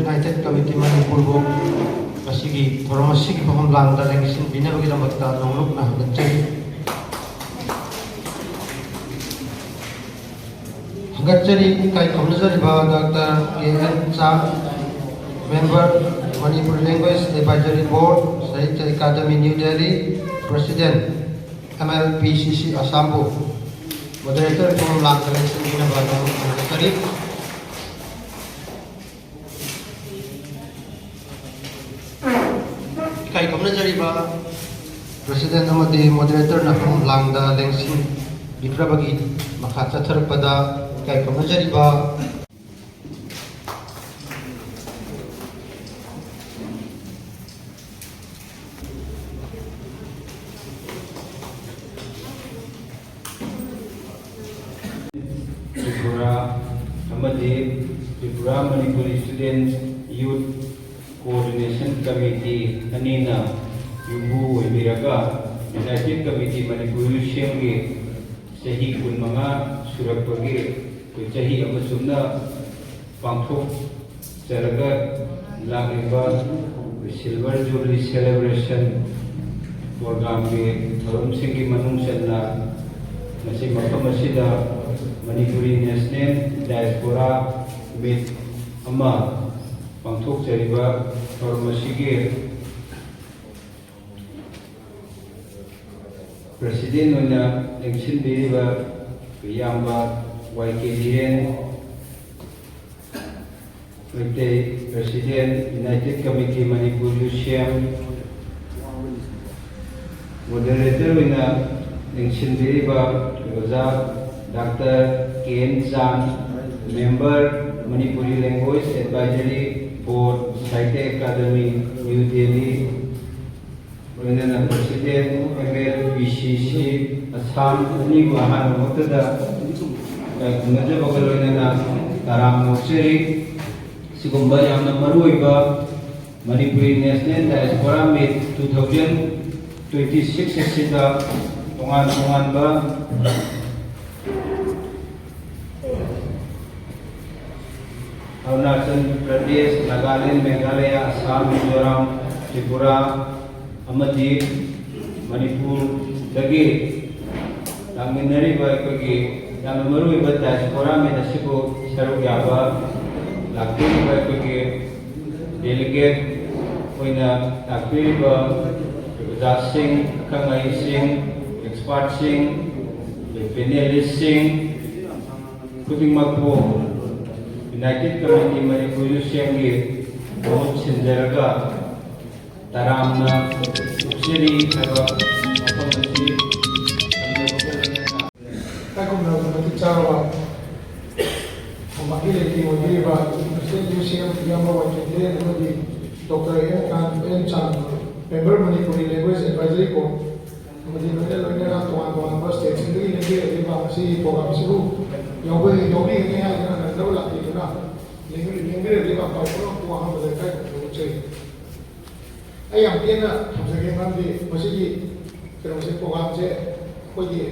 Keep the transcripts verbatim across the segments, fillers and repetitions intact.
United Committee ꯃꯅꯤꯄꯨꯔꯕꯨ ꯉꯁꯤꯒꯤ ꯊꯧꯔꯝ ꯑꯁꯤꯒꯤ ꯃꯐꯝ ꯂꯥꯡꯗ ꯂꯦꯡꯁꯤꯟꯕꯤꯅꯕꯒꯤꯗꯃꯛꯇ ꯅꯣꯡꯂꯨꯛꯅ ꯍꯪꯒꯠꯆꯔꯤ꯫ ꯍꯪꯒꯠꯆꯔꯤ, ꯏꯀꯥꯏ ꯈꯨꯝꯅꯖꯔꯤꯕ ꯗꯣꯛꯇꯔ ꯀꯦ ꯑꯦꯟ ꯆꯥ, Member, Manipuri Language Advisory Board, Sahitya Academy, New Delhi, President, M L P C C Assam ꯕꯨ꯫ Moderator ꯒꯤ ꯃꯐꯝ ꯂꯥꯡꯗ ꯂꯦꯡꯁꯤꯟꯕꯤꯅꯕ ꯅꯣꯡꯂꯨꯛꯅ ꯍꯪꯒꯠꯆꯔꯤ꯫ ꯏꯀꯥꯏ ꯈꯨꯝꯅꯖꯔꯤꯕ President ꯑꯃꯗꯤ Moderator ꯅ ꯐꯝ ꯂꯥꯡꯗ ꯂꯦꯡꯁꯤꯟꯕꯤꯈ꯭ꯔꯕꯒꯤ ꯃꯈꯥ ꯆꯠꯊꯔꯛꯄꯗ ꯏꯀꯥꯏ ꯈꯨꯝꯅꯖꯔꯤꯕ ꯇ꯭ꯔꯤꯄꯨꯔꯥ ꯑꯃꯗꯤ Tripura Manipuri Students Youth Coordination Committee ꯑꯅꯤꯅ ꯌꯨꯝꯕꯨ ꯑꯣꯏꯕꯤꯔꯒ United Committee ꯃꯅꯤꯄꯨꯔ ꯌꯨꯁꯦꯝꯒꯤ ꯆꯍꯤ ꯀꯨꯟꯃꯉꯥ ꯁꯨꯔꯛꯄꯒꯤ ꯑꯩꯈꯣꯏ ꯆꯍꯤ ꯑꯃ ꯆꯨꯞꯅ ꯄꯥꯡꯊꯣꯛꯆꯔꯒ ꯂꯥꯛꯂꯤꯕ Silver Jubilee Celebration Program ꯒꯤ ꯊꯧꯔꯝꯁꯤꯡꯒꯤ ꯃꯅꯨꯡ ꯆꯟꯅ ꯉꯁꯤ ꯃꯐꯝ ꯑꯁꯤꯗ Manipuri National Diaspora Meet ꯑꯃ ꯄꯥꯡꯊꯣꯛꯆꯔꯤꯕ ꯊꯧꯔꯝ ꯑꯁꯤꯒꯤ President ꯑꯣꯏꯅ ꯂꯦꯡꯁꯤꯟꯕꯤꯔꯤꯕ ꯏꯌꯥꯝꯕ ꯋꯥꯏ ꯀꯦ ꯙꯤꯔꯦꯟ, Meitei President, United Committee Manipur ꯌꯨꯁꯦꯝ, Moderator ꯑꯣꯏꯅ ꯂꯦꯡꯁꯤꯟꯕꯤꯔꯤꯕ ꯑꯣꯖꯥ doctor K N Chan, Member, Manipuri Language Advisory Board, Sahitya Academy, New Delhi, ꯂꯣꯏꯅꯅ President, M L P C C Assam ꯑꯅꯤꯕꯨ ꯑꯍꯥꯟꯕꯃꯛꯇꯗ ꯏꯀꯥꯏ ꯈꯨꯝꯅꯖꯕꯒ ꯂꯣꯏꯅꯅ ꯇꯔꯥꯝꯅ ꯑꯣꯛꯆꯔꯤ꯫ ꯁꯤꯒꯨꯝꯕ ꯌꯥꯝꯅ ꯃꯔꯨꯑꯣꯏꯕ Manipuri National Diaspora Meet two thousand twenty six ꯑꯁꯤꯗ ꯇꯣꯉꯥꯟ ꯇꯣꯉꯥꯟꯕ ꯑꯔꯨꯅꯥꯆꯜ ꯄ꯭ꯔꯗꯦꯁ, ꯅꯥꯒꯥꯂꯦꯟ, ꯃꯦꯘꯥꯂꯌꯥ, ꯑꯁꯥꯝ, ꯃꯤꯖꯣꯔꯥꯝ, ꯇ꯭ꯔꯤꯄꯨꯔꯥ ꯑꯃꯗꯤ ꯃꯅꯤꯄꯨꯔꯗꯒꯤ ꯂꯥꯛꯃꯤꯟꯅꯔꯤꯕ ꯑꯩꯈꯣꯏꯒꯤ ꯌꯥꯝꯅ ꯃꯔꯨꯑꯣꯏꯕ diaspora meet ꯑꯁꯤꯕꯨ ꯁꯔꯨꯛ ꯌꯥꯕ ꯂꯥꯛꯄꯤꯔꯤꯕ ꯑꯩꯈꯣꯏꯒꯤ delegate ꯑꯣꯏꯅ ꯂꯥꯛꯄꯤꯔꯤꯕ ꯑꯣꯖꯥꯁꯤꯡ, ꯑꯈꯪ ꯑꯍꯩꯁꯤꯡ, expertꯁꯤꯡ, panelistꯁꯤꯡ ꯈꯨꯗꯤꯡꯃꯛꯄꯨ United Committee ꯃꯅꯤꯄꯨꯔ ꯌꯨ ꯁꯤ ꯑꯦꯝꯒꯤ ꯃꯍꯨꯠ ꯁꯤꯟꯖꯔꯒ ꯇꯔꯥꯝꯅ ꯑꯣꯛꯆꯔꯤ ꯍꯥꯏꯕ ꯋꯥꯐꯝ ꯑꯁꯤ ꯊꯝꯖꯕꯒ ꯂꯣꯏꯅꯅ ꯏꯀꯥꯏ ꯈꯨꯝꯅꯕ ꯃꯇꯤꯛ ꯆꯥꯔꯕ ꯊꯧꯕꯥꯜꯒꯤ ꯂꯩꯇꯦꯡ ꯑꯣꯏꯕꯤꯔꯤꯕ President ꯌꯨ ꯁꯤ ꯑꯦꯝ ꯏꯌꯥꯝꯕ ꯋꯥꯏ ꯀꯦꯟꯗ꯭ꯔꯦꯟ ꯑꯃꯗꯤ Doctor ꯑꯦꯝ ꯀꯥꯟ, ꯑꯦꯝ ꯆꯥꯟ, member Manipuri Language Advisory Board, ꯑꯃꯗꯤ ꯂꯣꯏꯅ ꯂꯣꯏꯅꯅ ꯇꯣꯉꯥꯟ ꯇꯣꯉꯥꯟꯕ stateꯁꯤꯡꯗꯒꯤ ꯂꯦꯡꯕꯤꯔꯛꯂꯤꯕ ꯉꯁꯤꯒꯤ programꯁꯤꯕꯨ ꯌꯥꯎꯕꯤ-, ꯌꯥꯎꯕꯤꯒꯅꯤ ꯍꯥꯏꯗꯨꯅ ꯅꯪꯅꯕ ꯂꯥꯛꯄꯤꯗꯨꯅ ꯂꯦꯡꯕꯤ-, ꯂꯦꯡꯕꯤꯔꯛꯂꯤꯕ ꯄꯥꯎ ꯄꯨꯝꯅꯃꯛꯄꯨ ꯑꯍꯥꯟꯕꯗ ꯏꯀꯥꯏ ꯈꯨꯝꯅꯕ ꯎꯠꯆꯔꯤ꯫ ꯑꯩ ꯌꯥꯝ ꯇꯦꯟꯅ ꯊꯝꯖꯒꯦ, ꯃꯔꯝꯗꯤ ꯃꯁꯤꯒꯤ ꯀꯩꯅꯣꯁꯦ, programꯁꯦ ꯑꯩꯈꯣꯏꯒꯤ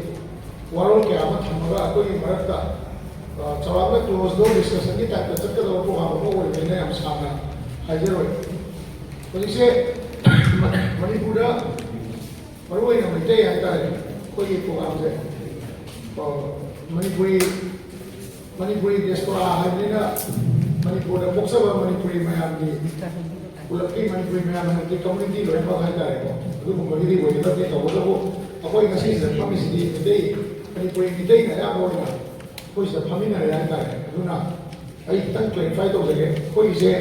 ꯋꯥꯔꯣꯜ ꯀꯌꯥ ꯑꯃ ꯊꯝꯃꯒ ꯑꯩꯈꯣꯏꯒꯤ ꯃꯔꯛꯇ, ꯑ, ꯆꯥꯎꯔꯥꯛꯅ closed door discussionꯒꯤ typeꯇ ꯆꯠꯀꯗꯕ program ꯑꯃ ꯑꯣꯏꯕꯅꯤꯅ ꯌꯥꯝ ꯁꯥꯡꯅ ꯍꯥꯏꯖꯔꯣꯏ꯫ ꯍꯧꯖꯤꯛꯁꯦ ꯃꯅꯤꯄꯨꯔꯗ ꯃꯔꯨꯑꯣꯏꯅ ꯃꯩꯇꯩ ꯍꯥꯏꯇꯥꯔꯦ, ꯑꯩꯈꯣꯏꯒꯤ programꯁꯦ, ꯑ, ꯃꯅꯤꯄꯨꯔꯤ, ꯃꯅꯤꯄꯨꯔꯤ diaspora ꯍꯥꯏꯕꯅꯤꯅ ꯃꯅꯤꯄꯨꯔꯗ ꯄꯣꯛꯆꯕ ꯃꯅꯤꯄꯨꯔꯤ ꯃꯌꯥꯝꯒꯤ, ꯄꯨꯂꯞꯀꯤ ꯃꯅꯤꯄꯨꯔꯤ ꯃꯌꯥꯝ ꯍꯥꯏꯕꯗꯤ community ꯂꯣꯏꯅꯃꯛ ꯍꯥꯏꯇꯥꯔꯦꯀꯣ, ꯑꯗꯨꯒꯨꯝꯕꯒꯤꯗꯤ ꯑꯣꯏꯒꯗꯕꯅꯤ꯫ ꯇꯧꯕꯇꯕꯨ ꯑꯩꯈꯣꯏ ꯉꯁꯤꯁꯤꯗ ꯐꯝꯃꯤꯁꯤꯗꯤ ꯃꯩꯇꯩ, ꯃꯅꯤꯄꯨꯔꯤ ꯃꯤꯇꯩꯅ ꯑꯌꯥꯝꯕ ꯑꯣꯏꯅ ꯑꯩꯈꯣꯏ ꯁꯤꯗ ꯐꯝꯃꯤꯟꯅꯔꯦ ꯍꯥꯏꯇꯥꯔꯦ꯫ ꯑꯗꯨꯅ ꯑꯩ ꯈꯤꯇꯪ clarify ꯇꯧꯖꯒꯦ꯫ ꯑꯩꯈꯣꯏꯒꯤꯁꯦ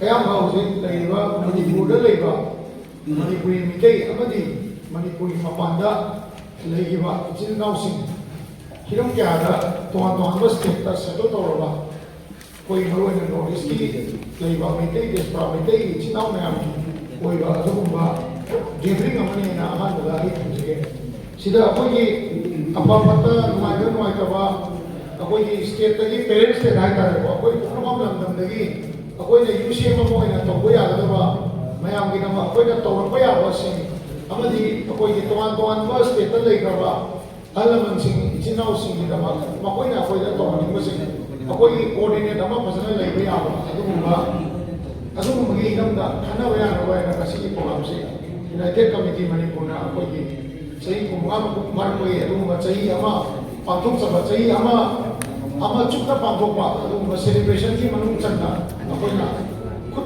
ꯑꯌꯥꯝꯕ ꯍꯧꯖꯤꯛ ꯂꯩꯔꯤꯕ ꯃꯅꯤꯄꯨꯔꯗ ꯂꯩꯕ ꯃꯅꯤꯄꯨꯔꯤ ꯃꯤꯇꯩ ꯑꯃꯗꯤ ꯃꯅꯤꯄꯨꯔꯒꯤ ꯃꯄꯥꯟꯗ ꯂꯩꯈꯤꯕ ꯏꯆꯤꯜ ꯏꯅꯥꯎꯁꯤꯡ ꯍꯤꯔꯝ ꯀꯌꯥꯗ ꯇꯣꯉꯥꯟ ꯇꯣꯉꯥꯟꯕ stateꯇ settle ꯇꯧꯔꯕ ꯑꯩꯈꯣꯏ ꯃꯔꯨꯑꯣꯏꯅ North Eastꯀꯤ ꯂꯩꯕ ꯃꯩꯇꯩ diaspora, ꯃꯩꯇꯩꯒꯤ ꯏꯆꯤꯜ ꯏꯅꯥꯎ ꯃꯌꯥꯝꯒꯤ ꯑꯣꯏꯕ ꯑꯗꯨꯒꯨꯝꯕ gathering ꯑꯃꯅꯦꯅ ꯑꯍꯥꯟꯕꯗ ꯑꯩ ꯊꯝꯖꯒꯦ꯫ ꯁꯤꯗ ꯑꯩꯈꯣꯏꯒꯤ ꯑꯐ ꯐꯠꯇ, ꯅꯨꯡꯉꯥꯏꯕ ꯅꯨꯡꯉꯥꯏꯇꯕ, ꯑꯩꯈꯣꯏꯒꯤ stateꯇꯒꯤ parent state ꯍꯥꯏꯇꯥꯔꯦꯀꯣ, ꯑꯩꯈꯣꯏ ꯄꯣꯛꯅꯐꯝ ꯂꯝꯗꯝꯗꯒꯤ ꯑꯩꯈꯣꯏꯅ ꯌꯨꯝꯁꯦꯝ ꯑꯃ ꯑꯣꯏꯅ ꯇꯧꯕ ꯌꯥꯒꯗꯕ ꯃꯌꯥꯝꯒꯤꯗꯃꯛ ꯑꯩꯈꯣꯏꯅ ꯇꯧꯔꯛꯄ ꯌꯥꯕꯁꯤꯡ ꯑꯃꯗꯤ ꯑꯩꯈꯣꯏꯒꯤ ꯇꯣꯉꯥꯟ ꯇꯣꯉꯥꯟꯕ stateꯇ ꯂꯩꯈ꯭ꯔꯕ ꯑꯍꯜ ꯂꯃꯟꯁꯤꯡ, ꯏꯆꯤꯟ ꯏꯅꯥꯎꯁꯤꯡꯒꯤꯗꯃꯛ ꯃꯈꯣꯏꯅ ꯑꯩꯈꯣꯏꯗ ꯇꯧꯍꯟꯅꯤꯡꯕꯁꯤꯡ ꯑꯩꯈꯣꯏꯒꯤ ꯀꯣꯑꯣꯔꯗꯤꯅꯦꯠ ꯑꯃ ꯐꯖꯅ ꯂꯩꯕ ꯌꯥꯕ ꯑꯗꯨꯒꯨꯝꯕ ꯑꯗꯨꯒꯨꯝꯕꯒꯤ ꯍꯤꯔꯝꯗ ꯈꯟꯅꯕ ꯌꯥꯅꯕ ꯍꯥꯏꯅ ꯉꯁꯤꯒꯤ ꯄ꯭ꯔꯣꯒ꯭ꯔꯥꯝꯁꯤ ꯌꯨꯅꯥꯏꯇꯦꯠ ꯀꯃꯤꯇꯤ ꯃꯅꯤꯄꯨꯔꯅ ꯑꯩꯈꯣꯏꯒꯤ ꯆꯍꯤ ꯀꯨꯟꯃꯉꯥ ꯃꯄꯨꯡ ꯐꯥꯔꯛꯄꯒꯤ ꯑꯗꯨꯒꯨꯝꯕ ꯆꯍꯤ ꯑꯃ ꯄꯥꯡꯊꯣꯛꯆꯕ, ꯆꯍꯤ ꯑꯃ ꯑꯃ ꯆꯨꯞꯅ ꯄꯥꯡꯊꯣꯛꯄ ꯑꯗꯨꯒꯨꯝꯕ ꯁꯦꯂꯦꯕ꯭ꯔꯦꯁꯟꯒꯤ ꯃꯅꯨꯡ ꯆꯟꯅ ꯑꯩꯈꯣꯏꯅ ꯈꯨꯠ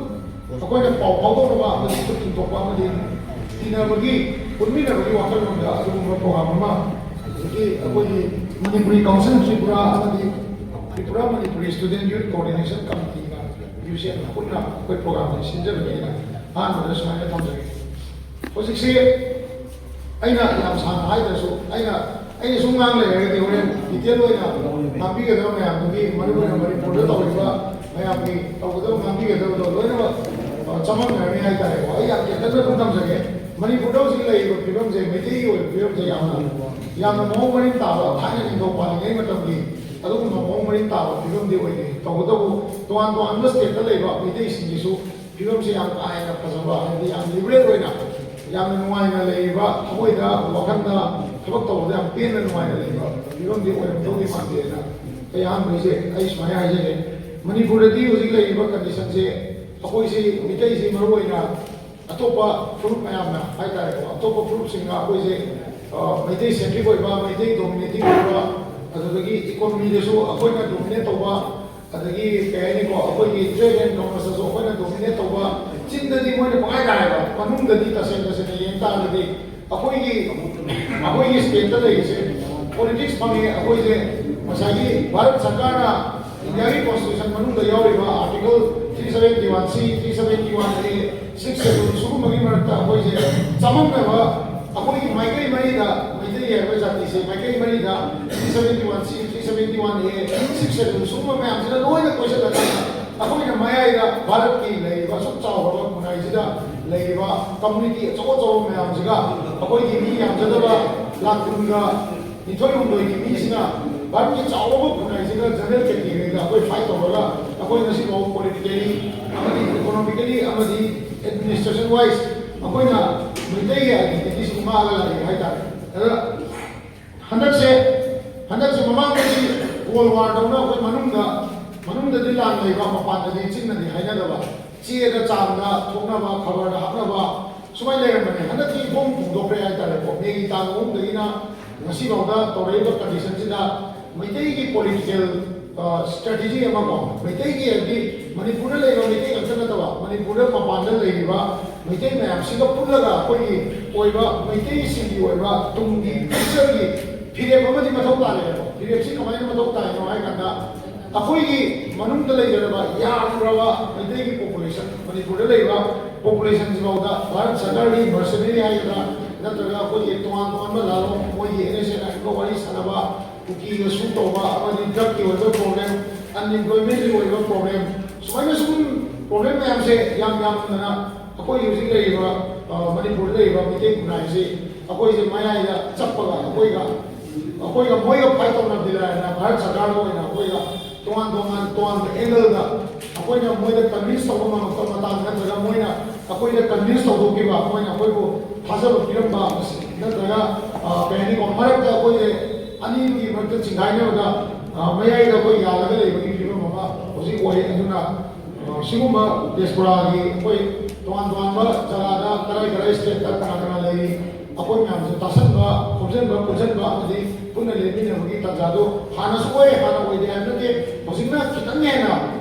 ꯑꯩꯈꯣꯏꯅ ꯄꯥꯎ ꯐꯥꯎꯗꯣꯛꯅꯕ ꯑꯃꯗꯤ ꯈꯨꯠ ꯊꯤꯟꯗꯣꯛꯄ ꯑꯃꯗꯤ ꯇꯤꯟꯅꯕꯒꯤ, ꯄꯨꯟꯃꯤꯟꯅꯕꯒꯤ ꯋꯥꯈꯜꯂꯣꯟꯗ ꯑꯗꯨꯒꯨꯝꯕ ꯄ꯭ꯔꯣꯒ꯭ꯔꯥꯝ ꯑꯃ ꯍꯧꯖꯤꯛꯀꯤ ꯑꯩꯈꯣꯏꯒꯤ ꯃꯅꯤꯄꯨꯔꯤ ꯀꯥꯎꯟꯁꯤꯜ ꯇ꯭ꯔꯤꯄꯨꯔꯥ ꯑꯃꯗꯤ ꯇ꯭ꯔꯤꯄꯨꯔꯥ ꯃꯅꯤꯄꯨꯔꯤ ꯁ꯭ꯇꯨꯗꯦꯟ ꯌꯨꯠ ꯀꯣꯑꯣꯔꯗꯤꯅꯦꯁꯟ ꯀꯃꯤꯇꯤꯅ, ꯌꯨ ꯁꯤ ꯑꯦꯝꯅ ꯄꯨꯟꯅ ꯑꯩꯈꯣꯏ ꯄ꯭ꯔꯣꯒ꯭ꯔꯥꯝ ꯑꯁꯤ ꯁꯤꯟꯖꯕꯅꯦꯅ ꯑꯍꯥꯟꯕꯗ ꯁꯨꯃꯥꯏꯅ ꯊꯝꯖꯒꯦ꯫ ꯍꯧꯖꯤꯛꯁꯤ ꯑꯩꯅ ꯌꯥꯝ ꯁꯥꯡꯅ ꯍꯥꯏꯗ꯭ꯔꯁꯨ, ꯑꯩꯅ ꯑꯩꯅ ꯁꯨꯝ ꯉꯥꯡ ꯂꯩꯔꯒꯗꯤ ꯍꯣꯔꯦꯟ ꯗꯤꯇꯦꯜ ꯑꯣꯏꯅ ꯉꯥꯡꯕꯤꯒꯗꯕ ꯃꯌꯥꯝꯗꯨꯒꯤ, ꯃꯔꯨꯑꯣꯏꯅ ꯃꯅꯤꯄꯨꯔꯗ ꯇꯧꯔꯤꯕ ꯃꯌꯥꯝꯒꯤ ꯇꯧꯒꯗꯕ ꯉꯥꯡꯕꯤꯒꯗꯕꯗꯣ ꯂꯣꯏꯅꯃꯛ, ꯑ, ꯆꯃꯝꯅꯔꯅꯤ ꯍꯥꯏꯇꯥꯔꯦꯀꯣ꯫ ꯑꯩ ꯌꯥꯝ ꯇꯦꯟꯇꯛꯅ ꯑꯗꯨꯝ ꯊꯝꯖꯒꯦ꯫ ꯃꯅꯤꯄꯨꯔꯗ ꯍꯧꯖꯤꯛ ꯂꯩꯔꯤꯕ ꯐꯤꯕꯝꯁꯦ, ꯃꯩꯇꯩꯒꯤ ꯑꯣꯏꯕ ꯐꯤꯕꯝꯁꯦ ꯌꯥꯝꯅ, ꯌꯥꯝꯅ ꯃꯑꯣꯡ ꯃꯔꯤꯟ ꯇꯥꯕ, ꯊꯥꯏꯅ ꯅꯤꯡꯊꯧ ꯄꯥꯜꯂꯤꯉꯩ ꯃꯇꯝꯒꯤ ꯑꯗꯨꯒꯨꯝꯕ ꯃꯑꯣꯡ ꯃꯔꯤꯟ ꯇꯥꯕ ꯐꯤꯕꯝꯗꯤ ꯑꯣꯏꯗꯦ꯫ ꯇꯧꯕꯇꯕꯨ ꯇꯣꯉꯥꯟ ꯇꯣꯉꯥꯟꯕ ꯁ꯭ꯇꯦꯠꯇ ꯂꯩꯕ ꯃꯩꯇꯩꯁꯤꯡꯒꯤꯁꯨ ꯐꯤꯕꯝꯁꯦ ꯌꯥꯝ ꯀꯥ ꯍꯦꯟꯅ ꯐꯖꯕ, ꯍꯥꯏꯕꯗꯤ ꯌꯥꯝ ꯂꯤꯕꯔꯦꯜ ꯑꯣꯏꯅ ꯌꯥꯝꯅ ꯅꯨꯡꯉꯥꯏꯅ ꯂꯩꯔꯤꯕ, ꯊꯃꯣꯏꯗ, ꯋꯥꯈꯜꯗ, ꯊꯕꯛ ꯇꯧꯕꯗ ꯌꯥꯝ ꯄꯦꯟꯅ ꯅꯨꯡꯉꯥꯏꯅ ꯂꯩꯕ ꯐꯤꯕꯝꯗꯤ ꯑꯣꯏꯔꯝꯗꯧꯗꯤ ꯃꯥꯟꯗꯦꯅ ꯑꯩ ꯑꯍꯥꯟꯕꯒꯤꯁꯦ ꯑꯩ ꯁꯨꯃꯥꯏꯅ ꯍꯥꯏꯖꯒꯦ꯫ ꯃꯅꯤꯄꯨꯔꯗꯗꯤ ꯍꯧꯖꯤꯛ ꯂꯩꯔꯤꯕ ꯀꯟꯗꯤꯁꯟꯁꯦ ꯑꯩꯈꯣꯏꯁꯤ ꯃꯤꯇꯩꯁꯤ ꯃꯔꯨꯑꯣꯏꯅ ꯑꯇꯣꯞꯄ ꯐꯨꯔꯨꯞ ꯃꯌꯥꯝꯅ ꯍꯥꯏꯇꯥꯔꯦꯀꯣ, ꯑꯇꯣꯞꯄ ꯐꯨꯔꯨꯞꯁꯤꯡꯅ ꯑꯩꯈꯣꯏꯁꯦ, ꯑ, ꯃꯩꯇꯩ ꯁꯦꯟꯇ꯭ꯔꯤꯛ ꯑꯣꯏꯕ, ꯃꯩꯇꯩ ꯗꯣꯃꯤꯅꯦꯇꯤꯡ ꯑꯣꯏꯕ, ꯑꯗꯨꯗꯒꯤ ꯏꯀꯣꯅꯣꯃꯤꯗꯁꯨ ꯑꯩꯈꯣꯏꯅ ꯗꯣꯃꯤꯅꯦꯠ ꯇꯧꯕ, ꯑꯗꯒꯤ ꯀꯩ ꯍꯥꯏꯅꯤꯀꯣ, ꯑꯩꯈꯣꯏꯒꯤ ꯇ꯭ꯔꯦꯗ ꯑꯦꯟ ꯀꯃꯔꯁꯇꯁꯨ ꯑꯩꯈꯣꯏꯅ ꯗꯣꯃꯤꯅꯦꯠ ꯇꯧꯕ, ꯆꯤꯟꯗꯗꯤ ꯃꯣꯏꯅ ꯄꯪꯍꯥꯏ ꯍꯥꯏꯕ, ꯃꯅꯨꯡꯗꯗꯤ ꯇꯁꯦꯡ ꯇꯁꯦꯡꯅ ꯌꯦꯡ ꯇꯥꯔꯒꯗꯤ ꯑꯩꯈꯣꯏꯒꯤ, ꯑꯩꯈꯣꯏꯒꯤ ꯁ꯭ꯇꯦꯠꯇ ꯂꯩꯔꯤꯁꯦ ꯄꯣꯂꯤꯇꯤꯛꯁ ꯐꯪꯉꯦ꯫ ꯑꯩꯈꯣꯏꯁꯦ ꯉꯁꯥꯏꯒꯤ ꯚꯥꯔꯠ ꯁꯔꯀꯥꯔꯅ ꯏꯟꯗꯤꯌꯥꯒꯤ ꯀꯣꯟꯁꯇꯤꯇ꯭ꯌꯨꯁꯟ ꯃꯅꯨꯡꯗ ꯌꯥꯎꯔꯤꯕ article three seventy one C, three seventy one A, six schedule ꯁꯤꯒꯨꯝꯕꯒꯤ ꯃꯔꯛꯇ ꯑꯩꯈꯣꯏꯁꯦ ꯆꯃꯝꯅꯕ, ꯑꯩꯈꯣꯏꯒꯤ ꯃꯥꯏꯀꯩ ꯃꯔꯤꯗ, ꯃꯩꯇꯩ ꯍꯥꯏꯕ ꯖꯥꯇꯤꯁꯦ ꯃꯥꯏꯀꯩ ꯃꯔꯤꯗ three seventy one C, three seventy one A, six schedule ꯁꯤꯒꯨꯝꯕ ꯃꯌꯥꯝꯁꯤꯅ ꯂꯣꯏꯅ ꯀꯣꯏꯁꯤꯜꯂꯀꯥꯟꯗ ꯑꯩꯈꯣꯏꯅ ꯃꯌꯥꯏꯗ ꯚꯥꯔꯠꯀꯤ ꯂꯩꯔꯤꯕ ꯑꯁꯨꯛ ꯆꯥꯎꯈ꯭ꯔꯕ ꯈꯨꯟꯅꯥꯏꯁꯤꯗ ꯂꯩꯔꯤꯕ ꯀꯝꯃꯨꯅꯤꯇꯤ ꯑꯆꯧ ꯑꯆꯧꯕ ꯃꯌꯥꯝꯁꯤꯒ ꯑꯩꯈꯣꯏꯒꯤ ꯃꯤ ꯌꯥꯝꯖꯗꯕ ꯂꯥꯈ ꯀꯨꯟꯒ ꯅꯤꯊꯣꯏ ꯍꯨꯝꯗꯣꯏꯒꯤ ꯃꯤꯁꯤꯅ ꯚꯥꯔꯠꯀꯤ ꯆꯥꯎꯔꯕ ꯈꯨꯟꯅꯥꯏꯁꯤꯗ ꯖꯦꯅꯔꯦꯜ ꯀꯦꯇꯦꯒꯣꯔꯤꯗ ꯑꯩꯈꯣꯏ ꯐꯥꯏꯠ ꯇꯧꯔꯒ ꯑꯩꯈꯣꯏ ꯉꯁꯤ ꯐꯥꯎꯕ ꯄꯣꯂꯤꯇꯤꯀꯦꯂꯤ ꯑꯃꯗꯤ ꯏꯀꯣꯅꯣꯃꯤꯀꯦꯂꯤ ꯑꯃꯗꯤ ꯑꯦꯗꯃꯤꯅꯤꯁꯇ꯭ꯔꯦꯁꯟ ꯋꯥꯏꯁ ꯑꯩꯈꯣꯏꯅ ꯃꯩꯇꯩꯒꯤ ꯑꯥꯏꯗꯦꯟꯇꯤꯇꯤꯁꯤ ꯉꯥꯛꯑꯒ ꯂꯥꯛꯏ ꯍꯥꯏꯇꯥꯔꯦ꯫ ꯑꯗ ꯍꯟꯗꯛꯁꯦ, ꯍꯟꯗꯛꯁꯦ ꯃꯃꯥꯡꯗꯒꯤ ꯀꯣꯜ ꯋꯥꯔꯗꯧꯅ ꯑꯩꯈꯣꯏ ꯃꯅꯨꯡꯗ, ꯃꯅꯨꯡꯗꯗꯤ ꯂꯥꯟ ꯂꯩꯕ, ꯃꯄꯥꯟꯗꯗꯤ ꯆꯤꯟꯅꯗꯤ ꯍꯥꯏꯅꯗꯕ, ꯆꯦꯗ ꯆꯥꯡꯗ ꯊꯣꯛꯅꯕ, ꯈꯕꯔꯗ ꯍꯥꯞꯅꯕ, ꯁꯨꯃꯥꯏꯅ ꯂꯩꯔꯝꯕꯅꯦ꯫ ꯍꯟꯗꯛꯇꯤ ꯏꯍꯣꯡ ꯍꯣꯡꯗꯣꯛꯈ꯭ꯔꯦ ꯍꯥꯏꯇꯥꯔꯦꯀꯣ꯫ ꯃꯦꯒꯤ ꯇꯥꯡ ꯑꯍꯨꯝꯗꯒꯤꯅ ꯉꯁꯤꯐꯥꯎꯗ ꯇꯧꯔꯛꯏꯕ ꯀꯟꯗꯤꯁꯟꯁꯤꯗ ꯃꯩꯇꯩꯒꯤ ꯄꯣꯂꯤꯇꯤꯀꯦꯜ ꯁ꯭ꯇ꯭ꯔꯦꯇꯦꯖꯤ ꯑꯃꯀꯣ, ꯃꯩꯇꯩꯒꯤ ꯍꯥꯏꯕꯗꯤ ꯃꯅꯤꯄꯨꯔꯗ ꯂꯩꯕ ꯃꯩꯇꯩ ꯉꯥꯛꯇ ꯅꯠꯇꯕ, ꯃꯅꯤꯄꯨꯔꯗ ꯃꯄꯥꯟꯗ ꯂꯩꯔꯤꯕ ꯃꯩꯇꯩ ꯃꯌꯥꯝꯁꯤꯒ ꯄꯨꯜꯂꯒ ꯑꯩꯈꯣꯏꯒꯤ ꯑꯣꯏꯕ, ꯃꯩꯇꯩꯁꯤꯡꯒꯤ ꯑꯣꯏꯕ ꯇꯨꯡꯒꯤ ꯐ꯭ꯌꯨꯆꯔꯒꯤ ꯐꯤꯔꯦꯞ ꯑꯃꯗꯤ ꯃꯊꯧ ꯇꯥꯔꯦꯕ꯫ ꯐꯤꯔꯦꯞꯁꯤ ꯀꯃꯥꯏꯅ ꯃꯊꯧ ꯇꯥꯏꯅꯣ ꯍꯥꯏ ꯀꯥꯟꯗ, ꯑꯩꯈꯣꯏꯒꯤ ꯃꯅꯨꯡꯗ ꯂꯩꯖꯔꯕ ꯌꯥꯝꯈ꯭ꯔꯕ ꯃꯩꯇꯩꯒꯤ ꯄꯣꯄꯨꯂꯦꯁꯟ, ꯃꯅꯤꯄꯨꯔꯗ ꯂꯩꯕ ꯄꯣꯄꯨꯂꯦꯁꯟꯁꯤꯐꯥꯎꯗ ꯚꯥꯔꯠ ꯁꯔꯀꯥꯔꯒꯤ ꯃꯔꯁꯅꯔꯤ ꯍꯥꯏꯒꯗ꯭ꯔꯥ, ꯅꯠꯇ꯭ꯔꯒ ꯑꯩꯈꯣꯏꯒꯤ ꯇꯣꯉꯥꯟ ꯇꯣꯉꯥꯟꯕ ꯂꯥꯂꯣꯡ, ꯃꯣꯏꯒꯤ ꯑꯦꯟ ꯑꯦꯁ ꯑꯦꯟ ꯑꯥꯏꯒ ꯋꯥꯔꯤ ꯁꯥꯟꯅꯕ, ꯀꯨꯀꯤꯒ ꯁꯨ ꯇꯧꯕ, ꯑꯃꯗꯤ ꯗ꯭ꯔꯒꯀꯤ ꯑꯣꯏꯕ ꯄ꯭ꯔꯣꯕ꯭ꯂꯦꯝ, ꯑꯟꯏꯝꯄ꯭ꯂꯣꯏꯃꯦꯟꯒꯤ ꯑꯣꯏꯕ ꯄ꯭ꯔꯣꯕ꯭ꯂꯦꯝ, ꯁꯨꯃꯥꯏꯅ ꯁꯨꯝ ꯄ꯭ꯔꯣꯕ꯭ꯂꯦꯝ ꯃꯌꯥꯝꯁꯦ ꯌꯥꯝ ꯌꯥꯝꯃꯟꯗꯅ ꯑꯩꯈꯣꯏ ꯍꯧꯖꯤꯛ ꯂꯩꯔꯤꯕ, ꯑ, ꯃꯅꯤꯄꯨꯔꯗ ꯂꯩꯔꯤꯕ ꯃꯩꯇꯩ ꯈꯨꯟꯅꯥꯏꯁꯤ ꯑꯩꯈꯣꯏꯁꯦ ꯃꯌꯥꯏꯗ ꯆꯞꯄꯒ ꯑꯩꯈꯣꯏꯒ, ꯑꯩꯈꯣꯏꯒ ꯃꯣꯏꯒ ꯐꯥꯏꯠ ꯇꯧꯅꯕꯗꯤ ꯂꯥꯏꯔꯗꯅ ꯚꯥꯔꯠ ꯁꯔꯀꯥꯔꯒ ꯑꯣꯏꯅ ꯑꯩꯈꯣꯏꯒ ꯇꯣꯉꯥꯟ ꯇꯣꯉꯥꯟ ꯇꯣꯉꯥꯟꯕ ꯑꯦꯡꯒꯜꯗ ꯑꯩꯈꯣꯏꯅ ꯃꯣꯏꯗ ꯀꯟꯚꯤꯟꯁ ꯇꯧꯕ ꯉꯝꯃꯛꯇꯕ ꯃꯇꯥꯡ ꯅꯠꯇ꯭ꯔꯒ ꯃꯣꯏꯅ ꯑꯩꯈꯣꯏꯗ ꯀꯟꯚꯤꯟꯁ ꯇꯧꯊꯣꯛꯈꯤꯕ, ꯃꯣꯏꯅ ꯑꯩꯈꯣꯏꯕꯨ ꯊꯥꯖꯕ ꯄꯤꯔꯝꯕ ꯅꯠꯇ꯭ꯔꯒ, ꯑ, ꯀꯩ ꯍꯥꯏꯅꯤꯀꯣ, ꯃꯔꯛꯇ ꯑꯩꯈꯣꯏꯁꯦ ꯑꯅꯤꯒꯤ ꯃꯔꯛꯇ ꯆꯤꯡꯈꯥꯏꯅꯕꯗ, ꯑ, ꯃꯌꯥꯏꯗ ꯑꯩꯈꯣꯏ ꯌꯥꯜꯂꯒ ꯂꯩꯕꯒꯤ ꯐꯤꯕꯝ ꯑꯃ ꯍꯧꯖꯤꯛ ꯑꯣꯏ꯫ ꯑꯗꯨꯅ, ꯑ, ꯁꯤꯒꯨꯝꯕ ꯗꯤꯌꯥꯁꯄꯣꯔꯥꯒꯤ ꯑꯩꯈꯣꯏ ꯇꯣꯉꯥꯟ ꯇꯣꯉꯥꯟꯕ ꯖꯒꯥꯗ ꯀꯗꯥꯏ ꯀꯗꯥꯏ ꯁ꯭ꯇꯦꯠꯇ ꯀꯅꯥ ꯀꯅꯥ ꯂꯩꯔꯤ, ꯑꯩꯈꯣꯏ ꯃꯌꯥꯝꯁꯦ ꯇꯥꯁꯟꯕ, ꯈꯣꯝꯖꯤꯟꯕ, ꯄꯨꯟꯁꯤꯟꯕ ꯑꯃꯗꯤ ꯄꯨꯟꯅ ꯂꯦꯞꯃꯤꯟꯅꯕꯒꯤ ꯇꯥꯟꯖꯥꯗꯣ ꯍꯥꯟꯅꯁꯨ ꯑꯣꯏ, ꯍꯥꯟꯅ ꯑꯣꯏꯗꯦ ꯍꯥꯏꯕ ꯅꯠꯇꯦ, ꯍꯧꯖꯤꯛꯅ ꯈꯤꯇꯪ ꯍꯦꯟꯅ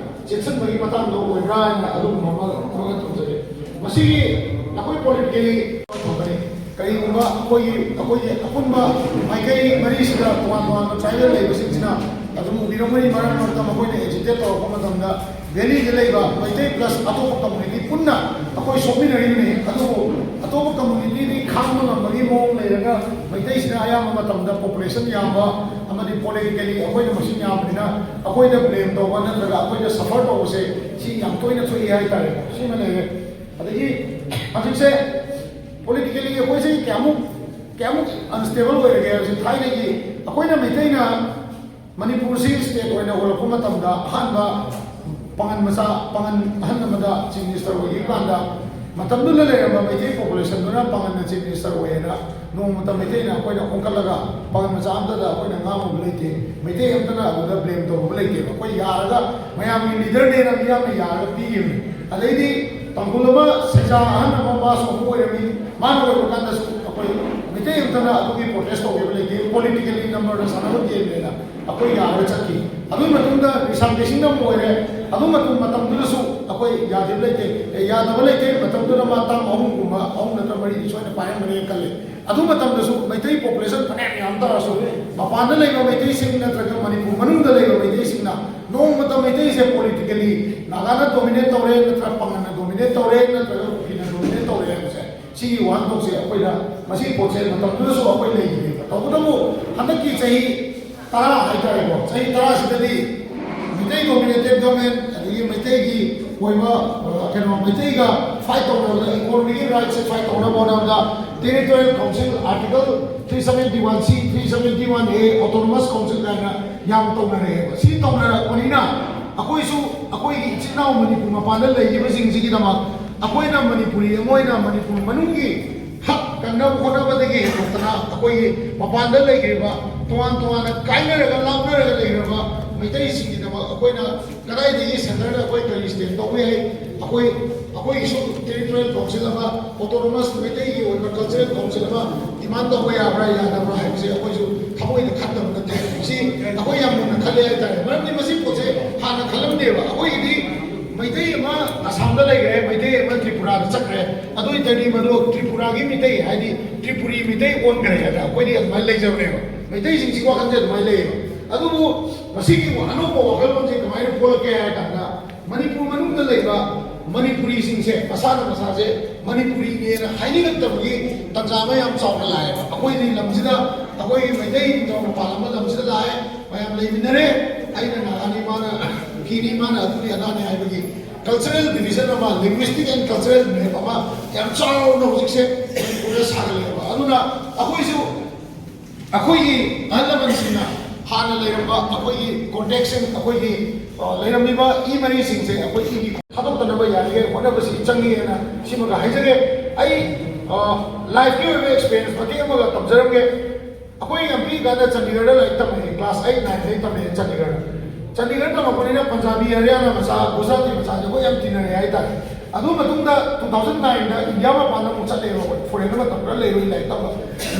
ꯆꯦꯛꯁꯤꯟꯕꯒꯤ ꯃꯇꯥꯡꯗ ꯑꯣꯏꯕ꯭ꯔꯥ ꯍꯥꯏꯅ ꯑꯗꯨꯒꯨꯝꯕ ꯑꯃ, ꯑꯃꯒ ꯊꯝꯖꯒꯦ꯫ ꯃꯁꯤꯒꯤ ꯑꯩꯈꯣꯏ ꯄꯣꯂꯤꯇꯤꯀꯦꯜꯂꯤ ꯐꯕꯅꯤ꯫ ꯀꯔꯤꯒꯨꯝꯕ ꯑꯩꯈꯣꯏꯒꯤ, ꯑꯩꯈꯣꯏꯒꯤ ꯑꯄꯨꯟꯕ ꯃꯥꯏꯀꯩ ꯃꯔꯤꯁꯤꯗ ꯇꯣꯉꯥꯟ ꯇꯣꯉꯥꯟꯕ ꯇ꯭ꯔꯥꯏꯕꯦꯜ ꯂꯩꯕꯁꯤꯡꯁꯤꯅ ꯑꯗꯨꯝ ꯎꯕꯤꯔꯝꯒꯅꯤ, ꯃꯔꯛ ꯃꯔꯛꯇ ꯃꯈꯣꯏꯅ ꯑꯦꯖꯤꯇꯦꯠ ꯇꯧꯔꯛꯄ ꯃꯇꯝꯗ ꯚꯦꯂꯤꯗ ꯂꯩꯕ ꯃꯩꯇꯩ ꯄ꯭ꯂꯁ ꯑꯇꯣꯞꯄ ꯀꯝꯃꯨꯅꯤꯇꯤ ꯄꯨꯟꯅ ꯑꯩꯈꯣꯏ ꯁꯣꯛꯃꯤꯟꯅꯔꯤꯕꯅꯤ꯫ ꯑꯗꯨꯕꯨ ꯑꯇꯣꯞꯄ ꯀꯝꯃꯨꯅꯤꯇꯤꯗꯤ ꯈꯥꯡꯕ ꯉꯝꯕꯒꯤ ꯃꯑꯣꯡ ꯂꯩꯔꯒ ꯃꯩꯇꯩꯁꯤꯅ ꯑꯌꯥꯝꯕ ꯃꯇꯝꯗ ꯄꯣꯄꯨꯂꯦꯁꯟ ꯌꯥꯝꯕ ꯑꯃꯗꯤ ꯄꯣꯂꯤꯇꯤꯀꯦꯜꯂꯤ ꯑꯩꯈꯣꯏꯅ ꯃꯁꯤꯡ ꯌꯥꯝꯕꯅꯤꯅ ꯑꯩꯈꯣꯏꯗ ꯕ꯭ꯂꯦꯝ ꯇꯧꯕ ꯅꯠꯇ꯭ꯔꯒ ꯑꯩꯈꯣꯏꯗ ꯁꯐꯔ ꯇꯧꯕꯁꯦ ꯁꯤ ꯌꯥꯝ ꯇꯣꯏꯅ ꯊꯣꯛꯏ ꯍꯥꯏꯇꯥꯔꯦ꯫ ꯁꯤꯃ ꯂꯩꯔꯦ꯫ ꯑꯗꯒꯤ ꯍꯧꯖꯤꯛꯁꯦ ꯄꯣꯂꯤꯇꯤꯀꯦꯜꯂꯤ ꯑꯩꯈꯣꯏꯁꯦ ꯀꯌꯥꯃꯨꯛ, ꯀꯌꯥꯃꯨꯛ ꯑꯟꯁꯇꯦꯕꯜ ꯑꯣꯏꯔꯒꯦ ꯍꯥꯏꯕꯁꯦ, ꯊꯥꯏꯅꯒꯤ ꯑꯩꯈꯣꯏꯅ ꯃꯩꯇꯩꯅ ꯃꯅꯤꯄꯨꯔꯁꯤ ꯁ꯭ꯇꯦꯠ ꯑꯣꯏꯅ ꯍꯧꯔꯛꯄ ꯃꯇꯝꯗ ꯑꯍꯥꯟꯕ ꯄꯥꯉꯟ ꯃꯆꯥ, ꯄꯥꯉꯟ ꯑꯍꯟ ꯑꯃꯗ ꯆꯤꯐ ꯃꯤꯅꯤꯁꯇꯔ ꯑꯣꯏꯈꯤꯕ ꯀꯥꯟꯗ ꯃꯇꯝꯗꯨꯗ ꯂꯩꯔꯝꯕ ꯃꯩꯇꯩ ꯄꯣꯄꯨꯂꯦꯁꯟꯗꯨꯅ ꯄꯥꯉꯟꯅ ꯆꯤꯐ ꯃꯤꯅꯤꯁꯇꯔ ꯑꯣꯏꯌꯦꯅ ꯅꯣꯡꯃꯇ ꯃꯩꯇꯩꯅ ꯑꯩꯈꯣꯏꯅ ꯈꯣꯝꯀꯠꯂꯒ ꯄꯥꯒꯜ ꯃꯆꯥ ꯑꯝꯇꯗ ꯑꯩꯈꯣꯏꯅ ꯉꯥꯡꯉꯨꯕ ꯂꯩꯇꯦ꯫ ꯃꯩꯇꯩ ꯑꯝꯇꯅ ꯑꯗꯨꯗ ꯕ꯭ꯂꯦꯝ ꯇꯧꯔꯨꯕ ꯂꯩꯇꯦꯕ꯫ ꯑꯩꯈꯣꯏ ꯌꯥꯔꯒ ꯃꯌꯥꯝꯒꯤ ꯂꯤꯗꯔꯅꯦꯅ ꯃꯤꯌꯥꯝꯅ ꯌꯥꯔꯒ ꯄꯤꯈꯤꯕꯅꯤ꯫ ꯑꯗꯩꯗꯤ ꯇꯥꯡꯈꯨꯜ ꯑꯃ ꯁꯦꯖꯥ ꯑꯍꯟ ꯑꯃ ꯃꯥꯁꯨ ꯑꯃ ꯑꯣꯏꯔꯝꯃꯤ꯫ ꯃꯥꯅ ꯑꯣꯏꯕ ꯀꯥꯟꯗꯁꯨ ꯑꯩꯈꯣꯏ ꯃꯩꯇꯩ ꯑꯝꯇꯅ ꯑꯗꯨꯒꯤ ꯄ꯭ꯔꯣꯇꯦꯁ ꯇꯧꯈꯤꯕ ꯂꯩꯇꯦ꯫ ꯄꯣꯂꯤꯇꯤꯀꯦꯜꯂꯤ ꯅꯝꯕꯔꯗ ꯁꯥꯟꯅꯕ ꯒꯦꯝꯅꯦꯅ ꯑꯩꯈꯣꯏ ꯌꯥꯔꯒ ꯆꯠꯈꯤ꯫ ꯑꯗꯨꯒꯤ ꯃꯇꯨꯡꯗ ꯔꯤꯁꯥꯡ ꯀꯦꯁꯤꯡꯗ ꯑꯃ ꯑꯣꯏꯔꯦ꯫ ꯑꯗꯨ ꯃꯇꯝ ꯃꯇꯝꯗꯨꯗꯁꯨ ꯑꯩꯈꯣꯏ ꯌꯥꯗꯕ ꯂꯩꯇꯦ꯫ ꯑꯦ, ꯌꯥꯗꯕ ꯂꯩꯇꯦ꯫ ꯃꯇꯝꯗꯨꯗ ꯃꯥ ꯇꯥꯝ ꯑꯍꯨꯝꯒꯨꯝꯕ, ꯑꯍꯨꯝ ꯅꯠꯇ꯭ꯔ ꯃꯔꯤꯗꯤ ꯁꯣꯏꯅ ꯄꯥꯏꯔꯝꯒꯅꯦꯅ ꯈꯜꯂꯦ꯫ ꯑꯗꯨ ꯃꯇꯝꯗꯁꯨ ꯃꯩꯇꯩ ꯄꯣꯄꯨꯂꯦꯁꯟ ꯐꯅꯌꯥꯝ ꯌꯥꯝ ꯇꯥꯔꯁꯨ, ꯃꯄꯥꯟꯗ ꯂꯩꯕ ꯃꯩꯇꯩꯁꯤꯡ ꯅꯠꯇ꯭ꯔꯒ ꯃꯅꯤꯄꯨꯔ ꯃꯅꯨꯡꯗ ꯂꯩꯕ ꯃꯩꯇꯩꯁꯤꯡꯅ ꯅꯣꯡꯃꯇ ꯃꯩꯇꯩꯁꯦ ꯄꯣꯂꯤꯇꯤꯀꯦꯜꯂꯤ ꯅꯥꯒꯥꯅ ꯗꯣꯃꯤꯅꯦꯠ ꯇꯧꯔꯦ ꯅꯠꯇ꯭ꯔꯒ ꯄꯥꯡꯒꯜꯅ ꯗꯣꯃꯤꯅꯦꯠ ꯇꯧꯔꯦ ꯅꯠꯇ꯭ꯔꯒ ꯀꯨꯀꯤꯅ ꯗꯣꯃꯤꯅꯦꯠ ꯇꯧꯔꯦ ꯍꯥꯏꯕꯁꯦ, ꯁꯤꯒꯤ ꯋꯥꯍꯟꯊꯣꯛꯁꯦ ꯑꯩꯈꯣꯏꯅ ꯃꯁꯤ ꯄꯣꯠꯁꯦ ꯃꯇꯝꯗꯨꯗꯁꯨ ꯑꯩꯈꯣꯏ ꯂꯩꯈꯤꯗꯦꯕ꯫ ꯇꯧꯕꯇꯕꯨ ꯍꯟꯗꯛꯀꯤ ꯆꯍꯤ ꯇꯔꯥ ꯍꯥꯏꯇꯥꯔꯦꯀꯣ, ꯆꯍꯤ ꯇꯔꯥꯁꯤꯗꯗꯤ ꯃꯩꯇꯩ ꯗꯣꯃꯤꯅꯦꯇꯦꯠ ꯒꯚꯔꯟꯃꯦꯟ, ꯑꯗꯒꯤ ꯃꯩꯇꯩꯒꯤ ꯑꯣꯏꯕ, ꯑ, ꯀꯩꯅꯣ, ꯃꯩꯇꯩꯒ ꯐꯥꯏꯠ ꯇꯧꯅꯕꯗ, ꯏꯀꯣꯅꯣꯃꯤꯒꯤ ꯔꯥꯏꯠꯁꯦ ꯐꯥꯏꯠ ꯇꯧꯅꯕ ꯍꯣꯠꯅꯕꯗ territorial council, article three seventy one C, three seventy one A, autonomous council ꯀꯥꯏꯅ ꯌꯥꯝ ꯇꯧꯅꯔꯛꯑꯦꯕ꯫ ꯁꯤ ꯇꯧꯅꯔꯛꯄꯅꯤꯅ ꯑꯩꯈꯣꯏꯁꯨ ꯑꯩꯈꯣꯏꯒꯤ ꯏꯆꯤꯟ ꯏꯅꯥꯎ ꯃꯅꯤꯄꯨꯔ ꯃꯄꯥꯟꯗ ꯂꯩꯈꯤꯕꯁꯤꯡꯁꯤꯒꯤꯗꯃꯛ ꯑꯩꯈꯣꯏꯅ ꯃꯅꯤꯄꯨꯔꯤ ꯑꯃ ꯑꯣꯏꯅ ꯃꯅꯤꯄꯨꯔ ꯃꯅꯨꯡꯒꯤ ꯍꯛ ꯀꯟꯅꯕ ꯍꯣꯠꯅꯕꯗꯒꯤ ꯍꯦꯟꯗꯣꯛꯇꯅ ꯑꯩꯈꯣꯏꯒꯤ ꯃꯄꯥꯟꯗ ꯂꯩꯈ꯭ꯔꯤꯕ, ꯇꯣꯉꯥꯟ ꯇꯣꯉꯥꯟꯅ ꯀꯥꯏꯅꯔꯒ ꯂꯥꯞꯅꯔꯒ ꯂꯩꯈ꯭ꯔꯕ ꯃꯩꯇꯩꯁꯤꯡꯒꯤꯗꯃꯛ ꯑꯩꯈꯣꯏꯅ ꯀꯗꯥꯏꯗꯒꯤ ꯁꯦꯟꯇꯔꯗ ꯑꯩꯈꯣꯏ ꯀꯔꯤ ꯁ꯭ꯇꯦꯞ ꯂꯧꯕ ꯌꯥꯏ? ꯑꯩꯈꯣꯏ, ꯑꯩꯈꯣꯏꯒꯤꯁꯨ ꯇꯦꯔꯤꯇꯣꯔꯤꯌꯦꯜ ꯀꯥꯎꯟꯁꯤꯜ ꯑꯃ, ꯑꯣꯇꯣꯅꯣꯃꯁ ꯃꯩꯇꯩꯒꯤ ꯑꯣꯏꯕ ꯀꯜꯆꯔꯦꯜ ꯀꯥꯎꯟꯁꯤꯜ ꯑꯃ ꯗꯤꯃꯥꯟ ꯇꯧꯕ ꯌꯥꯕ꯭ꯔꯥ ꯌꯥꯗꯕ꯭ꯔꯥ ꯍꯥꯏꯕꯁꯦ ꯑꯩꯈꯣꯏꯁꯨ ꯊꯃꯣꯏꯗ ꯈꯟꯗꯕ ꯅꯠꯇꯦ꯫ ꯁꯤ ꯑꯩꯈꯣꯏ ꯌꯥꯝ ꯃꯨꯟꯅ ꯈꯜꯂꯦ ꯍꯥꯏꯇꯥꯔꯦ꯫ ꯃꯔꯝꯗꯤ ꯃꯁꯤ ꯄꯣꯠꯁꯦ ꯍꯥꯟꯅ ꯈꯜꯂꯝꯗꯦꯕ꯫ ꯑꯩꯈꯣꯏꯒꯤꯗꯤ ꯃꯩꯇꯩ ꯑꯃ ꯑꯁꯥꯝꯗ ꯂꯩꯈ꯭ꯔꯦ, ꯃꯩꯇꯩ ꯑꯃ ꯇ꯭ꯔꯤꯄꯨꯔꯥꯗ ꯆꯠꯈ꯭ꯔꯦ, ꯑꯗꯨ ꯑꯣꯏꯇꯥꯔꯗꯤ ꯃꯗꯨ ꯇ꯭ꯔꯤꯄꯨꯔꯥꯒꯤ ꯃꯤꯇꯩ, ꯍꯥꯏꯗꯤ ꯇ꯭ꯔꯤꯄꯨꯔꯤ ꯃꯤꯇꯩ ꯑꯣꯟꯈ꯭ꯔꯦ ꯍꯥꯏꯅ ꯑꯩꯈꯣꯏꯗꯤ ꯑꯗꯨꯃꯥꯏꯅ ꯂꯩꯖꯕꯅꯦꯕ꯫ ꯃꯩꯇꯩꯁꯤꯡꯁꯤ ꯋꯥꯈꯜꯁꯦ ꯑꯗꯨꯃꯥꯏꯅ ꯂꯩꯌꯦꯕ꯫ ꯑꯗꯨꯕꯨ ꯃꯁꯤꯒꯤ ꯑꯅꯧꯕ ꯋꯥꯈꯜꯂꯣꯟꯁꯦ ꯀꯃꯥꯏꯅ ꯄꯣꯛꯂꯛꯀꯦ ꯍꯥꯏ ꯀꯥꯟꯗ, ꯃꯅꯤꯄꯨꯔ ꯃꯅꯨꯡꯗ ꯂꯩꯕ ꯃꯅꯤꯄꯨꯔꯤꯁꯤꯡꯁꯦ ꯃꯁꯥꯅ ꯃꯁꯥꯁꯦ ꯃꯅꯤꯄꯨꯔꯤꯅꯦꯅ ꯍꯥꯏꯅꯤꯡꯉꯛꯇꯕꯒꯤ ꯇꯥꯟꯖꯥ ꯑꯃ ꯌꯥꯝ ꯆꯥꯎꯅ ꯂꯥꯛꯑꯦꯕ꯫ ꯑꯩꯈꯣꯏꯗꯤ ꯂꯝꯁꯤꯗ, ꯑꯩꯈꯣꯏꯒꯤ ꯃꯩꯇꯩ ꯅꯤꯡꯊꯧꯅ ꯄꯥꯜꯂꯝꯕ ꯂꯝꯁꯤꯗ ꯂꯥꯛꯑꯦ, ꯃꯌꯥꯝ ꯂꯩꯃꯤꯟꯅꯔꯦ, ꯑꯩꯅ ꯅꯥꯒꯥꯅꯤ, ꯃꯥꯅ ꯀꯨꯀꯤꯅꯤ, ꯃꯥꯅ ꯑꯗꯨꯅꯤ ꯑꯗꯥꯅꯤ ꯍꯥꯏꯕꯒꯤ ꯀꯜꯆꯔꯦꯜ ꯗꯤꯕꯤꯖꯟ ꯑꯃ, ꯂꯤꯡꯒ꯭ꯋꯤꯁꯇꯤꯛ ꯑꯦꯟ ꯀꯜꯆꯔꯦꯜ ꯃꯦꯞ ꯑꯃ ꯌꯥꯝ ꯆꯥꯎꯅ ꯍꯧꯖꯤꯛꯁꯦ ꯃꯅꯤꯄꯨꯔꯗ ꯁꯥꯒꯠꯂꯛꯑꯦꯕ꯫ ꯑꯗꯨꯅ ꯑꯩꯈꯣꯏꯁꯨ ꯑꯩꯈꯣꯏꯒꯤ ꯑꯍꯜ ꯂꯃꯟꯁꯤꯡꯅ ꯍꯥꯟꯅ ꯂꯩꯔꯝꯕ ꯑꯩꯈꯣꯏꯒꯤ ꯀꯣꯟꯇꯦꯛꯁꯤꯡ, ꯑꯩꯈꯣꯏꯒꯤ, ꯑ, ꯂꯩꯔꯝꯃꯤꯕ ꯏ ꯃꯔꯤꯁꯤꯡꯁꯦ ꯑꯩꯈꯣꯏ ꯏꯒꯤ ꯊꯥꯗꯣꯛꯇꯅꯕ ꯌꯥꯔꯤꯉꯩ ꯍꯣꯠꯅꯕꯁꯤ ꯆꯪꯉꯤ ꯍꯥꯏꯅ ꯁꯤꯃꯒ ꯍꯥꯏꯖꯒꯦ꯫ ꯑꯩ ꯂꯥꯏꯐꯀꯤ ꯑꯣꯏꯕ ꯑꯦꯛꯁꯄꯤꯔꯤꯌꯦꯟꯁ ꯃꯇꯦꯛ ꯑꯃꯒ ꯇꯝꯖꯔꯝꯒꯦ꯫ ꯑꯩꯈꯣꯏ ꯌꯥꯝ ꯄꯤꯛꯏꯀꯥꯟꯗ ꯆꯥꯟꯗꯤꯒꯔꯗ ꯂꯥꯏꯔꯤꯛ ꯇꯝꯃꯛꯑꯦ, ꯀ꯭ꯂꯥꯁ ꯑꯩꯠ ꯅꯥꯏꯟꯗꯒꯤ ꯇꯝꯃꯛꯑꯦ ꯆꯥꯟꯗꯤꯒꯔꯗ꯫ ꯆꯥꯟꯗꯤꯒꯔ ꯇꯝꯃꯛꯄꯅꯤꯅ ꯄꯟꯖꯥꯕꯤ, ꯍꯔꯤꯌꯥꯅꯥ ꯃꯆꯥ, ꯒꯨꯖꯔꯥꯇꯤ ꯃꯆꯥꯁꯦ ꯑꯩꯈꯣꯏ ꯌꯥꯝ ꯇꯤꯟꯅꯔꯦ ꯍꯥꯏꯇꯥꯔꯦ꯫ ꯑꯗꯨ ꯃꯇꯨꯡꯗ ꯇꯨ ꯊꯥꯎꯖꯟ ꯅꯥꯏꯟꯗ ꯏꯟꯗꯤꯌꯥ ꯃꯄꯥꯟꯗ ꯑꯃꯨꯛ ꯆꯠꯂꯦꯕ ꯑꯩꯈꯣꯏ, ꯐꯣꯔꯦꯟꯗ ꯃꯇꯝ ꯈꯔ ꯂꯩꯔꯨꯏ ꯂꯥꯏꯔꯤꯛ ꯇꯝꯕ꯫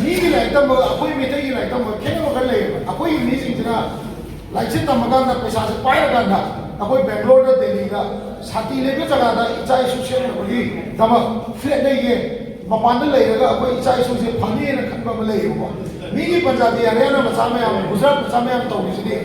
ꯃꯤꯒꯤ ꯂꯥꯏꯔꯤꯛ ꯇꯝꯕꯒ ꯑꯩꯈꯣꯏ ꯃꯩꯇꯩꯒꯤ ꯂꯥꯏꯔꯤꯛ ꯇꯝꯕꯒ ꯈꯦꯠꯅꯕ ꯈꯔ ꯂꯩꯌꯦꯕ꯫ ꯑꯩꯈꯣꯏꯒꯤ ꯃꯤꯁꯤꯡꯁꯤꯅ ꯂꯥꯏꯔꯤꯛꯁꯦ ꯇꯝꯃꯀꯥꯟꯗ ꯄꯩꯁꯥꯁꯦ ꯄꯥꯏꯔꯀꯥꯟꯗ ꯑꯩꯈꯣꯏ ꯕꯦꯡꯒ꯭ꯂꯣꯔꯗ, ꯗꯦꯜꯂꯤꯗ ꯁꯥꯟꯇꯤ ꯂꯩꯕ ꯖꯒꯥꯗ ꯏꯆꯥ ꯏꯁꯨ ꯁꯦꯝꯅꯕꯒꯤꯗꯃꯛ ꯐ꯭ꯂꯦꯠ ꯂꯩꯒꯦ, ꯃꯄꯥꯟꯗ ꯂꯩꯔꯒ ꯑꯩꯈꯣꯏ ꯏꯆꯥ ꯏꯁꯨꯁꯦ ꯐꯅꯤꯅ ꯈꯟꯕ ꯑꯃ ꯂꯩꯌꯦꯕꯀꯣ꯫ ꯃꯤꯒꯤ ꯄꯟꯖꯥꯕꯤ ꯍꯔꯤꯌꯥꯅꯥ ꯃꯆꯥ ꯃꯌꯥꯝ, ꯒꯨꯖꯔꯥꯠ ꯃꯆꯥ ꯃꯌꯥꯝ ꯇꯧꯔꯤꯁꯤꯗꯤ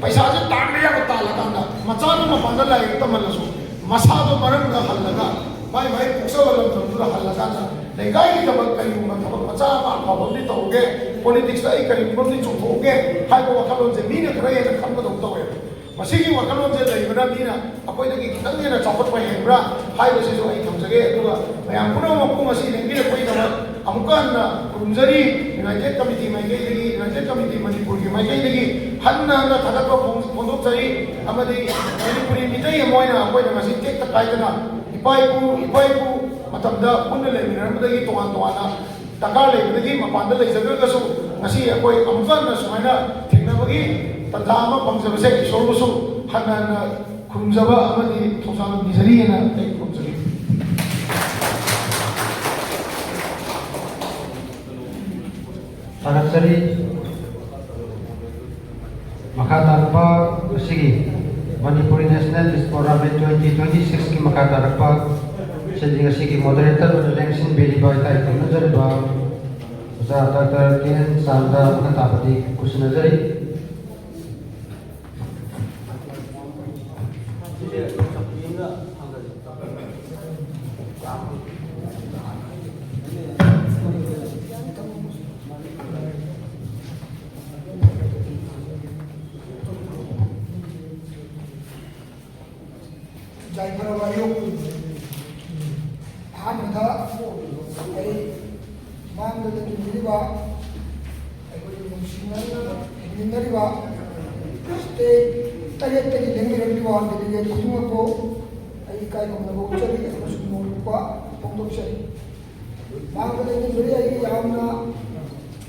ꯄꯩꯁꯥꯁꯦ ꯇꯥꯟꯕ ꯌꯥꯕ ꯇꯥꯜꯂꯀꯥꯟꯗ ꯃꯆꯥꯗꯨ ꯃꯄꯥꯟꯗ ꯂꯥꯏꯔꯤꯛ ꯇꯝꯍꯜꯂꯁꯨ ꯃꯁꯥꯗꯣ ꯃꯔꯝꯗ ꯍꯜꯂꯒ ꯃꯥꯏ ꯃꯥꯏ ꯄꯣꯛꯆꯕ ꯂꯝꯗꯝꯗꯨꯗ ꯍꯜꯂꯀꯥꯟꯗ ꯂꯩꯀꯥꯏꯒꯤꯗꯃꯛ ꯀꯔꯤꯒꯨꯝꯕ ꯊꯕꯛ ꯃꯆꯥ ꯑꯃ ꯑꯐꯕ ꯑꯃꯗꯤ ꯇꯧꯒꯦ, ꯄꯣꯂꯤꯇꯤꯛꯁꯇ ꯑꯩ ꯀꯔꯤꯒꯨꯝꯕ ꯑꯃꯗꯤ ꯆꯣꯡꯊꯣꯛꯎꯒꯦ ꯍꯥꯏꯕ ꯋꯥꯈꯜꯂꯣꯟꯁꯦ ꯃꯤꯅ ꯈꯔ ꯍꯦꯟꯅ ꯈꯟꯕꯗꯧ ꯇꯧꯋꯦꯕ꯫ ꯃꯁꯤꯒꯤ ꯋꯥꯈꯜꯂꯣꯟꯁꯦ ꯂꯩꯕꯅ ꯃꯤꯅ ꯑꯩꯈꯣꯏꯗꯒꯤ ꯈꯤꯇꯪ ꯍꯦꯟꯅ ꯆꯥꯎꯈꯠꯄ ꯍꯦꯟꯕ꯭ꯔꯥ ꯍꯥꯏꯕꯁꯤꯁꯨ ꯑꯩ ꯊꯝꯖꯒꯦ꯫ ꯑꯗꯨꯒ ꯃꯌꯥꯝ ꯄꯨꯝꯅꯃꯛꯄꯨ ꯉꯁꯤ ꯂꯦꯡꯕꯤꯔꯛꯄꯒꯤꯗꯃꯛ ꯑꯃꯨꯛꯀ ꯍꯟꯅ ꯈꯨꯔꯨꯝꯖꯔꯤ꯫ ꯌꯨꯅꯥꯏꯇꯦꯠ ꯀꯃꯤꯇꯤ ꯃꯥꯏꯀꯩꯗꯒꯤ, ꯌꯨꯅꯥꯏꯇꯦꯠ ꯀꯃꯤꯇꯤ ꯃꯅꯤꯄꯨꯔꯒꯤ ꯃꯥꯏꯀꯩꯗꯒꯤ ꯍꯟꯅ ꯍꯟꯅ ꯊꯥꯒꯠꯄ ꯐꯣꯡ-, ꯐꯣꯡꯗꯣꯛꯆꯔꯤ꯫ ꯑꯃꯗꯤ ꯃꯅꯤꯄꯨꯔꯤ ꯃꯤꯇꯩ ꯑꯃ ꯑꯣꯏꯅ ꯑꯩꯈꯣꯏꯅ ꯉꯁꯤ ꯇꯦꯛꯇ ꯀꯥꯏꯗꯅ ꯏꯄꯥ ꯏꯄꯨ, ꯏꯄꯥ ꯏꯄꯨ ꯃꯇꯝꯗ ꯄꯨꯟꯅ ꯂꯩꯃꯤꯟꯅꯔꯝꯕꯗꯒꯤ ꯇꯣꯉꯥꯟ ꯇꯣꯉꯥꯟꯅ ꯗꯔꯀꯥꯔ ꯂꯩꯕꯗꯒꯤ ꯃꯄꯥꯟꯗ ꯂꯩꯖꯈ꯭ꯔꯒꯁꯨ ꯉꯁꯤ ꯑꯩꯈꯣꯏ ꯑꯃꯨꯛꯀ ꯍꯟꯅ ꯁꯨꯃꯥꯏꯅ ꯊꯦꯡꯅꯕꯒꯤ ꯇꯟꯖꯥ ꯑꯃ ꯐꯪꯖꯕꯁꯦ ꯏꯁꯣꯔꯕꯨꯁꯨ ꯍꯟꯅ ꯍꯟꯅ ꯈꯨꯔꯨꯝꯖꯕ ꯑꯃꯗꯤ ꯊꯧꯖꯥꯜ ꯅꯤꯖꯔꯤꯑꯅ ꯑꯩ ꯈꯨꯔꯨꯝꯖꯔꯤ꯫ ꯊꯥꯒꯠꯆꯔꯤ꯫ ꯃꯈꯥ ꯇꯥꯔꯛꯄ ꯉꯁꯤꯒꯤ ꯃꯅꯤꯄꯨꯔꯤ ꯅꯦꯁꯅꯦꯜ ꯗꯤꯁꯄꯣꯔꯥ ꯃꯤꯠ ꯇ꯭ꯋꯦꯟꯇꯤ ꯇ꯭ꯋꯦꯟꯇꯤ ꯁꯤꯛꯁꯀꯤ ꯃꯈꯥ ꯇꯥꯔꯛꯄ ꯁꯤꯗꯤ ꯉꯁꯤꯒꯤ ꯃꯣꯗꯔꯦꯇꯔ ꯑꯣꯏꯅ ꯂꯦꯡꯁꯤꯟꯕꯤꯔꯤꯕ ꯏꯀꯥꯏ ꯈꯨꯝꯅꯖꯔꯤꯕ ꯑꯣꯖꯥ ꯗꯥꯛꯇꯔ ꯀꯦ ꯑꯦꯟ ꯆꯥꯟꯗ ꯃꯈꯥ ꯇꯥꯕꯗꯤ ꯈꯨꯠꯁꯤꯟꯅꯖꯔꯤ꯫ ꯌꯥꯏꯐꯔꯕ ꯑꯌꯨꯛ꯫ ꯑꯍꯥꯟꯕꯗ ꯑꯩ ꯃꯥꯡꯗ ꯂꯩꯃꯤꯟꯅꯔꯤꯕ, ꯑꯩꯈꯣꯏꯒꯤ ꯅꯨꯡꯁꯤꯅꯅ ꯍꯤꯡꯃꯤꯟꯅꯔꯤꯕ ꯁ꯭ꯇꯦꯠ ꯇꯔꯦꯠꯇꯒꯤ ꯂꯦꯡꯕꯤꯔꯛꯂꯤꯕ ꯗꯦꯂꯤꯒꯦꯠ ꯈꯨꯗꯤꯡꯃꯛꯄꯨ ꯑꯩ ꯏꯀꯥꯏ ꯈꯨꯝꯅꯕ ꯎꯠꯆꯔꯤ ꯑꯃꯁꯨꯡ ꯅꯣꯡ ꯂꯨꯞꯄ ꯐꯣꯡꯗꯣꯛꯆꯔꯤ꯫ ꯃꯥꯡꯕꯗꯒꯤ ꯃꯔꯤ ꯑꯩꯒꯤ ꯌꯥꯝꯅ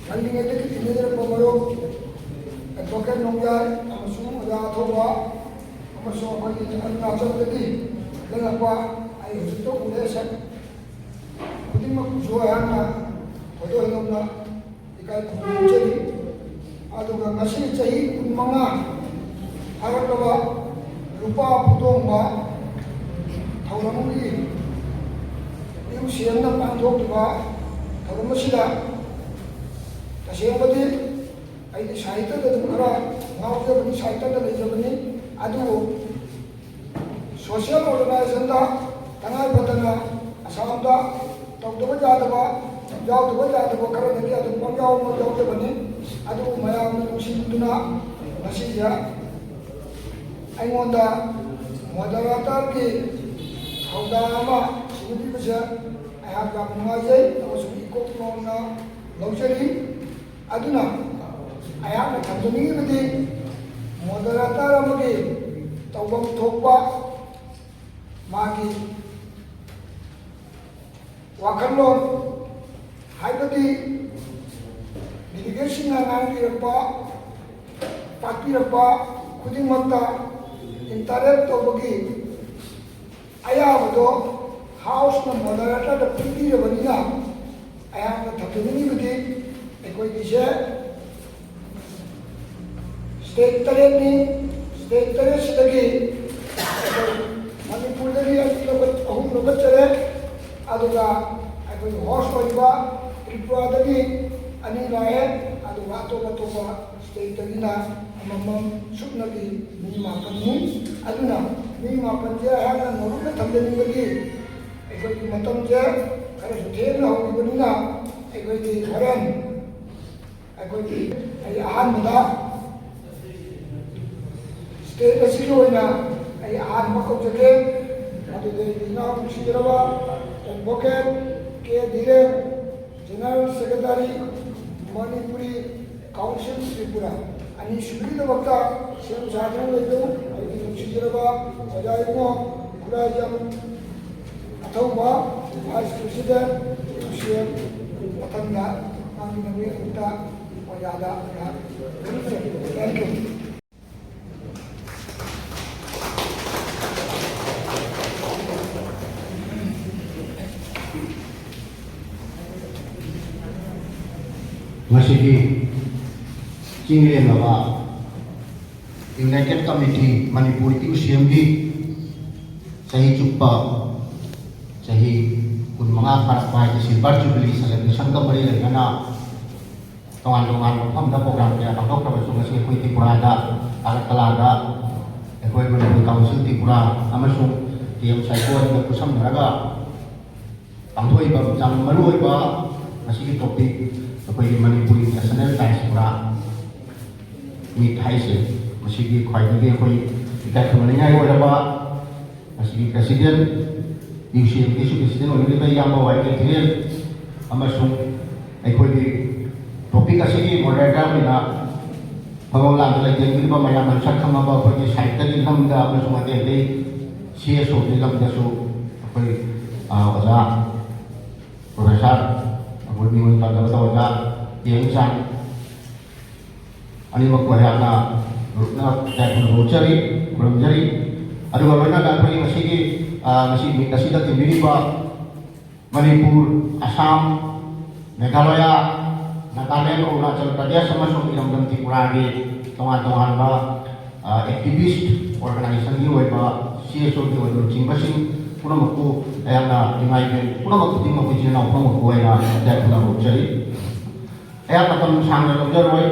ꯉꯜꯂꯤꯉꯩꯗꯒꯤ ꯇꯤꯟꯅꯖꯔꯛꯄ ꯃꯔꯨꯞ ꯑꯦꯗꯚꯣꯀꯦꯠ ꯅꯣꯡꯌꯥꯏ ꯑꯃꯁꯨꯡ ꯑꯣꯖꯥ ꯑꯊꯧꯕ ꯑꯃꯁꯨꯡ ꯑꯩꯈꯣꯏꯒꯤ ꯑꯔꯨꯅꯥꯆꯜꯗꯒꯤ ꯂꯩꯔꯛꯄ ꯑꯩ ꯍꯧꯖꯤꯛꯇ ꯎꯔꯦ ꯁꯛ ꯈꯨꯗꯤꯡꯃꯛꯄꯨꯁꯨ ꯑꯩꯍꯥꯛꯅ ꯊꯣꯏꯗꯣꯛ ꯍꯦꯟꯗꯣꯛꯅ ꯏꯀꯥꯏ ꯈꯨꯝꯅꯖꯔꯤ꯫ ꯑꯗꯨꯒ ꯉꯁꯤ ꯆꯍꯤ ꯀꯨꯟꯃꯉꯥ ꯐꯥꯔꯛꯂꯕ ꯂꯨꯄꯥ ꯄꯨꯇꯣꯡꯕ ꯊꯧꯔꯝꯒꯤ ꯏꯌꯨ ꯁꯤ ꯑꯦꯝꯅ ꯄꯥꯡꯊꯣꯛꯂꯤꯕ ꯊꯧꯔꯝ ꯑꯁꯤꯗ ꯇꯁꯦꯡꯕꯗꯤ ꯑꯩꯗꯤ ꯁꯥꯍꯤꯇ꯭ꯌꯗ ꯑꯗꯨꯝ ꯈꯔ ꯉꯥꯎꯖꯕꯅꯤ, ꯁꯥꯍꯤꯇ꯭ꯌꯗ ꯂꯩꯖꯕꯅꯤ꯫ ꯑꯗꯨꯕꯨ ꯁꯣꯁꯤꯌꯦꯜ ꯑꯣꯔꯒꯅꯥꯏꯖꯦꯁꯟꯗ ꯇꯉꯥꯏ ꯐꯗꯅ ꯑꯁꯥꯝꯗ ꯇꯧꯗꯕ ꯌꯥꯗꯕ, ꯌꯥꯎꯗꯕ ꯌꯥꯗꯕ ꯈꯔꯗꯒꯤ ꯑꯗꯨꯝ ꯄꯪꯌꯥꯎ ꯑꯃ ꯌꯥꯎꯖꯕꯅꯤ꯫ ꯑꯗꯨꯕꯨ ꯃꯌꯥꯝꯅ ꯅꯨꯡꯁꯤꯕꯤꯗꯨꯅ ꯉꯁꯤꯁꯦ ꯑꯩꯉꯣꯟꯗ ꯃꯣꯗꯔꯦꯇꯔꯒꯤ ꯊꯧꯗꯥꯡ ꯑꯃ ꯁꯤꯟꯕꯤꯕꯁꯦ ꯑꯩꯍꯥꯛ ꯌꯥꯝ ꯅꯨꯡꯉꯥꯏꯖꯩ ꯑꯃꯁꯨꯡ ꯏꯀꯣꯛ ꯅꯣꯟꯅ ꯂꯧꯖꯔꯤ꯫ ꯑꯗꯨꯅ ꯑꯩꯍꯥꯛꯅ ꯊꯝꯖꯅꯤꯡꯉꯤꯕꯗꯤ ꯃꯣꯗꯔꯦꯇꯔ ꯑꯃꯒꯤ ꯇꯧꯐꯝ ꯊꯣꯛꯄ ꯃꯥꯒꯤ ꯋꯥꯈꯜꯂꯣꯟ, ꯍꯥꯏꯕꯗꯤ ꯗꯦꯂꯤꯒꯦꯠꯁꯤꯡꯅ ꯉꯥꯡꯕꯤꯔꯛꯄ, ꯇꯥꯛꯄꯤꯔꯛꯄ ꯈꯨꯗꯤꯡꯃꯛꯇ ꯏꯟꯇꯔꯦꯛ ꯇꯧꯕꯒꯤ ꯑꯌꯥꯕꯗꯣ ꯍꯥꯎꯁꯅ ꯃꯣꯗꯔꯦꯇꯔꯗ ꯄꯤꯕꯤꯔꯕꯅꯤꯅ ꯑꯩꯍꯥꯛꯅ ꯊꯝꯖꯅꯤꯡꯉꯤꯕꯗꯤ ꯑꯩꯈꯣꯏꯒꯤꯁꯦ ꯁ꯭ꯇꯦꯠ ꯇꯔꯦꯠꯅꯤ꯫ ꯁ꯭ꯇꯦꯠ ꯇꯔꯦꯠꯁꯤꯗꯒꯤ ꯑꯩꯈꯣꯏ ꯃꯅꯤꯄꯨꯔꯗꯒꯤ ꯑꯅꯤ ꯂꯧꯈꯠ-, ꯑꯍꯨꯝ ꯂꯧꯈꯠꯆꯔꯦ꯫ ꯑꯗꯨꯒ ꯑꯩꯈꯣꯏꯒꯤ ꯍꯣꯁ ꯑꯣꯏꯔꯤꯕ ꯇ꯭ꯔꯤꯄꯨꯔꯥꯗꯒꯤ ꯑꯅꯤ ꯂꯥꯛꯑꯦ꯫ ꯑꯗꯨꯒ ꯑꯇꯣꯞ ꯑꯇꯣꯞꯄ ꯁ꯭ꯇꯦꯠꯇꯒꯤꯅ ꯑꯃꯃꯝ ꯁꯨꯞꯅꯒꯤ ꯃꯤ ꯃꯥꯄꯟꯅꯤ꯫ ꯑꯗꯨꯅ ꯃꯤ ꯃꯥꯄꯟꯁꯦ ꯑꯩꯍꯥꯛꯅ ꯅꯧꯔꯨꯛꯅ ꯊꯝꯖꯅꯤꯡꯕꯒꯤ ꯑꯩꯈꯣꯏꯒꯤ ꯃꯇꯝꯁꯦ ꯈꯔꯁꯨ ꯊꯦꯡꯅ ꯍꯧꯈꯤꯕꯅꯤꯅ ꯑꯩꯈꯣꯏꯒꯤ ꯍꯣꯔꯦꯟ ꯑꯩꯈꯣꯏꯒꯤ ꯑꯩ ꯑꯍꯥꯟꯕꯗ ꯁ꯭ꯇꯦꯠ ꯑꯁꯤꯒꯤ ꯑꯣꯏꯅ ꯑꯩ ꯑꯍꯥꯟꯕ ꯀꯧꯖꯒꯦ꯫ ꯑꯗꯨꯗ ꯑꯩꯒꯤ ꯏꯅꯥꯎ ꯅꯨꯡꯁꯤꯖꯔꯕ advocate K Dhiren, general secretary, Manipuri council Tripura, ꯑꯅꯤꯁꯨꯕꯒꯤꯗꯃꯛꯇ ꯁꯦꯝ ꯁꯥꯗꯨꯅ ꯂꯩꯕ ꯑꯩꯒꯤ ꯅꯨꯡꯁꯤꯖꯔꯕ ꯑꯣꯖꯥ ꯏꯕꯨꯡꯉꯣ ꯈꯨꯔꯥꯏꯖꯝ ꯑꯊꯧꯕ, ꯚꯥꯏꯁ ꯄ꯭ꯔꯦꯁꯤꯗꯦꯟ, ꯌꯨ ꯁꯤ ꯃꯊꯪꯗ ꯃꯥꯒꯤ ꯃꯃꯤꯡ ꯑꯃꯨꯛꯇ ꯑꯣꯖꯥꯗ ꯉꯥꯏꯍꯥꯛ ꯇꯦꯟꯁꯟ꯫ ꯉꯁꯤꯒꯤ ꯆꯤꯡ ꯂꯦꯝꯂꯕ United Committee ꯃꯅꯤꯄꯨꯔ ꯏꯌꯨ ꯁꯤ ꯑꯦꯝꯒꯤ ꯆꯍꯤ ꯆꯨꯞꯄ ꯆꯍꯤ ꯀꯨꯟꯃꯉꯥ ꯐꯥꯔꯛꯄ ꯍꯥꯏꯗꯤ Silver Jubilee celebration ꯒ ꯃꯔꯤ ꯂꯩꯅꯅ ꯇꯣꯉꯥꯟ ꯇꯣꯉꯥꯟꯕ ꯃꯐꯝꯗ program ꯀꯌꯥ ꯄꯥꯡꯊꯣꯛꯈ꯭ꯔꯕꯁꯨ, ꯉꯁꯤ ꯑꯩꯈꯣꯏ ꯇ꯭ꯔꯤꯄꯨꯔꯥꯗ, ꯑꯒꯔꯇꯂꯥꯗ ꯑꯩꯈꯣꯏ ꯃꯅꯤꯄꯨꯔ Council ꯇ꯭ꯔꯤꯄꯨꯔꯥ ꯑꯃꯁꯨꯡ ꯇꯤ ꯑꯦꯝ ꯁꯥꯏꯀꯣꯟꯒ ꯈꯨꯠꯁꯝꯅꯔꯒ ꯄꯥꯡꯊꯣꯛꯏꯕ ꯌꯥꯝꯅ ꯃꯔꯨꯑꯣꯏꯕ ꯉꯁꯤꯒꯤ topic, ꯑꯩꯈꯣꯏꯒꯤ ꯃꯅꯤꯄꯨꯔꯤ National Diaspora Meet ꯍꯥꯏꯁꯦ, ꯃꯁꯤꯒꯤ ꯈ꯭ꯋꯥꯏꯗꯒꯤ ꯑꯩꯈꯣꯏ ꯏꯀꯥꯏ ꯈꯨꯝꯅꯅꯤꯡꯉꯥꯏ ꯑꯣꯏꯔꯕ ꯃꯁꯤꯒꯤ President, ꯏꯌꯨ ꯁꯤ ꯑꯦꯝꯒꯤꯁꯨ President ꯑꯣꯏꯕꯤꯔꯤꯕ ꯏꯌꯥꯝꯕ ꯋꯥꯏ ꯀꯦ ꯊꯤꯔꯦꯟ, ꯑꯃꯁꯨꯡ ꯑꯩꯈꯣꯏꯒꯤ topic ꯑꯁꯤꯒꯤ moderator ꯑꯣꯏꯅ ꯊꯧꯔꯝ ꯂꯥꯡꯗ ꯂꯩꯇꯦꯡꯕꯤꯔꯤꯕ ꯃꯌꯥꯝꯅ ꯁꯛ ꯈꯪꯉꯕ ꯑꯩꯈꯣꯏꯒꯤ ꯁꯥꯍꯤꯇ꯭ꯌꯒꯤ ꯂꯝꯗ ꯑꯃꯁꯨꯡ ꯑꯇꯩ ꯑꯇꯩ ꯁꯤ ꯑꯦꯁ ꯑꯣꯒꯤ ꯂꯝꯗꯁꯨ ꯑꯩꯈꯣꯏ, ꯑ, ꯑꯣꯖꯥ Professor, ꯑꯩꯈꯣꯏ ꯃꯤꯡ ꯑꯣꯏꯅ ꯄꯟꯗꯕꯗ ꯑꯣꯖꯥ ꯇꯦꯡꯆꯥꯡ, ꯑꯅꯤꯃꯛꯄꯨ ꯑꯩꯍꯥꯛꯅ ꯒ꯭ꯔꯨꯞꯅ ꯌꯥꯏꯐꯅ ꯐꯣꯡꯗꯣꯛꯆꯔꯤ, ꯈꯨꯔꯨꯝꯖꯔꯤ꯫ ꯑꯗꯨꯒ ꯂꯣꯏꯅꯅ ꯑꯩꯈꯣꯏꯒꯤ ꯉꯁꯤꯒꯤ, ꯑ, ꯉꯁꯤ ꯃꯤꯠ ꯑꯁꯤꯗ ꯇꯤꯟꯕꯤꯔꯤꯕ ꯃꯅꯤꯄꯨꯔ, ꯑꯁꯥꯝ, ꯃꯦꯘꯥꯂꯌꯥ, ꯅꯥꯒꯥꯂꯦꯟ, ꯑꯔꯨꯅꯥꯆꯜ ꯄ꯭ꯔꯗꯦꯁ ꯑꯃꯁꯨꯡ ꯏꯔꯝꯗꯝ ꯇ꯭ꯔꯤꯄꯨꯔꯥꯒꯤ ꯇꯣꯉꯥꯟ ꯇꯣꯉꯥꯟꯕ, ꯑ, activist organization ꯒꯤ ꯑꯣꯏꯕ ꯁꯤ ꯑꯦꯁ ꯑꯣ ꯒꯤ ꯑꯣꯏꯕ ꯂꯨꯆꯤꯡꯕꯁꯤꯡ ꯄꯨꯝꯅꯃꯛꯄꯨ ꯑꯩꯍꯥꯛꯅ ꯅꯤꯡꯉꯥꯏ ꯄꯨꯝꯅꯃꯛ ꯈꯨꯗꯤꯡꯃꯛ ꯏꯆꯤꯜ ꯏꯅꯥꯎ ꯄꯨꯝꯅꯃꯛꯄꯨ ꯑꯩꯅ ꯌꯥꯏꯐꯅ ꯐꯣꯡꯗꯣꯛꯆꯔꯤ꯫ ꯑꯩꯍꯥꯛ ꯃꯇꯝ ꯁꯥꯡꯅ ꯂꯧꯖꯔꯣꯏ꯫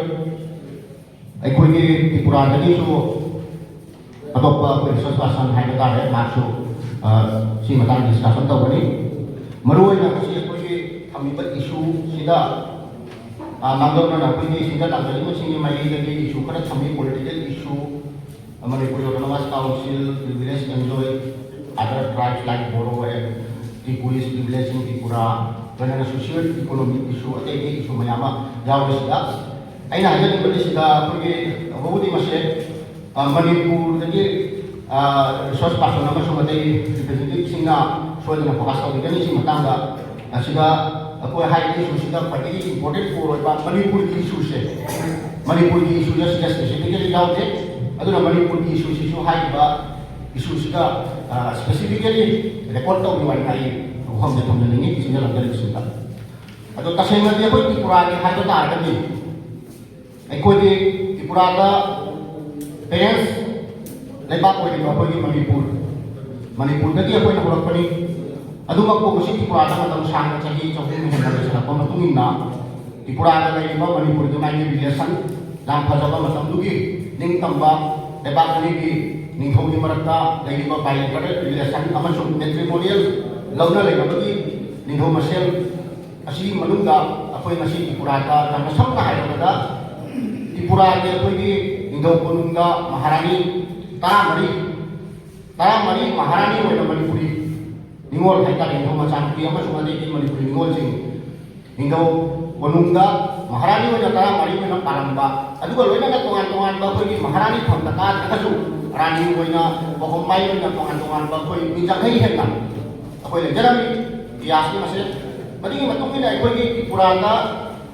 ꯑꯩꯈꯣꯏꯒꯤ ꯇ꯭ꯔꯤꯄꯨꯔꯥꯗꯒꯤꯁꯨ ꯑꯇꯣꯞꯄ ꯑꯩꯈꯣꯏ resource person ꯍꯥꯏꯕ ꯇꯥꯔꯦ, ꯃꯍꯥꯛꯁꯨ, ꯑ, ꯁꯤ ꯃꯇꯥꯡꯗ discussion ꯇꯧꯒꯅꯤ꯫ ꯃꯔꯨꯑꯣꯏꯅ ꯉꯁꯤ ꯑꯩꯈꯣꯏꯒꯤ ꯊꯝꯃꯤꯕ issue ꯁꯤꯗ, ꯑ, ꯃꯥꯡꯖꯧꯅꯅ ꯑꯩꯈꯣꯏꯒꯤ ꯁꯤꯗ ꯂꯥꯛꯆꯔꯤꯕꯁꯤꯡꯒꯤ ꯃꯥꯏꯀꯩꯗꯒꯤ issue ꯈꯔ ꯊꯝꯃꯤ, political issue, Manipur Autonomous Council, privilege enjoy other tribes like Bodo and Tripuris privilege in Tripura, ꯂꯣꯏꯅꯅ social economic issue, ꯑꯇꯩ ꯑꯇꯩ issue ꯃꯌꯥꯝ ꯑꯃ ꯌꯥꯎꯔꯤꯁꯤꯗ, ꯑꯩꯅ ꯍꯥꯏꯖꯅꯤꯡꯕꯗꯤ ꯁꯤꯗ ꯑꯩꯈꯣꯏꯒꯤ ꯇꯧꯕꯕꯨꯗꯤ ꯃꯁꯦ, ꯑ, ꯃꯅꯤꯄꯨꯔꯗꯒꯤ, ꯑ, resource person ꯑꯃꯁꯨꯡ ꯑꯇꯩ representative ꯁꯤꯡꯅ ꯁꯣꯏꯗꯅ focus ꯇꯧꯕꯤꯒꯅꯤ ꯁꯤ ꯃꯇꯥꯡꯗ꯫ ꯑꯁꯤꯗ ꯑꯩꯈꯣꯏ ꯍꯥꯏꯔꯤꯕ ꯏꯁꯨꯁꯤꯗ ꯈ꯭ꯋꯥꯏꯗꯒꯤ ꯏꯝꯄꯣꯔꯇꯦꯟ ꯑꯣꯏꯕ ꯃꯅꯤꯄꯨꯔꯒꯤ ꯏꯁꯨꯁꯦ, ꯃꯅꯤꯄꯨꯔꯒꯤ ꯏꯁꯨꯗ ꯁꯤꯗ ꯁ꯭ꯄꯦꯁꯤꯐꯤꯀꯦꯂꯤ ꯌꯥꯎꯗꯦ꯫ ꯑꯗꯨꯅ ꯃꯅꯤꯄꯨꯔꯒꯤ ꯏꯁꯨꯁꯤꯁꯨ ꯍꯥꯏꯔꯤꯕ ꯏꯁꯨꯁꯤꯗ ꯁ꯭ꯄꯦꯁꯤꯐꯤꯀꯦꯂꯤ ꯔꯦꯀꯣꯔꯗ ꯇꯧꯕꯤꯌꯨ ꯍꯥꯏꯅ ꯑꯩ ꯋꯥꯐꯝꯁꯦ ꯊꯝꯖꯅꯤꯡꯉꯤ ꯆꯤꯡꯖꯜꯂꯛꯇ꯭ꯔꯤꯕꯁꯤꯡꯗ꯫ ꯑꯗꯣ ꯇꯁꯦꯡꯅꯗꯤ ꯑꯩꯈꯣꯏ ꯇ꯭ꯔꯤꯄꯨꯔꯥꯒꯤ ꯍꯥꯏꯕ ꯇꯥꯔꯒꯗꯤ, ꯑꯩꯈꯣꯏꯗꯤ ꯇ꯭ꯔꯤꯄꯨꯔꯥꯗ ꯄꯦꯔꯦꯟꯁ ꯂꯩꯕꯥꯛ ꯑꯣꯏꯔꯤꯕ ꯑꯩꯈꯣꯏꯒꯤ ꯃꯅꯤꯄꯨꯔ, ꯃꯅꯤꯄꯨꯔꯗꯒꯤ ꯑꯩꯈꯣꯏꯅ ꯍꯧꯔꯛꯄꯅꯤ꯫ ꯑꯗꯨꯃꯛꯄꯨ ꯉꯁꯤ ꯇ꯭ꯔꯤꯄꯨꯔꯥꯗ ꯃꯇꯝ ꯁꯥꯡꯅ, ꯆꯍꯤ ꯆꯍꯨꯝ ꯍꯦꯟꯅ ꯂꯩꯁꯜꯂꯛꯄ ꯃꯇꯨꯡ ꯏꯟꯅ, ꯇ꯭ꯔꯤꯄꯨꯔꯥꯒ ꯂꯩꯔꯤꯕ ꯃꯅꯤꯄꯨꯔꯒꯤ ꯃꯥꯒꯤ ꯔꯤꯂꯦꯁꯟ ꯌꯥꯝ ꯐꯖꯕ, ꯃꯇꯝꯗꯨꯒꯤ ꯅꯤꯡꯇꯝꯕ ꯂꯩꯕꯥꯛ ꯑꯅꯤꯒꯤ ꯅꯤꯡꯊꯧꯒꯤ ꯃꯔꯛꯇ ꯂꯩꯔꯤꯕ ꯕꯥꯏꯂꯦꯇꯔꯦꯜ ꯔꯤꯂꯦꯁꯟ ꯑꯃꯁꯨꯡ ꯃꯦꯇ꯭ꯔꯤꯃꯣꯅꯤꯌꯦꯜ ꯂꯧꯅ ꯂꯩꯅꯕꯒꯤ ꯅꯤꯡꯊꯧ ꯃꯁꯦꯜ ꯑꯁꯤꯒꯤ ꯃꯅꯨꯡꯗ ꯑꯩꯈꯣꯏ ꯉꯁꯤ ꯇ꯭ꯔꯤꯄꯨꯔꯥꯗ ꯌꯥꯝꯅ ꯁꯝꯅ ꯍꯥꯏꯔꯕꯗ, ꯇ꯭ꯔꯤꯄꯨꯔꯥꯒꯤ ꯑꯩꯈꯣꯏꯒꯤ ꯅꯤꯡꯊꯧ ꯀꯣꯅꯨꯡꯗ ꯃꯍꯥꯔꯥꯅꯤ ꯇꯔꯥꯃꯔꯤ, ꯇꯔꯥꯃꯔꯤ ꯃꯍꯥꯔꯥꯅꯤ ꯑꯣꯏꯅ ꯃꯅꯤꯄꯨꯔꯤ ꯅꯤꯉꯣꯜ ꯍꯥꯏꯇꯥꯔꯦ, ꯅꯤꯡꯊꯧ ꯃꯆꯥꯅꯨꯄꯤ ꯑꯃꯁꯨꯡ ꯑꯇꯩꯒꯤ ꯃꯅꯤꯄꯨꯔꯤ ꯅꯤꯉꯣꯜꯁꯤꯡ ꯅꯤꯡꯊꯧ ꯀꯣꯅꯨꯡꯗ ꯃꯍꯥꯔꯥꯅꯤ ꯑꯣꯏꯅ ꯇꯔꯥꯃꯔꯤ ꯑꯣꯏꯅ ꯄꯥꯜꯂꯝꯕ, ꯑꯗꯨꯒ ꯂꯣꯏꯅꯅ ꯇꯣꯉꯥꯟ ꯇꯣꯉꯥꯟꯕ ꯑꯩꯈꯣꯏꯒꯤ ꯃꯍꯥꯔꯥꯅꯤ ꯐꯝꯗ ꯀꯥꯗ꯭ꯔꯒꯁꯨ ꯔꯥꯅꯤ ꯑꯣꯏꯅ ꯄꯥꯎꯈꯣꯝꯕꯥꯏ ꯑꯣꯏꯅ ꯇꯣꯉꯥꯟ ꯇꯣꯉꯥꯟꯕ ꯑꯩꯈꯣꯏ ꯃꯤ ꯌꯥꯡꯈꯩ ꯍꯦꯟꯅ ꯑꯩꯈꯣꯏ ꯂꯩꯖꯔꯝꯃꯤ ꯏꯇꯤꯍꯥꯁꯀꯤ ꯃꯁꯦꯟ꯫ ꯃꯗꯨꯒꯤ ꯃꯇꯨꯡ ꯏꯟꯅ ꯑꯩꯈꯣꯏꯒꯤ ꯇ꯭ꯔꯤꯄꯨꯔꯥꯗ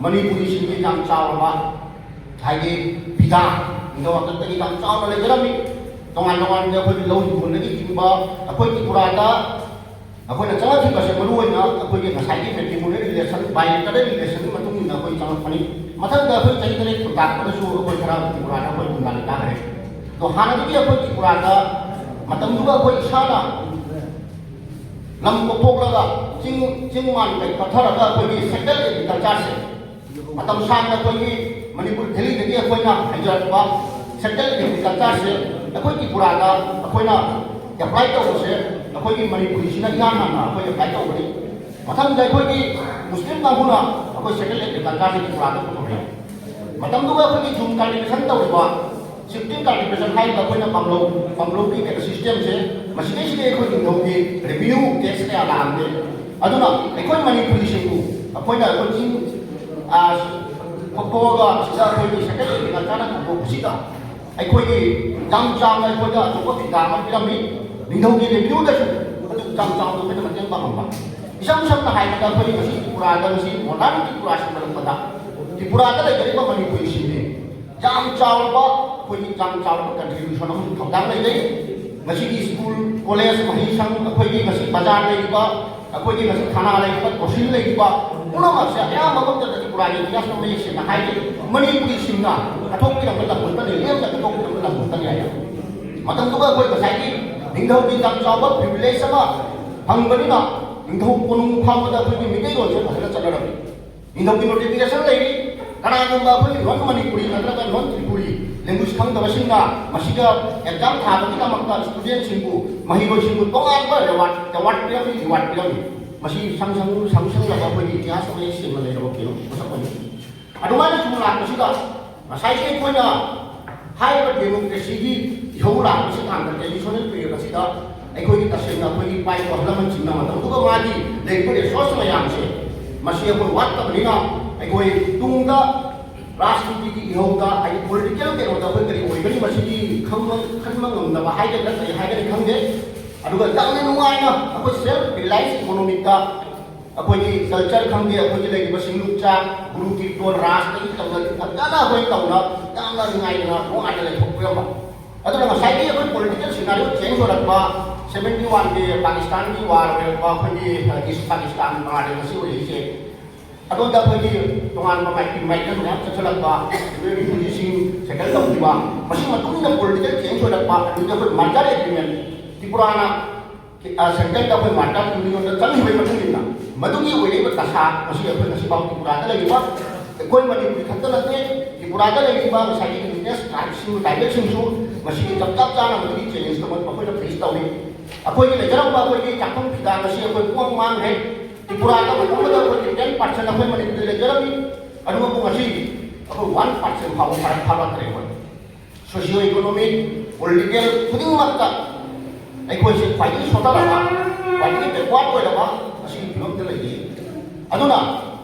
ꯃꯅꯤꯄꯨꯔꯤꯁꯤꯡꯒꯤ ꯌꯥꯝ ꯆꯥꯎꯔꯕ ꯍꯥꯏꯗꯤ ꯐꯤꯗꯥ, ꯅꯤꯡꯊꯧ ꯍꯥꯛꯇꯛꯇꯒꯤ ꯌꯥꯝ ꯆꯥꯎꯅ ꯂꯩꯖꯔꯝꯃꯤ꯫ ꯇꯣꯉꯥꯟ ꯇꯣꯉꯥꯟꯕ ꯑꯩꯈꯣꯏꯒꯤ ꯂꯧ ꯍꯤꯡꯒꯣꯜꯗꯒꯤ ꯆꯤꯡꯕ ꯑꯩꯈꯣꯏ ꯇ꯭ꯔꯤꯄꯨꯔꯥꯗ ꯑꯩꯈꯣꯏꯅ ꯆꯪꯂꯛꯈꯤꯕꯁꯦ ꯃꯔꯨ ꯑꯣꯏꯅ ꯑꯩꯈꯣꯏꯒꯤ ꯉꯁꯥꯏꯒꯤ ꯃꯦꯇ꯭ꯔꯤꯃꯣꯅꯤꯌꯦꯜ ꯔꯤꯂꯦꯁꯟ, ꯕꯥꯏꯂꯦꯇꯔꯦꯜ ꯔꯤꯂꯦꯁꯟꯒꯤ ꯃꯇꯨꯡ ꯏꯟꯅ ꯑꯩꯈꯣꯏ ꯆꯪꯂꯛꯄꯅꯤ꯫ ꯃꯊꯪꯗ ꯑꯩꯈꯣꯏ ꯆꯍꯤ ꯇꯔꯦꯠ ꯈꯨꯟꯇꯥꯛꯄꯗꯁꯨ ꯑꯩꯈꯣꯏ ꯈꯔ ꯇ꯭ꯔꯤꯄꯨꯔꯥꯗ ꯑꯩꯈꯣꯏ ꯈꯨꯟꯗꯥ ꯂꯩꯇꯥꯈ꯭ꯔꯦ꯫ ꯑꯗꯣ ꯍꯥꯟꯅꯗꯒꯤ ꯑꯩꯈꯣꯏ ꯇ꯭ꯔꯤꯄꯨꯔꯥꯗ ꯃꯇꯝꯗꯨꯒ ꯑꯩꯈꯣꯏ ꯏꯁꯥꯅ ꯂꯝ ꯀꯣꯛꯊꯣꯛꯂꯒ ꯆꯤꯡ, ꯆꯤꯡ ꯃꯥꯟ ꯀꯩ ꯄꯠꯊꯔꯒ ꯑꯩꯈꯣꯏꯒꯤ ꯁꯦꯇꯜ ꯑꯦꯒ꯭ꯔꯤꯀꯜꯆꯔꯁꯦ ꯃꯇꯝ ꯁꯥꯡꯅ ꯑꯩꯈꯣꯏꯒꯤ ꯃꯅꯤꯄꯨꯔ ꯚꯦꯂꯤꯗꯒꯤ ꯑꯩꯈꯣꯏꯅ ꯍꯩꯖꯔꯛꯄ ꯁꯦꯇꯜ ꯑꯦꯒ꯭ꯔꯤꯀꯜꯆꯔꯁꯦ ꯑꯩꯈꯣꯏ ꯇ꯭ꯔꯤꯄꯨꯔꯥꯗ ꯑꯩꯈꯣꯏꯅ ꯑꯦꯄ꯭ꯂꯥꯏ ꯇꯧꯕꯁꯦ ꯑꯩꯈꯣꯏꯒꯤ ꯃꯅꯤꯄꯨꯔꯤꯁꯤꯅ ꯏꯍꯥꯟ ꯍꯥꯟꯅ ꯑꯩꯈꯣꯏ ꯑꯦꯄ꯭ꯂꯥꯏ ꯇꯧꯕꯅꯤ꯫ ꯃꯊꯪꯗ ꯑꯩꯈꯣꯏꯒꯤ ꯃꯨꯁꯂꯤꯝ ꯀꯥꯡꯕꯨꯅ ꯑꯩꯈꯣꯏ ꯁꯦꯇꯜ ꯑꯦꯒ꯭ꯔꯤꯀꯜꯆꯔꯁꯦ ꯇ꯭ꯔꯤꯄꯨꯔꯥꯗ ꯄꯨꯊꯣꯔꯛꯑꯦ꯫ ꯃꯇꯝꯗꯨꯗ ꯑꯩꯈꯣꯏꯒꯤ ꯖꯨꯝ ꯀꯜꯇꯤꯚꯦꯁꯟ ꯇꯧꯔꯤꯕ ꯁꯤꯐꯇꯤꯡ ꯀꯜꯇꯤꯚꯦꯁꯟ ꯍꯥꯏꯔꯤꯕ ꯑꯩꯈꯣꯏꯅ ꯄꯥꯝꯂꯧ, ꯄꯥꯝꯂꯧꯒꯤ ꯀꯩꯅꯣ ꯁꯤꯁꯇꯦꯝꯁꯦ ꯃꯁꯤꯗꯩꯁꯤꯗꯤ ꯑꯩꯈꯣꯏ ꯅꯤꯡꯊꯧꯒꯤ ꯔꯦꯚꯤꯅ꯭ꯌꯨ ꯇꯦꯛꯁ ꯀꯌꯥ ꯂꯥꯛꯑꯝꯗꯦ꯫ ꯑꯗꯨꯅ ꯑꯩꯈꯣꯏ ꯃꯅꯤꯄꯨꯔꯤꯁꯤꯡꯕꯨ ꯑꯩꯈꯣꯏꯅ ꯑꯩꯈꯣꯏ ꯆꯤꯡ, ꯑ, ꯈꯣꯛꯇꯣꯛꯑꯒ ꯁꯤꯗ ꯑꯩꯈꯣꯏꯒꯤ ꯁꯦꯀ꯭ꯔꯦꯇꯔꯤ ꯉꯟꯇꯥꯅ ꯈꯣꯛꯇꯣꯛꯄꯁꯤꯗ ꯑꯩꯈꯣꯏꯒꯤ ꯌꯥꯝ ꯆꯥꯎꯅ ꯑꯩꯈꯣꯏꯗ ꯑꯆꯧꯕ ꯐꯤꯗꯥ ꯑꯃ ꯄꯤꯔꯝꯃꯤ꯫ ꯅꯤꯡꯊꯧꯒꯤ ꯔꯦꯚꯤꯅ꯭ꯌꯨꯗꯁꯨ ꯑꯗꯨ ꯌꯥꯝ ꯆꯥꯎꯅ ꯑꯩꯈꯣꯏꯅ ꯃꯇꯦꯡ ꯄꯥꯡꯉꯝꯕ꯫ ꯏꯁꯝ ꯁꯝꯅ ꯍꯥꯏꯔꯕꯗ, ꯑꯩꯈꯣꯏ ꯉꯁꯤ ꯇ꯭ꯔꯤꯄꯨꯔꯥꯗ, ꯉꯁꯤ ꯃꯣꯗꯔꯟ ꯇ꯭ꯔꯤꯄꯨꯔꯥ ꯁꯦꯝꯒꯠꯂꯛꯄꯗ ꯇ꯭ꯔꯤꯄꯨꯔꯥꯗ ꯂꯩꯖꯔꯤꯕ ꯃꯅꯤꯄꯨꯔꯤꯁꯤꯡꯁꯦ ꯌꯥꯝ ꯆꯥꯎꯔꯕ, ꯑꯩꯈꯣꯏꯒꯤ ꯌꯥꯝ ꯆꯥꯎꯔꯕ ꯀꯟꯇ꯭ꯔꯤꯕ꯭ꯌꯨꯁꯟ ꯑꯃꯁꯨ ꯊꯧꯗꯥꯡ ꯂꯩꯖꯩ꯫ ꯉꯁꯤꯒꯤ ꯁ꯭ꯀꯨꯜ, ꯀꯣꯂꯦꯖ, ꯃꯍꯩꯁꯪ, ꯑꯩꯈꯣꯏꯒꯤ ꯉꯁꯤ ꯕꯖꯥꯔ ꯂꯩꯔꯤꯕ, ꯑꯩꯈꯣꯏꯒꯤ ꯉꯁꯤ ꯊꯥꯅꯥ ꯂꯩꯔꯤꯕ, ꯇꯣꯁꯤꯜ ꯂꯩꯔꯤꯕ ꯄꯨꯝꯅꯃꯛꯁꯦ ꯑꯌꯥꯝꯕ ꯃꯛꯇꯗ ꯇ꯭ꯔꯤꯄꯨꯔꯥꯒꯤ ꯏꯇꯤꯍꯥꯁꯇ ꯃꯌꯦꯛ ꯁꯦꯡꯅ ꯍꯥꯏꯔꯤ, ꯃꯅꯤꯄꯨꯔꯤꯁꯤꯡꯅ ꯀꯠꯊꯣꯛꯄꯤꯔꯝꯕ ꯂꯝ ꯈꯛꯇꯅꯤ, ꯂꯦꯝꯅ ꯀꯠꯊꯣꯛꯄꯤꯔꯝꯕ ꯂꯝ ꯈꯛꯇꯅꯤ ꯍꯥꯏꯅ꯫ ꯃꯇꯝꯗꯨꯗ ꯑꯩꯈꯣꯏ ꯉꯁꯥꯏꯒꯤ ꯅꯤꯡꯊꯧꯒꯤ ꯌꯥꯝ ꯆꯥꯎꯕ ꯄ꯭ꯔꯤꯚꯤꯂꯦꯖ ꯑꯃ ꯐꯪꯕꯅꯤꯅ, ꯅꯤꯡꯊꯧ ꯀꯣꯅꯨꯡ ꯐꯥꯎꯕꯗ ꯑꯩꯈꯣꯏꯒꯤ ꯃꯤꯇꯩꯂꯣꯟꯁꯦ ꯐꯖꯅ ꯆꯠꯅꯔꯝꯃꯤ꯫ ꯅꯤꯡꯊꯧꯒꯤ ꯅꯣꯇꯤꯐꯤꯀꯦꯁꯟ ꯂꯩꯔꯤ, ꯀꯅꯥꯒꯨꯝꯕ ꯑꯩꯈꯣꯏꯒꯤ ꯅꯣꯟ ꯃꯅꯤꯄꯨꯔꯤ ꯅꯠꯇ꯭ꯔꯒ ꯅꯣꯟ ꯇ꯭ꯔꯤꯄꯨꯔꯤ ꯂꯦꯡꯒ꯭ꯋꯦꯖ ꯈꯪꯗꯕꯁꯤꯡꯅ ꯃꯁꯤꯗ ꯑꯦꯛꯖꯥꯝ ꯊꯥꯕꯒꯤꯗꯃꯛꯇ ꯁ꯭ꯇꯨꯗꯦꯟꯁꯤꯡꯕꯨ, ꯃꯍꯩꯔꯣꯏꯁꯤꯡꯕꯨ ꯇꯣꯉꯥꯟꯕ ꯔꯤꯋꯥꯔꯗ, ꯑꯦꯋꯥꯔꯗ ꯄꯤꯔꯝꯃꯤ, ꯔꯤꯋꯥꯔꯗ ꯄꯤꯔꯝꯃꯤ꯫ ꯃꯁꯤ ꯁꯪ ꯁꯪ ꯁꯪꯁꯪꯂꯕ ꯑꯩꯈꯣꯏꯒꯤ ꯏꯇꯤꯍꯥꯁ ꯑꯃ ꯁꯦꯝꯕ ꯂꯩꯔꯕ ꯀꯩꯅꯣ ꯃꯁꯛ ꯑꯃꯅꯤ꯫ ꯑꯗꯨꯃꯥꯏꯅ ꯁꯨꯝ ꯂꯥꯛꯄꯁꯤꯗ ꯉꯁꯥꯏꯒꯤ ꯑꯩꯈꯣꯏꯅ ꯍꯥꯏꯔꯤꯕ ꯗꯦꯃꯣꯀ꯭ꯔꯦꯁꯤꯒꯤ ꯏꯍꯧ ꯂꯥꯛꯄꯁꯤ ꯀꯥꯟꯗ traditional period ꯑꯁꯤꯗ ꯑꯩꯈꯣꯏꯒꯤ ꯇꯁꯦꯡꯅ ꯑꯩꯈꯣꯏꯒꯤ ꯏꯄꯥ ꯏꯄꯨ ꯑꯍꯜ ꯂꯃꯟꯁꯤꯡꯅ ꯃꯇꯝꯗꯨꯒ ꯃꯥꯒꯤ ꯂꯩꯔꯤꯕ ꯔꯤꯁꯣꯔꯁ ꯃꯌꯥꯝꯁꯦ ꯃꯁꯤ ꯑꯩꯈꯣꯏ ꯋꯥꯠꯇꯕꯅꯤꯅ ꯑꯩꯈꯣꯏ ꯇꯨꯡꯗ ꯔꯥꯖꯅꯤꯇꯤꯒꯤ ꯏꯍꯧꯗ ꯍꯥꯏꯗꯤ ꯄꯣꯂꯤꯇꯤꯀꯦꯜ ꯀꯩꯅꯣꯗ ꯑꯩꯈꯣꯏ ꯀꯔꯤ ꯑꯣꯏꯒꯅꯤ ꯃꯁꯤꯗꯤ ꯈꯪꯕ ꯈꯟꯕ ꯉꯝꯗꯕ ꯍꯥꯏꯒꯗ꯭ꯔꯥ ꯀꯔꯤ ꯍꯥꯏꯒꯅꯤ ꯈꯪꯗꯦ꯫ ꯑꯗꯨꯒ ꯌꯥꯝꯅ ꯅꯨꯡꯉꯥꯏꯅ ꯑꯩꯈꯣꯏ ꯁꯦꯜꯐ ꯔꯤꯂꯥꯏꯟꯁ ꯏꯀꯣꯅꯣꯃꯤꯛꯇ ꯑꯩꯈꯣꯏꯒꯤ ꯀꯜꯆꯔ ꯈꯪꯗꯦ, ꯑꯩꯈꯣꯏꯒꯤ ꯂꯩꯔꯤꯕ ꯁꯤꯡꯂꯨꯞꯆꯥ, ꯒꯨꯔꯨ ꯀꯤꯔꯇꯣꯟ, ꯔꯥꯁꯇꯒꯤ ꯇꯧꯅ ꯐꯖꯅ ꯑꯩꯈꯣꯏ ꯇꯧꯅ ꯌꯥꯝꯅ ꯅꯨꯡꯉꯥꯏꯅ ꯅꯨꯡꯉꯥꯏꯅ ꯂꯩꯊꯣꯛꯄꯤꯔꯝꯕ꯫ ꯑꯗꯨꯅ ꯉꯁꯥꯏꯒꯤ ꯑꯩꯈꯣꯏ ꯄꯣꯂꯤꯇꯤꯀꯦꯜ ꯁꯤꯅꯥꯔꯤꯑꯣ ꯆꯦꯟꯖ ꯑꯣꯏꯔꯛꯄ, ꯁꯚꯦꯟꯇꯤ ꯋꯥꯟꯒꯤ ꯄꯥꯀꯤꯁꯇꯥꯟꯒꯤ ꯋꯥꯔ ꯑꯣꯏꯔꯛꯄ, ꯑꯩꯈꯣꯏꯒꯤ ꯏꯁ ꯄꯥꯀꯤꯁꯇꯥꯟ ꯃꯉꯥꯜꯗ ꯉꯁꯤ ꯑꯣꯏꯔꯛꯏꯁꯦ, ꯑꯗꯣꯝꯗ ꯑꯩꯈꯣꯏꯒꯤ ꯇꯣꯉꯥꯟꯕ ꯃꯥꯏꯀꯩ ꯃꯥꯏꯀꯩ ꯃꯌꯥꯝ ꯆꯠꯁꯤꯜꯂꯛꯄ, ꯑꯗꯨꯗꯒꯤ ꯔꯤꯐ꯭ꯌꯨꯖꯤꯁꯤꯡ ꯁꯦꯇꯜ ꯇꯧꯈꯤꯕ, ꯃꯁꯤ ꯃꯇꯨꯡ ꯏꯟꯅ ꯄꯣꯂꯤꯇꯤꯀꯦꯜ ꯆꯦꯟꯖ ꯑꯣꯏꯔꯛꯄ, ꯑꯗꯨꯗ ꯑꯩꯈꯣꯏ ꯃꯥꯔꯖꯔ ꯑꯦꯒ꯭ꯔꯤꯃꯦꯟ ꯇ꯭ꯔꯤꯄꯨꯔꯥꯅ ꯁꯦꯟꯇ꯭ꯔꯦꯜꯗ ꯑꯩꯈꯣꯏ ꯃꯥꯔꯇꯟ ꯌꯨꯅꯤꯌꯟꯗ ꯆꯪꯈꯤꯕꯒꯤ ꯃꯇꯨꯡ ꯏꯟꯅ ꯃꯗꯨꯒꯤ ꯑꯣꯏꯔꯛꯏꯕ ꯗꯁꯥ ꯉꯁꯤ ꯑꯩꯈꯣꯏ ꯉꯁꯤ ꯐꯥꯎ ꯇ꯭ꯔꯤꯄꯨꯔꯥꯗ ꯂꯩꯔꯤꯕ ꯑꯩꯈꯣꯏ ꯃꯅꯤꯄꯨꯔꯤ ꯈꯛꯇ ꯅꯠꯇꯦ, ꯇ꯭ꯔꯤꯄꯨꯔꯥꯗ ꯂꯩꯔꯤꯕ ꯉꯁꯥꯏꯒꯤ ꯏꯟꯗꯤꯖꯤꯅꯁ ꯇ꯭ꯔꯥꯏꯕꯁꯤꯡ, ꯇ꯭ꯔꯥꯏꯕꯦꯜꯁꯤꯡꯁꯨ ꯉꯁꯤꯒꯤ ꯆꯞ ꯆꯞ ꯆꯥꯅ ꯃꯗꯨꯒꯤ ꯆꯦꯂꯦꯟꯖꯇꯣ ꯃꯈꯣꯏꯅ ꯐꯦꯁ ꯇꯧꯔꯤ꯫ ꯑꯩꯈꯣꯏꯒꯤ ꯂꯩꯖꯔꯝꯕ ꯑꯩꯈꯣꯏꯒꯤ ꯆꯥꯛꯈꯨꯝ ꯐꯤꯗꯥ ꯉꯁꯤ ꯑꯩꯈꯣꯏ ꯄꯨꯡꯃꯥꯡ ꯃꯥꯡꯈ꯭ꯔꯦ꯫ ꯇ꯭ꯔꯤꯄꯨꯔꯥꯗ ꯃꯇꯝ ꯑꯃꯗ ꯑꯩꯈꯣꯏꯒꯤ ꯇꯦꯟ ꯄꯥꯔꯁꯦꯟ ꯑꯩꯈꯣꯏ ꯃꯅꯤꯄꯨꯔꯗ ꯂꯩꯖꯔꯝꯃꯤ, ꯑꯗꯨꯕꯨ ꯉꯁꯤ ꯑꯩꯈꯣꯏ ꯋꯥꯟ ꯄꯥꯔꯁꯦꯟ ꯐꯥꯎꯕ ꯐꯔꯛ ꯐꯥꯔꯛꯇ꯭ꯔꯦ꯫ ꯑꯩꯈꯣꯏ ꯁꯣꯁꯤꯌꯣ ꯏꯀꯣꯅꯣꯃꯤꯛ, ꯄꯣꯂꯤꯇꯤꯀꯦꯜ ꯈꯨꯗꯤꯡꯃꯛꯇ ꯑꯩꯈꯣꯏꯁꯦ ꯈ꯭ꯋꯥꯏꯗꯒꯤ ꯁꯣꯊꯔꯕ, ꯈ꯭ꯋꯥꯏꯗꯒꯤ ꯕꯦꯛꯋꯥꯔꯗ ꯑꯣꯏꯔꯕ ꯑꯁꯤꯒꯤ ꯐꯤꯕꯝꯗ ꯂꯩꯔꯤ꯫ ꯑꯗꯨꯅ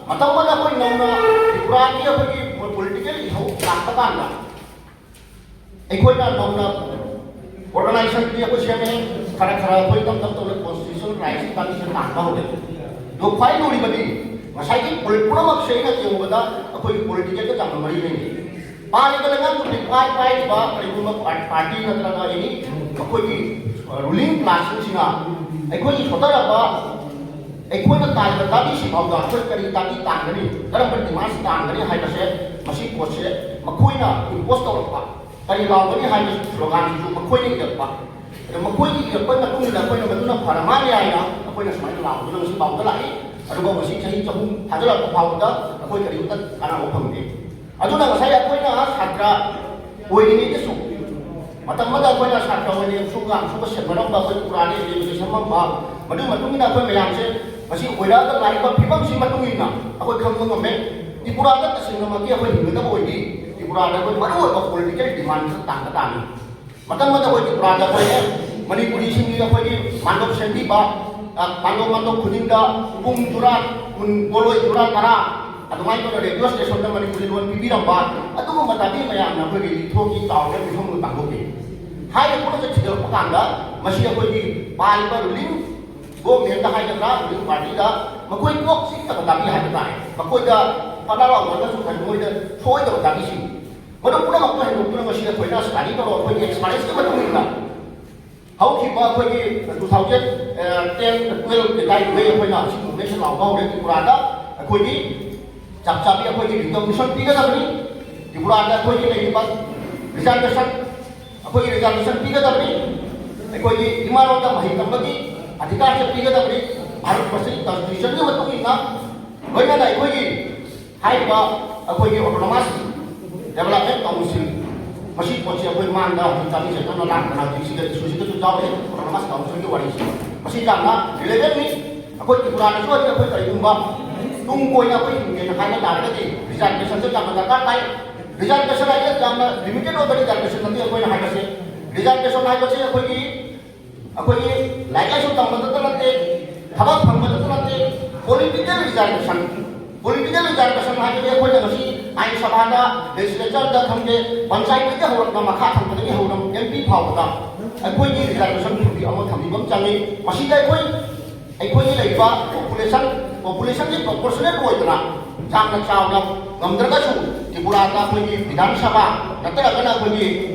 ꯃꯇꯝ ꯑꯃꯗ ꯑꯩꯈꯣꯏ ꯅꯧꯅ ꯇ꯭ꯔꯤꯄꯨꯔꯥꯒꯤ ꯑꯩꯈꯣꯏꯒꯤ ꯄꯣꯂꯤꯇꯤꯀꯦꯜ ꯏꯍꯧ ꯂꯥꯛꯄ ꯀꯥꯟꯗ ꯑꯩꯈꯣꯏꯅ ꯅꯧꯅ ꯑꯣꯔꯒꯅꯥꯏꯖꯦꯁꯟꯗꯤ ꯑꯩꯈꯣꯏ ꯁꯦꯝꯃꯦ, ꯈꯔ ꯈꯔ ꯑꯩꯈꯣꯏ ꯇꯞ ꯇꯞ ꯇꯧꯅ ꯀꯣꯟꯁꯇꯤꯇ꯭ꯌꯨꯁꯟ ꯔꯥꯏꯠꯁ ꯀꯟꯗꯤꯁꯟ ꯂꯥꯛꯄ ꯍꯧꯔꯦ꯫ ꯑꯗꯣ ꯈ꯭ꯋꯥꯏ ꯂꯨꯔꯤꯕꯗꯤ ꯉꯁꯥꯏꯒꯤ ꯄꯣꯂꯤ-, ꯄꯨꯝꯅꯃꯛꯁꯦ ꯑꯩꯅ ꯌꯦꯡꯕꯗ ꯑꯩꯈꯣꯏꯒꯤ ꯄꯣꯂꯤꯇꯤꯀꯦꯜꯒ ꯌꯥꯝꯅ ꯃꯔꯤ ꯂꯩꯅꯩ꯫ ꯄꯥꯜꯂꯤꯕ ꯂꯩꯉꯥꯛꯄ ꯄꯥꯏ-, ꯄꯥꯏꯔꯤꯕ ꯀꯔꯤꯒꯨꯝꯕ ꯄꯥꯔ-, ꯄꯥꯔꯇꯤ ꯅꯠꯇ꯭ꯔꯒ ꯑꯦꯅꯤ ꯑꯩꯈꯣꯏꯒꯤ, ꯑ, ꯔꯨꯂꯤꯡ ꯀ꯭ꯂꯥꯁꯁꯤꯡꯁꯤꯅ ꯑꯩꯈꯣꯏꯒꯤ ꯁꯣꯠꯊꯔꯕ, ꯑꯩꯈꯣꯏꯅ ꯇꯥꯜꯂꯤꯕ ꯗꯥꯕꯤꯁꯤ ꯐꯥꯎꯗ ꯑꯩꯈꯣꯏ ꯀꯔꯤ ꯗꯥꯕꯤ ꯇꯥꯟꯒꯅꯤ, ꯀꯔꯝꯕ ꯗꯤꯃꯥꯟꯁ ꯇꯥꯟꯒꯅꯤ ꯍꯥꯏꯕꯁꯦ ꯃꯁꯤ ꯄꯣꯠꯁꯦ ꯃꯈꯣꯏꯅ ꯏꯝꯄꯣꯁ ꯇꯧꯔꯛꯄ꯫ ꯀꯔꯤ ꯂꯥꯎꯒꯅꯤ ꯍꯥꯏꯕ ꯁ꯭ꯂꯣꯒꯥꯟꯁꯤꯁꯨ ꯃꯈꯣꯏꯅ ꯏꯔꯛꯄ꯫ ꯑꯗ ꯃꯈꯣꯏꯒꯤ ꯏꯔꯛꯄꯒꯤ ꯃꯇꯨꯡ ꯏꯟꯅ ꯑꯩꯈꯣꯏꯅ ꯃꯗꯨꯅ ꯐꯔ ꯃꯥꯜꯂꯦ ꯍꯥꯏꯅ ꯑꯩꯈꯣꯏꯅ ꯁꯨꯃꯥꯏꯅ ꯂꯥꯎꯗꯨꯅ ꯉꯁꯤ ꯄꯥꯎꯗ ꯂꯥꯛꯏ꯫ ꯑꯗꯨꯒ ꯉꯁꯤ ꯆꯍꯤ ꯆꯍꯨꯝ ꯐꯥꯖꯤꯜꯂꯛꯄ ꯐꯥꯎꯕꯗ ꯑꯩꯈꯣꯏ ꯀꯔꯤꯝꯇ ꯀꯥꯟꯅꯕ ꯐꯪꯗꯦ꯫ ꯑꯗꯨꯅ ꯉꯁꯥꯏ ꯑꯩꯈꯣꯏꯅ ꯁꯥꯇ꯭ꯔ ꯑꯣꯏꯔꯤꯉꯩꯗꯁꯨ, ꯃꯇꯝ ꯑꯃꯗ ꯑꯩꯈꯣꯏꯅ ꯁꯥꯇ꯭ꯔ ꯑꯣꯏꯔꯤꯉꯩꯗꯁꯨ ꯉꯥꯡꯁꯨꯕ ꯁꯦꯝꯅꯔꯝꯕ, ꯑꯩꯈꯣꯏ ꯄꯨꯔꯥꯅ ꯏꯗꯨꯀꯦꯁꯟ ꯁꯦꯝꯃꯝꯕ, ꯃꯗꯨꯒꯤ ꯃꯇꯨꯡ ꯏꯟꯅ ꯑꯩꯈꯣꯏ ꯃꯌꯥꯝꯁꯦ ꯉꯁꯤ ꯑꯣꯏꯔꯛꯑꯒ ꯂꯥꯛꯏꯕ ꯐꯤꯕꯝꯁꯤꯒꯤ ꯃꯇꯨꯡ ꯏꯟꯅ ꯑꯩꯈꯣꯏ ꯈꯪꯕ ꯉꯝꯃꯦ꯫ ꯇ꯭ꯔꯤꯄꯨꯔꯥꯗ ꯇꯁꯦꯡꯅꯃꯛꯀꯤ ꯑꯩꯈꯣꯏ ꯍꯤꯡꯒꯗꯕ ꯑꯣꯏꯗꯤ ꯇ꯭ꯔꯤꯄꯨꯔꯥꯗ ꯑꯩꯈꯣꯏ ꯃꯔꯨꯑꯣꯏꯕ ꯄꯣꯂꯤꯇꯤꯀꯦꯜ ꯗꯤꯃꯥꯟ ꯈꯔ ꯇꯥꯟꯕ ꯇꯥꯕꯅꯤ꯫ ꯃꯇꯝ ꯑꯃꯗ ꯑꯩꯈꯣꯏ ꯇ꯭ꯔꯤꯄꯨꯔꯥꯗ ꯑꯩꯈꯣꯏ ꯃꯅꯤꯄꯨꯔꯤꯁꯤꯡꯒꯤ ꯑꯩꯈꯣꯏꯒꯤ ꯃꯥꯟꯗꯣꯞ ꯁꯦꯝꯕꯤꯕ, ꯑ, ꯃꯥꯟꯗꯣꯞ ꯃꯥꯟꯗꯣꯞ ꯈꯨꯗꯤꯡꯗ ꯄꯨꯡ ꯖꯨꯔꯥ ꯀꯨꯟ, ꯄꯣꯂꯣꯏ ꯖꯨꯔꯥ ꯇꯔꯥ, ꯑꯗꯨꯃꯥꯏꯅ ꯇꯧꯅ ꯔꯦꯗꯤꯑꯣ ꯁ꯭ꯇꯦꯁꯟꯗ ꯃꯅꯤꯄꯨꯔꯤ ꯂꯣꯟ ꯄꯤꯕꯤꯔꯝꯕ, ꯑꯗꯨꯒꯨꯝꯕ ꯇꯥꯕꯤ ꯃꯌꯥꯝꯅ ꯑꯩꯈꯣꯏꯒꯤ ꯂꯤꯊꯣꯛꯀꯤ ꯆꯥꯎꯔꯒ ꯃꯤꯐꯝ ꯄꯥꯡꯊꯣꯛꯈꯤ꯫ ꯍꯥꯏꯔꯤꯕ ꯄꯣꯠꯁꯦ ꯊꯤꯒꯠꯂꯛꯄ ꯀꯥꯟꯗ ꯃꯁꯤ ꯑꯩꯈꯣꯏꯒꯤ ꯄꯥꯜꯂꯤꯕ ꯔꯨꯂꯤꯡ ꯒꯣꯔꯃꯦꯟꯗ ꯍꯥꯏꯒꯗ꯭ꯔꯥ, ꯔꯨꯂꯤꯡ ꯄꯥꯔꯇꯤꯗ ꯃꯈꯣꯏ ꯀꯣꯛ ꯆꯤꯛꯇꯕ ꯇꯥꯕꯤ ꯍꯥꯏꯕ ꯇꯥꯔꯦ꯫ ꯃꯈꯣꯏꯗ ꯄꯅꯥ ꯂꯥꯎꯅꯔꯒꯁꯨ ꯃꯣꯏꯗ ꯁꯣꯏꯗꯕ ꯇꯥꯕꯤꯁꯤꯡ꯫ ꯃꯗꯨ ꯄꯨꯝꯅꯃꯛꯇꯣ ꯍꯦꯟꯗꯣꯛꯇꯨꯅ ꯉꯁꯤ ꯑꯩꯈꯣꯏꯅ ꯁ꯭ꯇꯗꯤ ꯇꯧꯔꯒ ꯑꯩꯈꯣꯏꯒꯤ ꯑꯦꯛꯁꯄꯤꯔꯤꯌꯦꯟꯁꯀꯤ ꯃꯇꯨꯡ ꯏꯟꯅ ꯍꯧꯈꯤꯕ ꯑꯩꯈꯣꯏꯒꯤ two thousand ten twelve ꯑꯗꯥꯏꯗꯨꯗꯒꯤ ꯑꯩꯈꯣꯏꯅ ꯑꯁꯤꯒꯤ ꯃꯨꯚꯃꯦꯟꯁꯦ ꯂꯥꯎꯕ ꯍꯧꯔꯦ꯫ ꯇ꯭ꯔꯤꯄꯨꯔꯥꯗ ꯑꯩꯈꯣꯏꯒꯤ ꯆꯞ ꯆꯥꯕꯤ ꯑꯩꯈꯣꯏꯒꯤ ꯔꯤꯀꯣꯒꯅꯤꯁꯟ ꯄꯤꯒꯗꯕꯅꯤ꯫ ꯇ꯭ꯔꯤꯄꯨꯔꯥꯗ ꯑꯩꯈꯣꯏꯒꯤ ꯂꯩꯔꯤꯕ ꯔꯤꯖꯥꯔꯕꯦꯁꯟ, ꯑꯩꯈꯣꯏꯒꯤ ꯔꯤꯖꯥꯔꯕꯦꯁꯟ ꯄꯤꯒꯗꯕꯅꯤ꯫ ꯑꯩꯈꯣꯏꯒꯤ ꯏꯃꯥ ꯂꯣꯟꯗ ꯃꯍꯩ ꯇꯝꯕꯒꯤ ꯑꯙꯤꯀꯥꯔꯁꯦ ꯄꯤꯒꯗꯕꯅꯤ꯫ ꯚꯥꯔꯠ ꯃꯁꯤꯒꯤ ꯀꯟꯁꯇꯤꯇ꯭ꯌꯨꯁꯟꯒꯤ ꯃꯇꯨꯡ ꯏꯟꯅ ꯂꯣꯏꯅꯅ ꯑꯩꯈꯣꯏꯒꯤ ꯍꯥꯏꯔꯤꯕ ꯑꯩꯈꯣꯏꯒꯤ ꯑꯣꯇꯣꯅꯣꯃꯁ ꯗꯦꯕꯂꯞꯃꯦꯟ ꯀꯥꯎꯟꯁꯤꯜ, ꯃꯁꯤ ꯄꯣꯠꯁꯤ ꯑꯩꯈꯣꯏ ꯃꯥꯡꯗ ꯍꯧꯖꯤꯛ ꯆꯍꯤ ꯆꯠꯇꯅ ꯂꯥꯛꯇꯅ ꯍꯧꯖꯤꯛꯁꯤꯗ ꯏꯁꯨꯁꯤꯗꯁꯨ ꯌꯥꯎꯔꯦ꯫ ꯑꯣꯇꯣꯅꯣꯃꯁ ꯀꯥꯎꯟꯁꯤꯜꯒꯤ ꯋꯥꯔꯤꯁꯤ ꯃꯁꯤ ꯌꯥꯝꯅ ꯔꯤꯂꯦꯚꯦꯟꯅꯤ꯫ ꯑꯩꯈꯣꯏ ꯇ꯭ꯔꯤꯄꯨꯔꯥꯗꯁꯨ ꯍꯧꯖꯤꯛ ꯑꯩꯈꯣꯏ ꯀꯔꯤꯒꯨꯝꯕ ꯇꯨꯡ ꯀꯣꯏꯅ ꯑꯩꯈꯣꯏ ꯍꯤꯡꯒꯦꯅ ꯍꯥꯏꯕ ꯇꯥꯔꯒꯗꯤ ꯔꯤꯖꯥꯔꯕꯦꯁꯟꯁꯦ ꯌꯥꯝꯅ ꯗꯔꯀꯥꯔ ꯇꯥꯏ꯫ ꯔꯤꯖꯥꯔꯕꯦꯁꯟ ꯍꯥꯏꯁꯦ ꯌꯥꯝꯅ ꯂꯤꯃꯤꯇꯦꯠ ꯑꯣꯏꯕ ꯔꯤꯖꯥꯔꯕꯦꯁꯟ ꯅꯠꯇꯦ ꯑꯩꯈꯣꯏꯅ ꯍꯥꯏꯕꯁꯦ꯫ ꯔꯤꯖꯥꯔꯕꯦꯁꯟ ꯍꯥꯏꯕꯁꯦ ꯑꯩꯈꯣꯏꯒꯤ ꯑꯩꯈꯣꯏꯒꯤ ꯂꯥꯏꯔꯤꯛ ꯂꯥꯏꯁꯨ ꯇꯝꯕꯗꯇ ꯅꯠꯇꯦ, ꯊꯕꯛ ꯐꯪꯕꯗꯇ ꯅꯠꯇꯦ, ꯄꯣꯂꯤꯇꯤꯀꯦꯜ ꯔꯤꯖꯥꯔꯕꯦꯁꯟ, ꯄꯣꯂꯤꯇꯤꯀꯦꯜ ꯔꯤꯖꯥꯔꯕꯦꯁꯟ ꯍꯥꯏꯕꯗꯤ ꯑꯩꯈꯣꯏꯅ ꯉꯁꯤ ꯑꯥꯏꯟ ꯁꯚꯥꯗ, ꯂꯦꯖꯤꯁꯂꯦꯆꯔꯗ ꯈꯪꯗꯦ, ꯄꯟꯆꯥꯌꯠꯇꯒꯤ ꯍꯧꯔꯛꯅ ꯃꯈꯥ ꯊꯪꯕꯗꯒꯤ ꯍꯧꯔꯛꯅ ꯑꯦꯝ ꯄꯤ ꯐꯥꯎꯕꯗ ꯑꯩꯈꯣꯏꯒꯤ ꯔꯤꯖꯥꯔꯕꯦꯁꯟ ꯊꯝꯕꯤ ꯑꯃ ꯊꯝꯕꯤꯕ ꯑꯃ ꯆꯪꯉꯤ꯫ ꯃꯁꯤꯗ ꯑꯩꯈꯣꯏ ꯑꯩꯈꯣꯏꯒꯤ ꯂꯩꯔꯤꯕ ꯄꯣꯄꯨꯂꯦꯁꯟ, ꯄꯣꯄꯨꯂꯦꯁꯟꯒꯤ ꯄ꯭ꯔꯣꯄꯣꯔꯁꯅꯦꯠ ꯑꯣꯏꯗꯅ ꯌꯥꯝꯅ ꯆꯥꯎꯅ ꯉꯝꯗ꯭ꯔꯒꯁꯨ, ꯇ꯭ꯔꯤꯄꯨꯔꯥꯗ ꯑꯩꯈꯣꯏꯒꯤ ꯕꯤꯙꯥꯟ ꯁꯚꯥ ꯅꯠꯇ꯭ꯔꯒꯅ ꯑꯩꯈꯣꯏꯒꯤ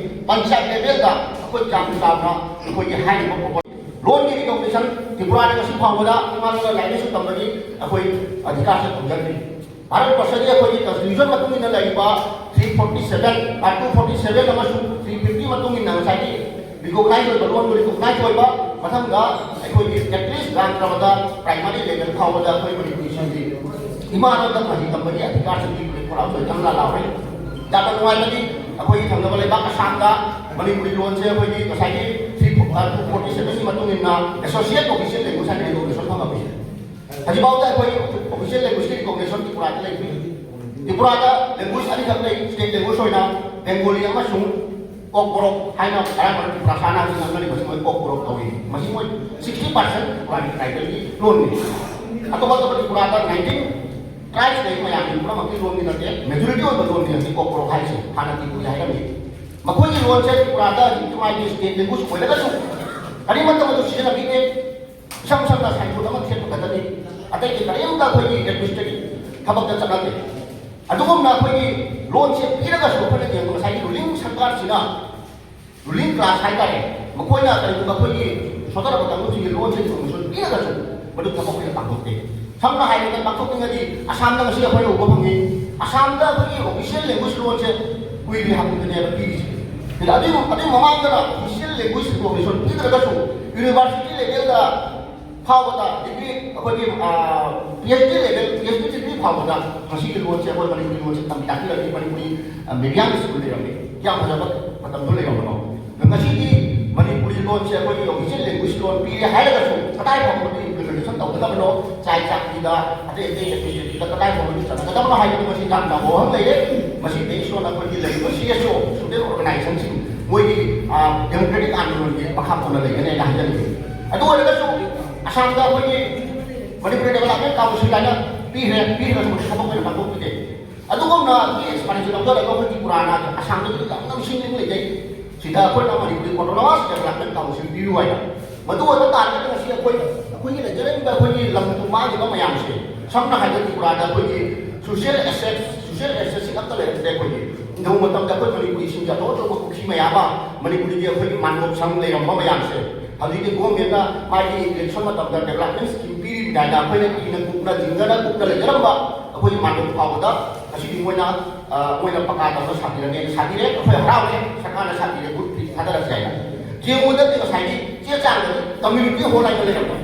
ꯄꯟꯆꯥꯌꯠ ꯂꯦꯚꯦꯜꯗ ꯑꯩꯈꯣꯏ ꯌꯥꯝ ꯆꯥꯎꯅ ꯑꯩꯈꯣꯏꯒꯤ ꯍꯥꯏꯔꯤꯕ ꯄ꯭ꯔꯣꯄꯣꯖꯦꯜ ꯂꯣꯟꯒꯤ ꯔꯤꯀꯣꯒꯅꯤꯁꯟ ꯇ꯭ꯔꯤꯄꯨꯔꯥꯗ ꯉꯁꯤ ꯐꯥꯎꯕꯗ ꯑꯉꯥꯡꯗ ꯂꯥꯏꯔꯤꯛ ꯂꯥꯏꯁꯨ ꯇꯝꯕꯒꯤ ꯑꯩꯈꯣꯏ ꯑꯙꯤꯀꯥꯔꯁꯦ ꯐꯪꯖꯗ꯭ꯔꯤ꯫ ꯚꯥꯔꯠ ꯕꯔꯁꯒꯤ ꯑꯩꯈꯣꯏꯒꯤ ꯀꯟꯁꯇꯤꯇ꯭ꯌꯨꯁꯟ ꯃꯇꯨꯡ ꯏꯟꯅ ꯂꯩꯔꯤꯕ three forty seven, article forty seven ꯑꯃꯁꯨꯡ ꯊ꯭ꯔꯤ ꯐꯤꯐꯇꯤ ꯃꯇꯨꯡ ꯏꯟꯅ ꯉꯁꯥꯏꯒꯤ ꯔꯤꯀꯣꯒꯅꯥꯏꯖ ꯑꯣꯏꯕ, ꯂꯣꯟꯗꯣ ꯔꯤꯀꯣꯒꯅꯥꯏꯖ ꯑꯣꯏꯕ, ꯃꯊꯪꯗ ꯑꯩꯈꯣꯏꯒꯤ ꯑꯦꯠꯂꯤꯁ ꯌꯥꯝꯗ꯭ꯔꯕꯗ ꯄ꯭ꯔꯥꯏꯃꯔꯤ ꯂꯦꯚꯦꯜ ꯐꯥꯎꯕꯗ ꯑꯩꯈꯣꯏ ꯃꯅꯤꯄꯨꯔꯤꯁꯤꯡꯒꯤ ꯏꯃꯥ ꯂꯣꯟꯗ ꯃꯍꯩ ꯇꯝꯕꯒꯤ ꯑꯙꯤꯀꯥꯔꯁꯤꯡ ꯄꯤꯕꯒꯤ ꯊꯧꯔꯥꯡ ꯂꯣꯏꯅ ꯂꯥꯎꯔꯦ꯫ ꯌꯥꯝꯅ ꯅꯨꯡꯉꯥꯏꯕꯗꯤ ꯑꯩꯈꯣꯏꯒꯤ ꯊꯪꯅꯕ ꯂꯩꯕꯥꯛ ꯑꯁꯥꯝꯗ ꯃꯅꯤꯄꯨꯔꯤ ꯂꯣꯟꯁꯦ ꯑꯩꯈꯣꯏꯒꯤ ꯉꯁꯥꯏꯒꯤ ꯊ꯭ꯔꯤ, ꯑꯥꯔꯇꯤꯀꯜ ꯐꯣꯔꯇꯤ ꯁꯚꯦꯟꯒꯤ ꯃꯇꯨꯡ ꯏꯟꯅ ꯑꯦꯁꯣꯁꯤꯌꯦꯠ ꯑꯣꯐꯤꯁꯤꯌꯦꯜ ꯂꯦꯡꯒ꯭ꯋꯦꯖ ꯍꯥꯏꯅ ꯔꯤꯀꯣꯒꯅꯤꯁꯟ ꯐꯪꯉꯝꯃꯤ꯫ ꯍꯧꯖꯤꯛꯐꯥꯎꯗ ꯑꯩꯈꯣꯏ ꯑꯣꯐꯤꯁꯤꯌꯦꯜ ꯂꯦꯡꯒ꯭ꯋꯦꯖꯀꯤ ꯔꯤꯀꯣꯒꯅꯤꯁꯟ ꯇ꯭ꯔꯤꯄꯨꯔꯥꯗ ꯂꯩꯇ꯭ꯔꯤ꯫ ꯇ꯭ꯔꯤꯄꯨꯔꯥꯗ ꯂꯦꯡꯒ꯭ꯋꯦꯖ ꯑꯅꯤꯈꯛ ꯂꯩ, ꯁ꯭ꯇꯦꯠ ꯂꯦꯡꯒ꯭ꯋꯦꯖ ꯑꯣꯏꯅ ꯕꯦꯡꯒꯣꯂꯤ ꯑꯃꯁꯨꯡ ꯀꯣꯛꯕꯣꯔꯣꯛ ꯍꯥꯏꯅ ꯑꯌꯥꯝꯕꯅ ꯇ꯭ꯔꯤꯄꯨꯔꯥ ꯁꯥꯟꯅ ꯍꯧꯖꯤꯛ ꯉꯥꯡꯅꯔꯤꯕꯁꯤ ꯃꯣꯏ ꯀꯣꯛꯕꯣꯔꯣꯛ ꯀꯧꯏ꯫ ꯃꯁꯤ ꯃꯣꯏ ꯁꯤꯛꯁꯇꯤ ꯄꯥꯔꯁꯦꯟ ꯇ꯭ꯔꯤꯄꯨꯔꯥꯒꯤ ꯇ꯭ꯔꯥꯏꯕꯦꯜꯒꯤ ꯂꯣꯟꯅꯤ꯫ ꯑꯇꯣꯞ ꯑꯇꯣꯞꯄ ꯇ꯭ꯔꯤꯄꯨꯔꯥꯗ ꯅꯥꯏꯟꯇꯤꯟ ꯇ꯭ꯔꯥꯏꯕꯁ ꯂꯩ, ꯃꯌꯥꯝꯒꯤ ꯄꯨꯝꯅꯃꯛꯀꯤ ꯂꯣꯟꯗꯤ ꯅꯠꯇꯦ, ꯃꯦꯖꯣꯔꯤꯇꯤ ꯑꯣꯏꯕ ꯂꯣꯟꯅꯤ ꯍꯧꯖꯤꯛ ꯀꯣꯛꯕꯣꯔꯣꯛ ꯍꯥꯏꯔꯤꯁꯦ꯫ ꯍꯥꯟꯅ ꯇ꯭ꯔꯤꯄꯨꯔꯤ ꯍꯥꯏꯔꯝꯃꯤ꯫ ꯃꯈꯣꯏꯒꯤ ꯂꯣꯟꯁꯦ ꯇ꯭ꯔꯤꯄꯨꯔꯥꯗ ꯍꯧꯖꯤꯛꯀꯤ ꯃꯥꯒꯤ ꯁ꯭ꯇꯦꯠ ꯂꯦꯡꯒ꯭ꯋꯦꯖ ꯑꯣꯏꯔꯒꯁꯨ ꯀꯔꯤꯃꯠꯇ ꯃꯗꯨ ꯁꯤꯖꯤꯟꯅꯕꯤꯗꯦ꯫ ꯏꯁꯝ ꯁꯝꯅ ꯁꯥꯏꯟꯕꯣꯔꯗ ꯑꯃ ꯊꯦꯠꯄ ꯈꯛꯇꯅꯤ꯫ ꯑꯇꯩꯗꯤ ꯀꯔꯤꯝꯇ ꯑꯩꯈꯣꯏꯒꯤ ꯑꯦꯗꯃꯤꯅꯤꯁꯇ꯭ꯔꯦꯇꯤꯚ ꯊꯕꯛꯇ ꯆꯠꯅꯗꯦ꯫ ꯑꯗꯨꯒꯨꯝꯅ ꯑꯩꯈꯣꯏꯒꯤ ꯂꯣꯟꯁꯦ ꯄꯤꯔꯒꯁꯨ ꯑꯩꯈꯣꯏꯅ ꯌꯦꯡꯕ ꯉꯁꯥꯏꯒꯤ ꯔꯨꯂꯤꯡ ꯁꯔꯀꯥꯔꯁꯤꯅ, ꯔꯨꯂꯤꯡ ꯀ꯭ꯂꯥꯁ ꯍꯥꯏꯇꯥꯔꯦ, ꯃꯈꯣꯏꯅ ꯀꯔꯤꯒꯨꯝꯕ ꯑꯩꯈꯣꯏꯒꯤ ꯁꯣꯊꯔꯕ ꯀꯥꯡꯕꯨꯁꯤꯡꯒꯤ ꯂꯣꯟꯁꯦ ꯔꯤꯀꯣꯒꯅꯤꯁꯟ ꯄꯤꯔꯒꯁꯨ ꯃꯗꯨ ꯊꯕꯛ ꯑꯣꯏꯅ ꯄꯥꯡꯊꯣꯛꯇꯦ꯫ ꯁꯝꯅ ꯍꯥꯏꯔꯕꯗ ꯄꯥꯡꯊꯣꯛꯅꯤꯡꯉꯗꯤ ꯑꯁꯥꯝꯗ ꯉꯁꯤ ꯑꯩꯈꯣꯏꯅ ꯎꯕ ꯐꯪꯉꯤ, ꯑꯁꯥꯝꯗ ꯑꯩꯈꯣꯏꯒꯤ ꯑꯣꯐꯤꯁꯤꯌꯦꯜ ꯂꯦꯡꯒ꯭ꯋꯦꯖ ꯂꯣꯟꯁꯦ ꯀꯨꯏꯗ꯭ꯔꯤ ꯍꯥꯏꯕꯗꯨꯅꯦꯕ ꯄꯤꯔꯤꯁꯦ꯫ ꯑꯗꯨꯒ ꯑꯗꯨꯒꯤ, ꯑꯗꯨꯒꯤ ꯃꯃꯥꯡꯗꯅ ꯑꯣꯐꯤꯁꯤꯌꯦꯜ ꯂꯦꯡꯒ꯭ꯋꯦꯖ ꯔꯤꯀꯣꯒꯅꯤꯁꯟ ꯄꯤꯗ꯭ꯔꯒꯁꯨ ꯌꯨꯅꯤꯚꯔꯁꯤꯇꯤ ꯂꯦꯚꯦꯜꯗ ꯐꯥꯎꯕꯗ ꯗꯤꯒ꯭ꯔꯤ ꯑꯩꯈꯣꯏꯒꯤ, ꯑ, P H D level, P H D degree ꯐꯥꯎꯕꯗ ꯉꯁꯤꯒꯤ ꯂꯣꯟꯁꯦ ꯑꯩꯈꯣꯏ ꯃꯅꯤꯄꯨꯔꯤ ꯂꯣꯟꯁꯦ ꯇꯝꯕꯤ ꯇꯥꯛꯄꯤꯔꯛꯏ, ꯃꯅꯤꯄꯨꯔꯤ, ꯑ, ꯃꯤꯗꯤꯌꯝ ꯁ꯭ꯀꯨꯜ ꯂꯩꯔꯝꯃꯤ꯫ ꯀꯌꯥꯝ ꯐꯖꯕ ꯃꯇꯝꯗꯣ ꯂꯩꯔꯝꯕꯅꯣ꯫ ꯑꯗꯣ ꯉꯁꯤꯗꯤ ꯃꯅꯤꯄꯨꯔꯤ ꯂꯣꯟꯁꯦ ꯑꯩꯈꯣꯏꯒꯤ ꯑꯣꯐꯤꯁꯤꯌꯦꯜ ꯂꯦꯡꯒ꯭ꯋꯦꯖ ꯂꯣꯟ ꯄꯤꯔꯦ ꯍꯥꯏꯔꯒꯁꯨ ꯀꯗꯥꯏ ꯐꯥꯎꯕꯗꯤ ꯏꯝꯄ꯭ꯂꯤꯃꯦꯟꯇꯦꯁꯟ ꯇꯧꯒꯗꯕꯅꯣ, ꯆꯥꯏ ꯆꯥꯛꯄꯤꯗ, ꯑꯇꯩ ꯑꯇꯩ ꯑꯦꯛꯇꯤꯚꯤꯇꯤꯗ ꯀꯗꯥꯏ ꯐꯥꯎꯕꯗꯤ ꯆꯠꯅꯒꯗꯕꯅꯣ ꯍꯥꯏꯕꯗꯨ ꯉꯁꯤ ꯌꯥꯝꯅ ꯋꯥꯍꯪ ꯂꯩꯔꯦ꯫ ꯃꯁꯤ ꯕꯦꯁ ꯑꯣꯟ ꯑꯩꯈꯣꯏꯒꯤ ꯂꯩꯔꯤꯕ ꯁꯤ ꯑꯦꯁ ꯑꯣ, ꯁ꯭ꯇꯨꯗꯦꯟ ꯑꯣꯔꯒꯅꯥꯏꯖꯦꯁꯟꯁꯤꯡ, ꯃꯣꯏꯒꯤ, ꯑ, ꯗꯦꯃꯣꯀ꯭ꯔꯦꯇꯤꯛ ꯑꯥꯟꯗꯣꯂꯟꯒꯤ ꯃꯈꯥ ꯄꯣꯟꯅ ꯂꯩꯒꯅꯤ ꯍꯥꯏꯅ ꯍꯥꯏꯖꯅꯤꯡꯉꯤ꯫ ꯑꯗꯨ ꯑꯣꯏꯔꯒꯁꯨ ꯑꯁꯥꯝꯗ ꯑꯩꯈꯣꯏꯒꯤ ꯃꯅꯤꯄꯨꯔ ꯗꯦꯕꯂꯞꯃꯦꯟ ꯀꯥꯎꯟꯁꯤꯜ ꯍꯥꯏꯅ ꯄꯤꯈ꯭ꯔꯦ, ꯄꯤꯈ꯭ꯔꯒꯁꯨ ꯃꯁꯤ ꯊꯕꯛ ꯑꯣꯏꯅ ꯄꯥꯡꯊꯣꯛꯄꯤꯗꯦ꯫ ꯑꯗꯨꯒꯨꯝꯅ ꯑꯗꯨꯒꯤ ꯑꯦꯛꯁꯄꯥꯟꯁꯟ ꯂꯧꯊꯔꯒ ꯑꯩꯈꯣꯏ ꯇ꯭ꯔꯤꯄꯨꯔꯥꯅ ꯑꯁꯥꯝꯗꯁꯨ ꯌꯥꯝꯅ ꯃꯤꯁꯤꯡ ꯂꯤꯡ ꯂꯩꯖꯩ꯫ ꯁꯤꯗ ꯑꯩꯈꯣꯏꯅ ꯃꯅꯤꯄꯨꯔꯤ ꯑꯣꯇꯣꯅꯣꯃꯁ ꯗꯦꯕꯂꯞꯃꯦꯟ ꯀꯥꯎꯟꯁꯤꯜ ꯄꯤꯌꯨ ꯍꯥꯏꯅ꯫ ꯃꯗꯨ ꯑꯣꯏꯕ ꯇꯥꯔꯒꯗꯤ ꯉꯁꯤ ꯑꯩꯈꯣꯏ ꯑꯩꯈꯣꯏꯒꯤ ꯂꯩꯖꯔꯝꯕ ꯑꯩꯈꯣꯏꯒꯤ ꯂꯝ ꯇꯨ ꯃꯥꯡꯈꯤꯕ ꯃꯌꯥꯝꯁꯦ, ꯁꯝꯅ ꯍꯥꯏꯔꯕꯗ ꯇ꯭ꯔꯤꯄꯨꯔꯥꯗ ꯑꯩꯈꯣꯏꯒꯤ ꯁꯣꯁꯤꯌꯦꯜ ꯑꯦꯁꯦꯠ, ꯁꯣꯁꯤꯌꯦꯜ ꯑꯦꯁꯦꯠꯁꯤ ꯑꯝꯇ ꯂꯩꯔꯛꯇ꯭ꯔꯦ꯫ ꯑꯩꯈꯣꯏꯒꯤ ꯅꯤꯡꯊꯧ ꯃꯇꯝꯗ ꯑꯩꯈꯣꯏ ꯃꯅꯤꯄꯨꯔꯤꯁꯤꯡꯒꯤ ꯑꯆꯧ ꯑꯆꯧꯕ ꯄꯨꯈ꯭ꯔꯤ ꯃꯌꯥꯝ ꯑꯃ, ꯃꯅꯤꯄꯨꯔꯒꯤ ꯑꯩꯈꯣꯏꯒꯤ ꯃꯥꯟꯗꯣꯞ ꯁꯪ ꯂꯩꯔꯝꯕ ꯃꯌꯥꯝꯁꯦ, ꯍꯧꯖꯤꯛꯇꯤ ꯒꯣꯔꯃꯦꯟꯅ ꯃꯥꯒꯤ ꯏꯂꯦꯛꯁꯟ ꯃꯇꯝꯗ ꯗꯦꯕꯂꯞꯃꯦꯟ ꯁ꯭ꯀꯤꯝ ꯄꯤꯔꯤꯕꯅꯤ ꯍꯥꯏꯅ ꯑꯩꯈꯣꯏꯅ ꯏꯅ ꯀꯨꯞꯅ ꯖꯤꯡꯒꯅ ꯀꯨꯞꯅ ꯂꯩꯖꯔꯝꯕ ꯑꯩꯈꯣꯏꯒꯤ ꯃꯥꯟꯗꯣꯞ ꯐꯥꯎꯕꯗ ꯉꯁꯤꯗꯤ ꯃꯣꯏꯅ, ꯑ, ꯃꯣꯏꯅ ꯄꯀꯥ ꯇꯧꯔ ꯁꯥꯕꯤꯔꯅꯤ, ꯁꯥꯕꯤꯔꯦ, ꯑꯩꯈꯣꯏ ꯍꯔꯥꯎꯔꯦ, ꯁꯔꯀꯥꯔꯅ ꯁꯥꯕꯤꯔꯦ, ꯒꯨꯗ ꯐꯤꯠ ꯊꯥꯗꯔꯁꯦ ꯍꯥꯏꯅ꯫ ꯌꯦꯡꯉꯨꯗꯗꯤ ꯉꯁꯥꯏꯒꯤ ꯆꯦ ꯆꯥꯡꯗꯗꯤ ꯀꯝꯃ꯭ꯌꯨꯅꯤꯇꯤ ꯍꯣꯜ ꯍꯥꯏꯅ ꯂꯩꯔꯝꯕ꯫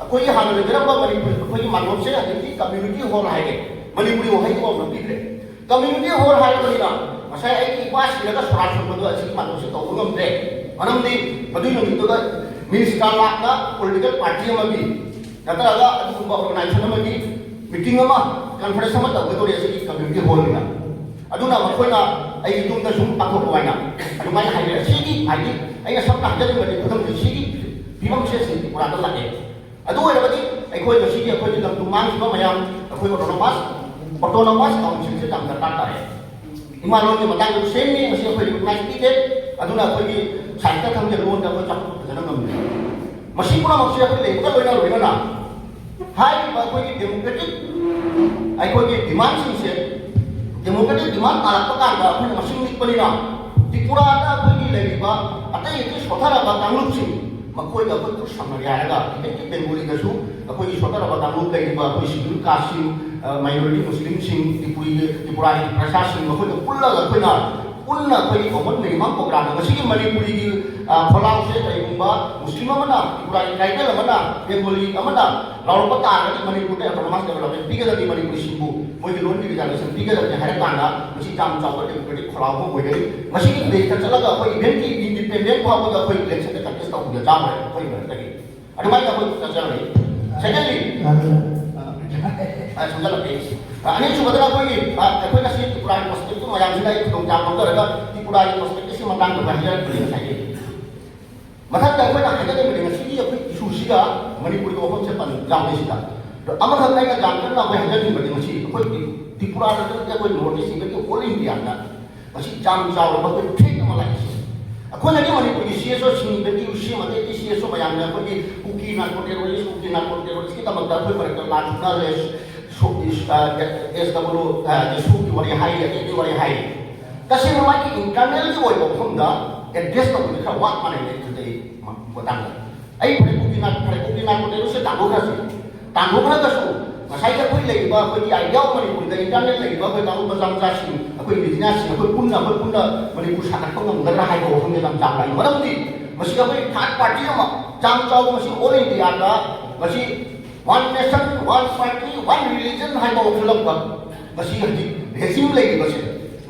ꯑꯩꯈꯣꯏꯒꯤ ꯍꯥꯟꯅ ꯂꯩꯖꯔꯝꯕ ꯃꯅꯤꯄꯨꯔ, ꯑꯩꯈꯣꯏꯒꯤ ꯃꯥꯟꯗꯣꯞꯁꯦ ꯍꯧꯖꯤꯛꯇꯤ ꯀꯝꯃ꯭ꯌꯨꯅꯤꯇꯤ ꯍꯣꯜ ꯍꯥꯏꯔꯦ꯫ ꯃꯅꯤꯄꯨꯔꯤ ꯋꯥꯍꯩ ꯑꯃ ꯄꯤꯈ꯭ꯔꯦ꯫ ꯀꯝꯃ꯭ꯌꯨꯅꯤꯇꯤ ꯍꯣꯜ ꯍꯥꯏꯔꯕꯅꯤꯅ ꯉꯁꯥꯏ ꯑꯩꯒꯤ ꯏꯄꯥ ꯁꯤꯔꯒ ꯁꯣꯔꯥꯠ ꯁꯣꯟꯕꯗꯣ ꯑꯁꯤꯒꯤ ꯃꯥꯟꯗꯣꯞꯁꯦ ꯇꯧꯕ ꯉꯝꯗ꯭ꯔꯦ꯫ ꯃꯔꯝꯗꯤ ꯃꯗꯨꯒꯤ ꯅꯨꯃꯤꯠꯇꯨꯗ ꯃꯤꯅꯤꯁꯇꯔ ꯂꯥꯛꯅ ꯄꯣꯂꯤꯇꯤꯀꯦꯜ ꯄꯥꯔꯇꯤ ꯑꯃꯒꯤ ꯅꯠꯇ꯭ꯔꯒ ꯑꯗꯨꯒꯨꯝꯕ ꯑꯣꯔꯒꯅꯥꯏꯖꯦꯁꯟ ꯑꯃꯒꯤ ꯃꯤꯇꯤꯡ ꯑꯃ, ꯀꯟꯐꯔꯦꯟꯁ ꯑꯃ ꯇꯧꯒꯗꯧꯔꯤ ꯑꯁꯤꯒꯤ ꯀꯝꯃ꯭ꯌꯨꯅꯤꯇꯤ ꯍꯣꯜꯅꯤꯅ꯫ ꯑꯗꯨꯅ ꯃꯈꯣꯏꯅ ꯑꯩꯒꯤ ꯌꯨꯝꯗ ꯁꯨꯝ ꯄꯥꯡꯊꯣꯛꯄ ꯍꯥꯏꯅ ꯑꯗꯨꯃꯥꯏꯅ ꯍꯥꯏꯔꯦ꯫ ꯁꯤꯒꯤ ꯍꯥꯏꯗꯤ ꯑꯩꯅ ꯁꯝꯅ ꯍꯥꯏꯖꯅꯤꯡꯕꯗꯤ ꯈꯨꯗꯝꯁꯦ ꯁꯤꯒꯤ ꯐꯤꯕꯝꯁꯦ ꯑꯁꯤ ꯇ꯭ꯔꯤꯄꯨꯔꯥꯗ ꯂꯥꯛꯑꯦ꯫ ꯑꯗꯨ ꯑꯣꯏꯔꯕꯗꯤ ꯑꯩꯈꯣꯏ ꯉꯁꯤꯒꯤ ꯑꯩꯈꯣꯏꯒꯤ ꯂꯝꯗꯨ ꯃꯥꯡꯈꯤꯕ ꯃꯌꯥꯝ, ꯑꯩꯈꯣꯏ ꯑꯣꯇꯣꯅꯣꯃꯁ, ꯑꯣꯇꯣꯅꯣꯃꯁ ꯀꯥꯎꯟꯁꯤꯜꯁꯦ ꯌꯥꯝ ꯗꯔꯀꯥꯔ ꯇꯥꯏ꯫ ꯏꯃꯥ ꯂꯣꯟꯒꯤ ꯃꯇꯥꯡꯗ ꯁꯦꯝꯃꯤ, ꯃꯁꯤ ꯑꯩꯈꯣꯏ ꯔꯤꯀꯣꯛꯅꯥꯏꯖ ꯄꯤꯗꯦ꯫ ꯑꯗꯨꯅ ꯑꯩꯈꯣꯏꯒꯤ ꯁꯥꯍꯤꯇ꯭ꯌ ꯈꯪꯗꯦ, ꯂꯣꯟꯗ ꯑꯩꯈꯣꯏ ꯆꯥꯎꯈꯠꯄ ꯐꯖꯅ ꯉꯝꯗꯦ꯫ ꯃꯁꯤ ꯄꯨꯝꯅꯃꯛꯁꯦ ꯑꯩꯈꯣꯏ ꯂꯩꯕꯒ ꯂꯣꯏꯅ ꯂꯣꯏꯅꯅ ꯍꯥꯏꯔꯤꯕ ꯑꯩꯈꯣꯏꯒꯤ ꯗꯦꯃꯣꯀ꯭ꯔꯦꯇꯤꯛ ꯑꯩꯈꯣꯏꯒꯤ ꯗꯤꯃꯥꯟꯁꯤꯡꯁꯦ, ꯗꯦꯃꯣꯀ꯭ꯔꯦꯇꯤꯛ ꯗꯤꯃꯥꯟ ꯇꯥꯔꯛꯄ ꯀꯥꯟꯗ ꯑꯩꯈꯣꯏꯅ ꯃꯁꯤꯡ ꯂꯤꯛꯄꯅꯤꯅ ꯇ꯭ꯔꯤꯄꯨꯔꯥꯗ ꯑꯩꯈꯣꯏꯒꯤ ꯂꯩꯔꯤꯕ ꯑꯇꯩ ꯑꯇꯩ ꯁꯣꯊꯔꯕ ꯀꯥꯡꯂꯨꯞꯁꯤꯡ, ꯃꯈꯣꯏꯒ ꯑꯩꯈꯣꯏ ꯈꯨꯠ ꯁꯝꯅꯒꯦ ꯍꯥꯏꯔꯒ ꯈꯤꯇꯪꯗꯤ ꯕꯦꯡꯒꯣꯂꯤꯗꯁꯨ ꯑꯩꯈꯣꯏꯒꯤ ꯁꯣꯊꯔꯕ ꯀꯥꯡꯂꯨꯞ ꯂꯩꯔꯤꯕ ꯑꯩꯈꯣꯏ ꯁꯤꯗꯨꯜ ꯀꯥꯁꯁꯤꯡ, ꯑ, ꯃꯥꯏꯅꯣꯔꯤꯇꯤ ꯃꯨꯁꯂꯤꯝꯁꯤꯡ, ꯇ꯭ꯔꯤꯄꯨꯔꯤꯒꯤ, ꯇ꯭ꯔꯤꯄꯨꯔꯥꯒꯤ ꯄ꯭ꯔꯖꯥꯁꯤꯡ ꯃꯈꯣꯏꯒ ꯄꯨꯜꯂꯒ ꯑꯩꯈꯣꯏꯅ ꯄꯨꯟꯅ ꯑꯩꯈꯣꯏꯒꯤ ꯀꯣꯃꯟ ꯃꯤꯅꯤꯃꯝ ꯄ꯭ꯔꯣꯒ꯭ꯔꯥꯝꯗ ꯉꯁꯤꯒꯤ ꯃꯅꯤꯄꯨꯔꯤꯒꯤ, ꯑ, ꯈꯣꯜꯂꯥꯎꯁꯦ ꯀꯔꯤꯒꯨꯝꯕ ꯃꯨꯁꯂꯤꯝ ꯑꯃꯅ, ꯇ꯭ꯔꯤꯄꯨꯔꯥꯒꯤ ꯇ꯭ꯔꯥꯏꯕꯦꯜ ꯑꯃꯅ, ꯕꯦꯡꯒꯣꯂꯤ ꯑꯃꯅ ꯂꯥꯎꯔꯛꯄ ꯇꯥꯔꯒꯗꯤ ꯃꯅꯤꯄꯨꯔꯗ ꯑꯣꯇꯣꯅꯣꯃꯁ ꯗꯦꯕꯂꯞꯃꯦꯟ ꯄꯤꯒꯗꯕꯅꯤ, ꯃꯅꯤꯄꯨꯔꯤꯁꯤꯡꯕꯨ ꯃꯣꯏꯒꯤ ꯂꯣꯟꯒꯤ ꯔꯤꯖꯥꯔꯕꯦꯁꯟ ꯄꯤꯒꯗꯕꯅꯤ ꯍꯥꯏꯔ ꯀꯥꯟꯗ ꯃꯁꯤ ꯌꯥꯝ ꯆꯥꯎꯕ ꯗꯦꯃꯣꯀ꯭ꯔꯦꯇꯤꯛ ꯈꯣꯜꯂꯥꯎ ꯑꯃ ꯑꯣꯏꯒꯅꯤ꯫ ꯃꯁꯤꯒꯤ ꯕꯦꯁꯇ ꯆꯠꯂꯒ ꯑꯩꯈꯣꯏ ꯏꯚꯦꯟꯒꯤ ꯏꯟꯗꯤꯄꯦꯟꯗꯦꯟ ꯐꯥꯎꯕꯗ ꯑꯩꯈꯣꯏ ꯏꯂꯦꯛꯁꯟꯗ ꯀꯟꯇꯦꯁ ꯇꯧꯕꯗ ꯆꯥꯎꯔꯦ ꯑꯩꯈꯣꯏ ꯃꯔꯛꯇꯒꯤ꯫ ꯑꯗꯨꯃꯥꯏꯅ ꯑꯩꯈꯣꯏ ꯆꯠꯆꯔꯝꯃꯤ꯫ ꯁꯦꯀꯦꯟꯂꯤ, ꯑ, ꯁꯝꯖꯜꯂꯛꯀꯦ꯫ ꯑ, ꯑꯅꯤꯁꯨꯕꯗꯅ ꯑꯩꯈꯣꯏꯒꯤ, ꯑ, ꯑꯩꯈꯣꯏ ꯉꯁꯤ ꯇ꯭ꯔꯤꯄꯨꯔꯥꯒꯤ ꯄꯔꯁꯄꯦꯛꯇꯤꯚ ꯃꯌꯥꯝꯁꯤꯅ ꯑꯩ ꯈꯨꯗꯣꯡꯆꯥꯕ ꯂꯧꯖꯔꯒ ꯇ꯭ꯔꯤꯄꯨꯔꯥꯒꯤ ꯄꯔꯁꯄꯦꯛꯇꯤꯚꯁꯤ ꯃꯇꯥꯡꯗ ꯑꯩꯈꯣꯏ ꯍꯥꯏꯖꯔꯛꯄꯅꯤ ꯉꯁꯥꯏꯒꯤ꯫ ꯃꯊꯪꯗ ꯑꯩꯈꯣꯏꯅ ꯍꯥꯏꯖꯅꯤꯡꯕꯗꯤ ꯉꯁꯤꯒꯤ ꯑꯩꯈꯣꯏ ꯏꯁꯨꯁꯤꯒ ꯃꯅꯤꯄꯨꯔꯒꯤ ꯋꯥꯐꯝꯁꯦ ꯄꯟ ꯌꯥꯎꯗꯦ ꯁꯤꯗ꯫ ꯑꯗꯣ ꯑꯃꯈꯛ ꯑꯩꯅ ꯌꯥꯝ ꯀꯟꯅ ꯑꯩꯈꯣꯏ ꯍꯥꯏꯖꯅꯤꯡꯕꯗꯤ ꯉꯁꯤ ꯑꯩꯈꯣꯏ ꯇ꯭ꯔꯤꯄꯨꯔꯥꯗ ꯅꯠꯇꯦ, ꯑꯩꯈꯣꯏ ꯅꯣꯔꯠ ꯏꯁ ꯏꯚꯟꯒꯤ ꯑꯣꯜ ꯏꯟꯗꯤꯌꯥꯗ ꯃꯁꯤ ꯌꯥꯝ ꯆꯥꯎꯔꯕ ꯑꯩꯈꯣꯏ ꯊ꯭ꯔꯦꯠ ꯑꯃ ꯂꯥꯛꯏꯁꯦ꯫ ꯑꯩꯈꯣꯏꯅꯗꯤ ꯃꯅꯤꯄꯨꯔꯒꯤ ꯁꯤ ꯑꯦꯁ ꯑꯣ ꯁꯤꯡ ꯚꯦꯂ꯭ꯌꯨ ꯁꯦꯝꯃ ꯏꯁꯤꯁꯨ ꯃꯌꯥꯝꯅ ꯑꯩꯈꯣꯏꯒꯤ ꯀꯨꯀꯤ ꯅꯥꯔꯀꯣ ꯇꯦꯔꯣꯔꯤꯁ, ꯀꯨꯀꯤ ꯅꯥꯔꯀꯣ ꯇꯦꯔꯣꯔꯤꯁꯀꯤꯗꯃꯛꯇ ꯑꯩꯈꯣꯏ ꯃꯔꯛꯇ ꯂꯥꯟ ꯊꯣꯛꯅꯔꯦ꯫ ꯁꯣ-, ꯏꯁ-, ꯑ, ꯑꯦꯁ ꯗꯕ꯭ꯂꯤꯎ, ꯑ, ꯁꯣꯒꯤ ꯋꯥꯔꯤ ꯍꯥꯏꯔꯤ, ꯑꯇꯦꯛꯀꯤ ꯋꯥꯔꯤ ꯍꯥꯏꯔꯤ꯫ ꯇꯁꯦꯡꯅ ꯃꯥꯒꯤ ꯏꯟꯇꯔꯅꯦꯜꯒꯤ ꯑꯣꯏꯕ ꯃꯐꯝꯗ ꯑꯦꯗ꯭ꯔꯦꯁ ꯇꯧꯕꯗꯤ ꯈꯔ ꯋꯥꯠ ꯃꯥꯟꯅꯩ ꯑꯩ ꯈꯟꯖꯩ ꯃ-, ꯃꯇꯥꯡꯗ꯫ ꯑꯩ ꯐꯔꯦ ꯀꯨꯀꯤ ꯅꯥ-, ꯐꯔꯦ ꯀꯨꯀꯤ ꯅꯥꯔꯀꯣ ꯇꯦꯔꯣꯔꯤꯁꯁꯦ ꯇꯥꯟꯊꯣꯛꯈ꯭ꯔꯁꯤ꯫ ꯇꯥꯟꯊꯣꯛꯈ꯭ꯔꯒꯁꯨ ꯉꯁꯥꯏꯒꯤ ꯑꯩꯈꯣꯏ ꯂꯩꯔꯤꯕ, ꯑꯩꯈꯣꯏꯒꯤ ꯑꯥꯏꯗꯤꯌꯥ ꯑꯣꯐ ꯃꯅꯤꯄꯨꯔꯗ ꯏꯟꯇꯔꯅꯦꯜ ꯂꯩꯔꯤꯕ ꯑꯩꯈꯣꯏ ꯀꯥꯡꯂꯨꯞ ꯃꯆꯥ ꯃꯆꯥꯁꯤꯡ, ꯑꯩꯈꯣꯏ ꯏꯟꯗꯤꯖꯤꯅꯁꯁꯤꯡ, ꯑꯩꯈꯣꯏ ꯄꯨꯟꯅ, ꯑꯩꯈꯣꯏ ꯄꯨꯟꯅ ꯃꯅꯤꯄꯨꯔ ꯁꯥꯒꯠꯄ ꯉꯝꯒꯗ꯭ꯔꯥ ꯍꯥꯏꯕ ꯋꯥꯐꯝꯁꯦ ꯌꯥꯝ ꯆꯥꯡ ꯅꯥꯏ꯫ ꯃꯔꯝꯗꯤ ꯃꯁꯤ ꯑꯩꯈꯣꯏ ꯊꯥꯔꯠ ꯄꯥꯔꯇꯤ ꯑꯃ ꯆꯥꯡ ꯆꯥꯎꯕ, ꯃꯁꯤ ꯑꯣꯜ ꯏꯟꯗꯤꯌꯥꯗ ꯃꯁꯤ one nation, one party, one religion ꯍꯥꯏꯕ ꯋꯥꯈꯜꯂꯛꯄ ꯃꯁꯤ ꯍꯧꯖꯤꯛ ꯔꯦꯖꯤꯝ ꯂꯩꯔꯤꯕꯁꯦ,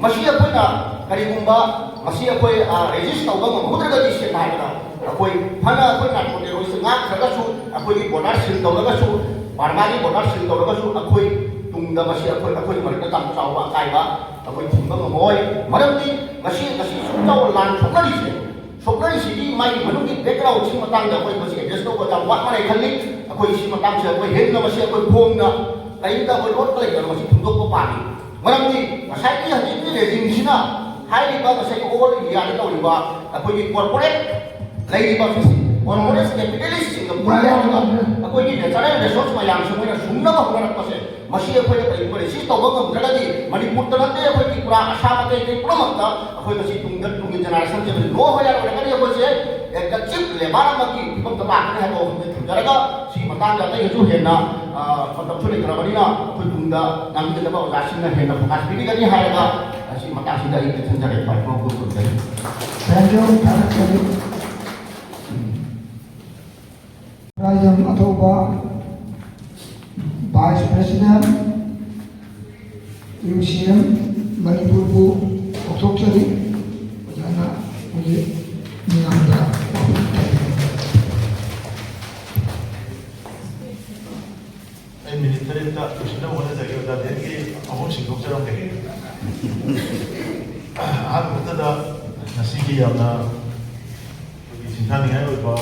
ꯃꯁꯤ ꯑꯩꯈꯣꯏꯅ ꯀꯔꯤꯒꯨꯝꯕ ꯃꯁꯤ ꯑꯩꯈꯣꯏ, ꯑ, ꯔꯦꯖꯤꯁ ꯇꯧꯕ ꯉꯝꯍꯧꯗ꯭ꯔꯒꯗꯤ, ꯁꯦꯡꯅ ꯍꯥꯏꯔꯕꯗ ꯑꯩꯈꯣꯏ ꯐꯅ ꯑꯩꯈꯣꯏ ꯅꯥꯔꯀꯣ ꯇꯦꯔꯣꯔꯤꯁ ꯉꯥꯛꯈ꯭ꯔꯒꯁꯨ, ꯑꯩꯈꯣꯏꯒꯤ ꯕꯣꯔꯗꯔ ꯁꯤꯜ ꯇꯧꯔꯒꯁꯨ, ꯕꯔꯃꯥꯒꯤ ꯕꯣꯔꯗꯔ ꯁꯤꯜ ꯇꯧꯔꯒꯁꯨ, ꯑꯩꯈꯣꯏ ꯇꯨꯡꯗ ꯃꯁꯤ ꯑꯩꯈꯣꯏ, ꯑꯩꯈꯣꯏ ꯃꯔꯛꯇ ꯌꯥꯝ ꯆꯥꯎꯕ ꯑꯀꯥꯏꯕ ꯑꯩꯈꯣꯏ ꯊꯤꯡꯕ ꯉꯝꯃꯣꯏ꯫ ꯃꯔꯝꯗꯤ ꯃꯁꯤ, ꯉꯁꯤ ꯁꯨꯝ ꯆꯥꯎꯅ ꯂꯥꯟ ꯁꯣꯛꯅꯔꯤꯁꯦ, ꯁꯣꯛꯅꯔꯤꯁꯤꯒꯤ ꯃꯥꯒꯤ ꯃꯅꯨꯡꯒꯤ ꯕꯦꯛꯒ꯭ꯔꯥꯎꯟꯁꯤꯒꯤ ꯃꯇꯥꯡꯗ ꯑꯩꯈꯣꯏ ꯃꯁꯤ ꯑꯦꯗ꯭ꯔꯦꯁ ꯇꯧꯕ ꯌꯥꯝ ꯋꯥꯠ ꯃꯥꯟꯅꯩ ꯈꯜꯂꯤ꯫ ꯑꯩꯈꯣꯏ ꯁꯤ ꯃꯇꯥꯡꯁꯤꯗ ꯑꯩꯈꯣꯏ ꯍꯦꯟꯅ ꯃꯁꯤ ꯑꯩꯈꯣꯏ ꯐꯣꯡꯅ ꯀꯔꯤꯝꯇ ꯑꯩꯈꯣꯏ ꯂꯣꯠꯄ ꯂꯩꯇꯅ ꯃꯁꯤ ꯐꯣꯡꯗꯣꯛꯄ ꯄꯥꯝꯃꯤ꯫ ꯃꯔꯝꯗꯤ ꯉꯁꯥꯏꯒꯤ ꯍꯧꯖꯤꯛꯀꯤ ꯔꯦꯖꯤꯝꯁꯤꯅ ꯍꯥꯏꯔꯤꯕ ꯉꯁꯥꯏꯒꯤ ꯑꯣꯜ ꯏꯟꯗꯤꯌꯥꯗ ꯇꯧꯔꯤꯕ ꯑꯩꯈꯣꯏꯒꯤ ꯀꯣꯔꯄꯣꯔꯦꯠ ꯂꯩꯔꯤꯕ ꯀꯣꯔꯄꯣꯔꯦꯠ ꯀꯦꯄꯤꯇꯦꯂꯤꯁ꯭ꯠꯁꯤꯡꯒ ꯄꯨꯜꯂꯒ ꯑꯩꯈꯣꯏꯒꯤ ꯅꯦꯆꯔꯦꯜ ꯔꯤꯁꯣꯔꯁ ꯃꯌꯥꯝꯁꯤ ꯃꯣꯏꯅ ꯁꯨꯝꯅꯕ ꯍꯣꯠꯅꯔꯛꯄꯁꯦ, ꯃꯁꯤ ꯑꯩꯈꯣꯏꯅ ꯀꯔꯤꯒꯨꯝꯕ ꯔꯦꯁꯤꯁ ꯇꯧꯕ ꯉꯝꯗ꯭ꯔꯒꯗꯤ ꯃꯅꯤꯄꯨꯔꯗ ꯅꯠꯇꯦ, ꯑꯩꯈꯣꯏ ꯇ꯭ꯔꯤꯄꯨꯔꯥ, ꯑꯁꯥꯝ, ꯑꯇꯩ ꯑꯇꯩ ꯄꯨꯝꯅꯃꯛꯇ ꯑꯩꯈꯣꯏ ꯃꯁꯤ ꯇꯨꯡꯗ, ꯇꯨꯡꯒꯤ ꯖꯦꯅꯦꯔꯦꯁꯟꯁꯦ ꯂꯣ ꯍꯣꯌꯥꯔ ꯑꯣꯏꯔꯒꯅꯤ꯫ ꯑꯩꯈꯣꯏꯁꯦ ꯑꯦ, ꯆꯤꯞ ꯂꯦꯕꯔ ꯑꯃꯒꯤ ꯐꯤꯕꯝꯗ ꯂꯥꯛꯀꯅꯤ ꯍꯥꯏꯕ ꯋꯥꯐꯝꯁꯦ ꯊꯝꯖꯔꯒ, ꯁꯤ ꯃꯇꯥꯡꯗ ꯑꯇꯩꯗꯁꯨ ꯍꯦꯟꯅ, ꯑ, ꯃꯇꯝꯁꯨ ꯂꯩꯇ꯭ꯔꯕꯅꯤꯅ ꯑꯩꯈꯣꯏ ꯇꯨꯡꯗ ꯉꯥꯡꯕꯤꯒꯗꯕ ꯑꯣꯖꯥꯁꯤꯡꯅ ꯍꯦꯟꯅ ꯐꯣꯀꯁ ꯄꯤꯕꯤꯒꯅꯤ ꯍꯥꯏꯔꯒ, ꯑ, ꯁꯤ ꯃꯇꯥꯡꯁꯤꯗ ꯑꯩ ꯂꯣꯏꯁꯤꯟꯖꯔꯦ꯫ ꯃꯥꯏꯀ꯭ꯔꯣꯐꯣꯟ ꯄꯨꯖꯔꯤ꯫ ꯊꯦꯡꯀ꯭ꯌꯨ, ꯊꯥꯒꯠꯆꯔꯤ꯫ ꯔꯥꯖꯝ ꯑꯊꯧꯕ, ꯚꯥꯏꯁ ꯄ꯭ꯔꯦꯁꯤꯗꯦꯟꯠ, ꯌꯨ ꯁꯤ ꯑꯦꯝ ꯃꯅꯤꯄꯨꯔꯕꯨ ꯀꯧꯊꯣꯛꯆꯔꯤ꯫ ꯑꯣꯖꯥꯅ ꯍꯧꯖꯤꯛ ꯃꯤꯌꯥꯝꯗ ꯋꯥꯐꯝ ꯇꯥꯛꯄꯤꯒꯅꯤ꯫ ꯑꯩ ꯃꯤꯅꯤꯠ ꯇꯔꯦꯠꯇ ꯂꯣꯏꯁꯤꯟꯅꯕ ꯍꯣꯠꯅꯖꯒꯦ꯫ ꯑꯣꯖꯥ ꯗꯦꯟꯒꯤ ꯑꯍꯨꯝ ꯁꯤꯟꯗꯣꯛꯆꯔꯝꯒꯦ꯫ ꯑꯍꯥꯟꯕꯃꯛꯇꯗ ꯉꯁꯤꯒꯤ ꯌꯥꯝꯅ ꯑꯩꯈꯣꯏꯒꯤ ꯁꯤꯡꯊꯥꯅꯤꯡꯉꯥꯏ ꯑꯣꯏꯕ,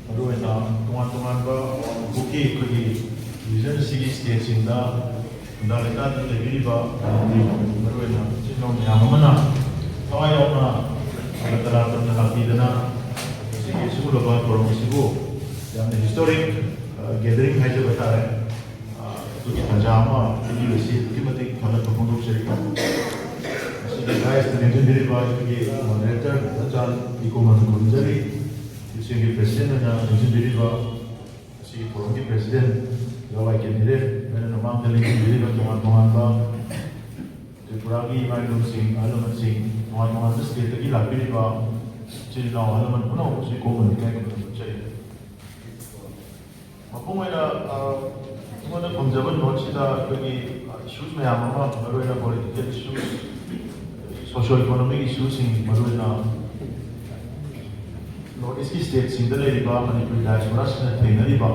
ꯃꯔꯨꯑꯣꯏꯅ ꯇꯣꯉꯥꯟ ꯇꯣꯉꯥꯟꯕ ꯀꯨꯀꯤ ꯑꯩꯈꯣꯏꯒꯤ ꯔꯤꯖꯟ ꯑꯁꯤꯒꯤ ꯁ꯭ꯇꯦꯠꯁꯤꯡꯗ ꯈꯨꯟꯗꯥ ꯂꯩꯇꯥꯗꯨꯅ ꯂꯩꯕꯤꯔꯤꯕ ꯃꯔꯨꯑꯣꯏꯅ ꯏꯆꯤꯜ ꯏꯅꯥꯎ ꯃꯌꯥꯝ ꯑꯃꯅ ꯊꯋꯥꯏ ꯌꯥꯎꯅ ꯑꯒꯔꯇꯂꯥ ꯇꯝꯅ ꯂꯥꯛꯄꯤꯗꯅ ꯂꯕ ꯊꯧꯔꯝ ꯑꯁꯤꯕꯨ ꯌꯥꯝꯅ ꯍꯤꯁꯇꯣꯔꯤꯛ ꯒꯦꯗꯔꯤꯡ ꯍꯥꯏꯖꯕ ꯇꯥꯔꯦ꯫ ꯑ, ꯑꯗꯨꯒꯤ ꯇꯥꯟꯖꯥ ꯑꯃ ꯄꯤꯕꯤꯕꯁꯤ ꯑꯗꯨꯛꯀꯤ ꯃꯇꯤꯛ ꯊꯥꯒꯠꯄ ꯐꯣꯡꯗꯣꯛꯆꯔꯤ꯫ ꯃꯁꯤꯒꯤ ꯗꯥꯏꯁꯇ ꯂꯦꯡꯁꯤꯟꯕꯤꯔꯤꯕ ꯑꯩꯈꯣꯏꯒꯤ ꯃꯣꯗꯔꯦꯇꯔ ꯅꯆꯥꯟ ꯏꯀꯣꯃꯟ ꯈꯨꯔꯨꯝꯖꯔꯤ꯫ ꯏꯆꯦꯒꯤ ꯄ꯭ꯔꯦꯁꯤꯗꯦꯟ ꯑꯣꯏꯅ ꯂꯦꯡꯁꯤꯟꯕꯤꯔꯤꯕ ꯃꯁꯤꯒꯤ ꯐꯣꯔꯝꯒꯤ ꯄ꯭ꯔꯦꯁꯤꯗꯦꯟ ꯂꯋꯥꯏ ꯀꯦꯟꯗꯤꯗꯦꯠ ꯑꯣꯏꯅ ꯃꯃꯥꯡꯗ ꯂꯦꯡꯁꯤꯟꯕꯤꯔꯤꯕ ꯇꯣꯉꯥꯟ ꯇꯣꯉꯥꯟꯕ ꯇ꯭ꯔꯤꯄꯨꯔꯥꯒꯤ ꯏꯃꯥ ꯏꯕꯦꯜꯁꯤꯡ, ꯑꯍꯜ ꯂꯃꯟꯁꯤꯡ, ꯇꯣꯉꯥꯟ ꯇꯣꯉꯥꯟꯕ ꯁ꯭ꯇꯦꯠꯇꯒꯤ ꯂꯥꯛꯄꯤꯔꯤꯕ ꯏꯆꯤꯜ ꯏꯅꯥꯎ ꯑꯍꯜ ꯂꯃꯟ ꯄꯨꯝꯅꯃꯛꯄꯨꯁꯨ ꯏꯀꯣꯃꯟ ꯏꯀꯥꯏ ꯈꯨꯝꯅꯕ ꯎꯠꯆꯔꯤ꯫ ꯃꯄꯨꯡ ꯑꯣꯏꯅ, ꯑ, ꯑꯩꯉꯣꯟꯗ ꯐꯪꯖꯕ ꯅꯣꯠꯁꯤꯗ ꯑꯩꯈꯣꯏꯒꯤ, ꯑ, ꯏꯁꯨꯁ ꯃꯌꯥꯝ ꯑꯃ, ꯃꯔꯨꯑꯣꯏꯅ ꯄꯣꯂꯤꯇꯤꯀꯦꯜ ꯏꯁꯨꯁ, ꯁꯣꯁꯤꯌꯣ ꯏꯀꯣꯅꯣꯃꯤꯛ ꯏꯁꯨꯁꯤꯡ, ꯃꯔꯨꯑꯣꯏꯅ ꯅꯣꯔꯠ ꯏꯁꯀꯤ ꯁ꯭ꯇꯦꯠꯁꯤꯡꯗ ꯂꯩꯔꯤꯕ ꯃꯅꯤꯄꯨꯔꯤ ꯗꯥꯏꯁꯄꯣꯔꯥꯁꯤꯡꯅ ꯊꯦꯡꯅꯔꯤꯕ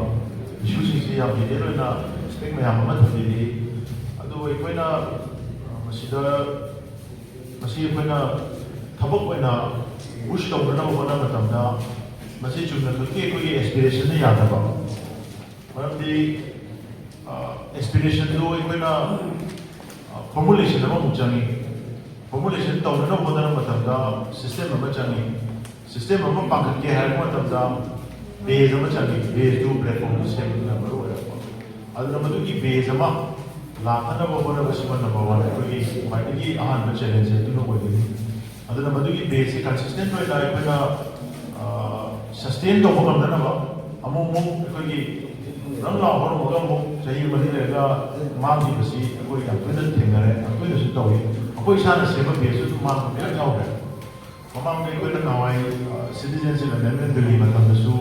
ꯏꯁꯨꯁꯤꯡꯁꯤ ꯌꯥꯝ ꯗꯤꯇꯦꯜ ꯑꯣꯏꯅ ꯑꯦꯁꯄꯦꯛ ꯃꯌꯥꯝ ꯑꯃ ꯊꯝꯕꯤꯔꯤ꯫ ꯑꯗꯨꯕꯨ ꯑꯩꯈꯣꯏꯅ, ꯑ, ꯃꯁꯤꯗ, ꯃꯁꯤ ꯑꯩꯈꯣꯏꯅ ꯊꯕꯛ ꯑꯣꯏꯅ ꯄꯨꯁ ꯇꯧꯅꯅꯕ ꯍꯣꯠꯅꯕ ꯃꯇꯝꯗ ꯃꯁꯤ ꯆꯨꯝꯅ ꯈꯛꯀꯤ ꯑꯩꯈꯣꯏꯒꯤ ꯑꯦꯁꯄꯤꯔꯦꯁꯟꯅ ꯌꯥꯗꯕ꯫ ꯃꯔꯝꯗꯤ, ꯑ, ꯑꯦꯁꯄꯤꯔꯦꯁꯟꯗꯨ ꯑꯩꯈꯣꯏꯅ, ꯑ, ꯐꯣꯔꯃꯨꯂꯦꯁꯟ ꯑꯃꯃꯨꯛ ꯆꯪꯉꯤ꯫ ꯐꯣꯔꯃꯨꯂꯦꯁꯟ ꯇꯧꯅꯅꯕ ꯍꯣꯠꯅꯔꯛꯄ ꯃꯇꯝꯗ ꯁꯤꯁꯇꯦꯝ ꯑꯃ ꯆꯪꯉꯤ꯫ ꯁꯤꯁꯇꯦꯝ ꯑꯃ ꯄꯥꯡꯈꯠꯀꯦ ꯍꯥꯏꯔꯛꯄ ꯃꯇꯝꯗ ꯕꯦꯖ ꯑꯃ ꯆꯪꯉꯤ꯫ ꯕꯦꯖꯇꯨ ꯄ꯭ꯂꯦꯠꯐꯣꯝꯗꯨ ꯁꯦꯝꯕꯗꯨꯅ ꯃꯔꯨ ꯑꯣꯏꯔꯛꯄ꯫ ꯑꯗꯨꯅ ꯃꯗꯨꯒꯤ ꯕꯦꯖ ꯑꯃ ꯂꯥꯛꯅꯅꯕ ꯍꯣꯠꯅꯕꯁꯤꯃ ꯅꯝꯕꯔ ꯋꯥꯟ ꯑꯩꯈꯣꯏꯒꯤ ꯈ꯭ꯋꯥꯏꯗꯒꯤ ꯑꯍꯥꯟꯕ ꯆꯦꯂꯦꯟꯖꯁꯦ ꯑꯗꯨꯅ ꯑꯣꯏꯒꯅꯤ꯫ ꯑꯗꯨꯅ ꯃꯗꯨꯒꯤ ꯕꯦꯖꯁꯤ ꯀꯟꯁꯤꯁꯇꯦꯟ ꯑꯣꯏꯅ ꯑꯩꯈꯣꯏꯅ, ꯑ, ꯁꯁꯇꯦꯟ ꯇꯧꯕ ꯉꯝꯅꯅꯕ ꯑꯃꯨꯛ ꯑꯃꯨꯛ ꯑꯩꯈꯣꯏꯒꯤ ꯅꯪ ꯂꯥꯎ ꯍꯧꯔꯝꯃꯒ ꯑꯃꯨꯛ ꯆꯍꯤ ꯑꯃꯅꯤ ꯂꯩꯔꯒ ꯃꯥꯡꯈꯤꯕꯁꯤ ꯑꯩꯈꯣꯏ ꯌꯥꯝ ꯇꯣꯏꯅ ꯊꯦꯡꯅꯔꯦ, ꯌꯥꯝ ꯇꯣꯏꯅꯁꯨ ꯇꯧꯏ꯫ ꯑꯩꯈꯣꯏ ꯏꯁꯥꯅ ꯁꯦꯝꯕ ꯕꯦꯖꯁꯨ ꯑꯗꯨꯝ ꯃꯥꯡꯕ ꯃꯌꯥꯝ ꯌꯥꯎꯈ꯭ꯔꯦ꯫ ꯃꯃꯥꯡꯗ ꯑꯩꯈꯣꯏꯅ ꯅꯍꯥꯟꯋꯥꯏ, ꯑ, ꯁꯤꯇꯤꯖꯦꯟꯁꯤꯞ ꯑꯃꯦꯟꯗꯃꯦꯟ ꯕꯤꯜꯒꯤ ꯃꯇꯝꯗꯁꯨ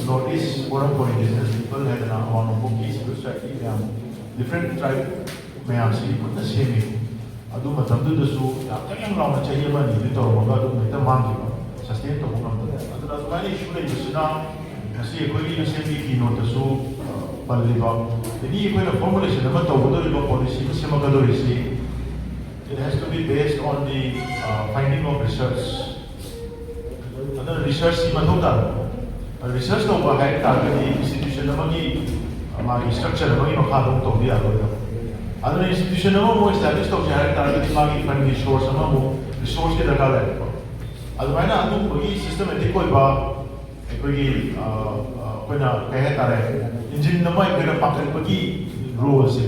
north east form four indigenous people ꯍꯥꯏꯗꯅ ꯑꯋꯥꯡ ꯅꯣꯡꯄꯣꯛꯀꯤ ꯁꯤꯚꯤꯜ ꯁꯣꯁꯥꯏꯇꯤ ꯃꯌꯥꯝ, ꯗꯤꯐ꯭ꯔꯦꯟ ꯇ꯭ꯔꯥꯏꯕ ꯃꯌꯥꯝꯁꯤ ꯄꯨꯟꯅ ꯁꯦꯝꯃꯤ꯫ ꯑꯗꯨ ꯃꯇꯝꯗꯨꯗꯁꯨ ꯌꯥꯝ ꯀꯟꯅ ꯂꯥꯎꯅ ꯆꯍꯤ ꯑꯃ ꯑꯅꯤꯗꯤ ꯇꯧꯔꯝꯃꯒ ꯑꯗꯨꯝ ꯍꯦꯛꯇ ꯃꯥꯡꯈꯤꯕ, ꯁꯁꯇꯦꯟ ꯇꯧꯕ ꯉꯝꯗꯕ꯫ ꯑꯗꯨꯅ ꯑꯗꯨꯃꯥꯏꯅ ꯏꯁꯨ ꯂꯩꯕꯁꯤꯅ ꯉꯁꯤ ꯑꯩꯈꯣꯏꯒꯤ ꯌꯨ ꯁꯤ ꯑꯦꯟꯒꯤ ꯀꯤ ꯅꯣꯠꯇꯁꯨ, ꯑ, ꯄꯜꯂꯤꯕ, ꯑꯦꯅꯤ ꯑꯩꯈꯣꯏꯅ ꯐꯣꯔꯃꯨꯂꯦꯁꯟ ꯑꯃ ꯇꯧꯒꯗꯧꯔꯤꯕ, ꯄꯣꯂꯤꯁꯤ ꯑꯃ ꯁꯦꯝꯃꯛꯀꯗꯧꯔꯤꯁꯤ, it has to be based on the, uh, finding of research. ꯑꯗꯨꯅ ꯔꯤꯁꯔꯁꯁꯤ ꯃꯊꯧ ꯇꯥꯕ꯫ ꯔꯤꯁꯔꯁ ꯇꯧꯕ ꯍꯥꯏꯕ ꯇꯥꯔꯒꯗꯤ ꯏꯟꯁꯇꯤꯇ꯭ꯌꯨꯁꯟ ꯑꯃꯒꯤ, ꯑ, ꯃꯥꯒꯤ ꯁ꯭ꯇ꯭ꯔꯛꯆꯔ ꯑꯃꯒꯤ ꯃꯈꯥꯗ ꯑꯃꯨꯛ ꯇꯧꯕ ꯌꯥꯔꯣꯏꯗꯕ꯫ ꯑꯗꯨꯅ ꯏꯟꯁꯇꯤꯇ꯭ꯌꯨꯁꯟ ꯑꯃꯃꯨꯛ ꯑꯦꯁꯇꯥꯕ꯭ꯂꯤꯁ ꯇꯧꯁꯦ ꯍꯥꯏꯕ ꯇꯥꯔꯒꯗꯤ ꯃꯥꯒꯤ ꯐꯟꯒꯤ ꯁꯣꯔꯁ ꯑꯃꯃꯨꯛ, ꯔꯤꯁꯣꯔꯁꯀꯤ ꯗꯔꯀꯥꯔ ꯂꯩꯔꯦꯀꯣ꯫ ꯑꯗꯨꯃꯥꯏꯅ ꯑꯗꯨꯒꯨꯝꯕꯒꯤ ꯁꯤꯁꯇꯃꯦꯇꯤꯛ ꯑꯣꯏꯕ ꯑꯩꯈꯣꯏꯒꯤ ꯑ, ꯑ, ꯑꯩꯈꯣꯏꯅ ꯀꯩ ꯍꯥꯏꯇꯥꯔꯦ, ꯏꯟꯖꯤꯟ ꯑꯃ ꯑꯩꯈꯣꯏꯅ ꯄꯥꯈꯠꯄꯒꯤ ꯔꯣꯜꯁꯦ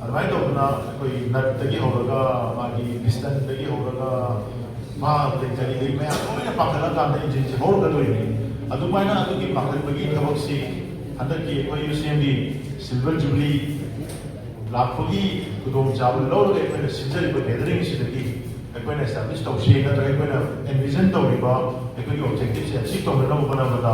ꯑꯗꯨꯃꯥꯏꯅ ꯇꯧꯗꯅ ꯑꯩꯈꯣꯏ ꯅꯠꯇꯒꯤ ꯍꯧꯔꯒ ꯃꯥꯒꯤ ꯄꯤꯁꯇꯟꯗꯒꯤ ꯍꯧꯔꯒ ꯃꯥ ꯀꯔꯤ ꯀꯔꯤꯗꯒꯤ ꯃꯌꯥꯝ ꯂꯣꯏꯅ ꯄꯥꯈꯠꯂꯀꯥꯟꯗ ꯏꯟꯖꯤꯟꯁꯦ ꯍꯧꯔꯛꯀꯗꯣꯏꯅꯤ꯫ ꯑꯗꯨꯃꯥꯏꯅ ꯑꯗꯨꯒꯤ ꯄꯥꯈꯠꯄꯒꯤ ꯊꯕꯛꯁꯤ ꯍꯟꯗꯛꯀꯤ ꯑꯩꯈꯣꯏ ꯌꯨ ꯁꯤ ꯑꯦꯝꯒꯤ ꯁꯤꯜꯚꯔ ꯖꯨꯕꯤꯂꯤ ꯂꯥꯛꯄꯒꯤ ꯈꯨꯗꯣꯡꯆꯥꯕ ꯂꯧꯔꯒ ꯑꯩꯈꯣꯏꯅ ꯁꯤꯟꯖꯔꯤꯕ ꯒꯦꯗꯔꯤꯡꯁꯤꯗꯒꯤ ꯑꯩꯈꯣꯏꯅ ꯑꯦꯁꯇꯥꯕ꯭ꯂꯤꯁ ꯇꯧꯁꯤ ꯅꯠꯇ꯭ꯔꯒ ꯑꯩꯈꯣꯏꯅ ꯑꯦꯟꯚꯤꯖꯟ ꯇꯧꯔꯤꯕ ꯑꯩꯈꯣꯏꯒꯤ ꯑꯣꯕꯖꯦꯛꯇꯤꯞꯁꯦ ꯑꯦꯆꯤꯞ ꯇꯧꯅꯅꯕ ꯍꯣꯠꯅꯕꯗ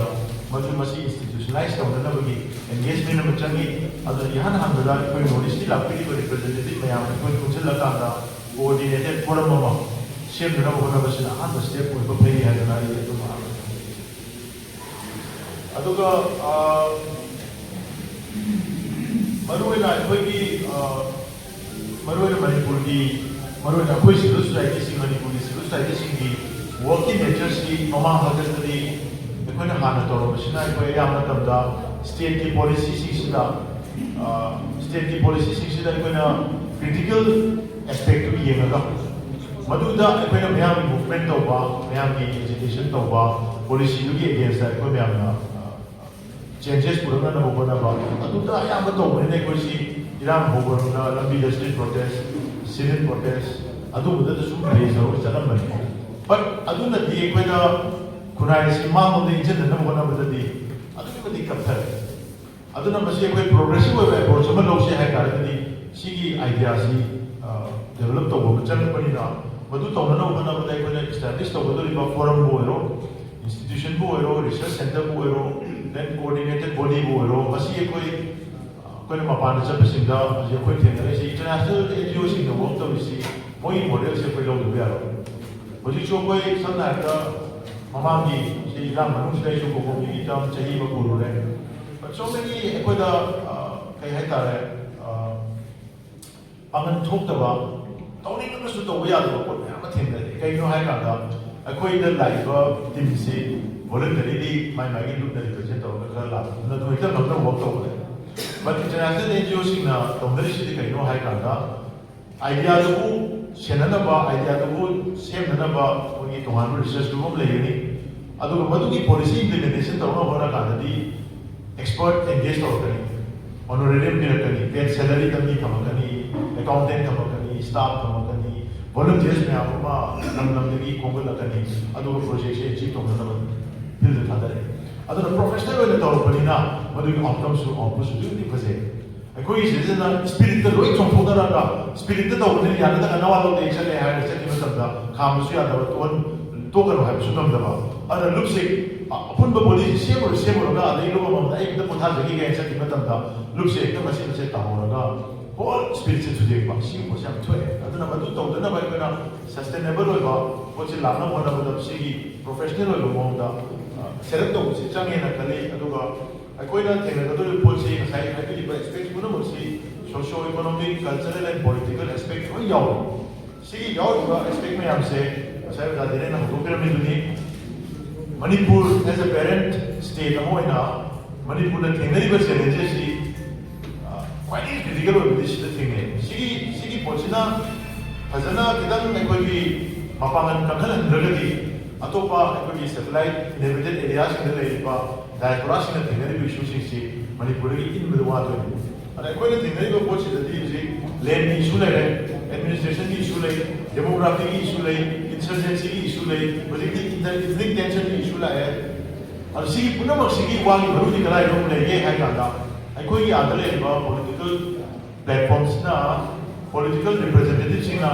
ꯃꯗꯨ ꯃꯁꯤ ꯏꯟꯁꯇꯤꯇ꯭ꯌꯨꯁꯅꯦꯂꯥꯏꯁ ꯇꯧꯅꯅꯕꯒꯤ ꯑꯦꯡꯒꯦꯖꯃꯦꯟ ꯑꯃ ꯆꯪꯉꯤ꯫ ꯑꯗꯨꯅ ꯏꯍꯥꯟ ꯍꯥꯟꯕꯗ ꯑꯩꯈꯣꯏ ꯅꯣꯔꯠ ꯏꯁꯀꯤ ꯂꯥꯛꯄꯤꯔꯤꯕ ꯔꯤꯄ꯭ꯔꯖꯦꯟꯇꯦꯇꯤꯚ ꯃꯌꯥꯝ ꯑꯩꯈꯣꯏ ꯄꯨꯟꯁꯤꯜꯂꯀꯥꯟꯗ ꯀꯣꯑꯣꯔꯗꯤꯅꯦꯇꯦꯠ ꯐꯣꯔꯝ ꯑꯃ ꯁꯦꯝꯅꯅꯕ ꯍꯣꯠꯅꯕꯁꯤꯅ ꯑꯍꯥꯟꯕ ꯁ꯭ꯇꯦꯞ ꯑꯣꯏꯕ ꯐꯩ ꯍꯥꯏꯗꯅ ꯑꯩ ꯑꯗꯨꯝ ꯍꯥꯏꯖꯒꯦ꯫ ꯑꯗꯨꯒ ꯑ, ꯃꯔꯨꯑꯣꯏꯅ ꯑꯩꯈꯣꯏꯒꯤ ꯑ, ꯃꯔꯨꯑꯣꯏꯅ ꯃꯅꯤꯄꯨꯔꯒꯤ ꯃꯔꯨꯑꯣꯏꯅ ꯑꯩꯈꯣꯏ ꯁꯤꯚꯤꯜ ꯁꯣꯁꯥꯏꯇꯤꯁꯤꯡ ꯃꯅꯤꯄꯨꯔꯒꯤ ꯁꯤꯚꯤꯜ ꯁꯣꯁꯥꯏꯇꯤꯁꯤꯡꯒꯤ ꯋꯥꯔꯛꯀꯤ ꯅꯦꯆꯔꯁꯤ ꯃꯃꯥꯡ ꯍꯥꯛꯇꯛꯇꯗꯤ ꯑꯩꯈꯣꯏꯅ ꯍꯥꯟꯅ ꯇꯧꯔꯝꯕꯁꯤꯅ ꯑꯩꯈꯣꯏ ꯑꯌꯥꯝꯕ ꯃꯇꯝꯗ ꯁ꯭ꯇꯦꯠꯀꯤ ꯄꯣꯂꯤꯁꯤꯁꯤꯡꯁꯤꯗ ꯁ꯭ꯇꯦꯠꯀꯤ ꯄꯣꯂꯤꯁꯤꯁꯤꯡꯁꯤꯗ ꯑꯩꯈꯣꯏꯅ ꯀ꯭ꯔꯤꯇꯤꯀꯦꯜ ꯑꯦꯁꯄꯦꯛꯇꯨ ꯌꯦꯡꯉꯒ ꯃꯗꯨꯗ ꯑꯩꯈꯣꯏꯅ ꯃꯌꯥꯝꯒꯤ ꯃꯨꯚꯃꯦꯟ ꯇꯧꯕ ꯃꯌꯥꯝꯒꯤ ꯑꯦꯖꯤꯇꯦꯁꯟ ꯇꯧꯕ ꯄꯣꯂꯤꯁꯤꯗꯨꯒꯤ ꯑꯦꯒꯦꯟꯁꯇ ꯑꯩꯈꯣꯏ ꯃꯌꯥꯝꯅ ꯆꯦꯟꯖꯦꯁ ꯄꯨꯔꯛꯅꯅꯕ ꯍꯣꯠꯅꯕ ꯑꯗꯨꯗ ꯑꯌꯥꯝꯕ ꯇꯧꯕꯅꯤꯅ ꯑꯩꯈꯣꯏꯁꯤ ꯏꯔꯥꯡ ꯍꯧꯕꯔꯣꯝꯗ ꯂꯝꯕꯤꯗ ꯁ꯭ꯇ꯭ꯔꯤꯠ ꯄ꯭ꯔꯣꯇꯦꯁ ꯁꯤꯚꯤꯜ ꯄ꯭ꯔꯣꯇꯦꯁ ꯑꯗꯨꯒꯨꯝꯕꯗꯁꯨ ꯁꯨꯝ ꯔꯦꯖ ꯇꯧꯔꯒ ꯆꯠꯂꯝꯕꯅꯤ꯫ ꯕꯠ ꯑꯗꯨꯅꯗꯤ ꯑꯩꯈꯣꯏꯅ ꯈꯨꯟꯅꯥꯏ ꯑꯁꯤ ꯃꯥꯡꯂꯣꯝꯗ ꯏꯟꯁꯤꯟꯅꯅꯕ ꯍꯣꯠꯅꯕꯗꯗꯤ ꯑꯗꯨꯛꯀꯤ ꯃꯇꯤꯛ ꯀꯞꯊꯔꯦ꯫ ꯑꯗꯨꯅ ꯃꯁꯤ ꯑꯩꯈꯣꯏ ꯄ꯭ꯔꯣꯒ꯭ꯔꯦꯁꯤꯚ ꯑꯣꯏꯕ ꯑꯦꯄ꯭ꯔꯣꯆ ꯑꯃ ꯂꯧꯁꯦ ꯍꯥꯏ ꯇꯥꯔꯒꯗꯤ ꯁꯤꯒꯤ ꯑꯥꯏꯗꯤꯌꯥꯁꯤ ꯗꯦꯕꯂꯞ ꯇꯧꯕ ꯑꯃ ꯆꯪꯉꯛꯄꯅꯤꯅ ꯃꯗꯨ ꯇꯧꯅꯅꯕ ꯍꯣꯠꯅꯕꯗ ꯑꯩꯈꯣꯏꯅ ꯏꯁꯇꯥꯕ꯭ꯂꯤꯁ ꯇꯧꯒꯗꯧꯔꯤꯕ ꯐꯣꯔꯝꯕꯨ ꯑꯣꯏꯔꯣ ꯏꯟꯁꯇꯤꯇ꯭ꯌꯨꯁꯟꯕꯨ ꯑꯣꯏꯔꯣ ꯔꯤꯁꯔꯁ ꯁꯦꯟꯇꯔꯕꯨ ꯑꯣꯏꯔꯣ ꯗꯦꯟ ꯀꯣꯑꯣꯔꯗꯤꯅꯦꯇꯦꯠ ꯕꯣꯗꯤꯕꯨ ꯑꯣꯏꯔꯣ ꯃꯁꯤ ꯑꯩꯈꯣꯏ ꯑꯩꯈꯣꯏꯅ ꯃꯄꯥꯟꯗ ꯆꯠꯄꯁꯤꯡꯗ ꯍꯧꯖꯤꯛ ꯑꯩꯈꯣꯏ ꯊꯦꯡꯅꯔꯤꯁꯦ ꯏꯟꯇꯔꯅꯦꯁꯅꯦꯜ ꯑꯦꯟ ꯖꯤ ꯑꯣꯁꯤꯡꯅ ꯋꯥꯔꯛ ꯇꯧꯔꯤꯁꯤ ꯃꯣꯏꯒꯤ ꯃꯣꯗꯦꯜꯁꯦ ꯑꯩꯈꯣꯏ ꯂꯧꯗꯕ ꯌꯥꯔꯣꯏ꯫ ꯍꯧꯖꯤꯛꯁꯨ ꯑꯩꯈꯣꯏ ꯁꯝꯅ ꯍꯥꯏꯔꯕꯗ ꯃꯃꯥꯡꯒꯤ ꯁꯤ ꯏꯔꯥꯡ ꯃꯅꯨꯡꯁꯤꯗ ꯑꯩꯁꯨ ꯀꯣꯀꯣꯃꯤꯒꯤ ꯇꯔꯝ ꯆꯍꯤ ꯑꯃ ꯄꯨꯔꯨꯔꯦ꯫ But so many ꯑꯩꯈꯣꯏꯗ ꯑ, ꯀꯩ ꯍꯥꯏꯇꯥꯔꯦ ꯑ, ꯄꯥꯡꯒꯜ ꯊꯣꯛꯇꯕ ꯇꯧꯅꯤꯡꯉꯒꯁꯨ ꯇꯧꯕ ꯌꯥꯗꯕ ꯄꯣꯠ ꯃꯌꯥꯝ ꯑꯃ ꯊꯦꯡꯅꯔꯦ꯫ ꯀꯩꯒꯤꯅꯣ ꯍꯥꯏ ꯀꯥꯟꯗ ꯑꯩꯈꯣꯏꯗ ꯂꯥꯛꯏꯕ ꯇꯤꯝꯁꯤ ꯚꯣꯂꯟꯇꯔꯤꯂꯤ ꯃꯥꯏ ꯃꯥꯏꯒꯤ ꯒ꯭ꯔꯨꯞꯅ ꯔꯤꯄ꯭ꯔꯖꯦꯟ ꯇꯧꯔꯒ ꯈꯔ ꯂꯥꯛꯄꯗꯨꯅ ꯑꯗꯨꯝ ꯍꯦꯛꯇ ꯉꯝꯅ ꯋꯥꯛ ꯇꯧꯕꯅꯦ꯫ But ꯏꯟꯇꯔꯅꯦꯁꯅꯦꯜ ꯑꯦꯟ ꯖꯤ ꯑꯣꯁꯤꯡꯅ ꯇꯧꯅꯔꯤꯁꯤꯗꯤ ꯀꯩꯅꯣ ꯍꯥꯏ ꯀꯥꯟꯗ ꯑꯥꯏꯗꯤꯌꯥꯗꯨꯕꯨ ꯁꯦꯟꯅꯅꯕ ꯑꯥꯏꯗꯤꯌꯥꯗꯨꯕꯨ ꯁꯦꯝꯅꯅꯕ ꯑꯩꯈꯣꯏꯒꯤ ꯇꯣꯉꯥꯟꯕ ꯔꯤꯁꯔꯁ ꯒ꯭ꯔꯨꯞ ꯑꯃ ꯂꯩꯒꯅꯤ꯫ ꯑꯗꯨꯒ ꯃꯗꯨꯒꯤ ꯄꯣꯂꯤꯁꯤ ꯏꯝꯄ꯭ꯂꯤꯃꯦꯟꯇꯦꯁꯟ ꯇꯧꯅꯕ ꯍꯣꯠꯅ ꯀꯥꯟꯗꯗꯤ ꯑꯦꯛꯁꯄꯔꯠ ꯑꯦꯡꯒꯦꯖ ꯇꯧꯔꯛꯀꯅꯤ, ꯑꯣꯅꯔꯦꯔꯤꯌꯝ ꯄꯤꯔꯛꯀꯅꯤ, ꯄꯦꯠ ꯁꯦꯂꯔꯤꯗ ꯃꯤ ꯊꯝꯃꯛꯀꯅꯤ, ꯑꯦꯀꯥꯎꯟꯇꯦꯟ ꯊꯝꯃꯛꯀꯅꯤ, ꯁ꯭ꯇꯥꯐ ꯊꯝꯃꯛꯀꯅꯤ, ꯚꯣꯂꯨꯟꯇꯤꯌꯔꯁ ꯃꯌꯥꯝ ꯑꯃ ꯂꯝ ꯂꯝꯗꯒꯤ ꯈꯣꯝꯒꯠꯂꯛꯀꯅꯤ꯫ ꯑꯗꯨꯒ ꯄ꯭ꯔꯣꯖꯦꯛꯁꯦ ꯑꯦꯆꯤꯚ ꯇꯧꯅꯅꯕ ꯐꯤꯜꯗ ꯊꯥꯗꯔꯛꯑꯦ꯫ ꯑꯗꯨꯅ ꯄ꯭ꯔꯣꯐꯦꯁꯅꯦꯜ ꯑꯣꯏꯅ ꯇꯧꯔꯛꯄꯅꯤꯅ ꯃꯗꯨꯒꯤ ꯑꯥꯎꯠꯀꯝꯁꯨ, ꯑꯥꯎꯠꯄꯨꯠꯁꯨ ꯑꯗꯨꯛꯀꯤ ꯃꯇꯤꯛ ꯐꯖꯩ꯫ ꯑꯩꯈꯣꯏꯒꯤ ꯁꯤꯗꯩꯁꯤꯗ ꯏꯁꯄꯤꯔꯤꯠꯇ ꯂꯣꯏ ꯆꯣꯡꯊꯣꯛꯅꯔꯒ, ꯏꯁꯄꯤꯔꯤꯠꯇ ꯇꯧꯕꯅꯤꯅ ꯌꯥꯅꯗꯅ ꯅꯋꯥ ꯂꯧꯗꯦ, ꯑꯩ ꯆꯠꯂꯦ ꯍꯥꯏꯔꯒ ꯆꯠꯈꯤꯕ ꯃꯇꯝꯗ ꯈꯥꯝꯕꯁꯨ ꯌꯥꯗꯕ, ꯇꯣꯛꯍꯟ-, ꯇꯣꯛꯀꯅꯨ ꯍꯥꯏꯕꯁꯨ ꯉꯝꯗꯕ꯫ ꯑꯗꯨꯅ ꯂꯨꯞꯁꯦ, ꯑ-, ꯑꯄꯨꯟꯕ ꯕꯣꯗꯤꯁꯤ ꯁꯦꯝꯃꯨꯔ-, ꯁꯦꯝꯃꯨꯔꯒ ꯑꯗꯩ ꯂꯨꯞ ꯑꯃꯃꯝꯗ ꯑꯩ ꯈꯤꯇꯪ ꯄꯣꯊꯥꯖꯈꯤꯒꯦ ꯍꯥꯏꯅ ꯆꯠꯈꯤꯕ ꯃꯇꯝꯗ ꯂꯨꯞꯁꯦ ꯍꯦꯛꯇ ꯃꯆꯦꯠ ꯃꯆꯦꯠ ꯇꯥꯍꯧꯔꯒ ꯍꯣꯜ ꯏꯁꯄꯤꯔꯤꯠꯁꯦ ꯊꯨꯗꯦꯛꯄ, ꯁꯤꯒꯨꯝꯕꯁꯦ ꯌꯥꯝ ꯊꯣꯛꯑꯦ꯫ ꯑꯗꯨꯅ ꯃꯗꯨ ꯇꯧꯗꯅꯕ ꯑꯩꯈꯣꯏꯅ ꯁꯁꯇꯦꯅꯦꯕꯜ ꯑꯣꯏꯕ ꯄꯣꯠꯁꯤ ꯂꯥꯛꯅꯕ ꯍꯣꯠꯅꯕꯗ ꯁꯤꯒꯤ ꯄ꯭ꯔꯣꯐꯦꯁꯅꯦꯜ ꯑꯣꯏꯕ ꯃꯑꯣꯡꯗ, ꯑ, ꯁꯦꯠ ꯑꯞ ꯇꯧꯕꯁꯤ ꯆꯪꯉꯦꯅ ꯈꯜꯂꯤ꯫ ꯑꯗꯨꯒ ꯑꯩꯈꯣꯏꯅ ꯊꯦꯡꯅꯒꯗꯧꯔꯤꯕ ꯄꯣꯠꯁꯤ ꯉꯁꯥꯏ ꯍꯥꯏꯕꯤꯔꯤꯕ aspect ꯄꯨꯝꯅꯃꯛꯁꯤ socio economic, cultural and political aspect ꯂꯣꯏ ꯌꯥꯎꯔꯤ꯫ ꯁꯤꯒꯤ ꯌꯥꯎꯔꯤꯕ ꯑꯦꯁꯄꯦꯛ ꯃꯌꯥꯝꯁꯦ ꯉꯁꯥꯏ ꯑꯣꯖꯥ ꯙꯤꯔꯦꯟꯅ ꯍꯧꯗꯣꯛꯄꯤꯔꯝꯃꯤꯗꯨꯅꯤ꯫ Manipur as a parent state ꯑꯃ ꯑꯣꯏꯅ ꯃꯅꯤꯄꯨꯔꯅ ꯊꯦꯡꯅꯔꯤꯕ ꯆꯦꯂꯦꯟꯖꯦꯁꯁꯤ, ꯑ, ꯈ꯭ꯋꯥꯏꯗꯒꯤ ꯀ꯭ꯔꯤꯇꯤꯀꯦꯜ ꯑꯣꯏꯕꯗꯤ ꯁꯤꯗ ꯊꯦꯡꯅꯩ꯫ ꯁꯤꯒꯤ, ꯁꯤꯒꯤ ꯄꯣꯠꯁꯤꯅ ꯐꯖꯅ ꯈꯤꯇꯪ ꯑꯩꯈꯣꯏꯒꯤ ꯃꯄꯥꯡꯒꯜ ꯀꯟꯈꯠꯍꯟꯗ꯭ꯔꯒꯗꯤ ꯑꯇꯣꯞꯄ ꯑꯩꯈꯣꯏꯒꯤ ꯁꯦꯇꯦꯂꯥꯏꯠ ꯏꯟꯍꯦꯕꯤꯇꯦꯠ ꯑꯦꯔꯤꯌꯥꯁꯤꯡꯗ ꯂꯩꯔꯤꯕ ꯗꯥꯏꯁꯄꯣꯔꯥꯁꯤꯡꯅ ꯊꯦꯡꯅꯔꯤꯕ ꯏꯁꯨꯁꯤꯡꯁꯤ ꯃꯅꯤꯄꯨꯔꯗꯒꯤ ꯏꯟꯕꯗ ꯋꯥꯗꯣꯏꯅꯤ꯫ ꯑꯗ ꯑꯩꯈꯣꯏꯅ ꯊꯦꯡꯅꯔꯤꯕ ꯄꯣꯠꯁꯤꯗꯗꯤ ꯍꯧꯖꯤꯛ ꯂꯦꯟꯒꯤ ꯏꯁꯨ ꯂꯩꯔꯦ, ꯑꯦꯗꯃꯤꯅꯤꯁꯇ꯭ꯔꯦꯁꯟꯒꯤ ꯏꯁꯨ ꯂꯩ, ꯗꯦꯃꯣꯒ꯭ꯔꯥꯐꯤꯒꯤ ꯏꯁꯨ ꯂꯩ, ꯏꯟꯁꯔꯖꯦꯟꯁꯤꯒꯤ ꯏꯁꯨ ꯂꯩ, ꯍꯧꯖꯤꯛꯇꯤ ꯏꯟꯇꯔ ꯏꯊꯅꯤꯛ ꯇꯦꯟꯁꯟꯒꯤ ꯏꯁꯨ ꯂꯥꯛꯑꯦ꯫ ꯑꯗꯣ ꯁꯤꯒꯤ ꯄꯨꯝꯅꯃꯛꯁꯤꯒꯤ ꯋꯥꯒꯤ ꯃꯔꯨꯗꯤ ꯀꯗꯥꯏꯗ ꯑꯃꯨꯛ ꯂꯩꯒꯦ ꯍꯥꯏ ꯀꯥꯟꯗ ꯑꯩꯈꯣꯏꯒꯤ ꯑꯥꯗ ꯂꯩꯔꯤꯕ ꯄꯣꯂꯤꯇꯤꯀꯦꯜ ꯄ꯭ꯂꯦꯠꯐꯣꯝꯁꯤꯅ, ꯄꯣꯂꯤꯇꯤꯀꯦꯜ ꯔꯤꯄ꯭ꯔꯖꯦꯟꯇꯦꯇꯤꯚꯁꯤꯡꯅ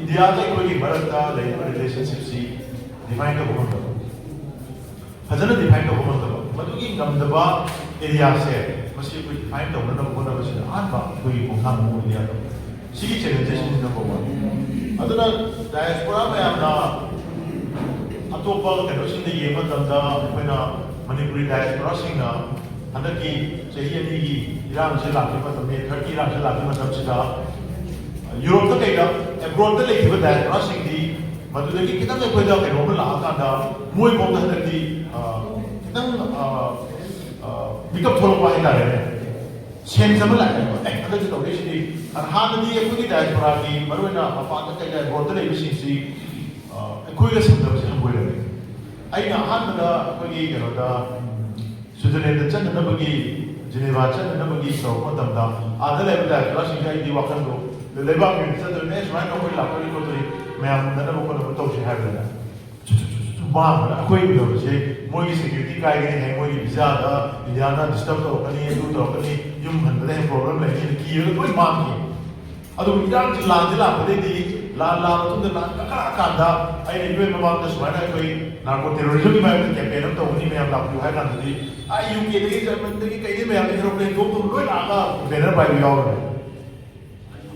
ꯏꯟꯗꯤꯌꯥꯒ ꯑꯩꯈꯣꯏꯒꯤ ꯃꯔꯛꯇ ꯂꯩꯔꯤꯕ ꯔꯤꯂꯦꯁꯟꯁꯤꯞꯁꯤ ꯗꯤꯐꯥꯏꯟ ꯇꯧꯕ ꯉꯝꯗꯕ, ꯐꯖꯅ ꯗꯤꯐꯥꯏꯟ ꯇꯧꯕ ꯉꯝꯗꯕ, ꯃꯗꯨꯒꯤ ꯉꯝꯗꯕ ꯑꯦꯔꯤꯌꯥꯁꯦ ꯃꯁꯤ ꯑꯩꯈꯣꯏ ꯗꯤꯐꯥꯏꯟ ꯇꯧꯅꯅꯕ ꯍꯣꯠꯅꯕꯁꯤꯗ ꯑꯍꯥꯟꯕ ꯑꯩꯈꯣꯏꯒꯤ ꯈꯣꯡꯊꯥꯡ ꯑꯃ ꯑꯣꯏꯕ ꯌꯥꯗꯕ꯫ ꯁꯤꯒꯤ ꯆꯦꯂꯦꯟꯖꯦꯁ ꯅꯝꯕꯔ ꯋꯥꯟ꯫ ꯑꯗꯨꯅ ꯗꯥꯏꯁꯄꯣꯔꯥ ꯃꯌꯥꯝꯅ ꯑꯇꯣꯞꯄ ꯀꯩꯅꯣꯁꯤꯡꯗ ꯌꯦꯡꯕ ꯃꯇꯝꯗ ꯑꯩꯈꯣꯏꯅ ꯃꯅꯤꯄꯨꯔꯤ ꯗꯥꯏꯁꯄꯣꯔꯥꯁꯤꯡꯅ ꯍꯟꯗꯛꯀꯤ ꯆꯍꯤ ꯑꯅꯤꯒꯤ ꯏꯔꯥꯡꯁꯦ ꯂꯥꯛꯈꯤꯕ ꯃꯇꯝ, ꯃꯦ ꯊꯥꯔꯇꯤ ꯏꯔꯥꯡꯁꯦ ꯂꯥꯛꯈꯤꯕ ꯃꯇꯝꯁꯤꯗ ꯌꯨꯔꯣꯞꯇ ꯀꯩꯗ, ꯑꯦꯕ꯭ꯔꯣꯗꯇ ꯂꯩꯈꯤꯕ ꯗꯥꯏꯁꯄꯣꯔꯥꯁꯤꯡꯗꯤ ꯃꯗꯨꯗꯒꯤ ꯈꯤꯇꯪ ꯑꯩꯈꯣꯏꯗ ꯀꯩꯅꯣꯝꯃ ꯂꯥꯛꯑꯀꯥꯟꯗ ꯃꯣꯏꯐꯥꯎꯗ ꯍꯟꯗꯛꯇꯤ, ꯑ, ꯈꯤꯇꯪ, ꯑ, ꯑ, ꯃꯤꯀꯞ ꯊꯣꯛꯂꯛꯄ ꯍꯥꯏꯇꯥꯔꯦꯅꯦ꯫ ꯁꯦꯟꯁ ꯑꯃ ꯂꯥꯛꯑꯦꯕ꯫ ꯑꯦ, ꯍꯟꯗꯛꯇꯤ ꯇꯧꯔꯛꯏꯁꯤꯗꯤ꯫ ꯑꯗ ꯍꯥꯟꯅꯗꯤ ꯑꯩꯈꯣꯏꯒꯤ ꯗꯥꯏꯁꯄꯣꯔꯥꯒꯤ, ꯃꯔꯨꯑꯣꯏꯅ ꯃꯄꯥꯟꯗ ꯀꯩꯗ ꯑꯦꯕ꯭ꯔꯣꯗꯇ ꯂꯩꯕꯁꯤꯡꯁꯤ, ꯑ, ꯑꯩꯈꯣꯏꯒ ꯁꯝꯅꯕꯁꯦ ꯍꯪꯒꯣꯏꯔꯝꯃꯤ꯫ ꯑꯩꯅ ꯑꯍꯥꯟꯕꯗ ꯑꯩꯈꯣꯏꯒꯤ ꯀꯩꯅꯣꯗ, ꯎꯝ, ꯁ꯭ꯋꯤꯖꯔꯂꯦꯟꯗ ꯆꯠꯅꯅꯕꯒꯤ, ꯖꯤꯅꯦꯚꯥ ꯆꯠꯅꯅꯕꯒꯤ ꯇꯧꯔꯛꯄ ꯃꯇꯝꯗ, ꯑꯥꯗ ꯂꯩꯕ ꯗꯥꯏꯔꯦꯛꯇꯣꯔꯁꯤꯡꯁꯦ ꯑꯩꯗꯤ ꯋꯥꯈꯜꯗꯣ ꯂꯩꯕꯥꯛꯀꯤ ꯑꯣꯏꯅ ꯆꯠꯇꯣꯏꯅꯦ, ꯁꯨꯃꯥꯏꯅ ꯑꯩꯈꯣꯏ ꯂꯥꯛꯇꯣꯔꯤ ꯈꯣꯠꯇꯣꯔꯤ, ꯃꯌꯥꯝ ꯎꯅꯅꯕ ꯈꯣꯠꯅꯕ ꯇꯧꯁꯤ ꯍꯥꯏꯕꯗ, ꯆꯨ ꯆꯨ ꯆꯨ ꯆꯨ ꯆꯨ ꯃꯥꯡꯕꯅ ꯑꯩꯈꯣꯏ ꯎꯅꯕꯁꯦ ꯃꯣꯏꯒꯤ ꯁꯦꯀ꯭ꯌꯨꯔꯤꯇꯤ ꯀꯥꯏꯒꯅꯤ ꯍꯥꯏ, ꯃꯣꯏꯒꯤ ꯚꯤꯖꯥꯗ ꯏꯟꯗꯤꯌꯥꯅ ꯗꯤꯁꯇꯔꯕ ꯇꯧꯔꯛꯀꯅꯤ, ꯑꯗꯨ ꯇꯧꯔꯛꯀꯅꯤ, ꯌꯨꯝ ꯍꯟꯕꯗ ꯍꯦꯟꯅ ꯄ꯭ꯔꯣꯕ꯭ꯂꯦꯝ ꯂꯩꯅꯤꯅ ꯀꯤꯔꯒ ꯂꯣꯏ ꯃꯥꯡꯈꯤ꯫ ꯑꯗꯨꯕꯨ ꯏꯔꯥꯡꯁꯤ ꯂꯥꯟꯁꯤ ꯂꯥꯛꯄꯗꯩꯗꯤ, ꯂꯥꯟ ꯂꯥꯛꯑ ꯃꯇꯨꯡꯗ ꯂꯥꯟ ꯀꯟꯈꯠꯂꯛꯑꯀꯥꯟꯗ ꯑꯩꯅ ꯌꯨ ꯑꯦꯟ ꯃꯃꯥꯡꯗ ꯁꯨꯃꯥꯏꯅ ꯑꯩꯈꯣꯏ ꯅꯥꯔꯀꯣ ꯇꯦꯔꯣꯔꯤꯖꯝꯒꯤ ꯃꯥꯌꯣꯛꯇ ꯀꯦꯝꯄꯦꯟ ꯑꯃ ꯇꯧꯒꯅꯤ, ꯃꯌꯥꯝ ꯂꯥꯛꯄꯤꯌꯨ ꯍꯥꯏ ꯀꯥꯟꯗꯗꯤ, ꯑꯥ, ꯌꯨ ꯀꯦꯗꯒꯤ, ꯖꯔꯃꯟꯗꯒꯤ, ꯀꯩꯗꯒꯤ ꯃꯌꯥꯝꯗꯤ ꯑꯦꯔꯣꯄ꯭ꯂꯦꯟ ꯇꯣꯡ ꯇꯣꯡ ꯂꯣꯏ ꯂꯥꯛꯑꯒ ꯕꯦꯅꯔ ꯄꯥꯏꯕ ꯌꯥꯎꯔꯕꯅꯦ꯫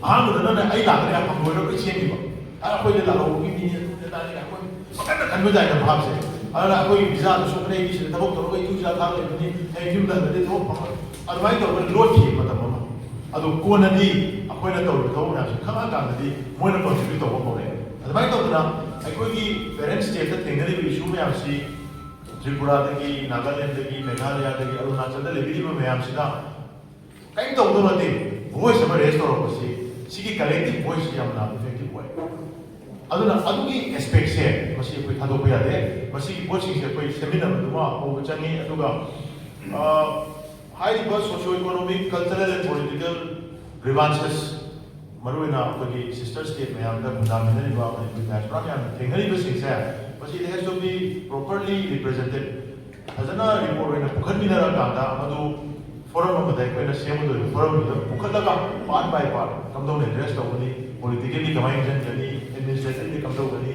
ꯑꯍꯥꯟꯕꯗ ꯅꯪꯅ ꯑꯩ ꯂꯥꯛꯀꯅꯤ ꯍꯥꯏ ꯐꯪꯉꯣꯏꯔ ꯂꯣꯏ ꯆꯦꯟꯈꯤꯕ꯫ ꯑꯥ, ꯑꯩꯈꯣꯏꯗ ꯂꯥꯛꯍꯧꯕꯒꯤ ꯃꯤꯅꯤ, ꯑꯗꯨꯅꯤ ꯑꯗꯥꯅꯤ ꯀꯥꯏꯅ ꯑꯩꯈꯣꯏ ꯄꯥꯈꯠꯅ ꯈꯟꯕ ꯌꯥꯏꯅ ꯚꯥꯞꯁꯦ꯫ ꯑꯗꯨꯅ ꯑꯩꯈꯣꯏꯒꯤ ꯚꯤꯖꯥꯗꯨ ꯁꯣꯛꯀꯅꯤ, ꯑꯩꯗꯤ ꯁꯤꯗ ꯊꯕꯛ ꯇꯧꯔꯒ ꯑꯩ ꯏꯇꯨ ꯏꯆꯥ ꯊꯥꯛ ꯂꯩꯕꯅꯤ, ꯍꯌꯦꯡ ꯌꯨꯝꯗ ꯍꯜꯂꯗꯤ ꯊꯕꯛ ꯐꯪꯉꯣꯏ꯫ ꯑꯗꯨꯃꯥꯏꯅ ꯇꯧꯗꯅ ꯂꯣꯠꯈꯤ ꯃꯇꯝ ꯑꯃ꯫ ꯑꯗꯨ ꯀꯣꯟꯅꯗꯤ ꯑꯩꯈꯣꯏꯅ ꯇꯧꯔꯤꯕ ꯊꯕꯛ ꯃꯌꯥꯝꯁꯦ ꯈꯪꯉꯛꯑꯀꯥꯟꯗꯗꯤ ꯃꯣꯏꯅ ꯀꯟꯇ꯭ꯔꯤꯕ꯭ꯌꯨꯠ ꯇꯧꯕ ꯍꯧꯔꯛꯑꯦ꯫ ꯑꯗꯨꯃꯥꯏꯅ ꯇꯧꯗꯅ ꯑꯩꯈꯣꯏꯒꯤ ꯄꯦꯔꯦꯟꯠꯁ ꯁ꯭ꯇꯦꯠꯇ ꯊꯦꯡꯅꯔꯤꯕ ꯏꯁꯨ ꯃꯌꯥꯝꯁꯤ ꯇ꯭ꯔꯤꯄꯨꯔꯥꯗꯒꯤ, ꯅꯥꯒꯥꯂꯦꯟꯗꯒꯤ, ꯃꯦꯘꯥꯂꯌꯥꯗꯒꯤ, ꯑꯔꯨꯅꯥꯆꯜꯗ ꯂꯩꯕꯤꯔꯤꯕ ꯃꯌꯥꯝꯁꯤꯅ ꯀꯔꯤꯝ ꯇꯧꯗꯕ ꯅꯠꯇꯦ꯫ ꯚꯣꯏꯁ ꯑꯃ ꯔꯦꯁ ꯇꯧꯔꯛꯄꯁꯤ, ꯁꯤꯒꯤ ꯀꯂꯦꯛꯇꯤꯚ ꯚꯣꯏꯁꯁꯤ ꯌꯥꯝꯅ ꯏꯐꯦꯛꯇꯤꯚ ꯑꯣꯏ꯫ ꯑꯗꯨꯅ ꯑꯗꯨꯒꯤ ꯑꯦꯁꯄꯦꯛꯁꯦ ꯃꯁꯤ ꯑꯩꯈꯣꯏ ꯊꯥꯗꯣꯛꯄ ꯌꯥꯗꯦ꯫ ꯃꯁꯤꯒꯤ ꯄꯣꯠꯁꯤꯡꯁꯦ ꯑꯩꯈꯣꯏ ꯁꯦꯝꯃꯤꯟꯅꯕꯗꯨꯃ ꯍꯧꯕ ꯆꯪꯉꯤ꯫ ꯑꯗꯨꯒ, ꯑ, ꯍꯥꯏꯔꯤꯕ socio economic, cultural and political grievances, ꯃꯔꯨꯑꯣꯏꯅ ꯑꯩꯈꯣꯏꯒꯤ ꯁꯤꯁꯇꯔ ꯁ꯭ꯇꯦꯠ ꯃꯌꯥꯝꯗ ꯈꯨꯟꯗꯥꯃꯤꯟꯅꯔꯤꯕ ꯃꯅꯤꯄꯨꯔꯤ ꯗꯥꯏꯁꯄꯣꯔꯥ ꯃꯌꯥꯝꯅ ꯊꯦꯡꯅꯔꯤꯕꯁꯤꯡꯁꯦ, ꯃꯁꯤ it has to be properly represented꯫ ꯐꯖꯅ ꯔꯤꯄꯣꯔꯠ ꯑꯣꯏꯅ ꯄꯨꯈꯠꯃꯤꯟꯅꯔꯀꯥꯟꯗ ꯃꯗꯨ ꯐꯣꯔꯝ ꯑꯃꯗ ꯑꯩꯈꯣꯏꯅ ꯁꯦꯝꯒꯗꯧꯔꯤꯕ ꯐꯣꯔꯝꯗꯨꯗ ꯄꯨꯈꯠꯂꯒ part by part ꯀꯝꯗꯧꯅ ꯑꯦꯗ꯭ꯔꯦꯁ ꯇꯧꯒꯅꯤ, ꯄꯣꯂꯤꯇꯤꯀꯦꯜꯂꯤ ꯀꯃꯥꯏꯅ ꯌꯦꯡꯁꯤꯟꯒꯅꯤ, ꯑꯦꯗꯃꯤꯅꯤꯁꯇ꯭ꯔꯦꯇꯤꯚꯂꯤ ꯀꯝꯗꯧꯒꯅꯤ,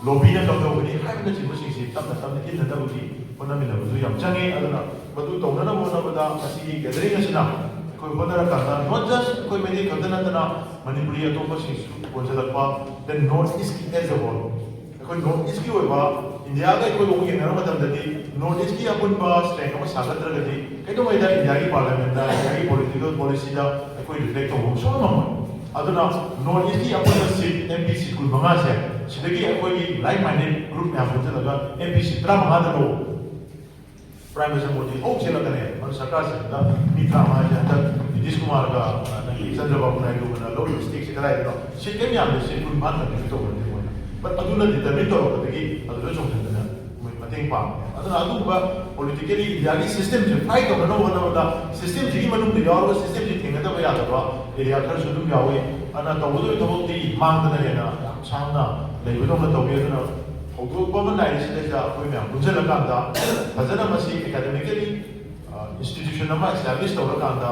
ꯂꯣꯕꯤꯅ ꯀꯝꯗꯧꯒꯅꯤ ꯍꯥꯏꯕꯅꯆꯤꯡꯕꯁꯤꯡꯁꯤ ꯇꯞꯅ ꯇꯞꯅ ꯏꯟꯅꯅꯕꯒꯤ ꯍꯣꯠꯅꯃꯤꯟꯅꯕꯗꯨ ꯌꯥꯝ ꯆꯪꯉꯤ꯫ ꯑꯗꯨꯅ ꯃꯗꯨ ꯇꯧꯅꯅꯕ ꯍꯣꯠꯅꯕꯗ ꯉꯁꯤꯒꯤ ꯒꯦꯗꯔꯤꯡ ꯑꯁꯤꯅ ꯑꯩꯈꯣꯏ ꯍꯣꯠꯅꯔꯀꯥꯟꯗ, not just ꯑꯩꯈꯣꯏ ꯃꯩꯇꯩ ꯈꯛꯇ ꯅꯠꯇꯅ Manipuri ꯑꯇꯣꯞꯄꯁꯤꯡꯁꯨ ꯀꯣꯟꯁꯤꯜꯂꯛꯄ, the North East as a whole, ꯑꯩꯈꯣꯏ North Eastꯀꯤ ꯑꯣꯏꯕ, ꯏꯟꯗꯤꯌꯥꯒ ꯑꯩꯈꯣꯏꯒ ꯑꯃꯨꯛ ꯌꯦꯡꯅꯔꯨ ꯃꯇꯝꯗꯗꯤ, North Eastꯀꯤ ꯑꯄꯨꯟꯕ strength ꯑꯃ ꯁꯥꯒꯠꯇ꯭ꯔꯒꯗꯤ ꯀꯩꯗꯧꯉꯩꯗ ꯏꯟꯗꯤꯌꯥꯒꯤ ꯄꯥꯔꯂꯤꯌꯥꯃꯦꯟꯗ, ꯏꯟꯗꯤꯌꯥꯒꯤ ꯄꯣꯂꯤꯇꯤꯀꯦꯜ ꯄꯣꯂꯤꯁꯤꯗ ꯑꯩꯈꯣꯏ ꯔꯤꯐ꯭ꯂꯦꯛ ꯇꯧꯕ ꯑꯃ ꯁꯨꯡꯉꯝ ꯉꯝꯃꯣꯏ꯫ ꯑꯗꯨꯅ North Eastꯀꯤ ꯑꯄꯨꯟꯕ ꯁꯤꯠ, ꯑꯦꯝ ꯄꯤ ꯁꯤꯠ ꯀꯨꯟꯃꯉꯥꯁꯦ, ꯁꯤꯗꯒꯤ ꯑꯩꯈꯣꯏꯒꯤ like minded group ꯃꯌꯥꯝ ꯄꯨꯟꯁꯤꯜꯂꯒ ꯑꯦꯝ ꯄꯤ ꯁꯤꯠ ꯇꯔꯥꯃꯉꯥꯗ ꯂꯧ꯫ ꯄ꯭ꯔꯥꯏꯝ ꯃꯤꯅꯤꯁꯇꯔ ꯃꯣꯗꯤ ꯍꯧ ꯆꯦꯜꯂꯛꯀꯅꯤ꯫ ꯃꯗꯨ ꯁꯔꯀꯥꯔꯁꯤꯗ ꯃꯤ ꯇꯔꯥꯃꯉꯥꯁꯦ ꯍꯟꯗꯛ ꯅꯤꯇꯤꯁ ꯀꯨꯃꯥꯔꯒ, ꯑꯗꯒꯤ ꯆꯟꯗ꯭ꯔꯕꯥꯕꯨ ꯅꯥꯏꯗꯨꯒꯅ ꯂꯧꯔꯤꯕ ꯁ꯭ꯇꯦꯠꯁꯦ ꯀꯗꯥꯏꯗꯅꯣ? ꯁꯤꯠ ꯀꯔꯤꯝ ꯌꯥꯝꯗꯦ, ꯁꯤꯠ ꯀꯨꯟ ꯐꯥꯅ ꯀꯟꯇ꯭ꯔꯤꯕ꯭ꯌꯨꯠ ꯇꯧꯕ ꯅꯠꯇꯦ ꯃꯣꯏꯅ꯫ But ꯑꯗꯨꯅ ꯗꯤꯇꯔꯃꯤꯟ ꯇꯧꯔꯛꯄꯗꯒꯤ ꯑꯗꯨꯗ ꯆꯣꯡꯁꯤꯟꯗꯅ ꯃꯣꯏ ꯃꯊꯪ ꯃꯇꯦꯡ ꯄꯥꯡꯉꯦ꯫ ꯑꯗꯨꯅ ꯑꯗꯨꯒꯨꯝꯕ ꯄꯣꯂꯤꯇꯤꯀꯦꯜꯂꯤ ꯏꯟꯗꯤꯌꯥꯒꯤ ꯁꯤꯁꯇꯦꯝꯁꯦ ꯐꯥꯏꯠ ꯇꯧꯅꯅꯕ ꯍꯣꯠꯅꯕꯗ ꯁꯤꯁꯇꯦꯝꯁꯤꯒꯤ ꯃꯅꯨꯡꯗ ꯌꯥꯎꯔꯒ ꯁꯤꯁꯇꯦꯝꯁꯤ ꯊꯦꯡꯅꯗꯕ ꯌꯥꯗꯕ ꯑꯦꯔꯤꯌꯥ ꯈꯔꯁꯨ ꯑꯗꯨꯝ ꯌꯥꯎꯏ꯫ ꯑꯗꯨꯅ ꯇꯧꯒꯗꯧꯔꯤꯕ ꯊꯕꯛꯇꯤ ꯃꯥꯡꯗꯅ ꯍꯦꯟꯅ ꯌꯥꯝ ꯁꯥꯡꯅ ꯂꯩꯕꯗꯧꯅ ꯇꯧꯏ꯫ ꯑꯗꯨꯅ ꯍꯧꯗꯣꯛꯄ ꯑꯃ ꯅꯥꯏꯔꯤꯁꯤꯗꯩꯗ ꯑꯩꯈꯣꯏ ꯃꯌꯥꯝ ꯄꯨꯟꯁꯤꯜꯂꯀꯥꯟꯗ ꯐꯖꯅ ꯃꯁꯤ ꯑꯦꯀꯥꯗꯃꯤꯀꯦꯜꯂꯤ ꯏꯟꯁꯇꯤꯇ꯭ꯌꯨꯁꯟ ꯑꯃ ꯏꯁꯇꯥꯕ꯭ꯂꯤꯁ ꯇꯧꯔꯀꯥꯟꯗ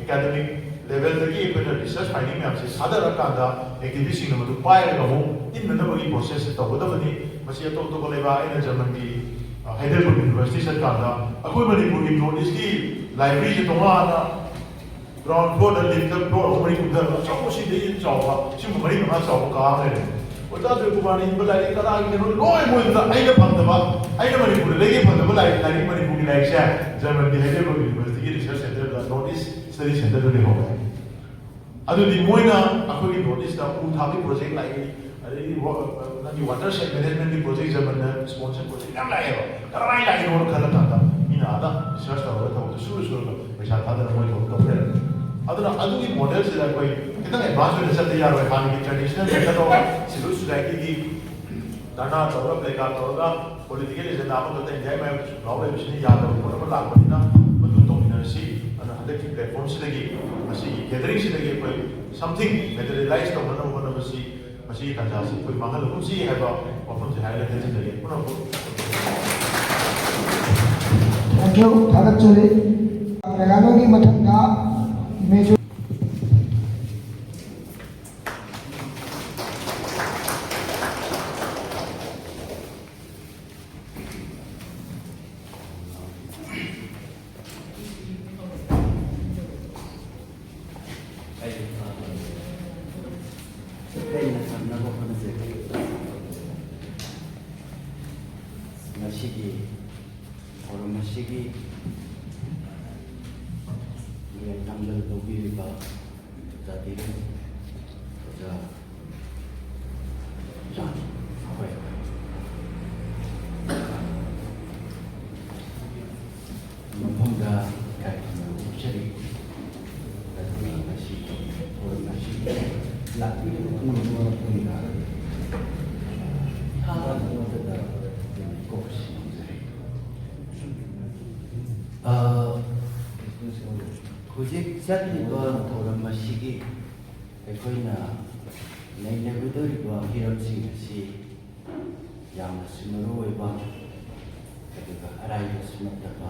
ꯑꯦꯀꯥꯗꯃꯤꯛ ꯂꯦꯚꯦꯜꯗꯒꯤ ꯑꯩꯈꯣꯏꯅ ꯔꯤꯁꯔꯁ ꯐꯥꯏꯟꯗꯤꯡ ꯃꯌꯥꯝꯁꯦ ꯊꯥꯗꯔꯀꯥꯟꯗ ꯑꯦꯛꯇꯤꯚꯤꯁꯁꯤꯡꯅ ꯃꯗꯨ ꯄꯥꯏꯔꯒ ꯑꯃꯨꯛ ꯏꯟꯅꯅꯕꯒꯤ ꯄ꯭ꯔꯣꯁꯦꯁꯁꯦ ꯇꯧꯒꯗꯕꯅꯤ꯫ ꯃꯁꯤ ꯑꯇꯣꯞ ꯑꯇꯣꯞꯄ ꯂꯩꯕꯥꯛ, ꯑꯩꯅ ꯖꯔꯃꯟꯒꯤ, ꯑ, ꯍꯥꯏꯗꯦꯜꯕꯔꯒ ꯌꯨꯅꯤꯚꯔꯁꯤꯇꯤ ꯆꯠꯀꯥꯟꯗ ꯑꯩꯈꯣꯏ ꯃꯅꯤꯄꯨꯔꯒꯤ ꯅꯣꯔꯠ ꯏꯁꯀꯤ ꯂꯥꯏꯕ꯭ꯔꯤꯁꯦ ꯇꯣꯉꯥꯟꯅ ꯒ꯭ꯔꯥꯎꯟ ꯐ꯭ꯂꯣꯔꯗ, ꯂꯤꯐꯇ ꯐ꯭ꯂꯣꯔ ꯑꯍꯨꯝ ꯃꯔꯤ ꯀꯨꯝꯊꯔꯒ ꯑꯆꯧꯕ ꯁꯤꯗꯩ ꯆꯥꯎꯕ ꯁꯤꯒꯨꯝꯕ ꯃꯔꯤ ꯃꯉꯥ ꯆꯥꯎꯕ ꯀꯥ ꯑꯃ ꯂꯩꯔꯦ꯫ ꯑꯣꯖꯥ ꯖꯣꯏꯀꯨꯃꯥꯔꯅ ꯏꯕ ꯂꯥꯏꯔꯤꯛ ꯀꯅꯥꯒꯤꯅꯣ ꯂꯣꯏ ꯃꯣꯏꯗꯨꯗ ꯑꯩꯅ ꯐꯪꯗꯕ, ꯑꯩꯅ ꯃꯅꯤꯄꯨꯔꯗ ꯂꯩꯒꯦ ꯐꯪꯗꯕ ꯂꯥꯏꯔꯤꯛ, ꯂꯥꯏꯔꯤꯛ ꯃꯅꯤꯄꯨꯔꯒꯤ ꯂꯥꯏꯔꯤꯛꯁꯦ ꯖꯔꯃꯟꯒꯤ ꯍꯥꯏꯗꯦꯜꯕꯔꯒ ꯌꯨꯅꯤꯚꯔꯁꯤꯇꯤꯒꯤ ꯔꯤꯁꯔꯁ ꯁꯦꯟꯇꯔꯗ, ꯅꯣꯔꯠ ꯏꯁ ꯁ꯭ꯇꯗꯤ ꯁꯦꯟꯇꯔꯗ ꯂꯩꯍꯧꯔꯦ꯫ ꯑꯗꯨꯗꯤ ꯃꯣꯏꯅ ꯑꯩꯈꯣꯏꯒꯤ ꯅꯣꯔꯠ ꯏꯁꯇ ꯎ ꯊꯥꯕꯒꯤ ꯄ꯭ꯔꯣꯖꯦꯛ ꯂꯥꯛꯏ, ꯑꯗꯩꯗꯤ ꯋꯥ-, ꯅꯪꯒꯤ ꯋꯥꯇꯔ ꯁꯦꯠ ꯃꯦꯅꯦꯖꯃꯦꯟꯠꯀꯤ ꯄ꯭ꯔꯣꯖꯦꯛ ꯖꯔꯃꯟꯅ ꯁ꯭ꯄꯣꯟꯁꯔ ꯄ꯭ꯔꯣꯖꯦꯛ ꯌꯥꯝ ꯂꯥꯛꯑꯦꯕ꯫ ꯀꯔꯝꯍꯥꯏꯅ ꯂꯥꯛꯏꯅꯣꯅ ꯈꯜꯂ ꯀꯥꯟꯗ ꯃꯤꯅ ꯑꯥꯗ ꯔꯤꯁꯔꯁ ꯇꯧꯔꯒ ꯊꯕꯛꯇꯨ ꯁꯨꯔ ꯁꯨꯔꯒ ꯄꯩꯁꯥ ꯊꯥꯗꯅ ꯃꯣꯏ ꯊꯕꯛ ꯇꯧ ꯂꯩꯔꯝꯃꯦ꯫ ꯑꯗꯨꯅ ꯑꯗꯨꯒꯤ ꯃꯣꯗꯦꯜꯁꯤꯗ ꯑꯩꯈꯣꯏ ꯈꯤꯇꯪ ꯑꯦꯗꯚꯥꯟꯁ ꯑꯣꯏꯅ ꯆꯠꯇ ꯌꯥꯔꯣꯏ꯫ ꯍꯥꯟꯅꯒꯤ ꯇ꯭ꯔꯦꯗꯤꯁꯅꯦꯜ ꯃꯦꯊꯗ ꯑꯣꯐ ꯁꯤꯚꯤꯜ ꯁꯣꯁꯥꯏꯇꯤꯒꯤ ꯙꯔꯅꯥ ꯇꯧꯔꯒ, ꯄ꯭ꯂꯦꯀꯥꯔꯗ ꯇꯧꯔꯒ ꯄꯣꯂꯤꯇꯤꯀꯦꯜ ꯑꯦꯖꯦꯟꯗꯥ ꯑꯃꯈꯛꯇ ꯏꯟꯗꯤꯌꯥꯒꯤ ꯃꯌꯥꯝ ꯁꯨꯝ ꯂꯥꯎ ꯂꯩꯕꯁꯤꯅ ꯌꯥꯗꯕ ꯄꯣꯠ ꯑꯃ ꯂꯥꯛꯄꯅꯤꯅ ꯃꯗꯨ ꯇꯧꯃꯤꯟꯅꯔꯁꯤ꯫ ꯑꯗꯨꯅ ꯍꯟꯗꯛꯀꯤ ꯄ꯭ꯂꯦꯠꯐꯣꯝꯁꯤꯗꯒꯤ, ꯃꯁꯤꯒꯤ ꯒꯦꯗꯔꯤꯡꯁꯤꯗꯒꯤ ꯑꯩꯈꯣꯏ something materialize ꯇꯧꯅꯅꯕ ꯍꯣꯠꯅꯕꯁꯤ, ꯃꯁꯤꯒꯤ ꯇꯥꯟꯖꯥꯁꯤ ꯑꯩꯈꯣꯏ ꯃꯥꯡꯍꯜꯂꯒꯨꯝꯁꯤ ꯍꯥꯏꯕ ꯋꯥꯐꯝꯁꯦ ꯍꯥꯏꯔꯒ ꯇꯦꯟꯁꯤꯟꯖꯒꯦ꯫ ꯄꯨꯝꯅꯃꯛꯄꯨ Thank you, ꯊꯥꯒꯠꯆꯔꯤ꯫ ꯃꯦꯘꯥꯂꯌꯒꯤ ꯃꯊꯪꯗ ꯃꯦꯖꯣꯔ ꯑꯩ, ꯑ, ꯍꯦꯟꯅ ꯐꯅꯕ ꯍꯣꯠꯅꯖꯒꯦ꯫ ꯉꯁꯤꯒꯤ ꯊꯧꯔꯝ ꯑꯁꯤꯒꯤ ꯃꯤꯌꯥꯝ ꯅꯝꯗꯅ ꯂꯧꯕꯤꯔꯤꯕ ꯖꯥꯇꯤꯒꯤ ꯑꯣꯖꯥ ꯖꯥꯟ ꯑꯩꯈꯣꯏ ꯃꯐꯝꯗ ꯏꯀꯥꯏ ꯈꯨꯝꯅꯕ ꯎꯠꯆꯔꯤ꯫ ꯑꯗꯨꯒ ꯉꯁꯤ ꯊꯧꯔꯝ ꯑꯁꯤ ꯂꯥꯛꯄꯤꯔꯤꯕ ꯄꯨꯝꯅꯃꯛ ꯃꯇꯨꯡꯗ ꯏꯍꯥꯟ ꯍꯥꯟꯕ ꯃꯛꯇꯗ ꯀꯣꯛꯁꯤ ꯑ, ꯍꯧꯖꯤꯛ ꯆꯠꯂꯤꯕ ꯊꯧꯔꯝ ꯑꯁꯤꯒꯤ ꯑꯩꯈꯣꯏꯅ ꯅꯩꯅꯒꯗꯧꯔꯤꯕ ꯍꯤꯔꯝꯁꯤꯡ ꯑꯁꯤ ꯌꯥꯝꯅꯁꯨ ꯃꯔꯨ ꯑꯣꯏꯕ, ꯑꯗꯨꯒ ꯑꯔꯥꯏꯕꯁꯨ ꯅꯠꯇꯕ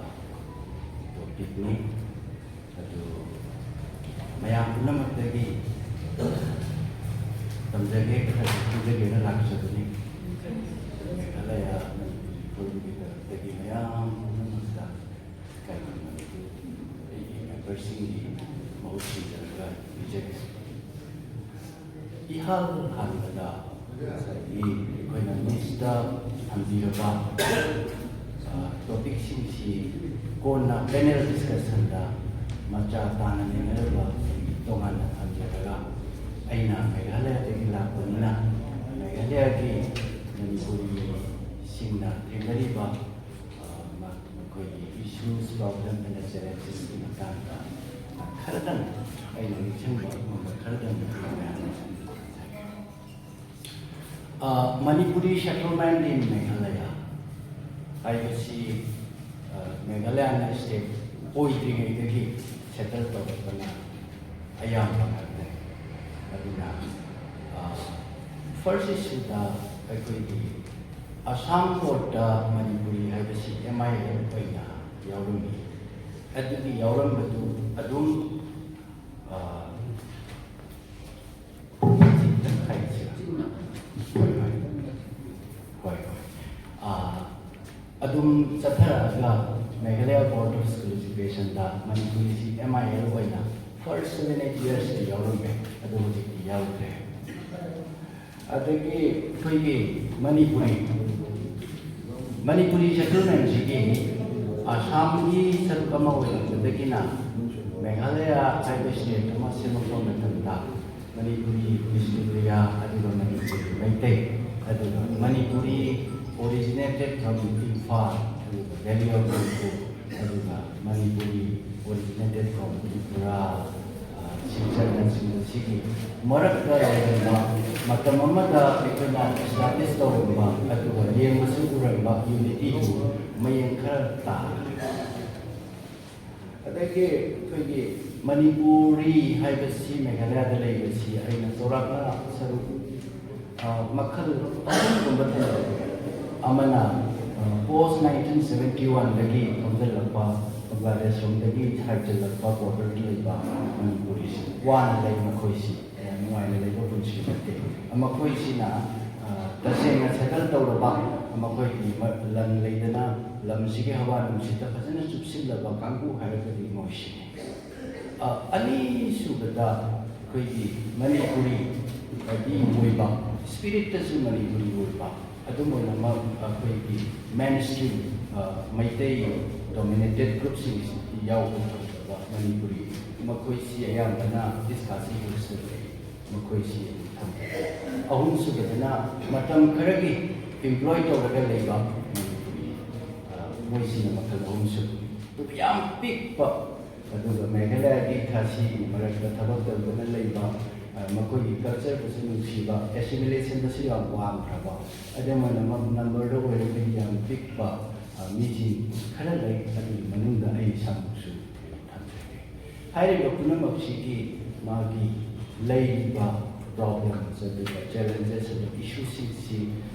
ꯇꯣꯄꯤꯛꯅꯤ꯫ ꯑꯗꯨ ꯃꯌꯥꯝ ꯄꯨꯝꯅꯃꯛꯇꯒꯤ ꯇꯝꯖꯒꯦ, ꯈꯔ ꯈꯪꯖꯒꯦꯅ ꯂꯥꯛꯆꯕꯅꯤ꯫ ꯃꯦꯘꯥꯂꯌꯥ ꯃꯅꯤꯄꯨꯔꯤ ꯐꯣꯔꯝꯒꯤ ꯇꯔꯐꯇꯒꯤ ꯃꯌꯥꯝ ꯄꯨꯝꯅꯃꯛꯇ ꯏꯀꯥꯏ ꯈꯨꯝꯅꯕꯗꯨ ꯑꯩꯒꯤ ꯃꯦꯝꯕꯔꯁꯤꯡꯒꯤ ꯃꯍꯨꯠ ꯁꯤꯟꯖꯔꯒ ꯄꯤꯖꯒꯦ꯫ ꯏꯍꯥꯟ ꯍꯥꯟꯕꯗ ꯉꯁꯥꯏꯒꯤ ꯑꯩꯈꯣꯏꯅ ꯂꯤꯁꯇ ꯊꯝꯕꯤꯔꯕ, ꯑ, ꯇꯣꯄꯤꯛꯁꯤꯡꯁꯤ ꯀꯣꯟꯅ ꯄꯦꯅꯦꯜ ꯗꯤꯁꯀꯁꯟꯗ ꯃꯆꯥ ꯇꯥꯅ ꯅꯩꯅꯅꯕ ꯇꯣꯉꯥꯟꯅ ꯊꯝꯖꯔꯒ, ꯑꯩꯅ ꯃꯦꯘꯥꯂꯌꯥꯗꯒꯤ ꯂꯥꯛꯄꯅꯤꯅ ꯃꯦꯘꯥꯂꯌꯥꯒꯤ ꯃꯅꯤꯄꯨꯔꯤꯁꯤꯡꯅ ꯊꯦꯡꯅꯔꯤꯕ, ꯑ, ꯃ-, ꯃꯈꯣꯏꯒꯤ ꯏꯁꯨꯁ, ꯄ꯭ꯔꯣꯕ꯭ꯂꯦꯝ ꯑꯦꯟ ꯆꯦꯂꯦꯟꯖꯦꯁꯀꯤ ꯃꯇꯥꯡꯗ ꯈꯔꯗꯪ ꯑꯩꯅ ꯅꯤꯡꯁꯤꯡꯕ ꯉꯝꯕ ꯈꯔꯗꯪ ꯃꯌꯥꯝꯗ ꯁꯝꯖꯒꯦ꯫ ꯑ, ꯃꯅꯤꯄꯨꯔꯤ ꯁꯦꯇꯜꯃꯦꯟ ꯏꯟ ꯃꯦꯘꯥꯂꯌꯥ ꯍꯥꯏꯕꯁꯤ, ꯑ, ꯃꯦꯘꯥꯂꯌꯥꯅ ꯁ꯭ꯇꯦꯠ ꯑꯣꯏꯗ꯭ꯔꯤꯉꯩꯗꯒꯤ ꯁꯦꯇꯜ ꯇꯧꯔꯛꯄꯅ ꯑꯌꯥꯝꯕ ꯉꯥꯛꯇꯅꯤ꯫ ꯑꯗꯨꯅ, ꯑ, ꯐꯥꯔꯁ ꯏꯁꯨꯗ ꯑꯩꯈꯣꯏꯒꯤ ꯑꯁꯥꯝ ꯕꯣꯔꯗꯇ ꯃꯅꯤꯄꯨꯔꯤ ꯍꯥꯏꯕꯁꯤ ꯑꯦꯝ ꯑꯥꯏ ꯑꯦꯜ ꯑꯣꯏꯅ ꯌꯥꯎꯔꯝꯃꯤ꯫ ꯑꯗꯨꯒꯤ ꯌꯥꯎꯔꯝꯕꯗꯨ ꯑꯗꯨꯝ, ꯑ, ꯇꯪꯈꯥꯏꯁꯤꯔ? ꯍꯣꯏ, ꯍꯣꯏ꯫ ꯍꯣꯏ, ꯍꯣꯏ꯫ ꯑ, ꯑꯗꯨꯝ ꯆꯠꯊꯔꯛꯑꯒ ꯃꯦꯘꯥꯂꯌꯥ ꯕꯣꯔꯗ ꯑꯣꯐ ꯁ꯭ꯀꯨꯜ ꯏꯖꯨꯀꯦꯁꯟꯗ ꯃꯅꯤꯄꯨꯔꯤꯁꯤ ꯑꯦꯝ ꯑꯥꯏ ꯑꯦꯜ ꯑꯣꯏꯅ ꯐꯥꯔꯁ ꯁꯚꯦꯟ ꯑꯩꯠ ꯏꯌꯔꯁꯇ ꯌꯥꯎꯔꯝꯃꯦ, ꯑꯗꯨ ꯍꯧꯖꯤꯛꯇꯤ ꯌꯥꯎꯗ꯭ꯔꯦ꯫ ꯑꯗꯒꯤ ꯑꯩꯈꯣꯏꯒꯤ ꯃꯅꯤꯄꯨꯔꯤ, ꯃꯅꯤꯄꯨꯔꯤ ꯁꯦꯇꯜꯃꯦꯟꯁꯤꯒꯤ ꯑꯁꯥꯝꯒꯤ ꯁꯔꯨꯛ ꯑꯃ ꯑꯣꯏꯔꯛꯄꯗꯒꯤꯅ ꯃꯦꯘꯥꯂꯌꯥ ꯍꯥꯏꯕ ꯁ꯭ꯇꯦꯠ ꯑꯃ ꯁꯦꯝꯃꯛꯄ ꯃꯇꯝꯗ ꯃꯅꯤꯄꯨꯔꯤ ꯕꯤꯁꯅꯨꯄ꯭ꯔꯤꯌꯥ, ꯑꯗꯨꯒ ꯃꯅꯤꯄꯨꯔꯤ ꯃꯩꯇꯩ, ꯑꯗꯨꯒ ꯃꯅꯤꯄꯨꯔꯤ originated from ꯏꯝꯐꯥꯜ, ꯑꯗꯨꯒ Valley of Manipur, ꯑꯗꯨꯒ ꯃꯅꯤꯄꯨꯔꯤ originated from ꯇ꯭ꯔꯤꯄꯨꯔꯥ, ꯑ, ꯁꯤꯡꯆꯠꯅꯆꯤꯡꯕꯁꯤꯒꯤ ꯃꯔꯛꯇ ꯂꯩꯔꯝꯕ, ꯃꯇꯝ ꯑꯃꯗ ꯑꯩꯈꯣꯏꯅ establish ꯇꯧꯔꯝꯕ ꯑꯗꯨꯒ ꯂꯦꯡꯕꯁꯨ ꯎꯔꯝꯕ unityꯗꯨ ꯃꯌꯦꯡ ꯈꯔ ꯇꯥꯍꯜꯂꯤ꯫ ꯑꯗꯒꯤ ꯑꯩꯈꯣꯏꯒꯤ ꯃꯅꯤꯄꯨꯔꯤ ꯍꯥꯏꯕꯁꯤ ꯃꯦꯘꯥꯂꯌꯥꯗ ꯂꯩꯕꯁꯤ ꯑꯩꯅ ꯆꯥꯎꯔꯥꯛꯅ ꯁꯔꯨꯛ, ꯑ, ꯃꯈꯜ ꯑꯍꯨꯝꯒꯨꯝꯕ ꯊꯝꯖꯒꯦ꯫ ꯑꯃꯅ, ꯑ, ꯄꯣꯁ ꯅꯥꯏꯟꯇꯤꯟ ꯁꯕꯦꯟꯇꯤ ꯋꯥꯟꯗꯒꯤ ꯊꯧꯖꯤꯜꯂꯛꯄ, ꯕꯪꯒ꯭ꯂꯥꯗꯦꯁ ꯔꯣꯝꯗꯒꯤ ꯍꯥꯏꯖꯤꯜꯂꯛꯄ ꯕꯣꯔꯗꯔꯗ ꯂꯩꯕ ꯃꯅꯤꯄꯨꯔꯤꯁꯤ ꯋꯥꯅ ꯂꯩ꯫ ꯃꯈꯣꯏꯁꯤ ꯀꯌꯥ ꯅꯨꯡꯉꯥꯏꯅ ꯂꯩꯕ ꯄꯨꯟꯁꯤ ꯅꯠꯇꯦ꯫ ꯃꯈꯣꯏꯁꯤꯅ, ꯑ, ꯇꯁꯦꯡꯅ ꯁꯦꯇꯜ ꯇꯧꯔꯕ, ꯃꯈꯣꯏꯒꯤ ꯃ-, ꯂꯟ ꯂꯩꯗꯅ ꯂꯝꯁꯤꯒꯤ ꯍꯋꯥ ꯅꯨꯡꯁꯤꯠꯇ ꯐꯖꯅ ꯆꯨꯞꯁꯤꯜꯂꯕ ꯀꯥꯡꯕꯨ ꯍꯥꯏꯔꯒꯗꯤ ꯃꯣꯏꯁꯤꯅꯤ꯫ ꯑ, ꯑꯅꯤꯁꯨꯕꯗ ꯑꯩꯈꯣꯏꯒꯤ ꯃꯅꯤꯄꯨꯔꯤ ꯍꯥꯏꯗꯤ ꯑꯣꯏꯕ, ꯁ꯭ꯄꯤꯔꯤꯠꯇꯁꯨ ꯃꯅꯤꯄꯨꯔꯤ ꯑꯣꯏꯕ, ꯑꯗꯨꯝ ꯑꯣꯏꯅꯃꯛ ꯑꯩꯈꯣꯏꯒꯤ ꯃꯦꯟ ꯁ꯭ꯇ꯭ꯔꯤꯝ, ꯑ, ꯃꯩꯇꯩ ꯗꯣꯃꯤꯅꯦꯇꯦꯠ ꯒ꯭ꯔꯨꯞꯁꯤꯡꯁꯤ ꯌꯥꯎꯕ ꯐꯪꯗꯕ ꯃꯅꯤꯄꯨꯔꯤ, ꯃꯈꯣꯏꯁꯤ ꯑꯌꯥꯝꯕꯅ ꯗꯤꯁꯀꯥꯁꯤ ꯍꯤꯜꯁꯇ ꯂꯩ꯫ ꯃꯈꯣꯏꯁꯤ ꯊꯝꯖꯩ꯫ ꯑꯍꯨꯝꯁꯨꯕꯗꯅ ꯃꯇꯝ ꯈꯔꯒꯤ ꯑꯦꯝꯄ꯭ꯂꯣꯏ ꯇꯧꯔꯒ ꯂꯩꯕ ꯃꯅꯤꯄꯨꯔꯤ, ꯑ, ꯃꯣꯏꯁꯤꯅ ꯃꯈꯜ ꯑꯍꯨꯝꯁꯨꯕꯅꯤ꯫ ꯑꯗꯨꯒ ꯌꯥꯝ ꯄꯤꯛꯄ, ꯑꯗꯨꯒ ꯃꯦꯘꯥꯂꯌꯥꯒꯤ ꯈꯥꯁꯤꯒꯤ ꯃꯔꯛꯇ ꯊꯕꯛ ꯇꯧꯗꯨꯅ ꯂꯩꯕ, ꯑ, ꯃꯈꯣꯏꯒꯤ ꯀꯜꯆꯔꯕꯨꯁꯨ ꯅꯨꯡꯁꯤꯕ, ꯑꯦꯁꯤꯃꯤꯂꯦꯁꯟꯗꯁꯨ ꯌꯥꯝ ꯋꯥꯡꯈ꯭ꯔꯕ, ꯑꯗꯨꯃꯥꯏꯅꯃꯛ ꯅꯝꯕꯔꯗ ꯑꯣꯏꯔꯒꯗꯤ ꯌꯥꯝ ꯄꯤꯛꯄ, ꯑ, ꯃꯤꯁꯤꯡ ꯈꯔ ꯂꯩ꯫ ꯑꯗꯨꯒꯤ ꯃꯅꯨꯡꯗ ꯑꯩ ꯏꯁꯥꯃꯛꯁꯨ ꯊꯝꯖꯒꯦ꯫ ꯍꯥꯏꯔꯤꯕ ꯄꯨꯝꯅꯃꯛꯁꯤꯒꯤ ꯃꯥꯒꯤ ꯂꯩꯔꯤꯕ ꯄ꯭ꯔꯣꯕ꯭ꯂꯦꯝꯁ, ꯑꯗꯨꯒ ꯆꯦꯂꯦꯟꯖꯦꯁ, ꯑꯗꯨꯒ ꯏꯁꯨꯁꯤꯡꯁꯤ,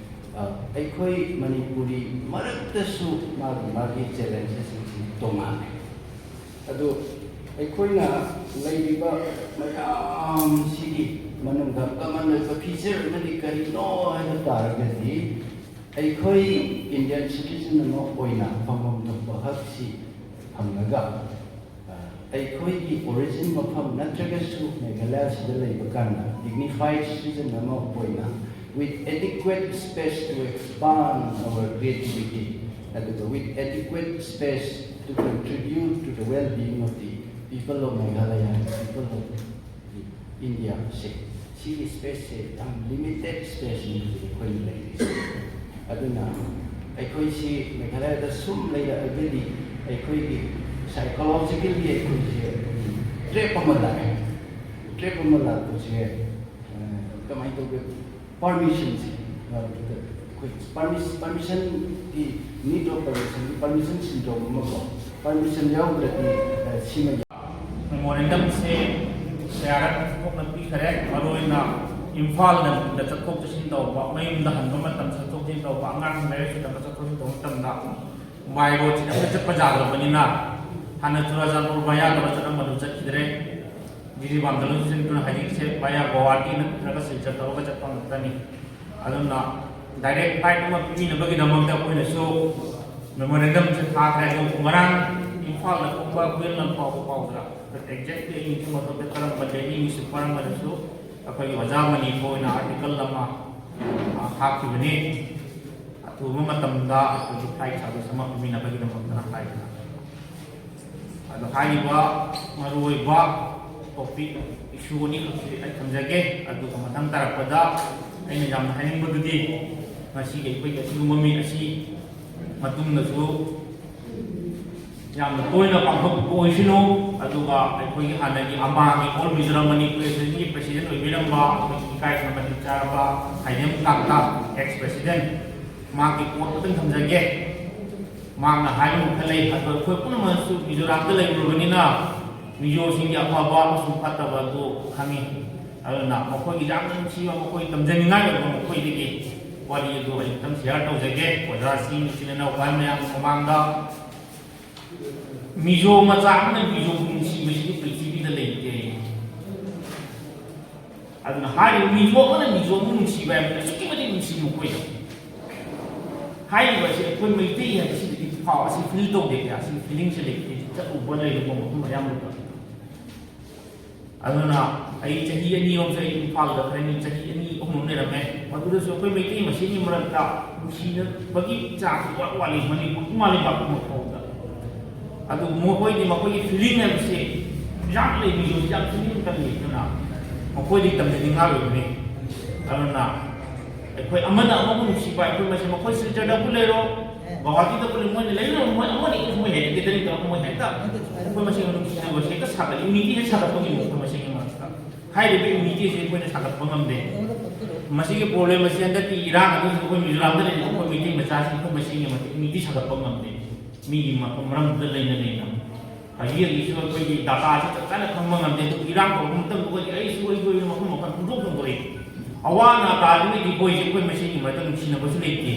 ꯑ, ꯑꯩꯈꯣꯏ ꯃꯅꯤꯄꯨꯔꯤ ꯃꯔꯛꯇꯁꯨ ꯃꯥꯒꯤ ꯃꯥꯒꯤ ꯆꯦꯂꯦꯟꯖꯦꯁꯁꯤꯡꯁꯤ ꯇꯣꯉꯥꯟꯂꯦ꯫ ꯑꯗꯨ ꯑꯩꯈꯣꯏꯅ ꯂꯩꯔꯤꯕ ꯃꯌꯥꯝꯁꯤꯒꯤ ꯃꯅꯨꯡꯗ ꯀꯃꯟ ꯑꯣꯏꯕ ꯐꯤꯆꯔ ꯑꯃꯗꯤ ꯀꯔꯤꯅꯣ ꯍꯥꯏꯕ ꯇꯥꯔꯒꯗꯤ, ꯑꯩꯈꯣꯏ ꯏꯟꯗꯤꯌꯟ ꯁꯤꯇꯤꯖꯟ ꯑꯃ ꯑꯣꯏꯅ ꯐꯪꯐꯝ ꯊꯣꯛꯄ ꯍꯛꯁꯤ ꯐꯪꯂꯒ, ꯑ, ꯑꯩꯈꯣꯏꯒꯤ ꯑꯣꯔꯤꯖꯤꯟ ꯃꯐꯝ ꯅꯠꯇ꯭ꯔꯒꯁꯨ ꯃꯦꯘꯥꯂꯌꯥꯁꯤꯗ ꯂꯩꯕ ꯀꯥꯟꯗ ꯗꯤꯒꯅꯤꯐꯥꯏꯠ ꯁꯤꯇꯤꯖꯟ ꯑꯃ ꯑꯣꯏꯅ, with adequate space to expand our creativity, ꯑꯗꯨꯒ with adequate space to contribute to the well-being of the people of Meghalaya and the people of India ꯁꯦ, ꯁꯤꯒꯤ ꯁ꯭ꯄꯦꯁꯁꯦ ꯌꯥꯝ ꯂꯤꯃꯤꯇꯦꯠ ꯁ꯭ꯄꯦꯁꯅꯤ ꯍꯧꯖꯤꯛ ꯑꯩꯈꯣꯏꯅ ꯂꯩꯔꯤꯁꯦ꯫ ꯑꯗꯨꯅ ꯑꯩꯈꯣꯏꯁꯤ ꯃꯦꯘꯥꯂꯌꯥꯗ ꯁꯨꯝ ꯂꯩꯔꯛꯑꯒꯗꯤ ꯑꯩꯈꯣꯏꯒꯤ ꯁꯥꯏꯀꯣꯂꯣꯖꯤꯀꯦꯜꯂꯤ ꯑꯩꯈꯣꯏꯁꯦ ꯇ꯭ꯔꯦꯞ ꯑꯃ ꯂꯥꯛꯑꯦ꯫ ꯇ꯭ꯔꯦꯞ ꯑꯃ ꯂꯥꯛꯄꯁꯦ, ꯑ, ꯀꯃꯥꯏꯅ ꯇꯧꯒꯦ? ꯄꯔꯃꯤꯁꯟꯁꯦ, ꯑ, ꯑꯩꯈꯣꯏ ꯄꯔꯃꯤꯁꯟꯒꯤ, need of permission, permission syndrome ꯑꯃꯀꯣ, ꯄꯔꯃꯤꯁꯟ ꯌꯥꯎꯗ꯭ꯔꯗꯤ, ꯑ, ꯁꯤꯃ ꯌꯥ- ꯃꯦꯃꯣꯔꯦꯟꯗꯝꯁꯦ ꯀꯌꯥꯔꯛ ꯊꯣꯛꯅ ꯄꯤꯈꯔꯦ꯫ ꯃꯔꯨꯑꯣꯏꯅ ꯏꯝꯐꯥꯜꯗ ꯆꯠꯊꯣꯛ ꯆꯠꯁꯤꯟ ꯇꯧꯕ, ꯃꯌꯨꯝꯗ ꯍꯟꯕ ꯃꯇꯝꯗ ꯆꯠꯊꯣꯛ ꯆꯠꯁꯤꯟ ꯇꯧꯕ, ꯑꯉꯥꯡꯁꯤꯡ ꯂꯥꯏꯔꯤꯛ ꯇꯝꯕ ꯆꯠꯊꯣꯛ ꯆꯠꯁꯤꯟ ꯇꯧꯕ ꯃꯇꯝꯗ ꯃꯣꯕꯥꯏꯜ ꯔꯣꯗꯁꯤꯗ ꯑꯝꯇ ꯆꯠꯄ ꯌꯥꯗ꯭ꯔꯕꯅꯤꯅ, ꯍꯥꯟꯅ ꯆꯨꯔꯥꯆꯥꯟꯄꯨꯔ ꯃꯌꯥꯗ ꯆꯠꯂꯝꯕꯗꯨ ꯆꯠꯈꯤꯗ꯭ꯔꯦ꯫ ꯖꯤꯔꯤꯕꯥꯝꯗ ꯂꯣꯏꯁꯤꯟꯗꯨꯅ ꯍꯧꯖꯤꯛꯁꯦ ꯃꯌꯥ ꯒꯧꯍꯥꯇꯤ ꯅꯠꯇ꯭ꯔꯒ ꯁꯤꯜꯆꯔ ꯇꯧꯔꯒ ꯆꯠꯄ ꯉꯥꯛꯇꯅꯤ꯫ ꯑꯗꯨꯅ ꯗꯥꯏꯔꯦꯛ ꯐ꯭ꯂꯥꯏꯠ ꯑꯃ ꯄꯤꯕꯤꯅꯕꯒꯤꯗꯃꯛꯇ ꯑꯩꯈꯣꯏꯅꯁꯨ ꯃꯦꯃꯣꯔꯦꯟꯗꯝꯁꯦ ꯊꯥꯈ꯭ꯔꯦ꯫ ꯑꯗꯨ ꯉꯔꯥꯡ ꯏꯝꯐꯥꯜꯗ ꯊꯣꯛꯄ ꯍꯨꯏꯌꯦꯟ ꯂꯥꯟꯄꯥꯎ ꯄꯥꯎꯗ ꯑꯦꯛꯖꯦꯛꯂꯤ ꯑꯩ ꯅꯤꯡꯁꯤꯡꯕ ꯃꯇꯝꯗ ꯀꯔꯝꯕ ꯗꯦꯂꯤ ꯅ꯭ꯌꯨꯁꯄꯦꯄꯔ ꯑꯃꯗꯁꯨ ꯑꯩꯈꯣꯏꯒꯤ ꯑꯣꯖꯥ ꯃꯅꯤꯄꯨꯔ ꯑꯣꯏꯅ ꯑꯥꯔꯇꯤꯀꯜ ꯑꯃ, ꯑ, ꯍꯥꯞꯈꯤꯕꯅꯤ꯫ ꯑꯊꯨꯕ ꯃꯇꯝꯗ ꯑꯩꯈꯣꯏꯒꯤ ꯐ꯭ꯂꯥꯏꯠ ꯁꯥꯔꯚꯤꯁ ꯑꯃ ꯄꯤꯕꯤꯅꯕꯒꯤꯗꯃꯛꯇ ꯍꯥꯏꯗꯅ꯫ ꯑꯗꯣ ꯍꯥꯏꯔꯤꯕ ꯃꯔꯨꯑꯣꯏꯕ ꯇꯣꯄꯤꯛ ꯏꯁꯨ ꯑꯅꯤꯈꯛꯁꯤ ꯑꯩ ꯊꯝꯖꯒꯦ꯫ ꯑꯗꯨꯒ ꯃꯊꯪ ꯇꯥꯔꯛꯄꯗ ꯑꯩꯅ ꯌꯥꯝꯅ ꯍꯥꯏꯅꯤꯡꯕꯗꯨꯗꯤ, ꯉꯁꯤꯒꯤ ꯑꯩꯈꯣꯏꯒꯤ ꯑꯁꯤꯒꯨꯝꯕ ꯃꯤ ꯑꯁꯤ ꯃꯇꯨꯡꯗꯁꯨ ꯌꯥꯝꯅ ꯇꯣꯏꯅ ꯄꯥꯡꯊꯣꯛꯄ ꯑꯣꯏꯁꯅꯨ꯫ ꯑꯗꯨꯒ ꯑꯩꯈꯣꯏꯒꯤ ꯍꯥꯟꯅꯒꯤ ꯑꯃꯥꯒꯤ, ꯑꯣꯜ ꯃꯤꯖꯣꯔꯥꯝ ꯃꯅꯤꯄꯨꯔ ꯑꯦꯁꯣꯁꯤꯌꯦꯁꯟꯒꯤ ꯄ꯭ꯔꯦꯁꯤꯗꯦꯟ ꯑꯣꯏꯕꯤꯔꯝꯕ ꯑꯩꯈꯣꯏꯒꯤ ꯏꯀꯥꯏ ꯈꯨꯝꯅꯕ ꯃꯇꯤꯛ ꯆꯥꯔꯕ ꯍꯥꯏꯗꯦꯝ ꯀꯥꯛꯇ, ꯑꯦꯛꯁ ꯄ꯭ꯔꯦꯁꯤꯗꯦꯟ, ꯃꯍꯥꯛꯀꯤ ꯀꯣꯠ ꯈꯛꯇꯪ ꯊꯝꯖꯒꯦ꯫ ꯃꯍꯥꯛꯅ ꯍꯥꯏꯕ ꯈꯔ ꯂꯩ꯫ ꯑꯗꯣ ꯑꯩꯈꯣꯏ ꯄꯨꯝꯅꯃꯛꯁꯨ ꯃꯤꯖꯣꯔꯥꯝꯗ ꯂꯩꯔꯨꯔꯕꯅꯤꯅ ꯃꯤꯖꯣꯁꯤꯡꯒꯤ ꯑꯐꯕ ꯑꯃꯁꯨꯡ ꯐꯠꯇꯕ ꯑꯗꯨ ꯈꯪꯉꯤ꯫ ꯑꯗꯨꯅ ꯃꯈꯣꯏꯒꯤ ꯌꯥꯝꯅ ꯅꯨꯡꯁꯤꯕ, ꯃꯈꯣꯏ ꯇꯝꯖꯅꯤꯡꯉꯥꯏ ꯑꯣꯏꯕ ꯃꯈꯣꯏꯗꯒꯤ ꯋꯥꯔꯤ ꯑꯗꯨ ꯑꯩ ꯈꯤꯇꯪ ꯁꯤꯌꯥꯔ ꯇꯧꯖꯒꯦ꯫ ꯑꯣꯖꯥꯁꯤꯡ, ꯏꯆꯤꯜ ꯏꯅꯥꯎ ꯃꯌꯥꯝꯒꯤ ꯃꯃꯥꯡꯗ, ꯃꯤꯖꯣ ꯃꯆꯥ ꯑꯃꯅ ꯃꯤꯖꯣꯕꯨ ꯅꯨꯡꯁꯤꯕꯁꯤꯗꯤ ꯄ꯭ꯔꯤꯊꯤꯕꯤꯗ ꯂꯩꯇꯦ꯫ ꯑꯗꯨꯅ ꯍꯥꯏꯔꯤꯕ ꯃꯤꯖꯣ ꯑꯃꯅ ꯃꯤꯖꯣꯕꯨ ꯅꯨꯡꯁꯤꯕ ꯍꯥꯏꯕꯗꯤ ꯑꯁꯨꯛꯀꯤ ꯃꯇꯤꯛ ꯅꯨꯡꯁꯤ ꯃꯈꯣꯏꯗ꯫ ꯍꯥꯏꯔꯤꯕ ꯑꯁꯤ ꯑꯩꯈꯣꯏ ꯃꯩꯇꯩ ꯍꯥꯏꯕꯁꯤꯗꯗꯤ ꯐꯥꯎ ꯑꯁꯤ ꯐꯤꯜ ꯇꯧꯗꯦ, ꯀꯌꯥ ꯑꯁꯤ ꯐꯤꯂꯤꯡꯁꯦ ꯂꯩꯇꯦ꯫ ꯆꯠꯂꯨꯕ ꯂꯩꯔꯨꯕ ꯃꯐꯝ ꯑꯌꯥꯝꯕꯗ꯫ ꯑꯗꯨꯅ ꯑꯩ ꯆꯍꯤ ꯑꯅꯤꯔꯣꯝꯁꯦ ꯑꯩ ꯏꯝꯐꯥꯜꯗ ꯈꯔꯅꯤ, ꯆꯍꯤ ꯑꯅꯤ ꯑꯍꯨꯝ ꯑꯃ ꯂꯩꯔꯝꯃꯦ꯫ ꯃꯗꯨꯗꯁꯨ ꯑꯩꯈꯣꯏ ꯃꯩꯇꯩ ꯃꯁꯦꯟꯒꯤ ꯃꯔꯛꯇ ꯅꯨꯡꯁꯤꯅꯕꯒꯤ ꯆꯥꯡꯁꯤ ꯏꯋꯥꯠ ꯋꯥꯠꯂꯤ ꯃꯅꯤꯄꯨꯔ ꯏꯃꯥ ꯂꯩꯕꯥꯛ ꯄꯨꯝꯕ ꯐꯥꯎꯕꯗ꯫ ꯑꯗꯨ ꯃꯈꯣꯏꯗꯤ, ꯃꯈꯣꯏꯒꯤ ꯐꯤꯂꯤꯡ ꯍꯥꯏꯕꯁꯤ ꯌꯥꯝ ꯂꯩ, ꯃꯤꯑꯣꯏꯕꯁꯤ ꯌꯥꯝ ꯐꯤꯂꯤꯡ ꯀꯜꯂꯤ꯫ ꯑꯗꯨꯅ ꯃꯈꯣꯏꯗꯤ ꯇꯝꯖꯅꯤꯡꯉꯥꯏ ꯑꯣꯏꯕꯅꯤ꯫ ꯑꯗꯨꯅ ꯑꯩꯈꯣꯏ ꯑꯃꯅ ꯑꯃꯕꯨ ꯅꯨꯡꯁꯤꯕ, ꯑꯩꯈꯣꯏ ꯃꯁꯦꯟ, ꯃꯈꯣꯏ ꯁꯤꯜꯆꯔꯗꯕꯨ ꯂꯩꯔꯣ, ꯒꯧꯍꯥꯇꯤꯗꯕꯨ ꯂꯩꯔꯣ, ꯃꯣꯏꯅ ꯂꯩꯔꯣ, ꯃꯣꯏ ꯑꯃꯅ ꯃꯣꯏ ꯍꯦꯛꯇ ꯒꯦꯗꯔꯤꯡ ꯇꯧꯔꯒ ꯃꯣꯏ ꯍꯦꯛꯇ ꯑꯩꯈꯣꯏ ꯃꯁꯦꯟ ꯅꯨꯡꯁꯤꯅꯕꯁꯦ ꯍꯦꯛꯇ ꯁꯥꯒꯠꯂꯤ, ꯌꯨꯅꯤꯇꯤ ꯍꯦꯛ ꯁꯥꯒꯠꯄ ꯉꯝꯃꯤ ꯑꯩꯈꯣꯏ ꯃꯁꯦꯟꯒꯤ ꯃꯔꯛꯇ꯫ ꯍꯥꯏꯔꯤꯕ ꯌꯨꯅꯤꯇꯤꯁꯦ ꯑꯩꯈꯣꯏꯅ ꯁꯥꯒꯠꯄ ꯉꯝꯗꯦ꯫ ꯃꯁꯤꯒꯤ ꯄ꯭ꯔꯣꯕ꯭ꯂꯦꯝ ꯑꯁꯤ ꯍꯟꯗꯛꯀꯤ ꯏꯔꯥꯡ ꯑꯗꯨꯁꯨ ꯑꯩꯈꯣꯏ ꯃꯤꯖꯣꯔꯥꯝꯗ ꯂꯩꯔꯤꯕ ꯑꯩꯈꯣꯏ ꯃꯩꯇꯩ ꯃꯆꯥꯁꯤꯡ ꯑꯩꯈꯣꯏ ꯃꯁꯦꯟꯒꯤ ꯃꯇꯤꯛ ꯌꯨꯅꯤꯇꯤ ꯁꯥꯒꯠꯄ ꯉꯝꯗꯦ꯫ ꯃꯤꯒꯤ ꯃꯐꯝ ꯃꯔꯝꯗꯨꯗ ꯂꯩꯅ ꯂꯩꯅ꯫ ꯍꯧꯖꯤꯛ ꯍꯧꯖꯤꯛꯁꯨ ꯑꯩꯈꯣꯏꯒꯤ data ꯁꯤ ꯆꯞ ꯆꯥꯅ ꯈꯪꯕ ꯉꯝꯗꯦ, ꯑꯗꯨ ꯏꯔꯥꯡ ꯇꯧꯔꯛꯄ ꯃꯇꯝꯗ ꯑꯩꯈꯣꯏꯗꯤ ꯑꯩ ꯁꯣꯏ ꯁꯣꯏꯅ ꯃꯐꯝ ꯃꯐꯝ ꯄꯨꯡꯊꯣꯛ ꯊꯣꯡꯗꯣꯛꯏ꯫ ꯑꯋꯥ ꯑꯅꯥ ꯇꯥꯗ꯭ꯔꯤꯉꯩꯗꯤ ꯑꯩꯈꯣꯏꯁꯦ ꯑꯩꯈꯣꯏ ꯃꯁꯦꯟꯒꯤ ꯃꯔꯛꯇ ꯅꯨꯡꯁꯤꯅꯕꯁꯨ ꯂꯩꯇꯦ,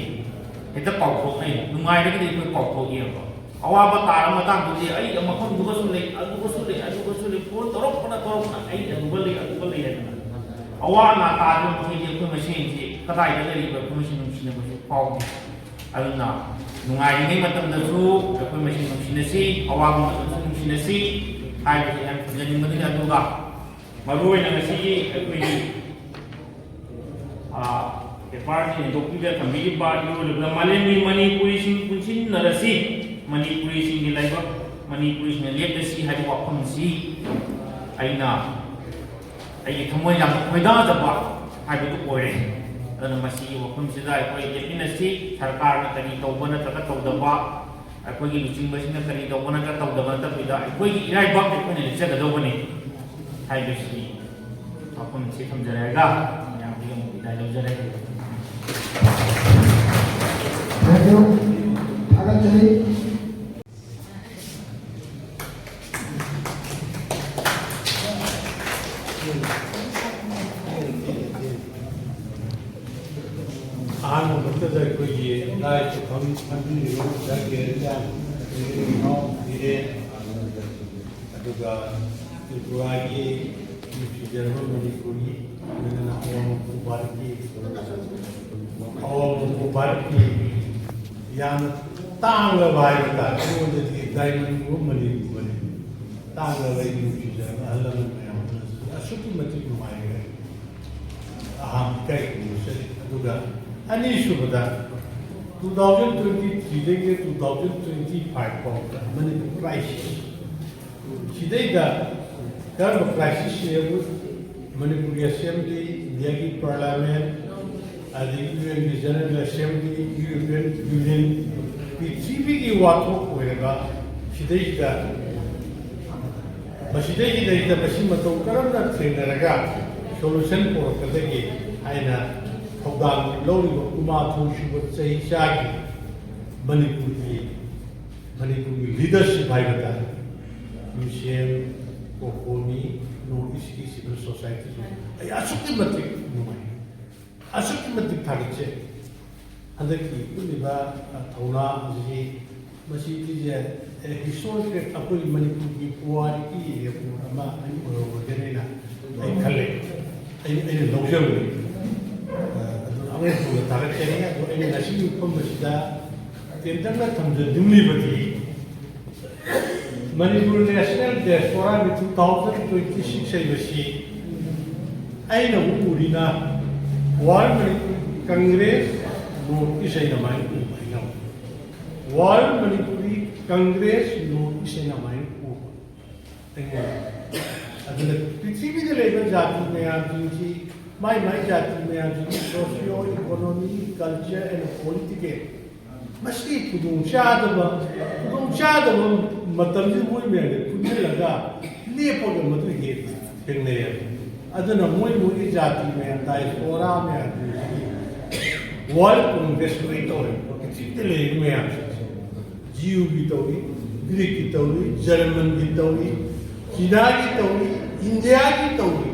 ꯍꯦꯛꯇ ꯀꯥꯎꯊꯣꯛꯅꯩ꯫ ꯅꯨꯡꯉꯥꯏꯔꯒꯗꯤ ꯑꯩꯈꯣꯏ ꯀꯥꯎꯊꯣꯛꯏꯑꯕ꯫ ꯑꯋꯥꯕ ꯇꯥꯔꯕ ꯃꯇꯥꯡꯗꯗꯤ ꯑꯩ ꯃꯐꯝꯗꯨꯒꯁꯨ ꯂꯩ, ꯑꯗꯨꯒꯁꯨ ꯂꯩ, ꯑꯗꯨꯒꯁꯨ ꯂꯩ, phone ꯇꯧꯔꯛꯄꯅ ꯇꯧꯔꯛꯄꯅ ꯑꯩ ꯑꯗꯨꯒ ꯂꯩ, ꯑꯗꯨꯒ ꯂꯩ ꯍꯥꯏꯗꯅ꯫ ꯑꯋꯥ ꯑꯅꯥ ꯇꯥꯗ꯭ꯔꯤꯕ ꯃꯈꯩꯗꯤ ꯑꯩꯈꯣꯏ ꯃꯁꯦꯟꯁꯤ ꯀꯗꯥꯏꯗ ꯂꯩꯔꯤꯕ ꯑꯩꯈꯣꯏ ꯃꯁꯦꯟ ꯅꯨꯡꯁꯤꯅꯕꯁꯨ ꯐꯥꯎꯗꯦ꯫ ꯑꯗꯨꯅ ꯅꯨꯡꯉꯥꯏꯔꯤꯉꯩ ꯃꯇꯝꯗꯁꯨ ꯑꯩꯈꯣꯏ ꯃꯁꯦꯟ ꯅꯨꯡꯁꯤꯅꯁꯤ, ꯑꯋꯥꯕ ꯃꯇꯝꯗꯁꯨ ꯅꯨꯡꯁꯤꯅꯁꯤ ꯍꯥꯏꯕꯁꯤ ꯌꯥꯝ ꯊꯝꯖꯅꯤꯡꯕꯗꯨꯅꯤ꯫ ꯑꯗꯨꯒ ꯃꯔꯨꯑꯣꯏꯅ ꯉꯁꯤꯒꯤ ꯑꯩꯈꯣꯏꯒꯤ, ꯑꯥ, paper ꯁꯤ ꯍꯦꯟꯗꯣꯛꯄꯤꯕ ꯊꯝꯕꯤꯔꯤꯕ ꯏꯔꯣꯏꯔꯕ ꯃꯥꯂꯦꯝꯒꯤ ꯃꯅꯤꯄꯨꯔꯤꯁꯤꯡ ꯄꯨꯟꯁꯤꯟꯅꯔꯁꯤ, ꯃꯅꯤꯄꯨꯔꯤꯁꯤꯡꯒꯤ ꯂꯥꯏꯕꯛ ꯃꯅꯤꯄꯨꯔꯤꯁꯤꯡꯅ ꯂꯦꯞꯂꯁꯤ ꯍꯥꯏꯕ ꯋꯥꯐꯝꯁꯤ ꯑꯩꯅ ꯑꯩꯒꯤ ꯊꯃꯣꯏ ꯌꯥꯝꯅ ꯈꯣꯏꯗꯥꯖꯕ ꯍꯥꯏꯕꯗꯨ ꯑꯣꯏꯔꯦ꯫ ꯑꯗꯨꯅ ꯃꯁꯤꯒꯤ ꯋꯥꯐꯝꯁꯤꯗ ꯑꯩꯈꯣꯏ ꯂꯦꯞꯃꯤꯟꯅꯁꯤ꯫ ꯁꯔꯀꯥꯔꯅ ꯀꯔꯤ ꯇꯧꯕ ꯅꯠꯇ꯭ꯔꯒ ꯇꯧꯗꯕ, ꯑꯩꯈꯣꯏꯒꯤ ꯂꯨꯆꯤꯡꯕꯁꯤꯡꯅ ꯀꯔꯤ ꯇꯧꯕ ꯅꯠꯇ꯭ꯔꯒ ꯇꯧꯗꯕ ꯅꯠꯇꯕꯤꯗ, ꯑꯩꯈꯣꯏꯒꯤ ꯏꯔꯥꯏꯕꯛ ꯑꯩꯈꯣꯏꯅ ꯂꯦꯞꯆꯒꯗꯧꯕꯅꯤ ꯍꯥꯏꯕꯁꯤ ꯋꯥꯐꯝꯁꯤ ꯊꯝꯖꯔꯒ ꯃꯌꯥꯝꯗꯒꯤ ꯑꯃꯨꯛ ꯕꯤꯗꯥꯏ ꯂꯧꯖꯔꯒꯦ꯫ Thank you. ꯊꯥꯒꯠꯆꯔꯤ꯫ ꯑꯍꯥꯟꯕ ꯃꯛꯇꯗ ꯑꯩꯈꯣꯏꯒꯤ ꯂꯥꯏ ꯆꯤꯡꯐꯝ ꯈꯟꯕꯤꯔꯤꯕ ꯑꯣꯖꯥ ꯒꯦꯔꯤꯌꯥ, ꯑꯗꯒꯤ ꯏꯅꯥꯎ ꯕꯤꯔꯦꯟ, ꯑꯗꯨꯒ ꯇ꯭ꯔꯤꯄꯨꯔꯥꯒꯤ ꯅꯨꯡꯁꯤꯖꯔꯕ ꯃꯅꯤꯄꯨꯔꯒꯤ ꯂꯣꯏꯅꯅ ꯑꯋꯥꯡ ꯅꯣꯡꯄꯣꯛ ꯚꯥꯔꯠꯀꯤ ꯑꯋꯥꯡ ꯅꯣꯡꯄꯣꯛ ꯚꯥꯔꯠꯀꯤ ꯌꯥꯝꯅ ꯇꯥꯡꯂꯕ ꯍꯥꯏꯕ ꯇꯥꯔꯦ꯫ ꯑꯩꯉꯣꯟꯗꯗꯤ diamond ꯒꯨꯝꯕ ꯃꯅꯤꯄꯨꯔ ꯃꯅꯤꯄꯨꯔ ꯇꯥꯡꯂꯕ ꯑꯩꯒꯤ ꯅꯨꯡꯁꯤꯖꯔꯕ ꯑꯍꯜ ꯂꯃꯟ ꯃꯌꯥꯝ ꯑꯃꯁꯨ ꯑꯁꯨꯛꯀꯤ ꯃꯇꯤꯛ ꯅꯨꯡꯉꯥꯏꯈ꯭ꯔꯦ꯫ ꯑꯍꯥꯟꯕ ꯏꯀꯥꯏ ꯈꯨꯝꯅꯕ ꯆꯠꯂꯤ꯫ ꯑꯗꯨꯒ ꯑꯅꯤꯁꯨꯕꯗ two thousand twenty three ꯗꯒꯤ two thousand twenty five ꯐꯥꯎꯕꯗ ꯃꯅꯤꯄꯨꯔ crisis ꯁꯤꯗꯩꯗ ꯀꯔꯝꯕ crisis ꯁꯤꯅꯕꯨ ꯃꯅꯤꯄꯨꯔꯒꯤ assembly, ꯏꯟꯗꯤꯌꯥꯒꯤ parliament, ꯑꯗꯒꯤ UN ꯒꯤ General Assembly, European Union, ꯄ꯭ꯔꯤꯊꯤꯕꯤꯒꯤ ꯋꯥꯊꯣꯛ ꯑꯣꯏꯔꯒ ꯁꯤꯗꯩꯁꯤꯗ ꯃꯁꯤꯗꯩꯁꯤꯗꯩꯗ ꯃꯁꯤ ꯃꯇꯧ ꯀꯔꯝꯅ ꯊꯦꯡꯅꯔꯒ solution ꯄꯨꯔꯛꯀꯗꯒꯦ ꯍꯥꯏꯅ ꯊꯧꯗꯥꯡ ꯂꯧꯔꯤꯕ ꯀꯨꯟꯃꯥꯊꯣꯏ ꯁꯨꯕ ꯆꯍꯤ ꯆꯥꯒꯤ ꯃꯅꯤꯄꯨꯔꯒꯤ ꯃꯅꯤꯄꯨꯔꯒꯤ ꯂꯤꯗꯔꯁꯤꯞ ꯍꯥꯏꯕ ꯇꯥꯔꯦ, ꯃ꯭ꯌꯨꯖꯤꯌꯝ, ꯀꯣꯀꯣꯃꯤ, ꯅꯣꯔꯠ ꯏꯁꯀꯤ ꯁꯤꯚꯤꯜ ꯁꯣꯁꯥꯏꯇꯤꯁꯨ ꯑꯩ ꯑꯁꯨꯛꯀꯤ ꯃꯇꯤꯛ ꯅꯨꯡꯉꯥꯏ, ꯑꯁꯨꯛꯀꯤ ꯃꯇꯤꯛ ꯊꯥꯒꯠꯆꯩ꯫ ꯍꯟꯗꯛꯀꯤ ꯎꯠꯂꯤꯕ, ꯑ, ꯊꯧꯔꯥꯡ ꯑꯁꯤ, ꯃꯁꯤꯒꯤꯁꯦ, ꯑꯦ, ꯍꯤꯁꯇꯣꯔꯤꯀꯦꯜ, ꯑꯩꯈꯣꯏ ꯃꯅꯤꯄꯨꯔꯒꯤ ꯄꯨꯋꯥꯔꯤꯒꯤ ꯔꯦꯀꯣꯔꯗ ꯑꯃ ꯑꯩ ꯑꯣꯏꯍꯧꯔꯒꯦꯅ ꯑꯩꯅ, ꯑꯩ ꯈꯜꯂꯦ꯫ ꯑꯩ, ꯑꯩꯅ ꯂꯧꯖꯕꯅꯤ꯫ ꯑ, ꯑꯗꯨꯅ ꯑꯃꯨꯛ ꯍꯟꯅ ꯊꯥꯒꯠꯆꯔꯤ꯫ ꯑꯗꯣ ꯑꯩꯅ ꯉꯁꯤꯒꯤ ꯃꯐꯝ ꯑꯁꯤꯗ ꯇꯦꯟꯇꯛꯅ ꯊꯝꯖꯅꯤꯡꯂꯤꯕꯗꯤ, ꯃꯅꯤꯄꯨꯔ ꯅꯦꯁꯅꯦꯜ ꯗꯤꯌꯥꯁꯄꯣꯔꯥꯒꯤ two thousand twenty six ꯍꯥꯏꯕꯁꯤ ꯑꯩꯅ ꯎꯔꯤꯅ World Manipuri Congress North East ꯍꯥꯏꯅ ꯑꯗꯨꯃꯥꯏꯅ ꯎꯕ ꯑꯩꯅ꯫ World Manipuri Congress North East ꯍꯥꯏꯅ ꯑꯗꯨꯃꯥꯏꯅ ꯎꯕ ꯑꯩꯉꯣꯟꯗ꯫ ꯑꯗꯨꯅ ꯄ꯭ꯔꯤꯊꯤꯕꯤꯗ ꯂꯩꯕ ꯖꯥꯇꯤ ꯃꯌꯥꯝꯁꯤꯡꯁꯤ, ꯃꯥꯏ ꯃꯥꯏ ꯖꯥꯇꯤ ꯃꯌꯥꯝꯁꯤꯒꯤ socio economy, culture and political ꯃꯁꯤ ꯈꯨꯗꯣꯡꯆꯥꯗꯕ, ꯈꯨꯗꯣꯡꯆꯥꯗꯕ ꯃꯇꯝꯁꯤ ꯃꯣꯏ ꯃꯌꯥꯝꯁꯦ ꯄꯨꯟꯁꯤꯜꯂꯒ ꯂꯦꯞꯄꯒ ꯃꯗꯨ ꯍꯦꯟꯅ ꯊꯦꯡꯅꯩꯌꯦꯕ꯫ ꯑꯗꯨꯅ ꯃꯣꯏ ꯃꯣꯏꯒꯤ ꯖꯥꯇꯤ ꯃꯌꯥꯝ, ꯗꯥꯏꯁꯄꯣꯔꯥ ꯃꯌꯥꯝꯁꯤꯡꯁꯤ ꯋꯥꯔꯜ ꯀꯣꯡꯒ꯭ꯔꯦꯁ ꯂꯣꯏ ꯇꯧꯔꯦ, ꯄ꯭ꯔꯤꯊꯤꯕꯤꯗ ꯂꯩꯔꯤꯕ ꯃꯌꯥꯝꯁꯤꯡꯁꯦ꯫ ꯖꯤꯌꯨꯒꯤ ꯇꯧꯏ, ꯒ꯭ꯔꯤꯛꯀꯤ ꯇꯧꯏ, ꯖꯔꯃꯟꯒꯤ ꯇꯧꯏ, ꯆꯤꯅꯥꯒꯤ ꯇꯧꯏ, ꯏꯟꯗꯤꯌꯥꯒꯤ ꯇꯧꯏ꯫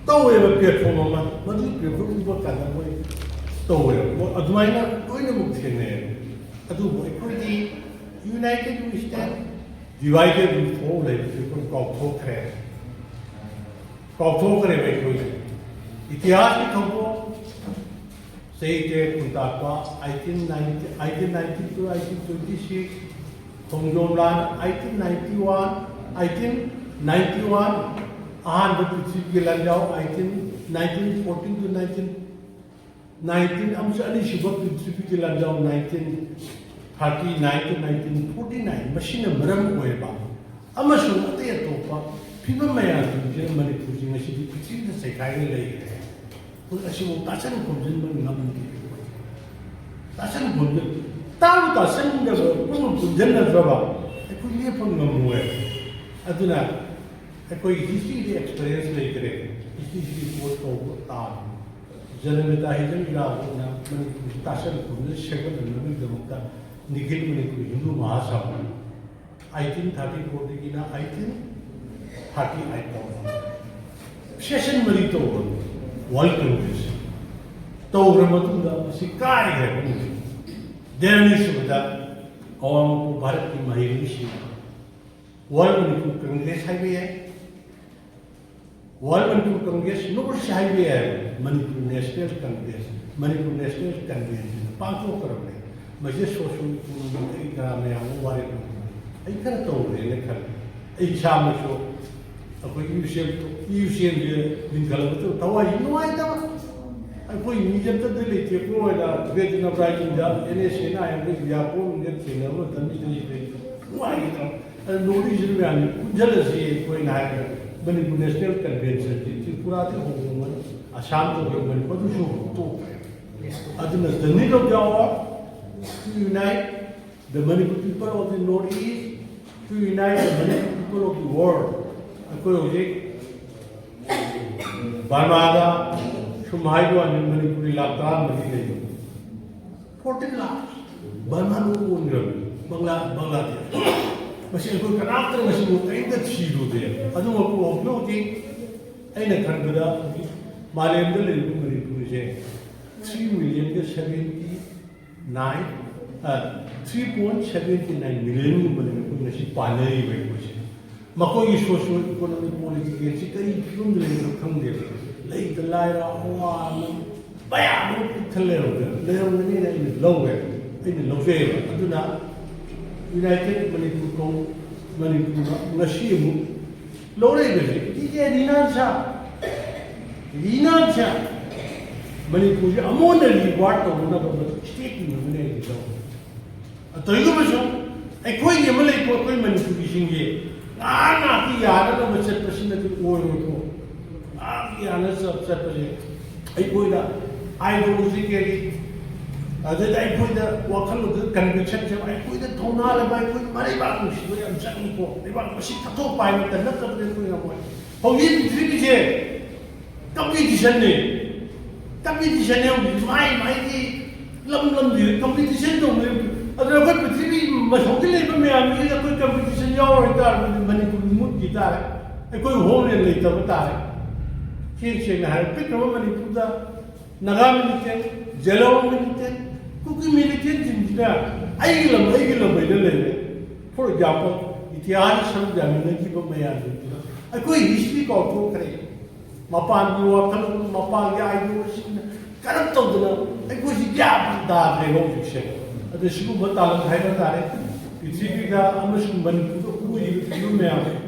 ꯇꯧꯋꯦꯕ ꯄ꯭ꯂꯦꯠꯐꯣꯝ ꯑꯃ, ꯃꯗꯨꯒꯤ ꯄ꯭ꯂꯦꯠꯐꯣꯝ ꯎꯕ ꯀꯥꯟꯗ ꯃꯣꯏ ꯇꯧꯋꯦꯕ꯫ ꯃꯣꯏ ꯑꯗꯨꯃꯥꯏꯅ ꯂꯣꯏꯅꯃꯛ ꯊꯦꯡꯅꯩꯌꯦꯕ꯫ ꯑꯗꯨꯕꯨ ꯑꯩꯈꯣꯏꯗꯤ United we stand, divided we fall ꯍꯥꯏꯕꯁꯤ ꯑꯩꯈꯣꯏ ꯀꯥꯎꯊꯣꯛꯈ꯭ꯔꯦ꯫ ꯀꯥꯎꯊꯣꯛꯈ꯭ꯔꯦꯕ ꯑꯩꯈꯣꯏ꯫ ꯏꯇꯤꯍꯥꯁꯀꯤ ꯊꯧꯗꯣꯛ ꯆꯍꯤ ꯇꯔꯦꯠ ꯀꯨꯟ ꯇꯥꯛꯄ, eighteen ninety, eighteen ninety two, eighteen twenty six, ꯈꯣꯡꯖꯣꯝ ꯂꯥꯟ, eighteen ninety one, eighteen ninety one, ꯑꯍꯥꯟꯕ ꯄ꯭ꯔꯤꯊꯤꯕꯤꯒꯤ ꯂꯥꯟꯖꯥꯎ, eighteen, nineteen fourteen to nineteen nineteen, ꯑꯃꯁꯨꯡ ꯑꯅꯤꯁꯨꯕ ꯄ꯭ꯔꯤꯊꯤꯕꯤꯒꯤ ꯂꯥꯟꯖꯥꯎ, nineteen thirty nine to nineteen forty nine, ꯃꯁꯤꯅ ꯃꯔꯝ ꯑꯣꯏꯕ ꯑꯃꯁꯨꯡ ꯑꯇꯩ ꯑꯇꯣꯞꯄ ꯐꯤꯕꯝ ꯃꯌꯥꯝꯁꯤꯡꯁꯤꯅ ꯃꯅꯤꯄꯨꯔꯁꯤ ꯉꯁꯤꯗꯤ ꯄ꯭ꯔꯤꯊꯤꯕꯤꯗ ꯆꯩꯈꯥꯏꯅ ꯂꯩꯈ꯭ꯔꯦ꯫ ꯑꯩꯈꯣꯏ ꯑꯁꯤꯐꯥꯎ ꯇꯥꯁꯟ ꯈꯣꯝꯖꯤꯟꯕ ꯉꯝꯗꯦ꯫ ꯇꯥꯁꯟ ꯈꯣꯝꯖꯤꯟ, ꯇꯥꯕ ꯇꯥꯁꯟꯗꯕ ꯄꯨꯟꯅ ꯄꯨꯟꯁꯤꯟꯅꯗ꯭ꯔꯕ ꯑꯩꯈꯣꯏ ꯂꯦꯞꯄ ꯉꯝꯃꯣꯏ꯫ ꯑꯗꯨꯅ ꯑꯩꯈꯣꯏꯒꯤ ꯍꯤꯁꯇ꯭ꯔꯤꯗꯤ ꯑꯦꯛꯁꯄꯔꯤꯌꯦꯟꯁ ꯂꯩꯇ꯭ꯔꯦ꯫ ꯍꯤꯁꯇ꯭ꯔꯤꯁꯤꯗꯤ ꯔꯤꯄꯣꯔꯠ ꯇꯧꯕ ꯇꯥꯕꯅꯤ꯫ ꯖꯅꯃꯤꯇꯥ ꯍꯤꯖꯝ ꯏꯔꯥꯕꯣꯠꯅ ꯃꯅꯤꯄꯨꯔꯁꯤ ꯇꯥꯁꯟ ꯈꯣꯝꯖꯤꯟ ꯁꯦꯝꯒꯠꯅꯅꯕꯒꯤꯗꯃꯛꯇ ꯅꯤꯈꯤꯜ ꯃꯅꯤꯄꯨꯔ ꯍꯤꯟꯗꯨ ꯃꯍꯥꯁꯚꯥ ꯑꯩꯠꯇꯤꯟ ꯊꯥꯔꯇꯤ ꯐꯣꯔꯗꯒꯤꯅ ꯑꯩꯠꯇꯤꯟ ꯊꯥꯔꯇꯤ ꯑꯩꯠ ꯐꯥꯎꯕ ꯁꯦꯁꯟ ꯃꯔꯤ ꯇꯧꯕ ꯋꯥꯔꯜ ꯀꯪꯒ꯭ꯔꯦꯁ ꯇꯧꯈ꯭ꯔ ꯃꯇꯨꯡꯗ ꯃꯁꯤ ꯀꯥꯏꯈ꯭ꯔꯦ꯫ ꯗꯦꯔꯅꯤ ꯁꯨꯕꯗ ꯑꯋꯥꯡ ꯚꯥꯔꯠꯀꯤ ꯃꯍꯩꯔꯣꯏꯁꯤꯡ ꯋꯥꯔꯜ ꯃꯅꯤꯄꯨꯔ ꯀꯪꯒ꯭ꯔꯦꯁ ꯍꯥꯏꯕ ꯌꯥꯏ, ꯋꯥꯔꯜ ꯃꯅꯤꯄꯨꯔ ꯀꯪꯒ꯭ꯔꯦꯁ ꯅꯣꯔꯠꯁ ꯍꯥꯏꯕ ꯌꯥꯏ, Manipur national Congress, Manipur national convention ꯄꯥꯡꯊꯣꯛꯈ꯭ꯔꯕꯅꯦ꯫ ꯃꯁꯤꯗ ꯁꯣꯁꯤꯌꯣ ꯏꯀꯣꯅꯣꯃꯤꯛ ꯀꯔꯤ ꯀꯔꯥ ꯃꯌꯥꯝ ꯑꯃ ꯋꯥꯔꯦꯞ ꯂꯧꯕꯅꯦ꯫ ꯑꯩ ꯈꯔ ꯇꯧꯔꯦꯅ ꯈꯜꯂꯤ꯫ ꯑꯩ ꯏꯁꯥꯃꯛꯁꯨ ꯑꯩꯈꯣꯏ ꯌꯨ ꯁꯤ ꯑꯦꯝ, ꯌꯨ ꯁꯤ ꯑꯦꯝꯁꯦ ꯂꯤꯡꯈꯠꯂꯛꯄꯗ ꯊꯋꯥꯏꯁꯤ ꯅꯨꯡꯉꯥꯏꯇꯕ꯫ ꯑꯩꯈꯣꯏ ꯃꯤ ꯑꯝꯇꯗꯤ ꯂꯩꯇꯦ꯫ ꯑꯩꯈꯣꯏ ꯑꯣꯏꯅ ꯒ꯭ꯔꯦꯠ ꯏꯟꯗꯤꯌꯥꯟ ꯑꯞꯔꯥꯏꯖꯤꯡꯗ ꯑꯦꯟ ꯑꯦꯁ ꯑꯦꯅ ꯍꯥꯏꯕ ꯏꯟꯗꯤꯌꯥ ꯄꯣꯔꯝꯒ ꯊꯦꯡꯅꯕ ꯃꯇꯝꯁꯤꯗ ꯅꯨꯡꯉꯥꯏꯈꯤꯗꯕ꯫ ꯑꯗꯨ ꯅꯣꯔꯠ ꯏꯁ ꯃꯌꯥꯝꯁꯤ ꯄꯨꯟꯁꯤꯜꯂꯁꯤ ꯑꯩꯈꯣꯏꯅ ꯍꯥꯏꯔꯒ ꯃꯅꯤꯄꯨꯔ ꯅꯦꯁꯅꯦꯜ ꯀꯟꯚꯦꯟꯁꯟꯁꯤ ꯇ꯭ꯔꯤꯄꯨꯔꯥꯗꯒꯤ ꯍꯧꯗꯣꯛꯑꯒ ꯑꯁꯥꯝ ꯇꯧꯔꯒ ꯃꯅꯤꯄꯨꯔꯗꯁꯨ ꯍꯧꯗꯣꯛꯈ꯭ꯔꯦ꯫ ꯑꯗꯨꯅ the need of the hour to unite the Manipur people of the North East, to unite the Manipur people of the world. ꯑꯩꯈꯣꯏ ꯍꯧꯖꯤꯛ ꯕꯔꯃꯥꯗ ꯁꯨꯝ ꯍꯥꯏꯕ ꯋꯥꯅꯤ, ꯃꯅꯤꯄꯨꯔꯤ ꯂꯥꯛ ꯇꯔꯥꯃꯔꯤ ꯂꯩ꯫ ꯐꯣꯔꯇꯤꯟ ꯂꯥꯛ ꯕꯔꯃꯥ ꯂꯣꯏ ꯑꯣꯟꯈ꯭ꯔꯕꯅꯤ, ꯕꯪꯒ꯭ꯂꯥ, ꯕꯪꯒ꯭ꯂꯥꯗꯦꯁ꯫ ꯃꯁꯤ ꯑꯩꯈꯣꯏ ꯀꯅꯥꯝꯇꯅ ꯃꯁꯤꯕꯨ ꯀꯔꯤꯝꯇ ꯊꯤꯔꯨꯗꯦ꯫ ꯑꯗꯨꯃꯛꯄꯨ ꯍꯧꯖꯤꯛ ꯍꯧꯖꯤꯛ ꯑꯩꯅ ꯈꯟꯕꯗ ꯍꯧꯖꯤꯛ ꯃꯥꯂꯦꯝꯗ ꯂꯩꯔꯤꯕ ꯃꯅꯤꯄꯨꯔꯁꯦ ꯊ꯭ꯔꯤ ꯃꯤꯂꯤꯌꯟꯒ seventy nine, three point seventy nine ꯃꯤꯂꯤꯌꯟꯒꯨꯝꯕꯅꯦ ꯑꯩꯈꯣꯏ ꯉꯁꯤ ꯄꯥꯟꯅꯔꯤꯕ ꯑꯩꯈꯣꯏꯁꯦ꯫ ꯃꯈꯣꯏꯒꯤ ꯁꯣꯁꯤꯌꯣ ꯏꯀꯣꯅꯣꯃꯤꯛ ꯄꯣꯂꯤꯇꯤꯀꯦꯜꯁꯤ ꯀꯔꯤ ꯐꯤꯕꯝꯗ ꯂꯩꯕꯅꯣ ꯈꯪꯗꯦꯕ꯫ ꯂꯩꯇ ꯂꯥꯏꯔ ꯑꯋꯥ ꯑꯅꯥ ꯃꯌꯥꯝ ꯑꯃ ꯄꯤꯛ ꯊꯜꯂꯦꯕ꯫ ꯂꯩꯔꯝꯒꯅꯤꯅ ꯑꯩꯅ ꯂꯧꯋꯦ, ꯑꯩꯅ ꯂꯧꯖꯩꯑꯕ꯫ ꯑꯗꯨꯅ ꯌꯨꯅꯥꯏꯇꯦꯠ ꯃꯅꯤꯄꯨꯔ ꯀꯧ-, ꯃꯅꯤꯄꯨꯔꯅ ꯉꯁꯤ ꯑꯃꯨꯛ ꯂꯧꯔꯛꯏꯕꯁꯦ, ꯏꯆꯦ ꯔꯤꯅꯥꯟꯁꯥ, ꯔꯤꯅꯥꯟꯁꯥ, ꯃꯅꯤꯄꯨꯔꯁꯦ ꯑꯃꯨꯛ ꯍꯟꯅ ꯔꯤꯋꯥꯔꯗ ꯇꯧꯅꯅꯕ ꯃꯗꯨ ꯏꯁꯇꯦꯠꯀꯤ ꯃꯗꯨꯅꯦ ꯑꯩꯅ ꯂꯧꯔꯤꯁꯦ꯫ ꯇꯧꯔꯤꯒꯨꯝꯕꯁꯨ ꯑꯩꯈꯣꯏꯒꯤ ꯑꯃ ꯂꯩꯀꯣ, ꯑꯩꯈꯣꯏ ꯃꯅꯤꯄꯨꯔꯤꯁꯤꯡꯒꯤ ꯉꯥꯏꯍꯥꯛ ꯉꯥꯏꯍꯥꯛꯀꯤ ꯌꯥꯅꯅꯕ ꯆꯠꯄꯁꯤꯅꯗꯤ ꯑꯣꯏꯔꯣꯏꯀꯣ꯫ ꯉꯥꯏꯍꯥꯛ ꯌꯥꯅ ꯆꯠ-, ꯆꯠꯄꯁꯦ ꯑꯩꯈꯣꯏꯗ ideologically, ꯑꯗꯨꯗ ꯑꯩꯈꯣꯏꯗ ꯋꯥꯈꯜꯂꯣꯟꯗ conviction ꯁꯦ, ꯑꯩꯈꯣꯏꯗ ꯊꯧꯅꯥ ꯂꯩꯕ, ꯑꯩꯈꯣꯏ ꯃꯔꯩꯕꯥꯛ ꯅꯨꯡꯁꯤꯕ ꯌꯥꯝ ꯆꯪꯉꯤꯀꯣ꯫ ꯂꯩꯕꯥꯛ ꯃꯁꯤ ꯊꯥꯗꯣꯛꯄ ꯍꯥꯏꯕ ꯅꯠꯇ-, ꯅꯠꯇꯕꯗꯤ ꯑꯩꯈꯣꯏ ꯉꯝꯃꯣꯏ꯫ ꯍꯧꯖꯤꯛ ꯄ꯭ꯔꯤꯊꯤꯕꯤꯁꯦ competition ꯅꯦ꯫ Competition ꯅꯦ ꯍꯧꯖꯤꯛ꯫ ꯃꯥꯏ ꯃꯥꯏꯒꯤ ꯂꯝ ꯂꯝꯁꯤꯗ competition ꯇꯧꯅꯔꯤꯕ꯫ ꯑꯗꯨꯅ ꯑꯩꯈꯣꯏ ꯄ꯭ꯔꯤꯊꯤꯕꯤ ꯃꯁꯣꯛꯇ ꯂꯩꯕ ꯃꯌꯥꯝꯁꯤꯗ ꯑꯩꯈꯣꯏ ꯀꯝꯄꯤꯇꯤꯁꯟ ꯌꯥꯎꯔꯣꯏ ꯇꯥꯔꯒꯗꯤ ꯃꯅꯤꯄꯨꯔ ꯃꯨꯠꯈꯤ ꯇꯥꯔꯦ꯫ ꯑꯩꯈꯣꯏ ꯍꯣꯝꯂꯦꯟ ꯂꯩꯇꯕ ꯇꯥꯔꯦ꯫ ꯁꯦꯡ ꯁꯦꯡꯅ ꯍꯥꯏꯔ ꯄꯤꯛꯈ꯭ꯔꯕ ꯃꯅꯤꯄꯨꯔꯗ ꯅꯥꯒꯥ ꯃꯤꯂꯤꯇꯦꯟ, ꯖꯦꯂꯣ ꯃꯤꯂꯤꯇꯦꯟ, ꯀꯨꯀꯤ ꯃꯤꯂꯤꯇꯦꯟꯁꯤꯡꯁꯤꯅ ꯑꯩꯒꯤ ꯂꯝ, ꯑꯩꯒꯤ ꯂꯝ ꯍꯥꯏꯅ ꯂꯩꯔꯦ꯫ For example, ꯏꯇꯤꯍꯥꯁꯇ ꯁꯔꯨꯛ ꯌꯥꯃꯤꯟꯅꯈꯤꯕ ꯃꯌꯥꯝꯁꯤꯡꯁꯤꯅ ꯑꯩꯈꯣꯏ ꯍꯤꯁꯇ꯭ꯔꯤ ꯀꯥꯎꯊꯣꯛꯈ꯭ꯔꯦ꯫ ꯃꯄꯥꯟꯒꯤ ꯋꯥꯈꯜꯂꯣꯟ, ꯃꯄꯥꯟꯒꯤ ideologyꯁꯤꯡꯅ ꯀꯔꯞ ꯇꯧꯗꯅ ꯑꯩꯈꯣꯏꯁꯤ ꯒ꯭ꯌꯥꯟ ꯇꯥꯗ꯭ꯔꯦꯕ ꯍꯧꯖꯤꯛꯁꯦ꯫ ꯑꯗ ꯁꯤꯒꯨꯝꯕ ꯇꯥꯂꯛ ꯍꯥꯏꯕ ꯇꯥꯔꯦ꯫ ꯄ꯭ꯔꯤꯊꯤꯕꯤꯗ ꯑꯃꯁꯨꯡ ꯃꯅꯤꯄꯨꯔꯗ ꯎꯔꯤꯕ ꯐꯤꯕꯝ ꯃꯌꯥꯝ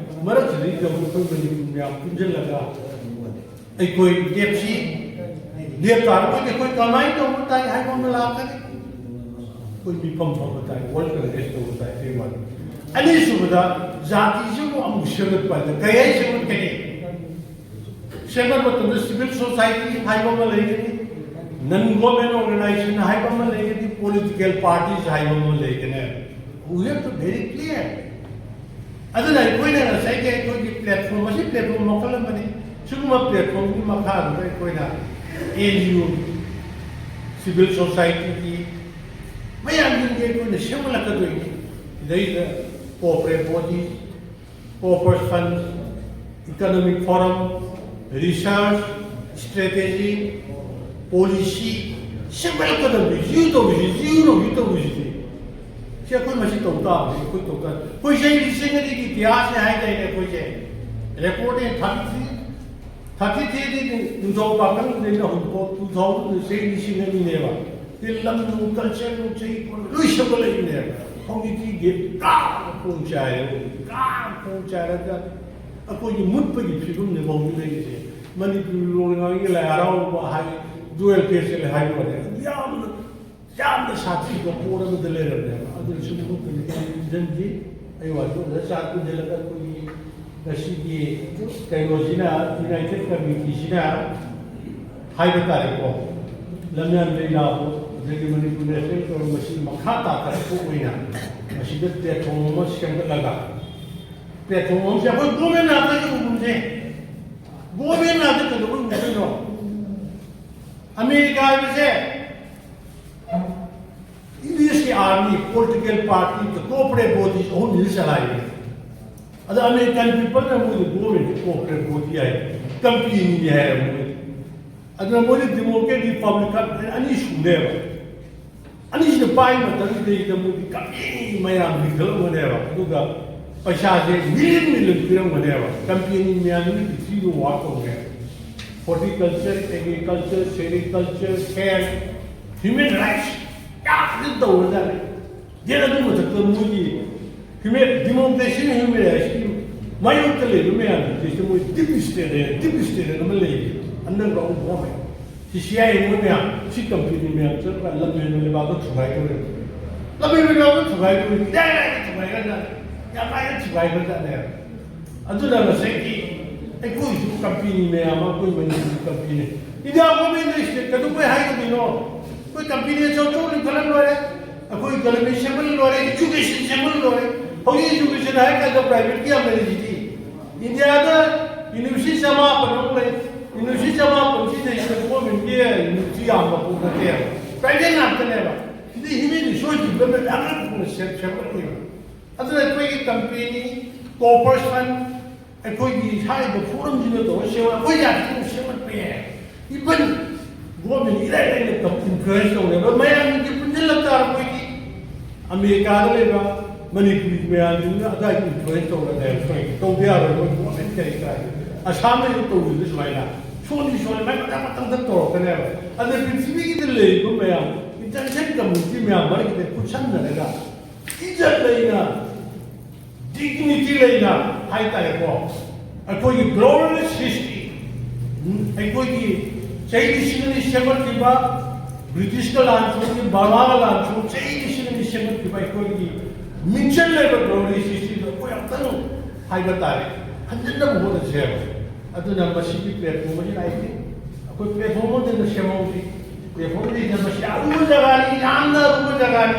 ꯃꯔꯛꯁꯤꯗꯩꯗ ꯑꯩꯈꯣꯏ ꯃꯅꯤꯄꯨꯔ ꯃꯌꯥꯝ ꯄꯨꯟꯁꯤꯜꯂꯒ ꯑꯩꯈꯣꯏ ꯂꯦꯞꯁꯤ, ꯂꯦꯞ ꯇꯥꯔꯒꯗꯤ ꯑꯩꯈꯣꯏ ꯀꯃꯥꯏꯅ ꯇꯧꯕ ꯇꯥꯏ ꯍꯥꯏꯕ ꯑꯃ ꯂꯥꯛꯀꯅꯤ꯫ ꯑꯩꯈꯣꯏ ꯃꯤꯐꯝ ꯐꯝꯕ ꯇꯥꯏ, World Congress ꯇꯧꯕ ꯇꯥꯏ, ꯀꯩ ꯋꯥꯅꯤ꯫ ꯑꯅꯤꯁꯨꯕꯗ, ꯖꯥꯇꯤꯁꯤꯕꯨ ꯑꯃꯨꯛ ꯁꯦꯝꯒꯠꯄ ꯍꯥꯏꯗ ꯀꯩ ꯍꯥꯏ ꯁꯦꯝꯒꯠꯀꯅꯤ? ꯁꯦꯝꯒꯠꯄ ꯃꯇꯝꯗ civil society ꯍꯥꯏꯕ ꯑꯃ ꯂꯩꯒꯅꯤ, non government organization ꯍꯥꯏꯕ ꯑꯃ ꯂꯩꯒꯅꯤ, political parties ꯍꯥꯏꯕ ꯑꯃ ꯂꯩꯒꯅꯤ꯫ We have to very clear. ꯑꯗꯨꯅ ꯑꯩꯈꯣꯏꯅ ꯉꯁꯥꯏꯒꯤ ꯑꯩꯈꯣꯏꯒꯤ platform ꯑꯁꯤ platform ꯃꯈꯜ ꯑꯃꯅꯤ꯫ ꯁꯤꯒꯨꯝꯕ platformꯒꯤ ꯃꯈꯥꯗꯨꯗ ꯑꯩꯈꯣꯏꯅ N G O, civil societyꯒꯤ ꯃꯌꯥꯝꯁꯤꯡꯁꯦ ꯑꯩꯈꯣꯏꯅ ꯁꯦꯝꯒꯠꯂꯛꯀꯗꯣꯏꯅꯤ꯫ ꯁꯤꯗꯩꯗ corporate body, corporate fund, economic forum, research, strategy, policy ꯁꯦꯝꯒꯠꯂꯛꯀꯗꯕꯅꯤ꯫ Jio ꯇꯧꯔꯤꯁꯤ, ꯖꯤꯑꯣ ꯇꯧꯔꯤꯁꯤ, ꯇꯧꯔꯤꯁꯤꯗꯤ꯫ ꯁꯤ ꯑꯩꯈꯣꯏ ꯃꯁꯤ ꯇꯧ ꯇꯥꯕꯅꯤ, ꯑꯩꯈꯣꯏ ꯇꯧ ꯇꯥꯕꯅꯤ꯫ ꯑꯩꯈꯣꯏ ꯆꯍꯤ ꯂꯤꯁꯤꯡ ꯑꯅꯤꯒꯤ ꯏꯇꯤꯍꯥꯁꯅꯦ ꯍꯥꯏꯗꯥꯏꯅꯦ ꯑꯩꯈꯣꯏꯁꯦ? Record thirty three, thirty threeꯗꯤ ꯅꯤꯡꯊꯧ ꯄꯥꯈꯪꯕꯗꯩꯅ ꯍꯧꯖꯤꯛꯐꯥꯎ two thousand ꯆꯍꯤ ꯂꯤꯁꯤꯡ ꯑꯅꯤꯅꯦꯕ꯫ ꯁꯤ ꯂꯝ ꯅꯨꯡ, culture ꯅꯨꯡ, ꯆꯍꯤ ꯄꯨꯝ ꯂꯣꯏ ꯁꯦꯝꯒꯠꯂꯛꯏꯅꯦꯕ꯫ ꯍꯧꯖꯤꯛꯇꯤ ꯒꯦꯞ ꯀꯥꯡ ꯈꯣꯡ ꯆꯥꯏꯔꯦ, ꯀꯥꯡ ꯈꯣꯡ ꯆꯥꯏꯔꯒ ꯑꯩꯈꯣꯏꯒꯤ ꯃꯨꯠꯄꯒꯤ ꯐꯤꯕꯝꯅꯦꯕ ꯍꯧꯖꯤꯛ ꯂꯩꯔꯤꯁꯦ꯫ ꯃꯅꯤꯄꯨꯔꯤ ꯂꯣꯟ ꯉꯥꯡꯒꯤ ꯂꯥꯏ ꯍꯔꯥꯎꯕ ꯍꯥꯏ, dual festival ꯍꯥꯏꯕ ꯋꯥꯅꯤ꯫ ꯑꯗꯨ ꯌꯥꯝꯅ ꯌꯥꯝꯅ ꯁꯥꯊꯤꯕ ꯄꯣꯠ ꯑꯃꯗ ꯂꯩꯔꯝꯃꯦꯕ꯫ ꯑꯗꯨꯅ ꯁꯤꯒꯨꯝꯕ ꯀꯃꯤꯇꯤ ꯄꯨꯟꯁꯤꯟꯁꯤ꯫ ꯑꯩ ꯋꯥꯗꯨ ꯑꯣꯖꯥ ꯆꯥ ꯄꯨꯟꯁꯤꯜꯂꯒ ꯑꯩꯈꯣꯏꯒꯤ ꯉꯁꯤꯒꯤ ꯀꯩꯅꯣꯁꯤꯅ, United Committeeꯁꯤꯅ ꯍꯥꯏꯕ ꯇꯥꯔꯦꯀꯣ, ꯂꯝꯌꯥꯟ ꯂꯩꯅꯥꯕꯨ ꯑꯗꯒꯤ ꯃꯅꯤꯄꯨꯔ National Congress ꯃꯁꯤ ꯃꯈꯥ ꯇꯥꯊꯔꯛꯄ ꯑꯣꯏꯅ ꯃꯁꯤꯗ platform ꯑꯃ ꯁꯦꯝꯒꯠꯂꯒ, platform ꯑꯃꯁꯦ ꯑꯩꯈꯣꯏ government ꯉꯥꯛꯇꯒꯤ ꯎꯒꯨꯝꯁꯦ꯫ Government ꯉꯥꯛꯇ ꯀꯩꯗꯧꯕꯩ ꯎꯗꯣꯏꯅꯣ? ꯑꯃꯦꯔꯤꯀꯥ ꯍꯥꯏꯕꯁꯦ English army, political party, cooperative body ꯑꯍꯨꯝꯅꯤꯅ ꯆꯂꯥꯏꯔꯤꯁꯦ꯫ ꯑꯗ ꯑꯃꯦꯔꯤꯀꯟ ꯄꯤꯄꯜꯅ ꯃꯣꯏꯗꯤ ꯒꯣꯚꯔꯟꯃꯦꯟꯠ ꯀꯣꯑꯣꯄꯔꯦꯇꯤꯚ ꯕꯣꯗꯤ ꯍꯥꯏ, ꯀꯝꯄꯦꯅꯤꯅꯤ ꯍꯥꯏ ꯃꯣꯏ꯫ ꯑꯗꯨꯅ ꯃꯣꯏꯗꯤ ꯗꯦꯃꯣꯀ꯭ꯔꯦꯠ, ꯔꯤꯄꯕ꯭ꯂꯤꯀꯟ ꯑꯅꯤ ꯁꯨꯅꯦꯕ꯫ ꯑꯅꯤꯁꯤꯅ ꯄꯥꯏ ꯃꯇꯝꯁꯤꯗꯩꯗ ꯃꯣꯏꯗꯤ ꯀꯝꯄꯦꯅꯤ ꯃꯌꯥꯝ ꯂꯤꯡꯈꯠꯂꯝꯒꯅꯦꯕ꯫ ꯑꯗꯨꯒ ꯄꯩꯁꯥꯁꯦ ꯃꯤꯂꯤꯌꯟ ꯃꯤꯂꯤꯌꯟ ꯄꯤꯔꯝꯒꯅꯦꯕ꯫ ꯀꯝꯄꯦꯅꯤ ꯃꯌꯥꯝꯁꯤꯅ ꯄ꯭ꯔꯤꯊꯤꯕꯤꯗ ꯋꯥꯔꯛ ꯇꯧꯅꯦꯕ꯫ Horticulture, agriculture, sericulture, health, human rights ꯌꯥꯝꯅ ꯇꯧꯔꯖꯥꯠꯅꯤ꯫ ꯗꯦꯟ ꯑꯗꯨ ꯃꯊꯛꯇ ꯃꯣꯏꯒꯤ ꯍ꯭ꯌꯨꯃꯦꯟ, ꯗꯤꯃꯣꯀ꯭ꯔꯦꯁꯤ, ꯍ꯭ꯌꯨꯃꯦꯟ ꯔꯥꯏꯠꯁꯀꯤ ꯃꯥꯌꯣꯛꯇ ꯂꯩꯕ ꯃꯌꯥꯝꯁꯤꯗꯩꯁꯤꯗ ꯃꯣꯏ ꯗꯤꯞ ꯁ꯭ꯇꯦꯠ ꯍꯥꯏꯅ, ꯗꯤꯞ ꯁ꯭ꯇꯦꯠ ꯍꯥꯏꯅ ꯑꯃ ꯂꯩꯌꯦ, ꯑꯟꯗꯔꯒ꯭ꯔꯥꯎꯟ ꯒꯣꯚꯔꯟꯃꯦꯟꯠ꯫ ꯁꯤ ꯁꯤ ꯑꯥꯏ ꯑꯦ ꯃꯣꯏ ꯃꯌꯥꯝ, ꯁꯤ ꯀꯝꯄꯦꯅꯤ ꯃꯌꯥꯝ ꯆꯠꯂꯒ ꯂꯝꯍꯦꯟꯕ ꯂꯩꯕꯥꯛꯇꯣ ꯊꯨꯒꯥꯏꯗꯣꯔꯦ꯫ ꯂꯝꯍꯦꯟꯕ ꯂꯩꯕꯥꯛꯇꯣ ꯊꯨꯒꯥꯏꯗꯣꯔꯦ꯫ ꯏꯔꯥꯏ ꯂꯥꯏꯅ ꯊꯨꯒꯥꯏꯈ꯭ꯔꯖꯥꯠꯅꯤ꯫ ꯌꯥꯝ ꯂꯥꯏꯅ ꯊꯨꯒꯥꯏꯈ꯭ꯔꯖꯥꯠꯅꯦꯕ꯫ ꯑꯗꯨꯅ ꯉꯁꯥꯏꯒꯤ ꯑꯩꯈꯣꯏꯁꯨ ꯀꯝꯄꯦꯅꯤ ꯃꯌꯥꯝ ꯑꯃ, ꯑꯩꯈꯣꯏ ꯃꯅꯤꯄꯨꯔꯒꯤ ꯀꯝꯄꯦꯅꯤ, ꯏꯟꯗꯤꯌꯥ ꯒꯣꯚꯔꯟꯃꯦꯟꯠꯅ ꯁ꯭ꯇꯦꯠ ꯀꯩꯗꯧꯕꯩ ꯍꯥꯏꯒꯗꯣꯏꯅꯣ? ꯑꯩꯈꯣꯏ ꯀꯝꯄꯦꯅꯤ ꯑꯆꯧ ꯑꯆꯧꯕ ꯂꯤꯡꯈꯠꯂ ꯂꯣꯏꯔꯦ, ꯑꯩꯈꯣꯏ ꯏꯀꯣꯅꯣꯃꯤ ꯁꯦꯝꯍꯜ ꯂꯣꯏꯔꯦ, ꯏꯖꯨꯀꯦꯁꯟ ꯁꯦꯝꯍꯜ ꯂꯣꯏꯔꯦ꯫ ꯍꯧꯖꯤꯛ ꯏꯖꯨꯀꯦꯁꯟ ꯍꯥꯏꯔ ꯀꯥꯟꯗ ꯄ꯭ꯔꯥꯏꯚꯦꯠꯀꯤ ꯌꯥꯝ ꯂꯩꯔꯤꯁꯤꯗꯤ꯫ ꯏꯟꯗꯤꯌꯥꯗ ꯌꯨꯅꯤꯚꯔꯁꯤꯇꯤ ꯆꯃꯥꯄꯟ ꯑꯃꯨꯛ ꯂꯩ꯫ ꯌꯨꯅꯤꯚꯔꯁꯤꯇꯤ ꯆꯃꯥꯄꯟꯁꯤꯗꯩꯁꯤꯗ ꯒꯣꯚꯔꯟꯃꯦꯟꯠꯀꯤ ꯌꯨꯅꯤꯚꯔꯁꯤꯇꯤ ꯌꯥꯝꯕ ꯄꯣꯠ ꯅꯠꯇꯦꯕ, ꯄ꯭ꯔꯥꯏꯚꯦꯠ ꯉꯥꯛꯇꯅꯦꯕ꯫ ꯁꯤꯗꯤ ꯍ꯭ꯌꯨꯃꯦꯟ ꯔꯤꯁꯣꯔꯁ ꯗꯤꯕꯂꯞꯃꯦꯟꯠ ꯌꯥꯝꯅ ꯊꯨꯅ ꯁꯦꯝ-, ꯁꯦꯝꯒꯠꯂꯤꯕ꯫ ꯑꯗꯨꯅ ꯑꯩꯈꯣꯏꯒꯤ ꯀꯝꯄꯦꯅꯤ, ꯀꯣꯔꯄꯣꯔꯦꯁꯟ, ꯑꯩꯈꯣꯏꯒꯤ ꯍꯥꯏꯔꯤꯕ ꯐꯣꯔꯝꯁꯤꯅ ꯇꯧꯔ ꯁꯦꯝꯕ, ꯑꯩꯈꯣꯏ ꯖꯥꯇꯤꯅ ꯁꯦꯝꯒꯠꯄ ꯌꯥꯏ꯫ ꯏꯚꯟ ꯒꯣꯔꯃꯦꯟ ꯏꯔꯥꯏ ꯂꯥꯏꯅ ꯏꯟꯐ꯭ꯂꯨꯌꯦꯟꯁ ꯇꯧꯔꯦꯕ꯫ ꯃꯌꯥꯝꯒꯤ ꯄꯨꯟꯁꯤꯜꯂꯛ ꯇꯥꯔꯕꯗꯤ ꯑꯃꯦꯔꯤꯀꯥꯗ ꯂꯩꯕ ꯃꯅꯤꯄꯨꯔꯤ ꯃꯌꯥꯝꯁꯤꯡꯗꯨꯅ ꯑꯗꯥꯏꯗ ꯏꯟꯐ꯭ꯂꯨꯌꯦꯟꯁ ꯇꯧꯔ ꯂꯩꯔꯦ꯫ ꯑꯩꯈꯣꯏ ꯇꯧꯕ ꯌꯥꯔꯣꯏ, ꯃꯣꯏ ꯒꯣꯔꯃꯦꯟ ꯀꯔꯤ ꯀꯔꯥ꯫ ꯑꯁꯥꯝꯗꯁꯨ ꯇꯧꯔꯤꯕ ꯁꯨꯃꯥꯏꯅ ꯁꯣꯟꯗꯤ ꯁꯣꯜꯂꯦ, ꯃꯥꯏ ꯃꯊꯪ ꯃꯊꯪ ꯃꯊꯪ ꯇꯧꯔꯛꯀꯅꯦꯕ꯫ ꯑꯗ ꯄ꯭ꯔꯤꯊꯤꯕꯤꯒꯤꯗ ꯂꯩꯔꯤꯕ ꯃꯌꯥꯝ, ꯏꯟꯇꯔꯅꯦꯁꯅꯦꯜ ꯀꯝꯃ꯭ꯌꯨꯅꯤꯇꯤ ꯃꯌꯥꯝ ꯃꯔꯛꯇ ꯈꯨꯠꯁꯝꯅꯔꯒ ꯏꯖꯠ ꯂꯩꯅ, ꯗꯤꯒꯅꯤꯇꯤ ꯂꯩꯅ ꯍꯥꯏꯇꯥꯔꯦꯀꯣ, ꯑꯩꯈꯣꯏꯒꯤ ꯒ꯭ꯂꯣꯔꯤꯌꯁ ꯍꯤꯁꯇ꯭ꯔꯤ, ꯑꯩꯈꯣꯏꯒꯤ ꯆꯍꯤ ꯂꯤꯁꯤꯡ ꯑꯅꯤ ꯁꯦꯝꯒꯠꯈꯤꯕ ꯕ꯭ꯔꯤꯇꯤꯁꯀ ꯂꯥꯟ ꯁꯣꯛꯈꯤ, ꯕꯔꯃꯥꯒ ꯂꯥꯟ ꯁꯣꯛ, ꯆꯍꯤ ꯂꯤꯁꯤꯡ ꯑꯅꯤ ꯁꯦꯝꯒꯠꯈꯤꯕ ꯑꯩꯈꯣꯏꯒꯤ ꯃꯤꯡꯆꯠ ꯂꯩꯕ ꯒ꯭ꯂꯣꯔꯤꯌꯁ ꯍꯤꯁꯇ꯭ꯔꯤꯗꯣ ꯑꯩꯈꯣꯏ ꯑꯝꯇꯪ ꯍꯥꯏꯕ ꯇꯥꯔꯦ, ꯍꯟꯖꯤꯟꯅꯕ ꯍꯣꯠꯅꯁꯦꯕ꯫ ꯑꯗꯨꯅ ꯃꯁꯤꯒꯤ ꯄ꯭ꯂꯦꯠꯐꯣꯝ ꯑꯁꯤ ꯂꯥꯛꯏꯁꯦ꯫ ꯑꯩꯈꯣꯏ ꯄ꯭ꯂꯦꯠꯐꯣꯝ ꯑꯃꯗ ꯁꯦꯝꯍꯧꯁꯤ꯫ ꯄ꯭ꯂꯦꯠꯐꯣꯝꯁꯤꯗ ꯃꯁꯤ ꯑꯔꯨꯕ ꯖꯒꯥꯅꯤ, ꯌꯥꯝꯅ ꯑꯔꯨꯕ ꯖꯒꯥꯅꯤ꯫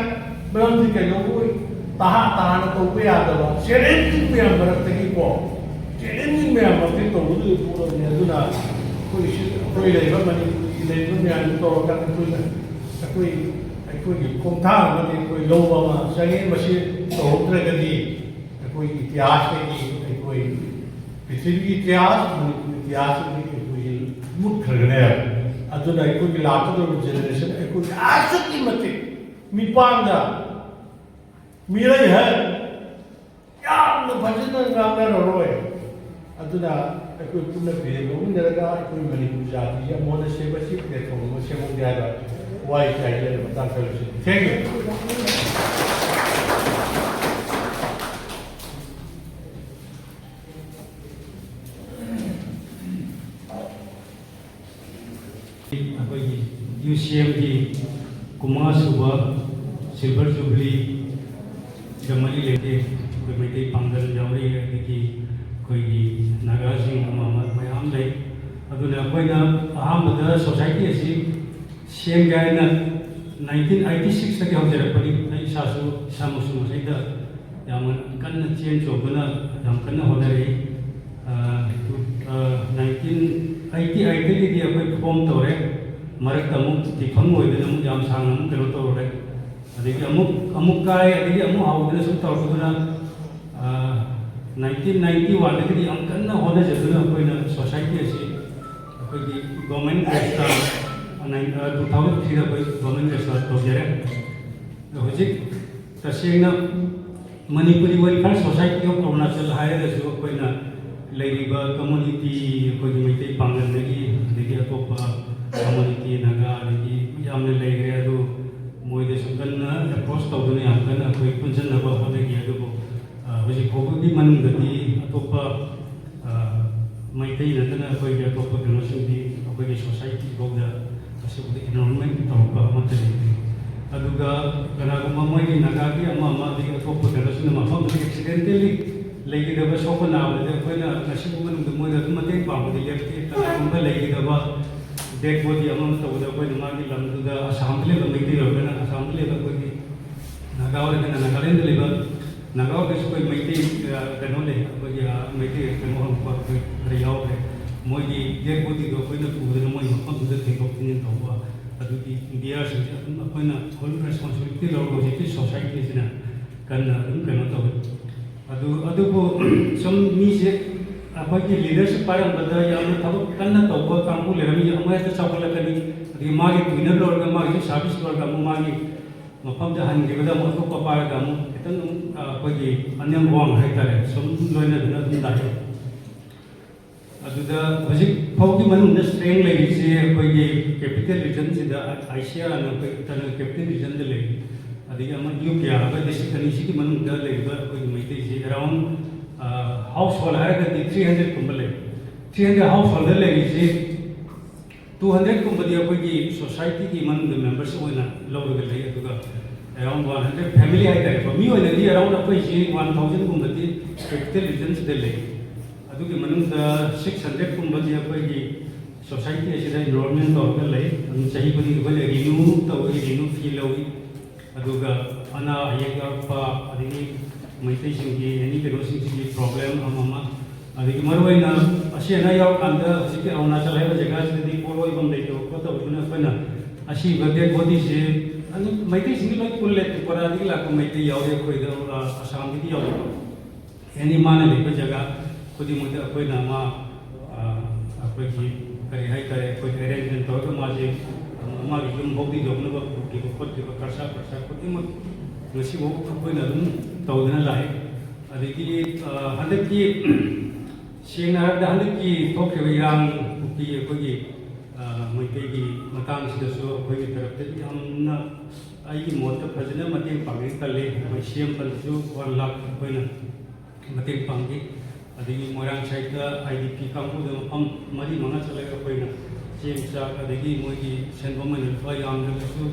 ꯃꯔꯝꯗꯤ ꯀꯩꯗꯧꯕ ꯑꯣꯏ? ꯇꯍꯥ ꯇꯍꯥꯅ ꯇꯧꯕ ꯌꯥꯗꯕ ꯆꯦꯂꯦꯟꯖꯤꯡ ꯃꯌꯥꯝ ꯃꯔꯛꯇꯒꯤꯀꯣ, ꯆꯦꯂꯦꯟꯖꯤꯡ ꯃꯌꯥꯝ ꯃꯔꯛꯇꯒꯤ ꯇꯧꯒꯗꯧꯔꯤꯕ ꯄꯣꯠ ꯑꯃꯅꯤ꯫ ꯑꯗꯨꯅ ꯑꯩꯈꯣꯏ ꯁꯤ, ꯑꯩꯈꯣꯏ ꯂꯩꯔꯤꯕ ꯃꯅꯤꯄꯨꯔꯒꯤ ꯂꯩꯔꯤꯕ ꯃꯌꯥꯝꯁꯤ ꯇꯧꯔꯒ ꯑꯩꯈꯣꯏꯅ, ꯑꯩꯈꯣꯏ, ꯑꯩꯈꯣꯏ ꯑꯩꯈꯣꯏꯒꯤ ꯈꯣꯡꯊꯥꯡ ꯑꯃꯗꯤ ꯑꯩꯈꯣꯏ ꯂꯧꯕ ꯑꯃ ꯆꯪꯉꯤ꯫ ꯃꯁꯤ ꯇꯧꯍꯧꯗ꯭ꯔꯒꯗꯤ ꯑꯩꯈꯣꯏꯒꯤ ꯏꯇꯤꯍꯥꯁꯇꯒꯤ, ꯑꯩꯈꯣꯏ ꯄ꯭ꯔꯤꯊꯤꯕꯤꯒꯤ ꯏꯇꯤꯍꯥꯁ, ꯃꯅꯤꯄꯨꯔꯒꯤ ꯏꯇꯤꯍꯥꯁꯇꯒꯤ ꯑꯩꯈꯣꯏꯁꯤ ꯃꯨꯠꯈ꯭ꯔꯒꯅꯦꯕ꯫ ꯑꯗꯨꯅ ꯑꯩꯈꯣꯏꯒꯤ ꯂꯥꯛꯀꯗꯧꯔꯤꯕ ꯖꯦꯅꯦꯔꯦꯁꯟ ꯑꯩꯈꯣꯏꯒꯤ ꯑꯁꯨꯛꯀꯤ ꯃꯇꯤꯛ ꯃꯤꯄꯥꯟꯗ ꯃꯤꯔꯩ ꯍꯥꯏ ꯌꯥꯝꯅ ꯐꯖꯅ ꯉꯥꯡꯅꯔꯔꯣꯏ꯫ ꯑꯗꯨꯅ ꯑꯩꯈꯣꯏ ꯄꯨꯟꯅ ꯐꯤꯔꯦꯞ ꯂꯧꯃꯤꯟꯅꯔꯒ ꯑꯩꯈꯣꯏ ꯃꯅꯤꯄꯨꯔ ꯖꯥꯇꯤꯒꯤ ꯑꯃꯣꯠ ꯑꯁꯦꯡꯕꯁꯤ ꯄ꯭ꯂꯦꯠꯐꯣꯝ ꯑꯃ ꯁꯦꯝꯍꯧꯒꯦ ꯍꯥꯏꯕ ꯋꯥꯍꯩꯁꯤ ꯍꯥꯏꯖꯔꯒ ꯃꯇꯥꯡ ꯈꯔ ꯂꯣꯏꯁꯤꯟꯖꯔꯒꯦ꯫ Thank you꯫ ꯑꯩꯈꯣꯏꯒꯤ ꯌꯨ ꯁꯤ ꯑꯦꯝꯒꯤ ꯀꯨꯟꯃꯉꯥ ꯁꯨꯕ ꯁꯤꯜꯚꯔ ꯖꯨꯕꯤꯂꯤꯗ ꯃꯔꯤ ꯂꯩꯅꯩ꯫ ꯑꯩꯈꯣꯏ ꯃꯩꯇꯩ ꯄꯥꯡꯒꯜ ꯌꯥꯎꯔꯤ, ꯑꯗꯒꯤ ꯑꯩꯈꯣꯏꯒꯤ ꯅꯥꯒꯥꯁꯤꯡ ꯑꯃ ꯑꯃ ꯃꯌꯥꯝ ꯂꯩ꯫ ꯑꯗꯨꯅ ꯑꯩꯈꯣꯏꯅ ꯑꯍꯥꯟꯕꯗ ꯁꯣꯁꯥꯏꯇꯤ ꯑꯁꯤ ꯁꯦꯝꯒꯦ ꯍꯥꯏꯅ ꯅꯥꯏꯟꯇꯤꯟ ꯑꯩꯠꯇꯤ ꯁꯤꯛꯁꯇꯒꯤ ꯍꯧꯖꯔꯛꯄꯅꯤ꯫ ꯑꯩ ꯏꯁꯥꯁꯨ, ꯏꯁꯥꯃꯛꯁꯨ ꯃꯁꯤꯗ ꯌꯥꯝꯅ ꯀꯟꯅ ꯆꯦꯟ ꯆꯣꯡꯗꯨꯅ ꯌꯥꯝ ꯀꯟꯅ ꯍꯣꯠꯅꯔꯛꯏ꯫ ꯑ, ꯑ, ꯅꯥꯏꯟꯇꯤꯟ ꯑꯩꯠꯇꯤ ꯑꯩꯠꯇꯒꯤꯗꯤ ꯑꯩꯈꯣꯏ ꯐꯣꯝ ꯇꯧꯔꯦ꯫ ꯃꯔꯛꯇ ꯑꯃꯨꯛ ꯗꯤꯐꯪ ꯑꯣꯏꯗꯅ ꯑꯃꯨꯛ ꯌꯥꯝ ꯁꯥꯡꯅ ꯑꯃꯨꯛ ꯀꯩꯅꯣ ꯇꯧꯔꯨꯔꯦ꯫ ꯑꯗꯒꯤ ꯑꯃꯨꯛ, ꯑꯃꯨꯛ ꯀꯥꯏ, ꯑꯗꯒꯤ ꯑꯃꯨꯛ ꯍꯧꯗꯅ ꯁꯨꯝ ꯇꯧꯔꯛꯄꯗꯨꯅ, ꯑ, ꯅꯥꯏꯟꯇꯤꯟ ꯅꯥꯏꯟꯇꯤ ꯋꯥꯟꯗꯒꯤꯗꯤ ꯌꯥꯝ ꯀꯟꯅ ꯍꯣꯠꯅꯖꯗꯨꯅ ꯑꯩꯈꯣꯏꯅ ꯁꯣꯁꯥꯏꯇꯤ ꯑꯁꯤ ꯑꯩꯈꯣꯏꯒꯤ ꯒꯣꯔꯃꯦꯟ ꯔꯦꯖꯤꯁꯇꯥꯔ, ꯑ, ꯅꯥꯏꯟ-, ꯑ, ꯇꯨ ꯊꯥꯎꯖꯟ ꯊ꯭ꯔꯤꯗ ꯑꯩꯈꯣꯏ ꯒꯣꯔꯃꯦꯟ ꯔꯦꯖꯤꯁꯇꯥꯔ ꯇꯧꯖꯔꯦ꯫ ꯑꯗꯣ ꯍꯧꯖꯤꯛ ꯇꯁꯦꯡꯅ Manipuri welfare society of Arunachal ꯍꯥꯏꯔꯒꯁꯨ ꯑꯩꯈꯣꯏꯅ ꯂꯩꯔꯤꯕ ꯀꯝꯃꯨꯅꯤꯇꯤ, ꯑꯩꯈꯣꯏꯒꯤ ꯃꯩꯇꯩ ꯄꯥꯡꯒꯜꯗꯒꯤ, ꯑꯗꯒꯤ ꯑꯇꯣꯞꯄ ꯀꯝꯃꯨꯅꯤꯇꯤ, ꯅꯥꯒꯥ, ꯑꯗꯒꯤ ꯌꯥꯝꯅ ꯂꯩꯈ꯭ꯔꯦ꯫ ꯑꯗꯨ ꯃꯣꯏꯗꯁꯨ ꯀꯟꯅ ꯑꯦꯄ꯭ꯔꯣꯆ ꯇꯧꯗꯨꯅ ꯌꯥꯝ ꯀꯟꯅ ꯑꯩꯈꯣꯏ ꯄꯨꯟꯁꯤꯟꯅꯕ ꯍꯣꯠꯅꯈꯤ꯫ ꯑꯗꯨꯕꯨ, ꯑ, ꯍꯧꯖꯤꯛ ꯐꯥꯎꯕꯒꯤ ꯃꯅꯨꯡꯗꯗꯤ ꯑꯇꯣꯞꯄ, ꯑ, ꯃꯩꯇꯩ ꯅꯠꯇꯅ ꯑꯩꯈꯣꯏꯒꯤ ꯑꯇꯣꯞꯄ ꯀꯩꯅꯣꯁꯤꯡꯗꯤ ꯑꯩꯈꯣꯏꯒꯤ ꯁꯣꯁꯥꯏꯇꯤ ꯐꯥꯎꯗ ꯑꯁꯤꯒꯨꯝꯕ ꯏꯟꯔꯣꯜꯃꯦꯟ ꯇꯧꯔꯛꯄ ꯑꯃꯠꯇ ꯂꯩꯇꯦ꯫ ꯑꯗꯨꯒ ꯀꯅꯥꯒꯨꯝꯕ ꯃꯣꯏꯒꯤ ꯅꯥꯒꯥꯒꯤ ꯑꯃ ꯑꯃ ꯑꯗꯒꯤ ꯑꯇꯣꯞꯄ ꯀꯩꯅꯣꯁꯤꯡꯅ ꯃꯐꯝꯗꯨꯗ ꯑꯦꯛꯁꯤꯗꯦꯟꯇꯦꯜꯂꯤ ꯂꯩꯈꯤꯗꯕ, ꯁꯣꯛꯄ ꯅꯥꯕꯗ ꯑꯩꯈꯣꯏꯅ ꯉꯁꯤꯒꯤ ꯃꯅꯨꯡꯗ ꯃꯣꯏꯗ ꯑꯗꯨꯝ ꯃꯇꯦꯡ ꯄꯥꯡꯕꯗꯤ ꯂꯦꯞꯇꯦ꯫ ꯀꯅꯥꯒꯨꯝꯕ ꯂꯩꯈꯤꯗꯕ ꯗꯦꯗ ꯕꯣꯗꯤ ꯑꯃ ꯑꯃ ꯇꯧꯕꯗ ꯑꯩꯈꯣꯏꯅ ꯃꯥꯒꯤ ꯂꯝꯗꯨꯗ, ꯑꯁꯥꯝꯗ ꯂꯩꯕ ꯃꯩꯇꯩ ꯑꯣꯏꯔꯒꯅ ꯑꯁꯥꯝꯗ ꯂꯩꯕ, ꯑꯩꯈꯣꯏꯒꯤ ꯅꯥꯒꯥ ꯑꯣꯏꯔꯒꯅ ꯅꯥꯒꯥꯂꯦꯟꯗ ꯂꯩꯕ, ꯅꯥꯒꯥ ꯑꯣꯏꯔꯒꯁꯨ ꯑꯩꯈꯣꯏ ꯃꯩꯇꯩ, ꯑ, ꯀꯩꯅꯣ ꯂꯩ, ꯑꯩꯈꯣꯏꯒꯤ, ꯑ, ꯃꯩꯇꯩ ꯀꯩꯅꯣ ꯍꯪꯉꯛꯄ ꯑꯩꯈꯣꯏ ꯈꯔ ꯌꯥꯎꯈ꯭ꯔꯦ꯫ ꯃꯣꯏꯒꯤ ꯗꯦꯗ ꯕꯣꯗꯤꯗꯣ ꯑꯩꯈꯣꯏꯅ ꯄꯨꯗꯅ ꯃꯣꯏ ꯃꯐꯝꯗꯨꯗ ꯊꯤꯟꯗꯣꯛ ꯊꯤꯟꯖꯤꯟ ꯇꯧꯕ, ꯑꯗꯨꯒꯤ ꯏꯟꯗꯤꯌꯥꯁꯤꯡꯁꯦ ꯑꯗꯨꯝ ꯑꯩꯈꯣꯏꯅ ꯐꯨꯜ ꯔꯦꯁꯄꯣꯟꯁꯤꯕꯤꯂꯤꯇꯤ ꯂꯧꯔꯒ ꯍꯧꯖꯤꯛꯇꯤ ꯁꯣꯁꯥꯏꯇꯤꯁꯤꯅ ꯀꯟꯅ ꯑꯗꯨꯝ ꯀꯩꯅꯣ ꯇꯧꯋꯤ꯫ ꯑꯗꯨ ꯑꯗꯨꯕꯨ ꯁꯨꯝ ꯃꯤꯁꯦ ꯑꯩꯈꯣꯏꯒꯤ ꯂꯤꯗꯔꯁꯤꯞ ꯄꯥꯏꯔꯝꯕꯗ ꯌꯥꯝꯅ ꯊꯕꯛ ꯀꯟꯅ ꯇꯧꯕ ꯀꯥꯡꯕꯨ ꯂꯩꯔꯝꯃꯤ, ꯑꯃ ꯍꯦꯛꯇ ꯆꯥꯎꯈꯠꯂꯛꯀꯅꯤ꯫ ꯑꯗꯒꯤ ꯃꯥꯒꯤ ꯇꯨꯏꯅ ꯂꯣꯏꯔꯒ ꯃꯥꯒꯤꯁꯨ ꯁꯥꯔꯚꯤꯁ ꯂꯣꯏꯔꯒ ꯑꯃꯨꯛ ꯃꯥꯒꯤ ꯃꯐꯝꯗ ꯍꯟꯈꯤꯕꯗ ꯑꯃꯨꯛ ꯑꯇꯣꯞꯄ ꯄꯥꯏꯔꯒ ꯑꯃꯨꯛ ꯈꯤꯇꯪ ꯑꯩꯈꯣꯏꯒꯤ ꯑꯅꯦꯝ ꯑꯋꯥꯡ ꯍꯥꯏꯇꯥꯔꯦ ꯁꯨꯝ ꯂꯣꯏꯅꯗꯅ ꯑꯗꯨꯝ ꯂꯥꯛꯑꯦ꯫ ꯑꯗꯨꯗ ꯍꯧꯖꯤꯛ ꯐꯥꯎꯒꯤ ꯃꯅꯨꯡꯗ ꯁ꯭ꯇꯔꯦꯡ ꯂꯩꯔꯤꯁꯦ ꯑꯩꯈꯣꯏꯒꯤ ꯀꯦꯄꯤꯇꯦꯜ ꯔꯤꯖꯟꯁꯤꯗ, ꯑꯥꯏ ꯁꯤ ꯑꯥꯔꯅ ꯑꯩꯈꯣꯏ ꯏꯟꯇꯔꯅꯦꯜ ꯀꯦꯄꯤꯇꯦꯜ ꯔꯤꯖꯟꯗ ꯂꯩꯔꯤ꯫ ꯑꯗꯒꯤ ꯑꯃ ꯌꯨ ꯀꯦ ꯑꯥꯔ ꯍꯥꯏꯕ ꯗꯤꯁꯇ꯭ꯔꯤꯛ ꯑꯅꯤꯁꯤꯒꯤ ꯃꯅꯨꯡꯗ ꯂꯩꯔꯤꯕ ꯑꯩꯈꯣꯏꯒꯤ ꯃꯩꯇꯩꯁꯤ ꯑꯦꯔꯥꯎꯟ ꯍꯥꯎꯁ ꯍꯣꯜ ꯍꯥꯏꯔꯒꯗꯤ ꯊ꯭ꯔꯤ ꯍꯟꯗ꯭ꯔꯦꯠꯀꯨꯝꯕ ꯂꯩ꯫ ꯊ꯭ꯔꯤ ꯍꯟꯗ꯭ꯔꯦꯠ ꯍꯥꯎꯁ ꯍꯣꯜꯗ ꯂꯩꯔꯤꯁꯤ ꯇꯨ ꯍꯟꯗ꯭ꯔꯦꯠꯀꯨꯝꯕꯗꯤ ꯑꯩꯈꯣꯏꯒꯤ ꯁꯣꯁꯥꯏꯇꯤꯒꯤ ꯃꯅꯨꯡꯗ ꯃꯦꯝꯕꯔꯁꯤꯞ ꯑꯣꯏꯅ ꯂꯧꯔꯒ ꯂꯩ꯫ ꯑꯗꯨꯒ ꯑꯦꯔꯥꯎꯟ ꯋꯥꯟ ꯍꯟꯗ꯭ꯔꯦꯠ ꯐꯦꯃꯤꯂꯤ ꯍꯥꯏꯇꯥꯔꯦꯀꯣ, ꯃꯤ ꯑꯣꯏꯅꯗꯤ ꯑꯦꯔꯥꯎꯟ ꯑꯩꯈꯣꯏꯁꯤ ꯋꯥꯟ ꯊꯥꯎꯖꯟꯒꯨꯝꯕꯗꯤ ꯀꯦꯄꯤꯇꯦꯜ ꯔꯤꯖꯟꯁꯤꯗ ꯂꯩ꯫ ꯑꯗꯨꯒꯤ ꯃꯅꯨꯡꯗ ꯁꯤꯛꯁ ꯍꯟꯗ꯭ꯔꯦꯠꯀꯨꯝꯕꯗꯤ ꯑꯩꯈꯣꯏꯒꯤ ꯁꯣꯁꯥꯏꯇꯤ ꯑꯁꯤꯗ ꯏꯟꯔꯣꯜꯃꯦꯟ ꯇꯧꯔꯒ ꯂꯩ꯫ ꯑꯗꯨꯝ ꯆꯍꯤ ꯈꯨꯗꯤꯡꯒꯤ ꯑꯩꯈꯣꯏꯅ ꯔꯤꯅ꯭ꯌꯨ ꯇꯧꯏ, ꯔꯤꯅ꯭ꯌꯨ ꯐꯤ ꯂꯧꯏ꯫ ꯑꯗꯨꯒ ꯑꯅꯥ ꯑꯌꯦꯛ ꯌꯥꯎꯔꯛꯄ, ꯑꯗꯒꯤ ꯃꯩꯇꯩꯁꯤꯡꯒꯤ ꯑꯦꯅꯤ ꯀꯩꯅꯣꯁꯤꯡꯁꯤꯒꯤ ꯄ꯭ꯔꯣꯕ꯭ꯂꯦꯝ ꯑꯃ ꯑꯃ, ꯑꯗꯒꯤ ꯃꯔꯨꯑꯣꯏꯅ ꯑꯁꯤ ꯑꯅꯥ ꯌꯥꯎꯔꯀꯥꯟꯗ ꯍꯧꯖꯤꯛꯀꯤ ꯑꯔꯨꯅꯥꯆꯜ ꯍꯥꯏꯕ ꯖꯒꯥꯁꯤꯗꯗꯤ ꯄꯣꯠꯂꯣꯏꯐꯝ ꯂꯩꯇꯕ ꯈꯣꯠꯇꯕꯗꯨꯅ ꯑꯩꯈꯣꯏꯅ ꯑꯁꯤꯕ ꯗꯦꯗ ꯕꯣꯗꯤꯁꯦ ꯑꯗꯨꯝ ꯃꯩꯇꯩꯁꯤꯡꯒꯤ ꯂꯣꯏ ꯄꯨꯜꯂꯦ꯫ ꯇ꯭ꯔꯤꯄꯨꯔꯥꯗꯒꯤ ꯂꯥꯛꯄ ꯃꯩꯇꯩ ꯌꯥꯎꯔꯦ ꯑꯩꯈꯣꯏꯗ, ꯑ, ꯑꯁꯥꯝꯗꯒꯤ ꯌꯥꯎꯔꯦꯀꯣ꯫ ꯑꯦꯅꯤ ꯃꯥꯅ ꯂꯩꯕ ꯖꯒꯥ ꯈꯨꯗꯤꯡꯃꯛꯇ ꯑꯩꯈꯣꯏꯅ ꯃꯥ, ꯑ, ꯑꯩꯈꯣꯏꯒꯤ ꯀꯔꯤ ꯍꯥꯏꯇꯥꯔꯦ, ꯑꯩꯈꯣꯏ ꯑꯦꯔꯦꯟꯖꯃꯦꯟ ꯇꯧꯔꯒ ꯃꯥꯁꯦ ꯃꯥꯒꯤ ꯌꯨꯝ ꯐꯥꯎꯗꯤ ꯌꯧꯅꯕ ꯄꯨꯈꯤꯕ ꯈꯣꯠꯈꯤꯕ ꯈꯔꯁꯥ ꯄꯔꯁꯥ ꯈꯨꯗꯤꯡꯃꯛ ꯉꯁꯤꯐꯥꯎ ꯑꯩꯈꯣꯏꯅ ꯑꯗꯨꯝ ꯇꯧꯗꯨꯅ ꯂꯥꯛꯏ꯫ ꯑꯗꯒꯤ, ꯑ, ꯍꯟꯗꯛꯀꯤ ꯁꯦꯡꯅ ꯍꯥꯏꯔꯕꯗ ꯍꯟꯗꯛꯀꯤ ꯊꯣꯛꯈꯤꯕ ꯏꯔꯥꯡ ꯀꯨꯀꯤ ꯑꯩꯈꯣꯏꯒꯤ, ꯑ, ꯃꯩꯇꯩꯒꯤ ꯃꯇꯥꯡꯁꯤꯗꯁꯨ ꯑꯩꯈꯣꯏꯒꯤ ꯇꯔꯞꯇꯒꯤ ꯌꯥꯝꯅ ꯑꯩꯒꯤ ꯃꯣꯠꯇ ꯐꯖꯅ ꯃꯇꯦꯡ ꯄꯥꯡꯅꯤꯡ ꯈꯜꯂꯤ꯫ ꯑꯩꯈꯣꯏ ꯁꯤ ꯑꯦꯝ ꯐꯟꯗꯁꯨ ꯋꯥꯟ ꯂꯥꯈ ꯑꯩꯈꯣꯏꯅ ꯃꯇꯦꯡ ꯄꯥꯡꯈꯤ꯫ ꯑꯗꯒꯤ ꯃꯣꯏꯔꯥꯡ ꯁꯥꯏꯠꯇ ꯑꯥꯏ ꯗꯤ ꯄꯤ ꯀꯥꯡꯕꯨꯗ ꯃꯐꯝ ꯃꯔꯤ ꯃꯉꯥ ꯆꯠꯂꯒ ꯑꯩꯈꯣꯏꯅ ꯆꯦꯡ ꯆꯥꯛ ꯑꯗꯒꯤ ꯃꯣꯏꯒꯤ ꯁꯦꯟꯐꯝ ꯑꯣꯏꯅ ꯂꯨꯄꯥ ꯌꯥꯝꯗ꯭ꯔꯒꯁꯨ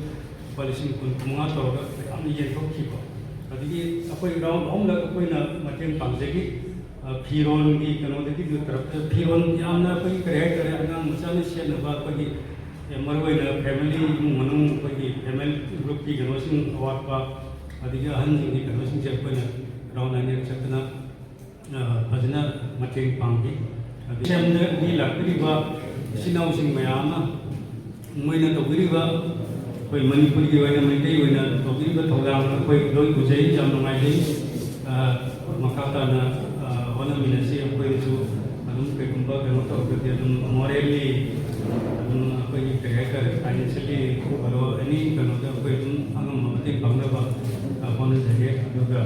ꯂꯨꯄꯥ ꯂꯤꯁꯤꯡ ꯀꯨꯟ ꯃꯉꯥ ꯇꯧꯔꯒ ꯃꯌꯥꯝꯅ ꯌꯦꯟꯊꯣꯛꯈꯤꯕ꯫ ꯑꯗꯒꯤ ꯑꯩꯈꯣꯏ ꯔꯥꯎꯟ ꯑꯍꯨꯝꯂꯛ ꯑꯩꯈꯣꯏꯅ ꯃꯇꯦꯡ ꯄꯥꯡꯖꯈꯤ꯫ ꯑ, ꯐꯤꯔꯣꯟꯒꯤ ꯀꯩꯅꯣꯗꯒꯤ ꯇꯔꯞꯇ ꯐꯤꯔꯣꯟ ꯌꯥꯝꯅ ꯑꯩꯈꯣꯏꯒꯤ ꯀꯔꯤ ꯍꯥꯏꯇꯥꯔꯦ, ꯑꯉꯥꯡ ꯃꯆꯥꯅ ꯁꯦꯠꯅꯕ ꯑꯩꯈꯣꯏꯒꯤ, ꯑꯦ, ꯃꯔꯨꯑꯣꯏꯅ ꯐꯦꯃꯤꯂꯤ ꯏꯃꯨꯡ ꯃꯅꯨꯡ ꯑꯩꯈꯣꯏꯒꯤ ꯐꯦꯃꯤꯂꯤ ꯒ꯭ꯔꯨꯞꯀꯤ ꯀꯩꯅꯣꯁꯤꯡ ꯑꯋꯥꯠꯄ, ꯑꯗꯒꯤ ꯑꯍꯟꯁꯤꯡꯒꯤ ꯀꯩꯅꯣꯁꯤꯡꯁꯦ ꯑꯩꯈꯣꯏꯅ ꯔꯥꯎꯟ ꯑꯅꯤꯔꯛ ꯆꯠꯇꯅ, ꯑ, ꯐꯖꯅ ꯃꯇꯦꯡ ꯄꯥꯡꯈꯤ꯫ ꯑꯗꯒꯤ ꯁꯦꯝꯗ ꯃꯤ ꯂꯥꯛꯄꯤꯔꯤꯕ ꯏꯆꯤꯟ ꯏꯅꯥꯎꯁꯤꯡ ꯃꯌꯥꯝ ꯑꯃ ꯃꯣꯏꯅ ꯇꯧꯕꯤꯔꯤꯕ, ꯑꯩꯈꯣꯏ ꯃꯅꯤꯄꯨꯔꯒꯤ ꯑꯣꯏꯅ, ꯃꯩꯇꯩ ꯑꯣꯏꯅ ꯇꯧꯕꯤꯔꯤꯕ ꯊꯧꯗꯥꯡ ꯑꯩꯈꯣꯏ ꯂꯣꯏ ꯎꯖꯩ, ꯌꯥꯝ ꯅꯨꯡꯉꯥꯏꯖꯩ꯫ ꯑ, ꯃꯈꯥ ꯇꯥꯅ, ꯑ, ꯍꯣꯠꯅꯃꯤꯟꯅꯁꯤ꯫ ꯑꯩꯈꯣꯏꯅꯁꯨ ꯑꯗꯨꯝ ꯀꯩꯒꯨꯝꯕ ꯀꯩꯅꯣ ꯇꯧꯔꯒꯗꯤ ꯑꯗꯨꯝ morally ꯑꯗꯨꯝ ꯑꯩꯈꯣꯏꯒꯤ ꯀꯔꯤ ꯍꯥꯏꯇꯥꯔꯦ, financially ꯑꯣꯏꯔꯣ, any ꯀꯩꯅꯣꯗ ꯑꯩꯈꯣꯏ ꯑꯗꯨꯝ ꯑꯉꯝꯕ ꯃꯇꯦꯡ ꯄꯥꯡꯅꯕ, ꯑ, ꯍꯣꯠꯅꯖꯒꯦ꯫ ꯑꯗꯨꯒ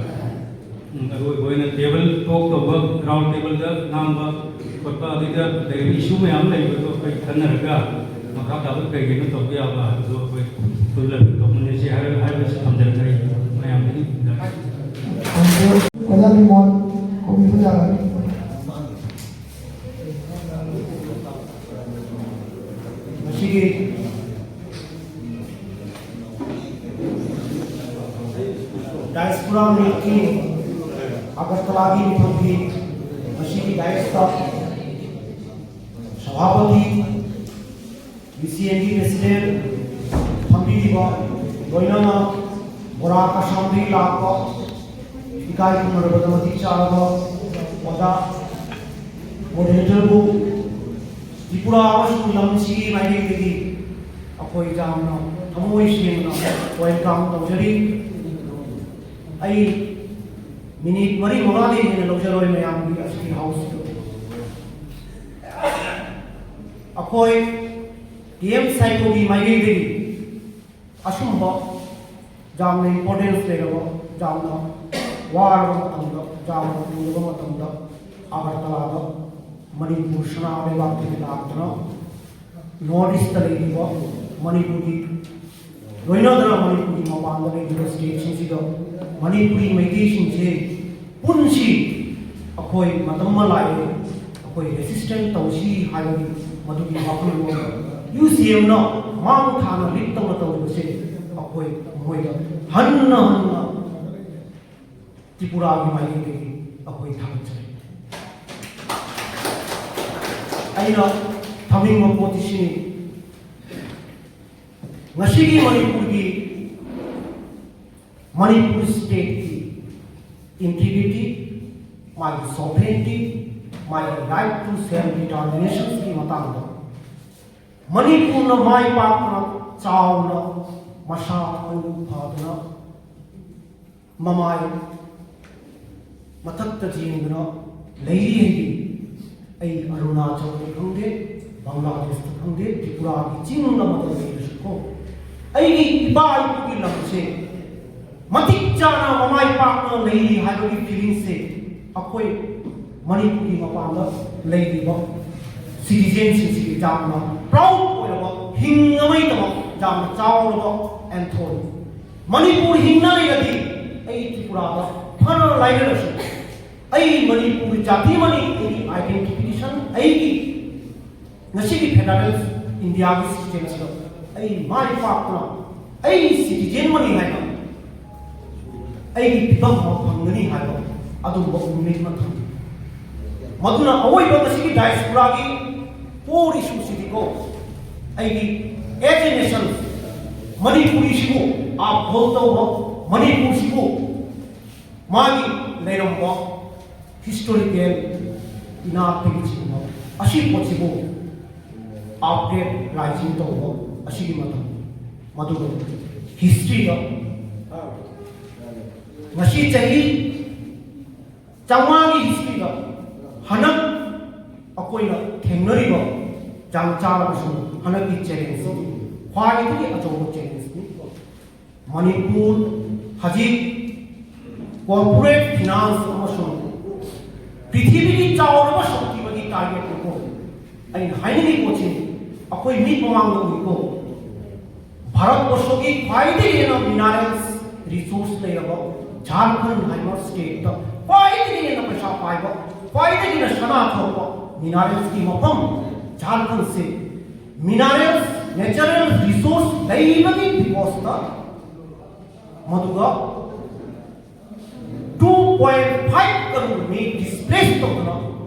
ꯎꯝ, ꯑꯔꯣꯏꯕ ꯑꯣꯏꯅ table talk ꯇꯧꯕ, round table ꯗ ꯉꯥꯡꯕ ꯈꯣꯠꯄ, ꯑꯗꯨꯗ ꯂꯩꯔꯤꯕ issue ꯃꯌꯥꯝ ꯂꯩꯕꯗꯣ ꯑꯩꯈꯣꯏ ꯈꯟꯅꯔꯒ ꯃꯈꯥ ꯇꯥꯕ ꯀꯩ ꯀꯩꯅꯣ ꯇꯧꯕ ꯌꯥꯕ ꯍꯥꯏꯕꯗꯣ ꯑꯩꯈꯣꯏ ꯄꯨꯜꯂꯒ ꯇꯧꯃꯤꯟꯅꯁꯤ ꯍꯥꯏꯔ-, ꯍꯥꯏꯕꯁꯤ ꯊꯝꯖꯔꯒ ꯑꯩ ꯃꯌꯥꯝꯗꯒꯤ ꯈꯨꯝꯖꯔꯒꯦ꯫ ꯑꯣꯖꯥ ꯂꯤꯃꯣꯟ ꯈꯨꯝꯕꯤꯕ ꯌꯥꯒꯅꯤ꯫ ꯃꯁꯤꯒꯤ diaspora meet ꯀꯤ ꯑꯒꯔꯇꯂꯥꯒꯤ ꯃꯤꯐꯝꯒꯤ ꯉꯁꯤꯒꯤ dais ꯇ ꯁꯚꯥꯄꯇꯤ, ꯕꯤ ꯁꯤ ꯑꯦꯟ ꯒꯤ president ꯐꯝꯕꯤꯔꯤꯕ, ꯂꯣꯏꯅꯅ ꯕꯣꯔꯥ ꯑꯁꯥꯝꯗꯒꯤ ꯂꯥꯛꯄ ꯏꯀꯥꯏ ꯈꯨꯝꯅꯔꯕꯗ ꯃꯇꯤꯛ ꯆꯥꯔꯕ ꯑꯣꯖꯥ moderator ꯕꯨ ꯇ꯭ꯔꯤꯄꯨꯔꯥ ꯑꯃꯁꯨꯡ ꯂꯝꯁꯤꯒꯤ ꯃꯥꯏꯀꯩꯗꯒꯤ ꯑꯩꯈꯣꯏ ꯌꯥꯝꯅ ꯊꯃꯣꯏ ꯁꯦꯡꯅ welcome ꯇꯧꯖꯔꯤ꯫ ꯑꯩ minute ꯃꯔꯤ ꯃꯉꯥꯗꯒꯤ ꯍꯦꯟꯅ ꯂꯧꯖꯔꯣꯏ ꯃꯌꯥꯝꯒꯤ ꯑꯁꯤꯒꯤ house ꯇ꯫ ꯑꯩꯈꯣꯏ ꯇꯤ ꯑꯦꯝ ꯁꯥꯏꯀꯣꯒꯤ ꯃꯥꯏꯀꯩꯗꯒꯤ ꯑꯁꯨꯝꯕ ꯌꯥꯝꯅ importance ꯂꯩꯔꯕ, ꯌꯥꯝꯅ ꯋꯥꯔꯕ ꯃꯇꯝꯗ, ꯌꯥꯝꯅ ꯂꯨꯔꯕ ꯃꯇꯝꯗ ꯑꯒꯔꯇꯂꯥꯗ ꯃꯅꯤꯄꯨꯔ ꯁꯅꯥ ꯂꯩꯕꯥꯛꯇꯒꯤ ꯂꯥꯛꯇꯨꯅ North East ꯇ ꯂꯩꯔꯤꯕ ꯃꯅꯤꯄꯨꯔꯒꯤ, ꯂꯣꯏꯅꯗꯅ ꯃꯅꯤꯄꯨꯔꯒꯤ ꯃꯄꯥꯟꯗ ꯂꯩꯔꯤꯕ state ꯁꯤꯡꯁꯤꯗ ꯃꯅꯤꯄꯨꯔꯤ ꯃꯩꯇꯩꯁꯤꯡꯁꯦ ꯄꯨꯟꯁꯤ, ꯑꯩꯈꯣꯏ ꯃꯇꯝ ꯑꯃ ꯂꯥꯛꯑꯦ, ꯑꯩꯈꯣꯏ resistance ꯇꯧꯁꯤ ꯍꯥꯏꯕꯒꯤ ꯃꯗꯨꯒꯤ ꯋꯥꯈꯜꯂꯣꯟ ꯌꯨ ꯁꯤ ꯑꯦꯝꯅ ꯃꯥꯡ ꯊꯥꯅ lead ꯇꯧꯅ ꯇꯧꯔꯤꯕꯁꯦ ꯑꯩꯈꯣꯏ ꯃꯣꯏꯗ ꯍꯟꯅ ꯍꯟꯅ ꯇ꯭ꯔꯤꯄꯨꯔꯥꯒꯤ ꯃꯥꯏꯀꯩꯗꯒꯤ ꯑꯩꯈꯣꯏ ꯊꯥꯒꯠꯆꯔꯤ꯫ ꯑꯩꯅ ꯊꯝꯅꯤꯡꯕ ꯄꯣꯠꯇꯤ ꯁꯤꯅꯤ, ꯉꯁꯤꯒꯤ ꯃꯅꯤꯄꯨꯔꯒꯤ, ꯃꯅꯤꯄꯨꯔ state ꯀꯤ integrity, ꯃꯥꯒꯤ sovereignty, ꯃꯥꯒꯤ right to self determination ꯀꯤ ꯃꯇꯥꯡꯗ ꯃꯅꯤꯄꯨꯔꯅ ꯃꯥꯏ ꯄꯥꯛꯇꯨꯅ ꯆꯥꯎꯅ ꯃꯁꯥ ꯃꯎ ꯐꯗꯨꯅ ꯃꯃꯥꯏ ꯃꯊꯛꯇ ꯌꯦꯡꯗꯨꯅ ꯂꯩꯔꯤ ꯍꯥꯏꯕꯤ꯫ ꯑꯩ ꯑꯔꯨꯅꯥꯆꯜꯗ ꯈꯪꯗꯦ, ꯕꯪꯒ꯭ꯂꯥꯗꯦꯁꯇ ꯈꯪꯗꯦ, ꯇ꯭ꯔꯤꯄꯨꯔꯥꯒꯤ ꯆꯤꯡ ꯑꯃꯗ ꯂꯩꯔꯁꯨꯀꯣ, ꯑꯩꯒꯤ ꯏꯄꯥ ꯏꯄꯨꯒꯤ ꯂꯝꯁꯦ ꯃꯇꯤꯛ ꯆꯥꯅ ꯃꯃꯥꯏ ꯄꯥꯛꯅ ꯂꯩꯔꯤ ꯍꯥꯏꯕꯒꯤ ꯐꯤꯂꯤꯡꯁꯦ ꯑꯩꯈꯣꯏ ꯃꯅꯤꯄꯨꯔꯒꯤ ꯃꯄꯥꯟꯗ ꯂꯩꯔꯤꯕ ꯁꯤꯇꯤꯖꯦꯟꯁꯤꯡꯁꯤꯒꯤ ꯌꯥꯝꯅ ꯄ꯭ꯔꯥꯎꯗ ꯑꯣꯏꯔꯕ, ꯍꯤꯡꯉꯕꯩꯗꯃꯛ ꯌꯥꯝꯅ ꯆꯥꯎꯔꯕ ꯑꯦꯟꯊꯣꯟ꯫ ꯃꯅꯤꯄꯨꯔ ꯍꯤꯡꯅ ꯂꯩꯔꯗꯤ ꯑꯩ ꯇ꯭ꯔꯤꯄꯨꯔꯥꯗ ꯐꯅ ꯂꯥꯏꯔꯔꯁꯨ, ꯑꯩ ꯃꯅꯤꯄꯨꯔ ꯖꯥꯇꯤ ꯑꯃꯅꯤ, ꯑꯩꯒꯤ ꯑꯥꯏꯗꯦꯟꯇꯤꯐꯤꯀꯦꯁꯟ, ꯑꯩꯒꯤ ꯉꯁꯤꯒꯤ ꯐꯦꯗꯔꯦꯜ ꯏꯟꯗꯤꯌꯥꯒꯤ ꯁꯤꯁꯇꯦꯝꯁꯤꯗ ꯑꯩ ꯃꯥꯏ ꯄꯥꯛꯇꯨꯅ ꯑꯩ ꯁꯤꯇꯤꯖꯦꯟ ꯑꯃꯅꯤ ꯍꯥꯏꯅ ꯑꯩꯒꯤ ꯐꯤꯕꯝ ꯑꯃ ꯐꯪꯒꯅꯤ ꯍꯥꯏꯕ ꯑꯗꯨꯒꯨꯝꯕ ꯎꯃꯤꯠ ꯑꯃ ꯊꯝꯃꯤ꯫ ꯃꯗꯨꯅ ꯑꯋꯣꯏꯕ ꯉꯁꯤꯒꯤ ꯗꯥꯏꯁꯄꯣꯔꯥꯒꯤ ꯀꯣꯔ ꯏꯁꯨꯁꯤꯗꯤꯀꯣ, ꯑꯩꯒꯤ ꯑꯦꯖ ꯑꯦ ꯅꯦꯁꯟ ꯃꯅꯤꯄꯨꯔꯤꯁꯤꯕꯨ ꯑꯞꯍꯣꯜ ꯇꯧꯕ, ꯃꯅꯤꯄꯨꯔꯁꯤꯕꯨ ꯃꯥꯒꯤ ꯂꯩꯔꯝꯕ ꯍꯤꯁꯇꯣꯔꯤꯀꯦꯜ ꯏꯅꯥꯠꯇꯒꯤ ꯆꯤꯡꯕ ꯑꯁꯤ ꯄꯣꯠꯁꯤꯕꯨ ꯑꯞꯒ꯭ꯔꯦꯗ ꯔꯥꯏꯖꯤꯡ ꯇꯧꯕ ꯑꯁꯤꯒꯤ ꯃꯇꯝ, ꯃꯗꯨꯒ ꯍꯤꯁꯇ꯭ꯔꯤꯗ ꯉꯁꯤ ꯆꯍꯤ ꯆꯥꯝꯃꯉꯥꯒꯤ ꯍꯤꯁꯇ꯭ꯔꯤꯗ ꯍꯟꯗꯛ ꯑꯩꯈꯣꯏꯅ ꯊꯦꯡꯅꯔꯤꯕ ꯆꯥꯡ ꯆꯥꯔꯕꯁꯨ ꯍꯟꯗꯛꯀꯤ ꯆꯦꯂꯦꯟꯖꯁꯤ ꯈ꯭ꯋꯥꯏꯗꯒꯤ ꯑꯆꯧꯕ ꯆꯦꯂꯦꯟꯖꯅꯤ꯫ ꯃꯅꯤꯄꯨꯔ ꯍꯧꯖꯤꯛ ꯀꯣꯔꯄꯣꯔꯦꯠ ꯐꯤꯅꯥꯟꯁ ꯑꯃꯁꯨꯡ ꯄ꯭ꯔꯤꯊꯤꯕꯤꯒꯤ ꯆꯥꯎꯔꯕ ꯁꯛꯇꯤ ꯑꯃꯒꯤ ꯇꯥꯔꯒꯦꯠꯅꯤꯀꯣ꯫ ꯑꯩꯅ ꯍꯥꯏꯅꯤꯡꯉꯤ ꯄꯣꯠꯁꯤ ꯑꯩꯈꯣꯏ ꯃꯤꯠ ꯃꯃꯥꯡꯗ ꯎꯏꯀꯣ꯫ ꯚꯥꯔꯠꯕꯔꯁꯒꯤ ꯈ꯭ꯋꯥꯏꯗꯒꯤ ꯍꯦꯟꯅ ꯃꯤꯅꯔꯦꯜꯁ ꯔꯤꯁꯣꯔꯁ ꯂꯩꯔꯕ ꯖꯥꯔꯈꯟ ꯍꯥꯏꯕ ꯁ꯭ꯇꯦꯠꯇ ꯈ꯭ꯋꯥꯏꯗꯒꯤ ꯍꯦꯟꯅ ꯄꯩꯁꯥ ꯄꯥꯏꯕ, ꯈ꯭ꯋꯥꯏꯗꯒꯤ ꯍꯦꯟꯅ ꯁꯅꯥ ꯊꯣꯛꯄ ꯃꯤꯅꯔꯦꯜꯁꯀꯤ ꯃꯐꯝ ꯖꯥꯔꯈꯟꯁꯦ, ꯃꯤꯅꯔꯦꯜꯁ, ꯅꯦꯆꯔꯦꯜ ꯔꯤꯁꯣꯔꯁ ꯂꯩꯕꯒꯤ ꯕꯤꯀꯣꯁꯇ ꯃꯗꯨꯒ two point five crore ꯃꯤ ꯗꯤꯁꯄ꯭ꯂꯦꯁ ꯇꯧꯗꯨꯅ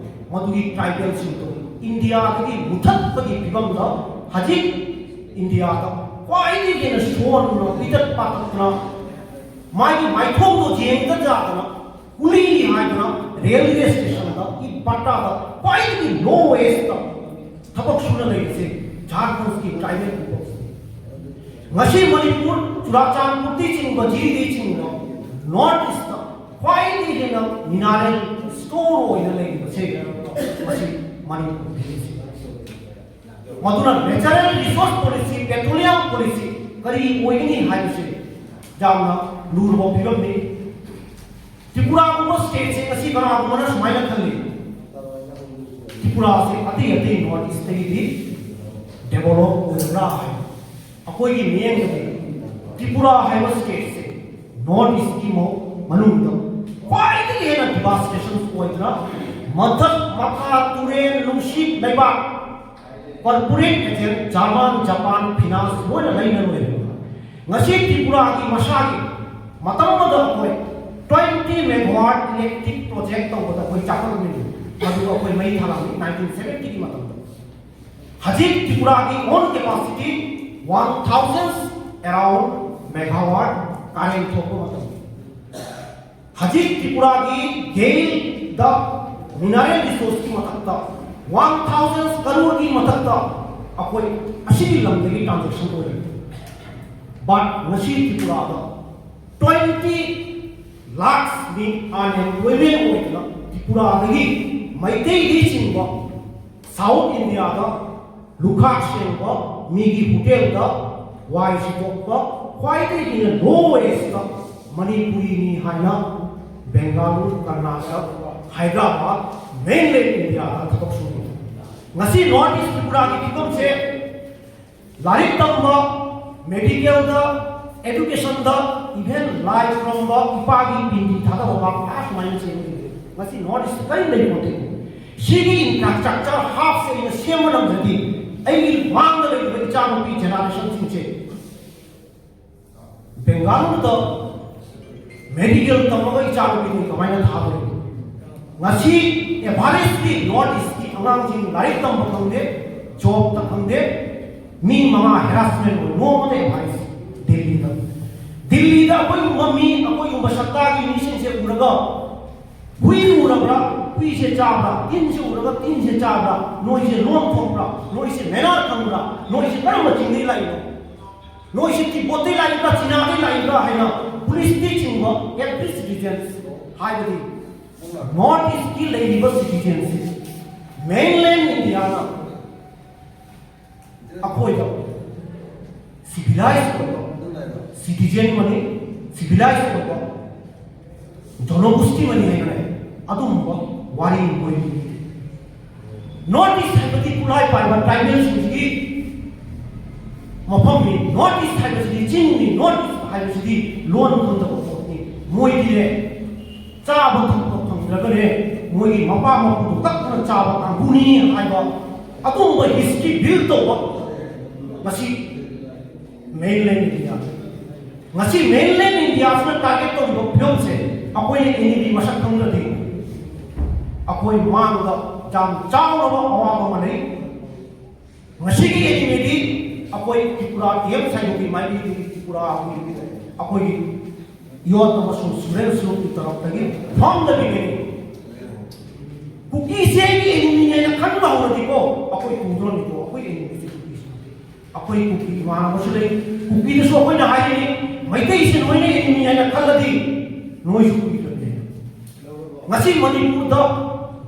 ꯃꯗꯨꯒꯤ ꯇ꯭ꯔꯥꯏꯕꯦꯜꯁꯤꯡꯗꯨ ꯏꯟꯗꯤꯌꯥꯗꯒꯤ ꯃꯨꯊꯠꯄꯒꯤ ꯐꯤꯕꯝꯗ ꯍꯧꯖꯤꯛ ꯏꯟꯗꯤꯌꯥꯗ ꯈ꯭ꯋꯥꯏꯗꯒꯤ ꯍꯦꯟꯅ ꯁꯣꯟꯅ ꯄꯤꯇꯠ ꯄꯥꯊꯛꯇꯨꯅ ꯃꯥꯒꯤ ꯃꯥꯏꯊꯣꯡꯗꯣ ꯌꯦꯡꯗ ꯌꯥꯗꯅ ꯀꯨꯂꯤ ꯍꯥꯏꯗꯨꯅ ꯔꯦꯜꯋꯦ ꯁ꯭ꯇꯦꯁꯟꯗ ꯏ ꯕꯠꯇꯥꯗ ꯈ꯭ꯋꯥꯏꯗꯒꯤ ꯂꯣ ꯋꯦꯖꯇ ꯊꯕꯛ ꯁꯨꯅ ꯂꯩꯕꯁꯦ ꯖꯥꯔꯈꯟꯁꯀꯤ ꯇ꯭ꯔꯥꯏꯕꯦꯜ ꯄꯤꯄꯜꯁ꯫ ꯉꯁꯤ ꯃꯅꯤꯄꯨꯔ, ꯆꯨꯔꯥꯆꯥꯟꯄꯨꯔꯗꯒꯤꯆꯤꯡꯕ, ꯖꯤꯔꯤꯗꯒꯤꯆꯤꯡꯕ ꯅꯣꯔꯠ ꯏꯁꯇ ꯈ꯭ꯋꯥꯏꯗꯒꯤ ꯍꯦꯟꯅ ꯃꯤꯅꯔꯦꯜ ꯁ꯭ꯇꯣꯔ ꯑꯣꯏꯅ ꯂꯩꯔꯤꯕꯁꯦ ꯃꯁꯤ ꯃꯅꯤꯄꯨꯔ ꯚꯦꯂꯤꯁꯤ꯫ ꯃꯗꯨꯅ natural resource policy, petroleum policy ꯀꯔꯤ ꯑꯣꯏꯒꯅꯤ ꯍꯥꯏꯕꯁꯤ ꯌꯥꯝꯅ ꯂꯨꯔꯕ ꯐꯤꯕꯝꯅꯤ꯫ ꯇ꯭ꯔꯤꯄꯨꯔꯥꯒꯨꯝꯕ ꯁ꯭ꯇꯦꯠꯁꯦ ꯉꯁꯤ ꯀꯅꯥꯒꯨꯝꯕꯅ ꯁꯨꯃꯥꯏꯅ ꯈꯜꯂꯤ, ꯇ꯭ꯔꯤꯄꯨꯔꯥꯁꯦ ꯑꯇꯩ ꯑꯇꯩ ꯅꯣꯔꯠ ꯏꯁꯇꯒꯤꯗꯤ ꯗꯦꯕꯂꯞ ꯑꯣꯏꯔꯕ꯭ꯔꯥ ꯍꯥꯏ꯫ ꯑꯩꯈꯣꯏꯒꯤ ꯃꯤꯠꯌꯦꯡꯗꯗꯤ ꯇ꯭ꯔꯤꯄꯨꯔꯥ ꯍꯥꯏꯕ ꯁ꯭ꯇꯦꯠꯁꯦ ꯅꯣꯔꯠ ꯏꯁꯀꯤ ꯃ-, ꯃꯅꯨꯡꯗ ꯈ꯭ꯋꯥꯏꯗꯒꯤ ꯍꯦꯟꯅ ꯗꯤꯚꯥꯁꯇꯦꯁꯟ ꯑꯣꯏꯗꯅ ꯃꯊꯛ ꯃꯈꯥ, ꯇꯨꯔꯦꯜ, ꯅꯨꯡꯁꯤꯠ, ꯂꯩꯕꯥꯛ, corporate agent, German, Japan, finance ꯂꯣꯏꯅ ꯂꯩꯅ ꯂꯣꯏꯔꯦ꯫ ꯉꯁꯤ ꯇ꯭ꯔꯤꯄꯨꯔꯥꯒꯤ ꯃꯁꯥꯒꯤ ꯃꯇꯝ ꯑꯃꯗ ꯑꯩꯈꯣꯏ twenty megawatt electric project ꯇꯧꯕꯗ ꯑꯩꯈꯣꯏ ꯆꯥꯎꯈꯠꯂꯝꯃꯤ꯫ ꯑꯗꯨꯒ ꯑꯩꯈꯣꯏ ꯃꯩ ꯊꯥꯔꯝꯃꯤ nineteen seventy ꯒꯤ ꯃꯇꯝꯗ꯫ ꯍꯧꯖꯤꯛ ꯇ꯭ꯔꯤꯄꯨꯔꯥꯒꯤ own capacity one thousand around megawatt current ꯊꯣꯛꯄ ꯃꯇꯝ꯫ ꯍꯧꯖꯤꯛ ꯇ꯭ꯔꯤꯄꯨꯔꯥꯒꯤ ꯒꯦꯜꯗ ꯃꯤꯅꯔꯦꯜ ꯔꯤꯁꯣꯔꯁꯀꯤ ꯃꯊꯛꯇ one thousand ꯀꯔꯣꯔꯒꯤ ꯃꯊꯛꯇ ꯑꯩꯈꯣꯏ ꯑꯁꯤꯒꯤ ꯂꯝꯗꯒꯤ ꯇ꯭ꯔꯥꯟꯖꯦꯛꯁꯟ ꯑꯣꯏꯔꯦ꯫ But ꯉꯁꯤ ꯇ꯭ꯔꯤꯄꯨꯔꯥꯗ twenty lakhs ꯃꯤ unemployment ꯑꯣꯏꯗꯅ ꯇ꯭ꯔꯤꯄꯨꯔꯥꯗꯒꯤ ꯃꯩꯇꯩꯗꯒꯤꯆꯤꯡꯕ ꯁꯥꯎꯠ ꯏꯟꯗꯤꯌꯥꯗ ꯂꯨꯈꯥꯛ ꯁꯦꯡꯕ, ꯃꯤꯒꯤ ꯍꯣꯇꯦꯜꯗ ꯋꯥꯏ ꯁꯤꯠꯇꯣꯛꯄ, ꯈ꯭ꯋꯥꯏꯗꯒꯤ ꯍꯦꯟꯅ ꯂꯣ ꯋꯦꯖꯇ ꯃꯅꯤꯄꯨꯔꯤꯅꯤ ꯍꯥꯏꯅ ꯕꯦꯡꯒꯥꯂꯨꯔꯨ, ꯀꯔꯅꯥꯇꯀꯥ, ꯍꯥꯏꯗ꯭ꯔꯕꯥꯗ, ꯃꯦꯟꯂꯦꯟ ꯏꯟꯗꯤꯌꯥꯗ ꯊꯕꯛ ꯁꯨꯔꯤ꯫ ꯉꯁꯤ ꯅꯣꯔꯠ ꯏꯁ ꯇ꯭ꯔꯤꯄꯨꯔꯥꯒꯤ ꯐꯤꯕꯝꯁꯦ ꯂꯥꯏꯔꯤꯛ ꯇꯝꯕ, ꯃꯦꯗꯤꯀꯦꯜꯗ, ꯑꯦꯖꯨꯀꯦꯁꯟꯗ, even ꯂꯥꯏ ꯈꯨꯔꯨꯝꯕ, ꯏꯄꯥꯒꯤ ꯄꯤꯟꯗꯤ ꯊꯥꯗꯕ ꯐꯥꯎ ꯑꯥ ꯁꯨꯃꯥꯏꯅ ꯆꯦꯟꯕ ꯂꯩ꯫ ꯉꯁꯤ ꯅꯣꯔꯠ ꯏꯁ ꯀꯔꯤꯝ ꯂꯩꯄꯣꯟꯇꯦ꯫ ꯁꯤꯒꯤ ꯏꯟꯐ꯭ꯔꯥꯁ꯭ꯇ꯭ꯔꯛꯆꯔ ꯍꯥꯞꯁꯦ ꯑꯩꯅ ꯁꯦꯝꯕ ꯉꯝꯗ꯭ꯔꯗꯤ ꯑꯩꯒꯤ ꯃꯥꯡꯗ ꯂꯩꯔꯤꯕ ꯏꯆꯥꯅꯨꯄꯤ ꯖꯦꯅꯦꯔꯦꯁꯟꯁꯤꯡꯁꯦ ꯕꯦꯡꯒꯥꯂꯨꯔꯨꯗ ꯃꯦꯗꯤꯀꯦꯜ ꯇꯝꯃꯒ ꯏꯆꯥꯅꯨꯄꯤꯗꯨ ꯀꯃꯥꯏꯅ ꯊꯥꯗꯣꯏꯅꯣ? ꯉꯁꯤ ꯑꯦꯚꯔꯦꯖꯂꯤ ꯅꯣꯔꯠ ꯏꯁꯀꯤ ꯑꯉꯥꯡꯁꯤꯡ ꯂꯥꯏꯔꯤꯛ ꯇꯝꯕ ꯐꯪꯗꯦ, ꯖꯣꯕꯇ ꯐꯪꯗꯦ, ꯃꯤ ꯃꯉꯥ ꯍꯦꯔꯥꯁꯃꯦꯟ ꯑꯣꯏ ꯅꯣꯡꯃꯗ ꯑꯦꯚꯔꯦꯖ ꯗꯤꯜꯂꯤꯗ꯫ ꯗꯤꯜꯂꯤꯗ ꯑꯩꯈꯣꯏꯒꯨꯝꯕ ꯃꯤ, ꯑꯩꯈꯣꯏꯒꯨꯝꯕ ꯁꯛꯇꯥꯒꯤ ꯃꯤꯁꯤꯡꯁꯦ ꯎꯔꯒ ꯍꯨꯏ ꯎꯔꯕ꯭ꯔꯥ? ꯅꯨꯄꯤꯁꯦ ꯆꯥꯕ꯭ꯔꯥ? ꯇꯤꯟꯁꯦ ꯎꯔꯒ ꯇꯤꯟꯁꯦ ꯆꯥꯕ꯭ꯔꯥ? ꯅꯣꯏꯁꯦ ꯂꯣꯟ ꯊꯣꯛꯄ꯭ꯔꯥ? ꯅꯣꯏꯁꯦ ꯃꯦꯅꯥꯔ ꯈꯪꯕ꯭ꯔꯥ? ꯅꯣꯏꯁꯦ ꯀꯔꯝꯕ ꯆꯤꯡꯗꯒꯤ ꯂꯥꯛꯏꯅꯣ? ꯅꯣꯏꯁꯦ ꯇꯤꯕꯣꯠꯇꯒꯤ ꯂꯥꯛꯏꯕ꯭ꯔꯥ, ꯆꯤꯅꯥꯗꯒꯤ ꯂꯥꯛꯏꯕ꯭ꯔꯥ ꯍꯥꯏꯅ ꯄꯨꯂꯤꯁꯇꯤ ꯆꯤꯡꯕ, ꯑꯦꯚ꯭ꯔꯤ ꯁꯤꯇꯤꯖꯦꯟ, ꯍꯥꯏꯕꯗꯤ ꯅꯣꯔꯠ ꯏꯁꯀꯤ ꯂꯩꯔꯤꯕ ꯁꯤꯇꯤꯖꯦꯟꯁꯤ, ꯃꯦꯟꯂꯦꯟ ꯏꯟꯗꯤꯌꯥꯅ ꯑꯩꯈꯣꯏꯗ ꯁꯤꯚꯤꯂꯥꯏꯁ ꯑꯣꯏꯕ ꯁꯤꯇꯤꯖꯦꯟ ꯑꯃꯅꯤ, ꯁꯤꯚꯤꯂꯥꯏꯁ ꯑꯣꯏꯕ ꯖꯣꯅꯣꯒꯣꯁꯇꯤ ꯑꯃꯅꯤ ꯍꯥꯏꯅ ꯂꯩ꯫ ꯑꯗꯨꯒꯨꯝꯕ ꯋꯥꯔꯤ ꯃꯣꯏꯒꯤ ꯅꯣꯔꯠ ꯏꯁ ꯍꯥꯏꯕꯗꯤ ꯈꯨꯠꯂꯥꯏ ꯄꯥꯏꯕ ꯇ꯭ꯔꯥꯏꯕꯦꯜꯁꯤꯡꯁꯤꯒꯤ ꯃꯐꯝꯅꯤ꯫ ꯅꯣꯔꯠ ꯏꯁ ꯍꯥꯏꯕꯁꯤꯗꯤ ꯆꯤꯡꯅꯤ꯫ ꯅꯣꯔꯠ ꯏꯁ ꯍꯥꯏꯕꯁꯤꯗꯤ ꯂꯣꯟ ꯈꯪꯗꯕ ꯄꯣꯠꯅꯤ꯫ ꯃꯣꯏꯗꯤꯅꯦ, ꯆꯥꯕ ꯊꯛꯄ ꯐꯪꯗ꯭ꯔꯒꯅꯦ, ꯃꯣꯏꯒꯤ ꯃꯄꯥ ꯃꯄꯨꯗꯨ ꯀꯛꯇꯅ ꯆꯥꯕ ꯀꯥꯡꯕꯨꯅꯤ ꯍꯥꯏꯕ ꯑꯗꯨꯒꯨꯝꯕ ꯍꯤꯁꯇ꯭ꯔꯤ ꯕꯤꯜ ꯇꯧꯕ ꯉꯁꯤ ꯃꯦꯟꯂꯦꯟ ꯏꯟꯗꯤꯌꯥ꯫ ꯉꯁꯤ ꯃꯦꯟꯂꯦꯟ ꯏꯟꯗꯤꯌꯥꯁꯤꯅ ꯇꯥꯔꯒꯦꯠ ꯇꯧꯔꯤꯕ ꯐꯤꯕꯝꯁꯦ ꯑꯩꯈꯣꯏꯅ ꯑꯦꯟ ꯏ ꯄꯤ ꯃꯁꯛ ꯈꯪꯗ꯭ꯔꯗꯤ ꯑꯩꯈꯣꯏ ꯃꯥꯡꯗ ꯌꯥꯝ ꯆꯥꯎꯔꯕ ꯑꯋꯥꯕ ꯑꯃ ꯂꯩ꯫ ꯉꯁꯤꯒꯤ ꯑꯦꯅꯤꯃꯤꯗꯤ ꯑꯩꯈꯣꯏ ꯇ꯭ꯔꯤꯄꯨꯔꯥ ꯇꯤ ꯑꯦꯝ ꯁꯥꯏꯕꯣꯝꯒꯤ ꯃꯥꯏꯀꯩꯗꯒꯤ ꯇ꯭ꯔꯤꯄꯨꯔꯥꯒꯤ ꯑꯩꯈꯣꯏꯒꯤ ꯌꯣꯠ ꯑꯃꯁꯨꯡ ꯁꯨꯔꯦꯟ ꯁꯨꯔꯨꯞꯀꯤ ꯇꯔꯞꯇꯒꯤ ꯐꯥꯎꯟꯗꯔꯤꯅꯦ꯫ ꯀꯨꯀꯤꯁꯦ ꯑꯩꯒꯤ ꯑꯦꯅꯤꯃꯤ ꯍꯥꯏꯅ ꯈꯟꯕ ꯍꯧꯔꯗꯤꯀꯣ, ꯑꯩꯈꯣꯏ ꯇꯨꯗ꯭ꯔꯣꯅꯤꯀꯣ, ꯑꯩꯈꯣꯏ ꯑꯦꯅꯤꯃꯤꯁꯦ ꯀꯨꯀꯤꯁꯦ꯫ ꯑꯩꯈꯣꯏ ꯀꯨꯀꯤ ꯏꯃꯥꯟꯅꯕꯁꯨ ꯂꯩ꯫ ꯀꯨꯀꯤꯗꯁꯨ ꯑꯩꯈꯣꯏꯅ ꯍꯥꯏꯔꯤꯅꯤ, ꯃꯩꯇꯩꯁꯦ ꯅꯣꯏꯅ ꯑꯦꯅꯤꯃꯤ ꯍꯥꯏꯅ ꯈꯜꯂꯗꯤ ꯅꯣꯏꯁꯨ ꯀꯨꯀꯤ ꯅꯠꯇꯦ꯫ ꯉꯁꯤ ꯃꯅꯤꯄꯨꯔꯗ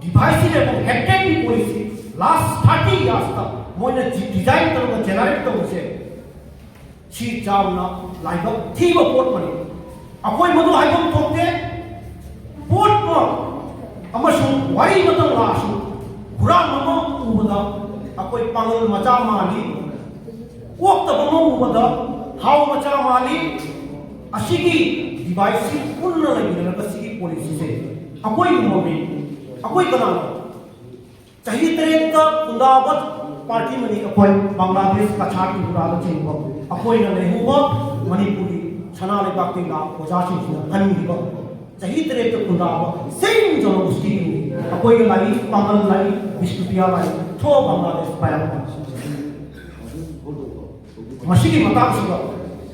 ꯗꯤꯚꯥꯏꯁꯤꯚ ꯑꯦꯕꯣꯟ ꯍꯦꯇ꯭ꯔꯦꯠꯀꯤ ꯄꯣꯂꯤꯁꯤ ꯂꯥꯁ ꯊꯥꯔꯇꯤ ꯌꯥꯔꯁꯇ ꯃꯣꯏꯅ ꯗꯤꯖꯥꯏꯟ ꯇꯧꯔꯒ ꯖꯦꯅꯦꯔꯦꯠ ꯇꯧꯕꯁꯦ, ꯁꯤ ꯆꯥꯎꯅ ꯂꯥꯏꯕꯛ ꯊꯤꯕ ꯄꯣꯠ ꯑꯃꯅꯤ꯫ ꯑꯩꯈꯣꯏ ꯃꯗꯨ ꯍꯥꯏꯐꯝ ꯊꯣꯛꯇꯦ꯫ ꯄꯣꯠ ꯑꯃ ꯑꯃꯁꯨꯡ ꯋꯥꯔꯤ ꯑꯃꯇꯪ ꯂꯥꯛꯑꯁꯨ, ꯍꯨꯔꯥꯟꯕ ꯑꯃ ꯎꯕꯗ ꯑꯩꯈꯣꯏ ꯄꯥꯡꯒꯜ ꯃꯆꯥ ꯃꯥꯜꯂꯤ, ꯑꯣꯛꯇꯕ ꯑꯃ ꯎꯕꯗ ꯍꯥꯎ ꯃꯆꯥ ꯃꯥꯜꯂꯤ꯫ ꯑꯁꯤꯒꯤ ꯗꯤꯚꯥꯏꯁꯁꯤ ꯄꯨꯟꯅ ꯂꯩꯃꯤꯟꯅꯔꯒ ꯁꯤꯒꯤ ꯄꯣꯂꯤꯁꯤꯁꯦ ꯑꯩꯈꯣꯏꯒꯨꯝꯕ ꯃꯤ, ꯑꯩꯈꯣꯏ ꯀꯅꯥꯅꯣ? ꯆꯍꯤ ꯇꯔꯦꯠꯇ ꯈꯨꯟꯗꯥꯕ ꯄꯥꯔꯇꯤ ꯑꯃꯅꯤ ꯑꯩꯈꯣꯏ, ꯕꯪꯒ꯭ꯂꯥꯗꯦꯁ, ꯀꯆꯥꯛ, ꯇ꯭ꯔꯤꯄꯨꯔꯥꯗ ꯆꯤꯡꯕ꯫ ꯑꯩꯈꯣꯏꯅ ꯂꯩꯍꯧꯕ ꯃꯅꯤꯄꯨꯔꯒꯤ ꯁꯅꯥ ꯂꯩꯕꯥꯛꯇꯒꯤ ꯂꯥꯛꯄ ꯑꯣꯖꯥꯁꯤꯡꯁꯤꯅ ꯈꯟꯈꯤꯕ ꯆꯍꯤ ꯇꯔꯦꯠꯇ ꯈꯨꯟꯗꯥꯕ ꯁꯦꯝ ꯖꯣꯅꯣꯒꯣꯁꯇꯤꯒꯤ ꯑꯩꯈꯣꯏꯒ ꯂꯥꯛꯏ, ꯄꯥꯡꯒꯜ ꯂꯥꯛꯏ, ꯕꯤꯁꯅꯨꯄ꯭ꯔꯤꯌꯥ ꯂꯥꯛꯏ, ꯊꯣ ꯕꯪꯒ꯭ꯂꯥꯗꯦꯁ ꯄꯥꯏꯔꯛꯄ꯫ ꯃꯁꯤꯒꯤ ꯃꯇꯥꯡꯁꯤꯗ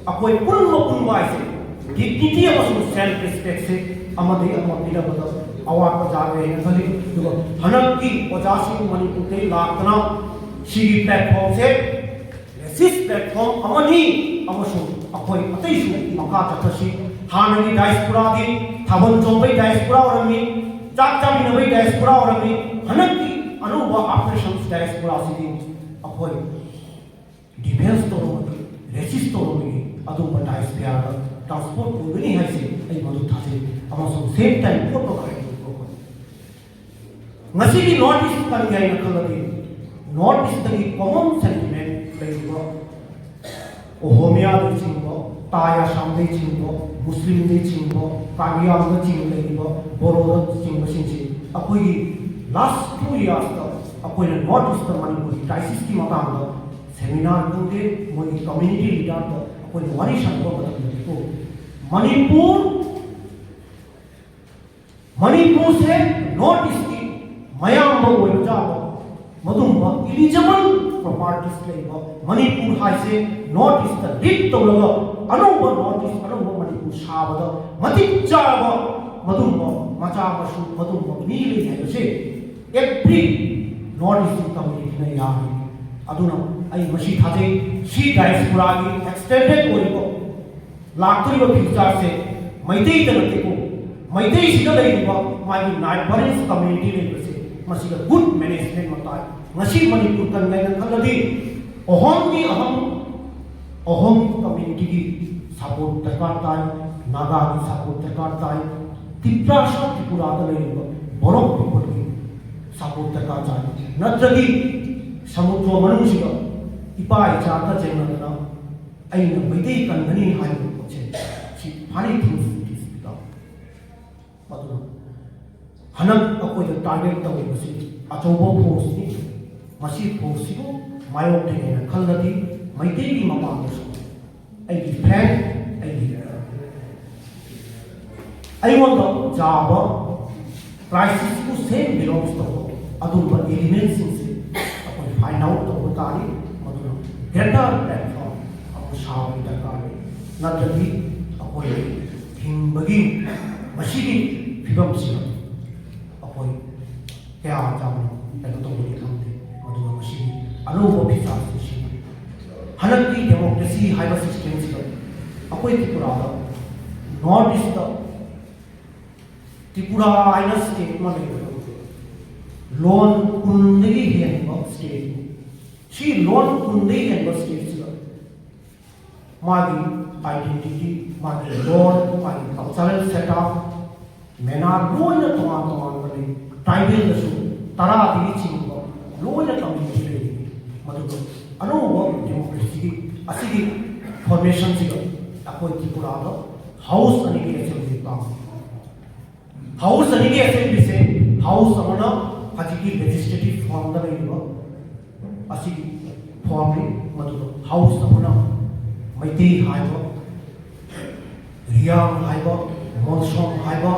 ꯑꯩꯈꯣꯏ ꯄꯨꯟꯕ ꯄꯨꯟꯕ ꯍꯥꯏꯁꯦ ꯗꯤꯒꯅꯤꯇꯤ ꯑꯃꯁꯨꯡ ꯁꯦꯜꯐ ꯔꯦꯁꯄꯦꯛꯁꯦ ꯑꯃꯗꯒꯤ ꯑꯃ ꯄꯤꯅꯕꯗ ꯑꯋꯥꯠꯄ ꯖꯥꯠ ꯂꯩ ꯍꯥꯏꯅ ꯈꯜꯂꯤ꯫ ꯑꯗꯨꯒ ꯍꯟꯗꯛꯀꯤ ꯑꯣꯖꯥꯁꯤꯡ ꯃꯅꯤꯄꯨꯔꯗꯒꯤ ꯂꯥꯛꯇꯅ ꯁꯤꯒꯤ platformꯁꯦ racist platform ꯑꯃꯅꯤ ꯑꯃꯁꯨꯡ ꯑꯩꯈꯣꯏ ꯑꯇꯩꯁꯨ ꯃꯈꯥ ꯆꯠꯊꯁꯤ꯫ ꯍꯥꯟꯅꯒꯤ diasporaꯗꯤ ꯊꯥꯕꯜ ꯆꯣꯡꯕꯒꯤ diaspora ꯑꯣꯏꯔꯝꯃꯤ, ꯆꯥꯛ ꯆꯥꯃꯤꯟꯅꯕꯒꯤ diaspora ꯑꯣꯏꯔꯝꯃꯤ꯫ ꯍꯟꯗꯛꯀꯤ ꯑꯅꯧꯕ operations diasporaꯁꯤꯗꯤ ꯑꯩꯈꯣꯏ defence ꯇꯧꯔꯝꯕꯒꯤ, racist ꯇꯧꯔꯝꯕꯒꯤ ꯑꯗꯨꯒꯨꯝꯕ diasporaꯗ transform ꯑꯣꯏꯒꯅꯤ ꯍꯥꯏꯁꯦ ꯑꯩ ꯃꯗꯨ ꯊꯥꯖꯩ꯫ ꯑꯃꯁꯨꯡ same time ꯄꯣꯠꯇꯣ ꯍꯥꯏꯔꯤꯕ ꯄꯣꯠꯇꯣ ꯉꯁꯤꯒꯤ North East ꯀꯔꯤ ꯍꯥꯏꯅ ꯈꯜꯂꯗꯤ, North Eastꯇꯒꯤ common sentiment ꯂꯩꯔꯤꯕ ꯑꯣꯍꯣꯃꯤꯌꯥꯗ ꯆꯤꯡꯕ, ꯇꯥꯏ ꯑꯁꯥꯝꯗꯒꯤ ꯆꯤꯡꯕ, ꯃꯨꯁꯂꯤꯝꯗꯒꯤ ꯆꯤꯡꯕ, ꯀꯥꯔꯕꯤ ꯑꯪꯒꯣꯂꯥꯗ ꯆꯤꯡꯕ ꯂꯩꯔꯤꯕ ꯕꯣꯔꯣꯗ ꯆꯤꯡꯕꯁꯤꯡꯁꯤ ꯑꯩꯈꯣꯏꯒꯤ last two yearsꯇ ꯑꯩꯈꯣꯏꯅ North Eastꯇ ꯃꯅꯤꯄꯨꯔꯒꯤ crisisꯀꯤ ꯃꯇꯥꯡꯗ seminar ꯈꯪꯗꯦ, ꯃꯣꯏꯒꯤ community leaderꯗ ꯑꯩꯈꯣꯏꯅ ꯋꯥꯔꯤ ꯁꯥꯟꯅꯕ ꯃꯇꯝꯗꯗꯤꯀꯣ, ꯃꯅꯤꯄꯨꯔ ꯃꯅꯤꯄꯨꯔꯁꯦ North Eastꯀꯤ ꯃꯌꯥꯝꯕ ꯑꯣꯏꯕ ꯌꯥꯕ ꯃꯗꯨꯒꯨꯝꯕ eligible properties ꯂꯩꯕ ꯃꯅꯤꯄꯨꯔ ꯍꯥꯏꯁꯦ North Eastꯇ lead ꯇꯧꯔꯒ ꯑꯅꯧꯕ North East, ꯑꯅꯧꯕ ꯃꯅꯤꯄꯨꯔ ꯁꯥꯕꯗ ꯃꯇꯤꯛ ꯆꯥꯕ ꯃꯗꯨꯒꯨꯝꯕ ꯃꯆꯥ ꯃꯁꯨ, ꯃꯗꯨꯒꯨꯝꯕ ꯃꯤ ꯂꯩ ꯍꯥꯏꯕꯁꯦ every North Eastern communityꯅ ꯌꯥꯔꯤ꯫ ꯑꯗꯨꯅ ꯑꯩ ꯃꯁꯤ ꯊꯥꯖꯩ, ꯁꯤ diasporaꯒꯤ extended ꯑꯣꯏꯕ ꯂꯥꯛꯇꯣꯔꯤꯕ futureꯁꯦ ꯃꯩꯇꯩꯗ ꯅꯠꯇꯦꯀꯣ, ꯃꯩꯇꯩꯁꯤꯗ ꯂꯩꯔꯤꯕ ꯃꯥꯒꯤ neighboring community ꯂꯩꯕꯁꯦ ꯃꯁꯤꯗ good management ꯑꯃ ꯇꯥꯏ꯫ ꯉꯁꯤ ꯃꯅꯤꯄꯨꯔ ꯀꯟꯒꯦ ꯍꯥꯏꯅ ꯈꯜꯂꯗꯤ ꯑꯍꯣꯝꯒꯤ ꯑꯍꯝ, ꯑꯍꯣꯝ communityꯒꯤ support ꯗꯔꯀꯥꯔ ꯇꯥꯏ, ꯅꯥꯒꯥꯒꯤ support ꯗꯔꯀꯥꯔ ꯇꯥꯏ, ꯇꯤꯄ꯭ꯔꯥ South ꯇ꯭ꯔꯤꯄꯨꯔꯥꯗ ꯂꯩꯔꯤꯕ ꯕꯣꯔꯣ peopleꯒꯤ support ꯗꯔꯀꯥꯔ ꯇꯥꯏ꯫ ꯅꯠꯇ꯭ꯔꯗꯤ ꯁꯃꯨꯗ꯭ꯔ ꯃꯅꯨꯡꯁꯤꯗ ꯏꯄꯥ ꯏꯆꯥꯒ ꯆꯦꯡꯅꯗꯅ ꯑꯩꯅ ꯃꯩꯇꯩ ꯀꯟꯒꯅꯤ ꯍꯥꯏꯕ ꯄꯣꯠꯁꯦ ꯁꯤ funny things it is become꯫ ꯑꯗꯨꯅ ꯍꯟꯗꯛ ꯑꯩꯈꯣꯏꯗ target ꯇꯧꯔꯤꯕꯁꯤ ꯑꯆꯧꯕ forceꯅꯤ꯫ ꯃꯁꯤ forceꯁꯤꯕꯨ ꯃꯥꯌꯣꯛꯇꯒꯦꯅ ꯈꯜꯂꯗꯤ ꯃꯩꯇꯩꯒꯤ ꯃꯄꯥꯟꯗꯁꯨ ꯑꯩꯒꯤ friend, ꯑꯩꯒꯤ ꯑꯩꯉꯣꯟꯗ ꯆꯥꯕ crisisꯄꯨ same belongs ꯇꯧꯕ ꯑꯗꯨꯒꯨꯝꯕ elementꯁꯤꯡꯁꯦ ꯑꯩꯈꯣꯏ find out ꯇꯧꯕ ꯇꯥꯔꯤ꯫ ꯃꯗꯨꯅ greater platform ꯑꯃ ꯁꯥꯕꯒꯤ ꯗꯔꯀꯥꯔ ꯂꯩ꯫ ꯅꯠꯇ꯭ꯔꯗꯤ ꯑꯩꯈꯣꯏ ꯍꯤꯡꯕꯒꯤ ꯃꯁꯤꯒꯤ ꯐꯤꯕꯝꯁꯤꯗ ꯍꯥꯏꯕ ꯁꯤꯁꯇꯦꯝꯁꯤꯗ ꯑꯩꯈꯣꯏ ꯇ꯭ꯔꯤꯄꯨꯔꯥꯗ, ꯅꯣꯔꯠ ꯏꯁꯇ ꯇ꯭ꯔꯤꯄꯨꯔꯥ ꯍꯥꯏꯅ ꯁ꯭ꯇꯦꯠ ꯑꯃ ꯂꯩꯕꯗꯣ, ꯂꯣꯟ ꯀꯨꯟꯗꯒꯤ ꯍꯦꯟꯕ ꯁ꯭ꯇꯦꯠꯅꯤ꯫ ꯁꯤ ꯂꯣꯟ ꯀꯨꯟꯗꯒꯤ ꯍꯦꯟꯕ ꯁ꯭ꯇꯦꯠꯁꯤꯗ ꯃꯥꯒꯤ ꯑꯥꯏꯗꯦꯟꯇꯤꯇꯤ, ꯃꯥꯒꯤ ꯂꯣꯟ, ꯃꯥꯒꯤ ꯀꯜꯆꯔꯦꯜ ꯁꯦꯠꯑꯞ, ꯃꯦꯅꯥꯔ ꯂꯣꯏꯅ ꯇꯣꯉꯥꯟ ꯇꯣꯉꯥꯟꯕ ꯂꯩ꯫ ꯇ꯭ꯔꯥꯏꯕꯦꯜꯗꯁꯨ ꯇꯔꯥꯗꯒꯤ ꯆꯤꯡꯕ ꯂꯣꯏꯅ ꯀꯝꯃ꯭ꯌꯨꯅꯤꯇꯤ ꯂꯩ꯫ ꯃꯗꯨꯒ ꯑꯅꯧꯕ ꯗꯦꯃꯣꯀ꯭ꯔꯦꯁꯤꯒꯤ ꯑꯁꯤꯒꯤ ꯐꯣꯔꯃꯦꯁꯟꯁꯤꯒ ꯑꯩꯈꯣꯏ ꯇ꯭ꯔꯤꯄꯨꯔꯥꯗ ꯍꯥꯎꯁ ꯑꯅꯤꯒꯤ ꯑꯦꯁꯦꯝꯕ꯭ꯂꯤ ꯄꯥꯝꯃꯤ꯫ ꯍꯥꯎꯁ ꯑꯅꯤꯒꯤ ꯑꯦꯁꯦꯝꯕ꯭ꯂꯤꯁꯦ, ꯍꯥꯎꯁ ꯑꯃꯅ ꯍꯧꯖꯤꯛꯀꯤ ꯂꯦꯖꯤꯁꯂꯦꯇꯤꯚ ꯐꯣꯔꯝꯗ ꯂꯩꯔꯤꯕ ꯑꯁꯤꯒꯤ ꯐꯣꯔꯝꯅꯤ꯫ ꯃꯗꯨꯒ ꯍꯥꯎꯁ ꯑꯃꯅ ꯃꯩꯇꯩ ꯍꯥꯏꯕ, ꯔꯤꯌꯥꯡ ꯍꯥꯏꯕ, ꯃꯣꯟꯁꯣꯝ ꯍꯥꯏꯕ,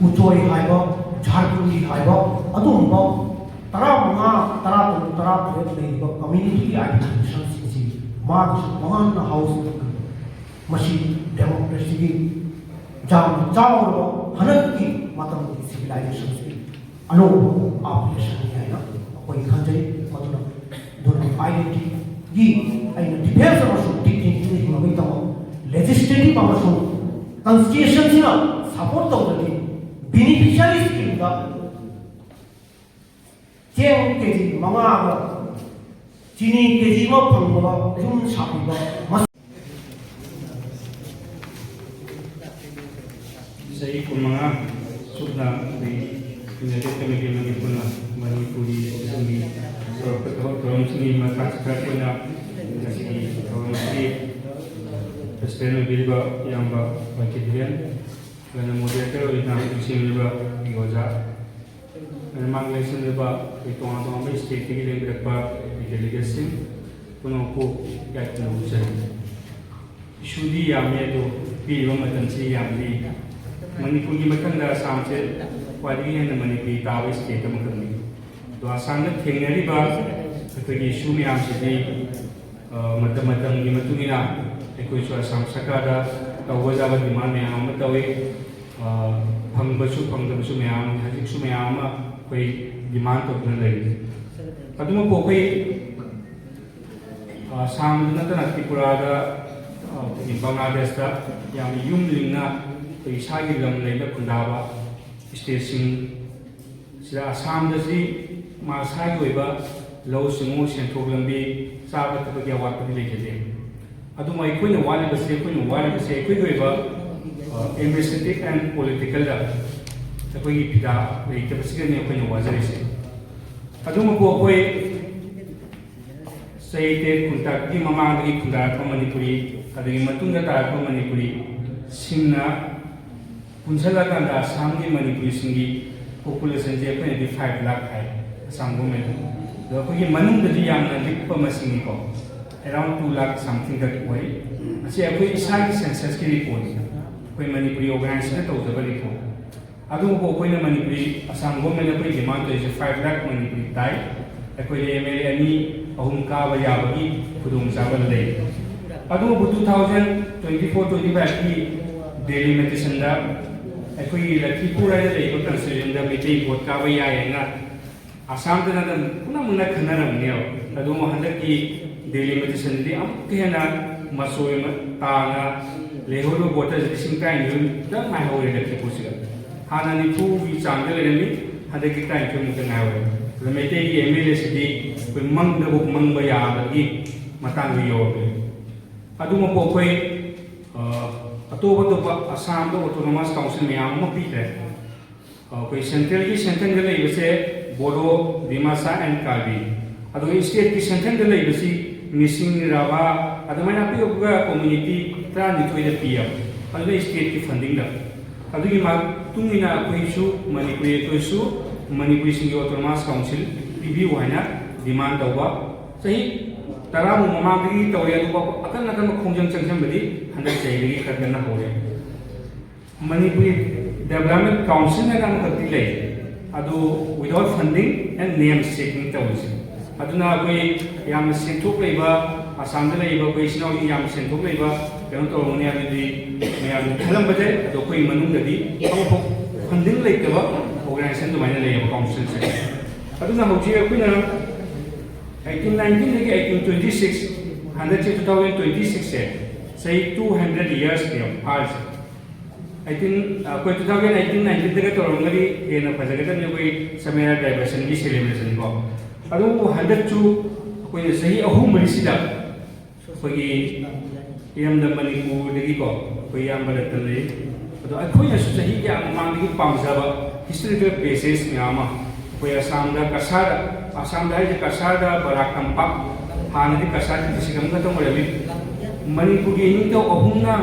ꯎꯆꯣꯏ ꯍꯥꯏꯕ, ꯖꯥꯔꯈꯟꯗꯤ ꯍꯥꯏꯕ, ꯑꯗꯨꯒꯨꯝꯕ ꯇꯔꯥꯃꯉꯥ, ꯇꯔꯥꯇꯔꯨꯛ, ꯇꯔꯥꯇꯔꯦꯠ ꯂꯩꯔꯤꯕ ꯀꯝꯃ꯭ꯌꯨꯅꯤꯇꯤ ꯑꯥꯏꯗꯦꯟꯇꯤꯐꯤꯀꯦꯁꯟꯁꯤꯡꯁꯤ ꯃꯥꯒꯤꯁꯨ ꯇꯣꯉꯥꯟꯅ ꯍꯥꯎꯁ, ꯃꯁꯤ ꯗꯦꯃꯣꯀ꯭ꯔꯦꯁꯤꯒꯤ ꯌꯥꯝꯅ ꯆꯥꯎꯔꯕ ꯍꯟꯗꯛꯀꯤ ꯃꯇꯝꯒꯤ ꯁꯤꯚꯤꯂꯥꯏꯖꯦꯁꯟꯁꯤ ꯑꯅꯧꯕ ꯑꯥꯎꯠꯂꯦꯁꯟꯅꯤ ꯍꯥꯏꯅ ꯑꯩꯈꯣꯏ ꯈꯟꯖꯩ꯫ ꯃꯗꯨꯅ, ꯑꯗꯨꯅ ꯑꯥꯏꯗꯦꯟꯇꯤꯇꯤꯒꯤ ꯑꯩꯅ ꯗꯤꯐꯦꯟꯁ ꯑꯃꯁꯨꯡ ꯗꯤꯒꯅꯤꯇꯤꯗ ꯍꯤꯡꯕꯒꯤꯗꯃꯛ ꯂꯦꯖꯤꯁꯂꯦꯇꯤꯚ ꯑꯃꯁꯨꯡ ꯀꯟꯁꯇꯤꯇ꯭ꯌꯨꯁꯟꯁꯤꯅ ꯁꯄꯣꯔꯠ ꯇꯧꯗ꯭ꯔꯗꯤ ꯕꯤꯅꯤꯐꯤꯁꯤꯌꯥꯔꯤ ꯁ꯭ꯀꯤꯝꯗ ꯆꯦꯡ ꯀꯦ ꯖꯤ ꯃꯉꯥꯒ ꯆꯤꯅꯤ ꯀꯦ ꯖꯤ ꯑꯃ ꯐꯪꯕ ꯌꯨꯝ ꯁꯥꯕꯤꯕ ꯃꯁ- ꯆꯍꯤ ꯀꯨꯟꯃꯉꯥ ꯁꯨꯞꯅ ꯑꯩꯈꯣꯏ ꯌꯨꯅꯥꯏꯇꯦꯠ ꯀꯃꯤꯇꯤ ꯃꯅꯤꯄꯨꯔꯅ ꯃꯅꯤꯄꯨꯔꯤ ꯑꯗꯨꯒꯤ ꯇꯧꯔꯛꯄ ꯊꯕꯛ ꯊꯧꯔꯝꯁꯤꯡꯒꯤ ꯃꯈꯥ ꯆꯠꯊꯔꯛꯄ ꯑꯣꯏꯅ ꯉꯁꯤꯒꯤ ꯊꯧꯔꯝ ꯑꯁꯤ ꯄ꯭ꯔꯁꯤꯗꯦꯟ ꯑꯣꯏꯕꯤꯔꯤꯕ ꯏꯌꯥꯝꯕ ꯋꯥꯏ ꯀꯦ ꯙꯤꯔꯦꯟ, ꯑꯗꯨꯅ ꯃꯣꯗꯦꯔꯦꯇꯔ ꯑꯣꯏꯅ ꯂꯨꯆꯤꯡꯂꯤꯕ ꯑꯩꯒꯤ ꯑꯣꯖꯥ, ꯑꯗꯨꯅ ꯃꯥꯡ ꯂꯩꯁꯤꯜꯂꯤꯕ ꯑꯩꯈꯣꯏ ꯇꯣꯉꯥꯟ ꯇꯣꯉꯥꯟꯕ ꯁ꯭ꯇꯦꯠꯇꯒꯤ ꯂꯦꯡꯕꯤꯔꯛꯄ ꯑꯩꯈꯣꯏ ꯗꯦꯂꯤꯒꯦꯠꯁꯤꯡ ꯄꯨꯝꯅꯃꯛꯄꯨ ꯌꯥꯏꯐꯅ ꯎꯠꯆꯔꯤ꯫ ꯏꯁꯨꯗꯤ ꯌꯥꯝꯃꯤ, ꯑꯗꯣ ꯄꯤꯔꯤꯕ ꯃꯇꯝꯁꯤ ꯌꯥꯝꯗꯦ꯫ ꯃꯅꯤꯄꯨꯔꯒꯤ ꯃꯊꯪꯗ ꯑꯁꯥꯝꯁꯦ ꯈ꯭ꯋꯥꯏꯗꯒꯤ ꯍꯦꯟꯅ ꯃꯅꯤꯄꯨꯔꯤ ꯇꯥꯕ ꯁ꯭ꯇꯦꯠ ꯑꯃꯈꯛꯅꯤ꯫ ꯑꯗꯣ ꯑꯁꯥꯝꯗ ꯊꯦꯡꯅꯔꯤꯕ ꯑꯩꯈꯣꯏꯒꯤ ꯏꯁꯨ ꯃꯌꯥꯝꯁꯤꯗꯤ, ꯑ, ꯃꯇꯝ ꯃꯇꯝꯒꯤ ꯃꯇꯨꯡ ꯏꯟꯅ ꯑꯩꯈꯣꯏꯁꯨ ꯑꯁꯥꯝ ꯁꯔꯀꯥꯔꯗ ꯇꯧꯕ ꯌꯥꯕ ꯗꯤꯃꯥꯟ ꯃꯌꯥꯝ ꯑꯃ ꯇꯧꯏ꯫ ꯑ, ꯐꯪꯕꯁꯨ ꯐꯪꯗꯕꯁꯨ ꯃꯌꯥꯝ ꯑꯃ, ꯍꯧꯖꯤꯛꯁꯨ ꯃꯌꯥꯝ ꯑꯃ ꯑꯩꯈꯣꯏ ꯗꯤꯃꯥꯟ ꯇꯧꯗꯨꯅ ꯂꯩꯔꯤ꯫ ꯑꯗꯨꯃꯛꯄꯨ ꯑꯩꯈꯣꯏ ꯑꯁꯥꯝꯗ ꯅꯠꯇꯅ ꯇ꯭ꯔꯤꯄꯨꯔꯥꯗ, ꯑ, ꯑꯩꯈꯣꯏꯒꯤ ꯕꯪꯒ꯭ꯂꯥꯗꯦꯁꯇ ꯌꯥꯝꯅ ꯌꯨꯝ ꯂꯤꯡꯅ ꯑꯩꯈꯣꯏ ꯏꯁꯥꯒꯤ ꯂꯝ ꯂꯩꯗ ꯈꯨꯟꯗꯥꯕ ꯁ꯭ꯇꯦꯠꯁꯤꯡ ꯁꯤꯗ ꯑꯁꯥꯝꯗꯗꯤ ꯃꯁꯥꯒꯤ ꯑꯣꯏꯕ ꯂꯧꯎ ꯁꯤꯡꯎ, ꯁꯦꯟꯊꯣꯛ ꯂꯝꯕꯤ, ꯆꯥꯕ ꯊꯛꯄꯒꯤ ꯑꯋꯥꯠꯄꯗꯤ ꯂꯩꯖꯗꯦ꯫ ꯑꯗꯨꯕꯨ ꯑꯩꯈꯣꯏꯅ ꯋꯥꯠꯂꯤꯕꯁꯦ, ꯑꯩꯈꯣꯏꯅ ꯋꯥꯠꯂꯤꯕꯁꯦ ꯑꯩꯈꯣꯏꯒꯤ ꯑꯣꯏꯕ, ꯑ, administrative and politicalꯗ ꯑꯩꯈꯣꯏꯒꯤ ꯐꯤꯗꯥ ꯂꯩꯇꯕꯁꯤꯗꯅꯤ ꯑꯩꯈꯣꯏꯅ ꯋꯥꯖꯔꯤꯁꯦ꯫ ꯑꯗꯨꯃꯛꯄꯨ ꯑꯩꯈꯣꯏ ꯆꯍꯤ ꯇꯔꯦꯠ ꯀꯨꯟꯇꯥꯛꯀꯤ ꯃꯃꯥꯡꯗꯒꯤ ꯈꯨꯟꯗꯥꯔꯛꯄ ꯃꯅꯤꯄꯨꯔꯤ, ꯑꯗꯨꯒꯤ ꯃꯇꯨꯡꯗ ꯇꯥꯔꯛꯄ ꯃꯅꯤꯄꯨꯔꯤꯁꯤꯡꯅ ꯄꯨꯟꯁꯤꯜꯂꯀꯥꯟꯗ ꯑꯁꯥꯝꯒꯤ ꯃꯅꯤꯄꯨꯔꯤꯁꯤꯡꯒꯤ populationꯁꯦ ꯑꯩꯈꯣꯏꯅꯗꯤ five lakh ꯍꯥꯏ, ꯑꯁꯥꯝ government꯫ ꯑꯗꯣ ꯑꯩꯈꯣꯏꯒꯤ ꯃꯅꯨꯡꯗꯗꯤ ꯌꯥꯝꯅ ꯂꯤꯛꯄ ꯃꯁꯤꯡꯅꯤꯀꯣ, around two lakh somethingꯈꯛ ꯑꯣꯏ꯫ ꯑꯁꯤ ꯑꯩꯈꯣꯏ ꯏꯁꯥꯒꯤ censusꯀꯤ reportꯅꯤ, ꯑꯩꯈꯣꯏ ꯃꯅꯤꯄꯨꯔꯤ organisationꯅ ꯇꯧꯖꯕ report꯫ ꯑꯗꯨꯕꯨ ꯑꯩꯈꯣꯏꯅ ꯃꯅꯤꯄꯨꯔꯤ, ꯑꯁꯥꯝ governmentꯅ ꯑꯩꯈꯣꯏ demand ꯇꯧꯔꯤꯁꯦ five lakh ꯃꯅꯤꯄꯨꯔꯤ ꯇꯥꯏ꯫ ꯑꯩꯈꯣꯏꯗ MLA ꯑꯅꯤ, ꯑꯍꯨꯝ ꯀꯥꯕ ꯌꯥꯕꯒꯤ ꯈꯨꯗꯣꯡꯆꯥꯕ ꯂꯩ꯫ ꯑꯗꯨꯕꯨ two thousand twenty four twenty fiveꯀꯤ delimitation ꯑꯩꯈꯣꯏꯒꯤ ꯂꯈꯤꯄꯨꯔ ꯍꯥꯏꯅ ꯂꯩꯕ constituencyꯗ ꯃꯩꯇꯩ vote ꯀꯥꯕ ꯌꯥꯏ ꯍꯥꯏꯅ ꯑꯁꯥꯝꯗ ꯅꯠꯇꯅ ꯄꯨꯝꯅꯃꯛꯅ ꯈꯟꯅꯔꯝꯒꯅꯦꯕ꯫ ꯑꯗꯨꯕꯨ ꯍꯟꯗꯛꯀꯤ delimitation ꯑꯃꯨꯛꯀ ꯍꯦꯟꯅ ꯃꯆꯣꯏ ꯃ-, ꯇꯥꯅ ꯂꯩꯍꯧꯔꯤꯕ voterꯁꯦ ꯂꯤꯁꯤꯡ ꯇꯔꯥꯅꯤꯊꯣꯏ ꯈꯤꯇꯪ ꯉꯥꯏꯍꯧꯔꯦ ꯂꯈꯤꯄꯨꯔꯁꯤꯗ꯫ ꯍꯥꯟꯅ ꯅꯤꯐꯨꯒꯤ ꯆꯥꯡꯗ ꯂꯩꯔꯝꯃꯤ, ꯍꯟꯗꯛꯀꯤ ꯇꯔꯥꯅꯤꯊꯣꯏꯃꯨꯛꯇ ꯉꯥꯏꯍꯧꯔꯦ꯫ ꯑꯗꯨ ꯃꯩꯇꯩꯒꯤ MLAꯁꯤꯗꯤ ꯑꯩꯈꯣꯏ ꯃꯪꯗꯕꯨ ꯃꯪꯕ ꯌꯥꯕꯒꯤ ꯃꯇꯥꯡꯗ ꯌꯧꯔꯛꯂꯦ꯫ ꯑꯗꯨꯃꯛꯄꯨ ꯑꯩꯈꯣꯏ, ꯑ, ꯑꯇꯣꯞ ꯑꯇꯣꯞꯄ ꯑꯁꯥꯝꯗ autonomous council ꯃꯌꯥꯝ ꯑꯃ ꯄꯤꯈ꯭ꯔꯦ꯫ ꯑꯩꯈꯣꯏ centralꯒꯤ centreꯗ ꯂꯩꯕꯁꯦ Bodo, Dimasa and Karbi꯫ ꯑꯗꯨꯒ stateꯀꯤ centreꯗ ꯂꯩꯕꯁꯤ ꯃꯤꯁꯤꯡ, ꯔꯥꯚꯥ, ꯑꯗꯨꯃꯥꯏꯅ ꯑꯄꯤꯛ ꯑꯄꯤꯛꯄ community ꯇꯔꯥꯅꯤꯊꯣꯏꯗ ꯄꯤꯌꯦꯕ꯫ ꯑꯗꯨꯅ stateꯀꯤ fundingꯗ꯫ ꯑꯗꯨꯒꯤ ꯃꯇꯨꯡ ꯏꯟꯅ ꯑꯩꯈꯣꯏꯁꯨ ꯃꯅꯤꯄꯨꯔꯤ, ꯑꯩꯈꯣꯏꯁꯨ ꯃꯅꯤꯄꯨꯔꯤꯁꯤꯡꯒꯤ autonomous council ꯄꯤꯕꯤꯌꯨ ꯍꯥꯏꯅ demand ꯇꯧꯕ꯫ ꯆꯍꯤ ꯇꯔꯥꯃꯨꯛ ꯃꯃꯥꯡꯗꯒꯤ ꯇꯧꯔꯦ, ꯑꯗꯨꯒ ꯑꯀꯟ ꯑꯀꯟꯕ ꯈꯣꯡꯖꯪ ꯆꯪꯁꯤꯟꯕꯗꯤ ꯍꯟꯗꯛ ꯆꯍꯤꯗꯒꯤ ꯈꯔ ꯀꯟꯅ ꯍꯧꯔꯦ꯫ ꯃꯅꯤꯄꯨꯔꯤ Development Council ꯍꯥꯏꯅ ꯑꯃꯈꯛꯇꯤ ꯂꯩ, ꯑꯗꯨ without funding and name shaking ꯇꯧꯔꯤꯁꯦ꯫ ꯑꯗꯨꯅ ꯑꯩꯈꯣꯏ ꯌꯥꯝꯅ ꯁꯦꯟꯊꯣꯛ ꯂꯩꯕ, ꯑꯁꯥꯝꯗ ꯂꯩꯔꯤꯕ ꯑꯩꯈꯣꯏ ꯏꯆꯤꯟ ꯏꯅꯥꯎꯁꯤꯡ ꯌꯥꯝꯅ ꯁꯦꯟꯊꯣꯛ ꯂꯩꯕ ꯀꯩꯅꯣ ꯇꯧꯔꯝꯒꯅꯤ ꯍꯥꯏꯕꯗꯨꯗꯤ ꯃꯌꯥꯝꯅ ꯈꯜꯂꯝꯕ ꯌꯥꯏ꯫ ꯑꯗꯣ ꯑꯩꯈꯣꯏ ꯃꯅꯨꯡꯗꯗꯤ ꯑꯃꯐꯥꯎ funding ꯂꯩꯇꯕ organization ꯑꯗꯨꯃꯥꯏꯅ ꯂꯩꯌꯦꯕ councilꯁꯦ꯫ ꯑꯗꯨꯅ ꯍꯧꯖꯤꯛ ꯑꯩꯈꯣꯏꯅ eighteen nineteenꯗꯒꯤ eighteen twenty six ꯍꯟꯗꯛꯁꯦ two thousand twenty sixꯁꯦ ꯆꯍꯤ two hundred yearsꯅꯦꯕ ꯐꯥꯔꯤꯁꯦ꯫ ꯑꯩꯠꯇꯤꯟ ꯑꯩꯈꯣꯏ two thousand eighteen nineteenꯗꯒ ꯇꯧꯔꯝꯒꯗꯤ ꯍꯦꯟꯅ ꯐꯖꯒꯗꯕꯅꯤ ꯑꯩꯈꯣꯏ Samera Diversionꯒꯤ celebration ꯀꯣ꯫ ꯑꯗꯨꯕꯨ ꯍꯟꯗꯛꯁꯨ ꯑꯩꯈꯣꯏꯅ ꯆꯍꯤ ꯑꯍꯨꯝ ꯃꯔꯤꯁꯤꯗ ꯑꯩꯈꯣꯏꯒꯤ ꯏꯔꯝꯗꯝ ꯃꯅꯤꯄꯨꯔꯗꯒꯤꯀꯣ ꯑꯩꯈꯣꯏ ꯏꯌꯥꯝꯕ ꯔꯇꯟ ꯂꯩ꯫ ꯑꯗꯣ ꯑꯩꯈꯣꯏꯅꯁꯨ ꯆꯍꯤ ꯀꯌꯥ ꯃꯃꯥꯡꯗꯒꯤ ꯄꯥꯝꯖꯕ historical places ꯃꯌꯥꯝ ꯑꯃ ꯑꯩꯈꯣꯏ ꯑꯁꯥꯝꯗ ꯀꯁꯥꯔꯗ, ꯑꯁꯥꯝꯗ ꯍꯥꯏꯁꯦ ꯀꯁꯥꯔꯗ ꯕꯔꯥꯛ ꯀꯝꯄꯥꯛ, ꯍꯥꯟꯅꯗꯤ ꯀꯁꯥꯔꯒꯤ district ꯑꯃꯈꯛꯇꯪ ꯑꯣꯏꯔꯝꯃꯤ꯫ ꯃꯅꯤꯄꯨꯔꯒꯤ ꯏꯅꯤꯡꯊꯧ ꯑꯍꯨꯝꯅ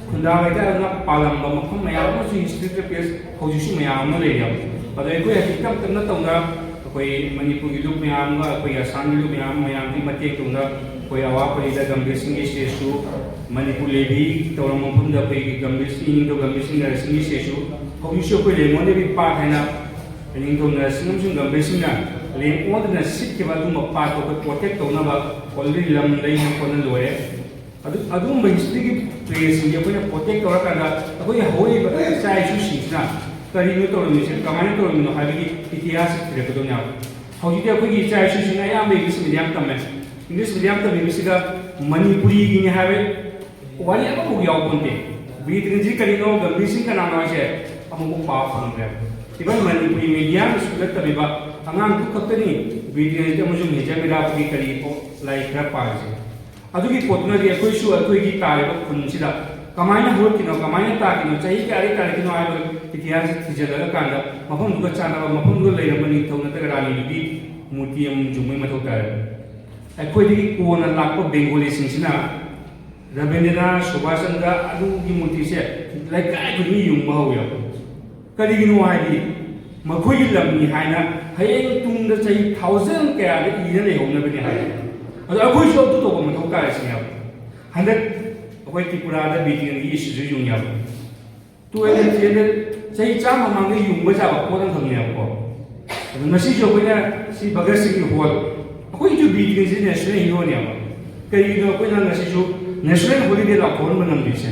ꯈꯨꯟꯗꯥ ꯂꯩꯇꯥꯗꯅ ꯄꯥꯜꯂꯝꯕ ꯃꯐꯝ ꯃꯌꯥꯝ ꯑꯃꯁꯨ historical place ꯍꯧꯖꯤꯛꯁꯨ ꯃꯌꯥꯝ ꯑꯃ ꯂꯩꯔꯤ ꯍꯥꯏꯕ꯫ ꯑꯗꯣ ꯑꯩꯈꯣꯏ ꯍꯧꯖꯤꯛ ꯇꯞ ꯇꯞꯅ ꯇꯧꯅ ꯑꯩꯈꯣꯏ ꯃꯅꯤꯄꯨꯔꯒꯤ ꯂꯨꯞ ꯃꯌꯥꯝꯒ ꯑꯩꯈꯣꯏꯒꯤ ꯑꯁꯥꯝꯒꯤ ꯂꯨꯞ ꯃꯌꯥꯝ ꯃꯌꯥꯝꯒꯤ ꯃꯇꯦꯡ ꯇꯧꯅ ꯑꯩꯈꯣꯏ ꯑꯋꯥ ꯄꯜꯂꯤꯗ ꯒꯝꯚꯤꯔ ꯁꯤꯡꯒꯤ statue, ꯃꯅꯤꯄꯨꯔ levy ꯇꯧꯔꯝꯕ ꯃꯐꯝꯗ ꯑꯩꯈꯣꯏꯒꯤ ꯒꯝꯚꯤꯔ ꯁꯤꯡ, ꯏꯅꯤꯡꯊꯧ ꯒꯝꯚꯤꯔ ꯁꯤꯡ ꯅꯔꯁꯤꯡꯒꯤ statue, ꯍꯧꯖꯤꯛꯁꯨ ꯑꯩꯈꯣꯏ ꯂꯦꯡꯉꯣꯟꯗꯕꯤ ꯄꯥꯠ ꯍꯥꯏꯅ ꯏꯅꯤꯡꯊꯧ ꯅꯔꯁꯤꯡ ꯑꯃꯁꯨꯡ ꯒꯝꯚꯤꯔ ꯁꯤꯡꯅ ꯂꯦꯡꯉꯣꯟꯗꯅ ꯁꯤꯠꯈꯤꯕ ꯑꯗꯨꯒꯨꯝꯕ ꯄꯥꯠꯇꯣ ꯑꯩꯈꯣꯏ protect ꯇꯧꯅꯕ already ꯂꯝ ꯂꯩꯅ ꯈꯣꯠꯅ ꯂꯣꯏꯔꯦ꯫ ꯑꯗꯨ, ꯑꯗꯨꯒꯨꯝꯕ historyꯒꯤ placeꯁꯤꯡꯁꯦ ꯑꯩꯈꯣꯏꯅ protect ꯇꯧꯔꯀꯥꯟꯗ ꯑꯩꯈꯣꯏꯒꯤ ꯍꯧꯔꯛꯏꯕ ꯏꯆꯥ ꯏꯁꯨꯁꯤꯡꯁꯤꯅ ꯀꯔꯤꯅꯣ ꯇꯧꯔꯝꯃꯤꯁꯦ, ꯀꯃꯥꯏꯅ ꯇꯧꯔꯝꯃꯤꯅꯣ ꯍꯥꯏꯕꯒꯤ ꯏꯇꯤꯍꯥꯁ ꯊꯤꯔꯛꯀꯗꯣꯏꯅꯦꯕ꯫ ꯍꯧꯖꯤꯛꯇꯤ ꯑꯩꯈꯣꯏꯒꯤ ꯏꯆꯥ ꯏꯁꯨꯁꯤꯡꯅ ꯑꯌꯥꯝꯕ English medium ꯇꯝꯃꯦ꯫ English medium ꯇꯝꯃꯤꯕꯁꯤꯗ ꯃꯅꯤꯄꯨꯔꯤꯒꯤꯅꯤ ꯍꯥꯏꯕ ꯋꯥꯔꯤ ꯑꯃꯐꯥꯎ ꯌꯥꯎꯕ ꯅꯠꯇꯦ꯫ ꯕ꯭ꯔꯤꯇꯤꯁꯁꯤ ꯀꯔꯤꯅꯣ, ꯒꯝꯚꯤꯔ ꯁꯤꯡ ꯀꯅꯥꯅꯣ ꯍꯥꯏꯁꯦ ꯑꯃꯨꯛꯐꯥꯎ ꯄꯥꯕ ꯐꯪꯗ꯭ꯔꯦ꯫ Even ꯃꯅꯤꯄꯨꯔꯤ medium ꯁ꯭ꯀꯨꯜꯗ ꯇꯝꯃꯤꯕ ꯑꯉꯥꯡꯗꯨ ꯈꯛꯇꯅꯤ ꯕ꯭ꯔꯤꯇꯤꯁ ꯑꯃꯁꯨꯡ ꯍꯦꯟꯖꯃꯤꯔꯥꯕꯒꯤ ꯀꯔꯤ ꯂꯥꯏꯔꯤꯛ ꯈꯔ ꯄꯥꯔꯤꯁꯦ꯫ ꯑꯗꯨꯒꯤ ꯄꯣꯠꯇꯨꯅꯗꯤ ꯑꯩꯈꯣꯏꯁꯨ ꯑꯩꯈꯣꯏꯒꯤ ꯇꯥꯔꯤꯕ ꯈꯨꯟꯁꯤꯗ ꯀꯃꯥꯏꯅ ꯍꯧꯔꯛꯈꯤꯅꯣ, ꯀꯃꯥꯏꯅ ꯇꯥꯈꯤꯅꯣ, ꯆꯍꯤ ꯀꯌꯥꯗꯒꯤ ꯇꯥꯔꯛꯈꯤꯅꯣ ꯍꯥꯏꯕ ꯏꯇꯤꯍꯥꯁ ꯊꯤꯖꯤꯜꯂꯒ ꯀꯥꯟꯗ ꯃꯐꯝꯗꯨꯒ ꯆꯥꯟꯅꯕ, ꯃꯐꯝꯗꯨꯒ ꯂꯩꯔꯝꯕ ꯅꯤꯡꯊꯧ ꯅꯠꯇ꯭ꯔꯒ ꯔꯥꯅꯤꯗꯨꯒꯤ ꯃꯨꯔꯇꯤ ꯑꯃ ꯌꯨꯡꯕꯒꯤ ꯃꯊꯧ ꯇꯥꯏ꯫ ꯑꯩꯈꯣꯏꯗꯒꯤ ꯀꯣꯟꯅ ꯂꯥꯛꯄ ꯕꯦꯡꯒꯣꯂꯤꯁꯤꯡꯁꯤꯅ ꯔꯕꯤꯟꯗ꯭ꯔꯅꯥꯊ, ꯁꯨꯚꯥꯁ ꯆꯟꯗ꯭ꯔ ꯑꯗꯨꯒꯤ ꯃꯨꯔꯇꯤꯁꯦ ꯂꯩꯀꯥꯏ ꯈꯨꯗꯤꯡꯒꯤ ꯌꯨꯡꯕ ꯍꯧꯋꯦꯕ꯫ ꯀꯔꯤꯒꯤꯅꯣ ꯍꯥꯏꯗꯤ ꯃꯈꯣꯏꯒꯤ ꯂꯝꯅꯤ ꯍꯥꯏꯅ ꯍꯌꯦꯡ ꯇꯨꯡꯗ ꯆꯍꯤ thousand ꯀꯌꯥꯗ ꯏꯅ ꯂꯩꯍꯧꯅꯕꯅꯤ ꯍꯥꯏ꯫ ꯑꯗꯣ ꯑꯩꯈꯣꯏꯁꯨ ꯑꯗꯨ ꯇꯧꯕ ꯃꯊꯧ ꯇꯥꯏ ꯁꯤꯅꯦꯕ꯫ ꯍꯟꯗꯛ ꯑꯩꯈꯣꯏ ꯇ꯭ꯔꯤꯄꯨꯔꯥꯗ ꯕ꯭ꯔꯤꯇꯤꯁꯀꯤ ꯏꯁꯨꯁꯨ ꯌꯨꯡꯉꯦꯕ꯫ Two hundred, three hundred, ꯆꯍꯤ ꯆꯥꯝꯃ ꯃꯃꯥꯡꯗ ꯌꯨꯡꯕ ꯌꯥꯕ ꯄꯣꯠ ꯑꯃꯈꯛꯅꯦꯕꯀꯣ꯫ ꯑꯗꯣ ꯉꯁꯤꯁꯨ ꯑꯩꯈꯣꯏꯅ ꯁꯤ ꯚꯒꯠ ꯁꯤꯡꯒꯤ ꯍꯣꯜ, ꯑꯩꯈꯣꯏꯒꯤꯁꯨ ꯕ꯭ꯔꯤꯇꯤꯁꯀꯤ national heroꯅꯦꯕ꯫ ꯀꯔꯤꯒꯤꯅꯣ ꯑꯩꯈꯣꯏꯅ ꯉꯁꯤꯁꯨ national holiday ꯂꯥꯎꯊꯣꯛꯍꯟꯕ ꯉꯝꯗ꯭ꯔꯤꯁꯦ?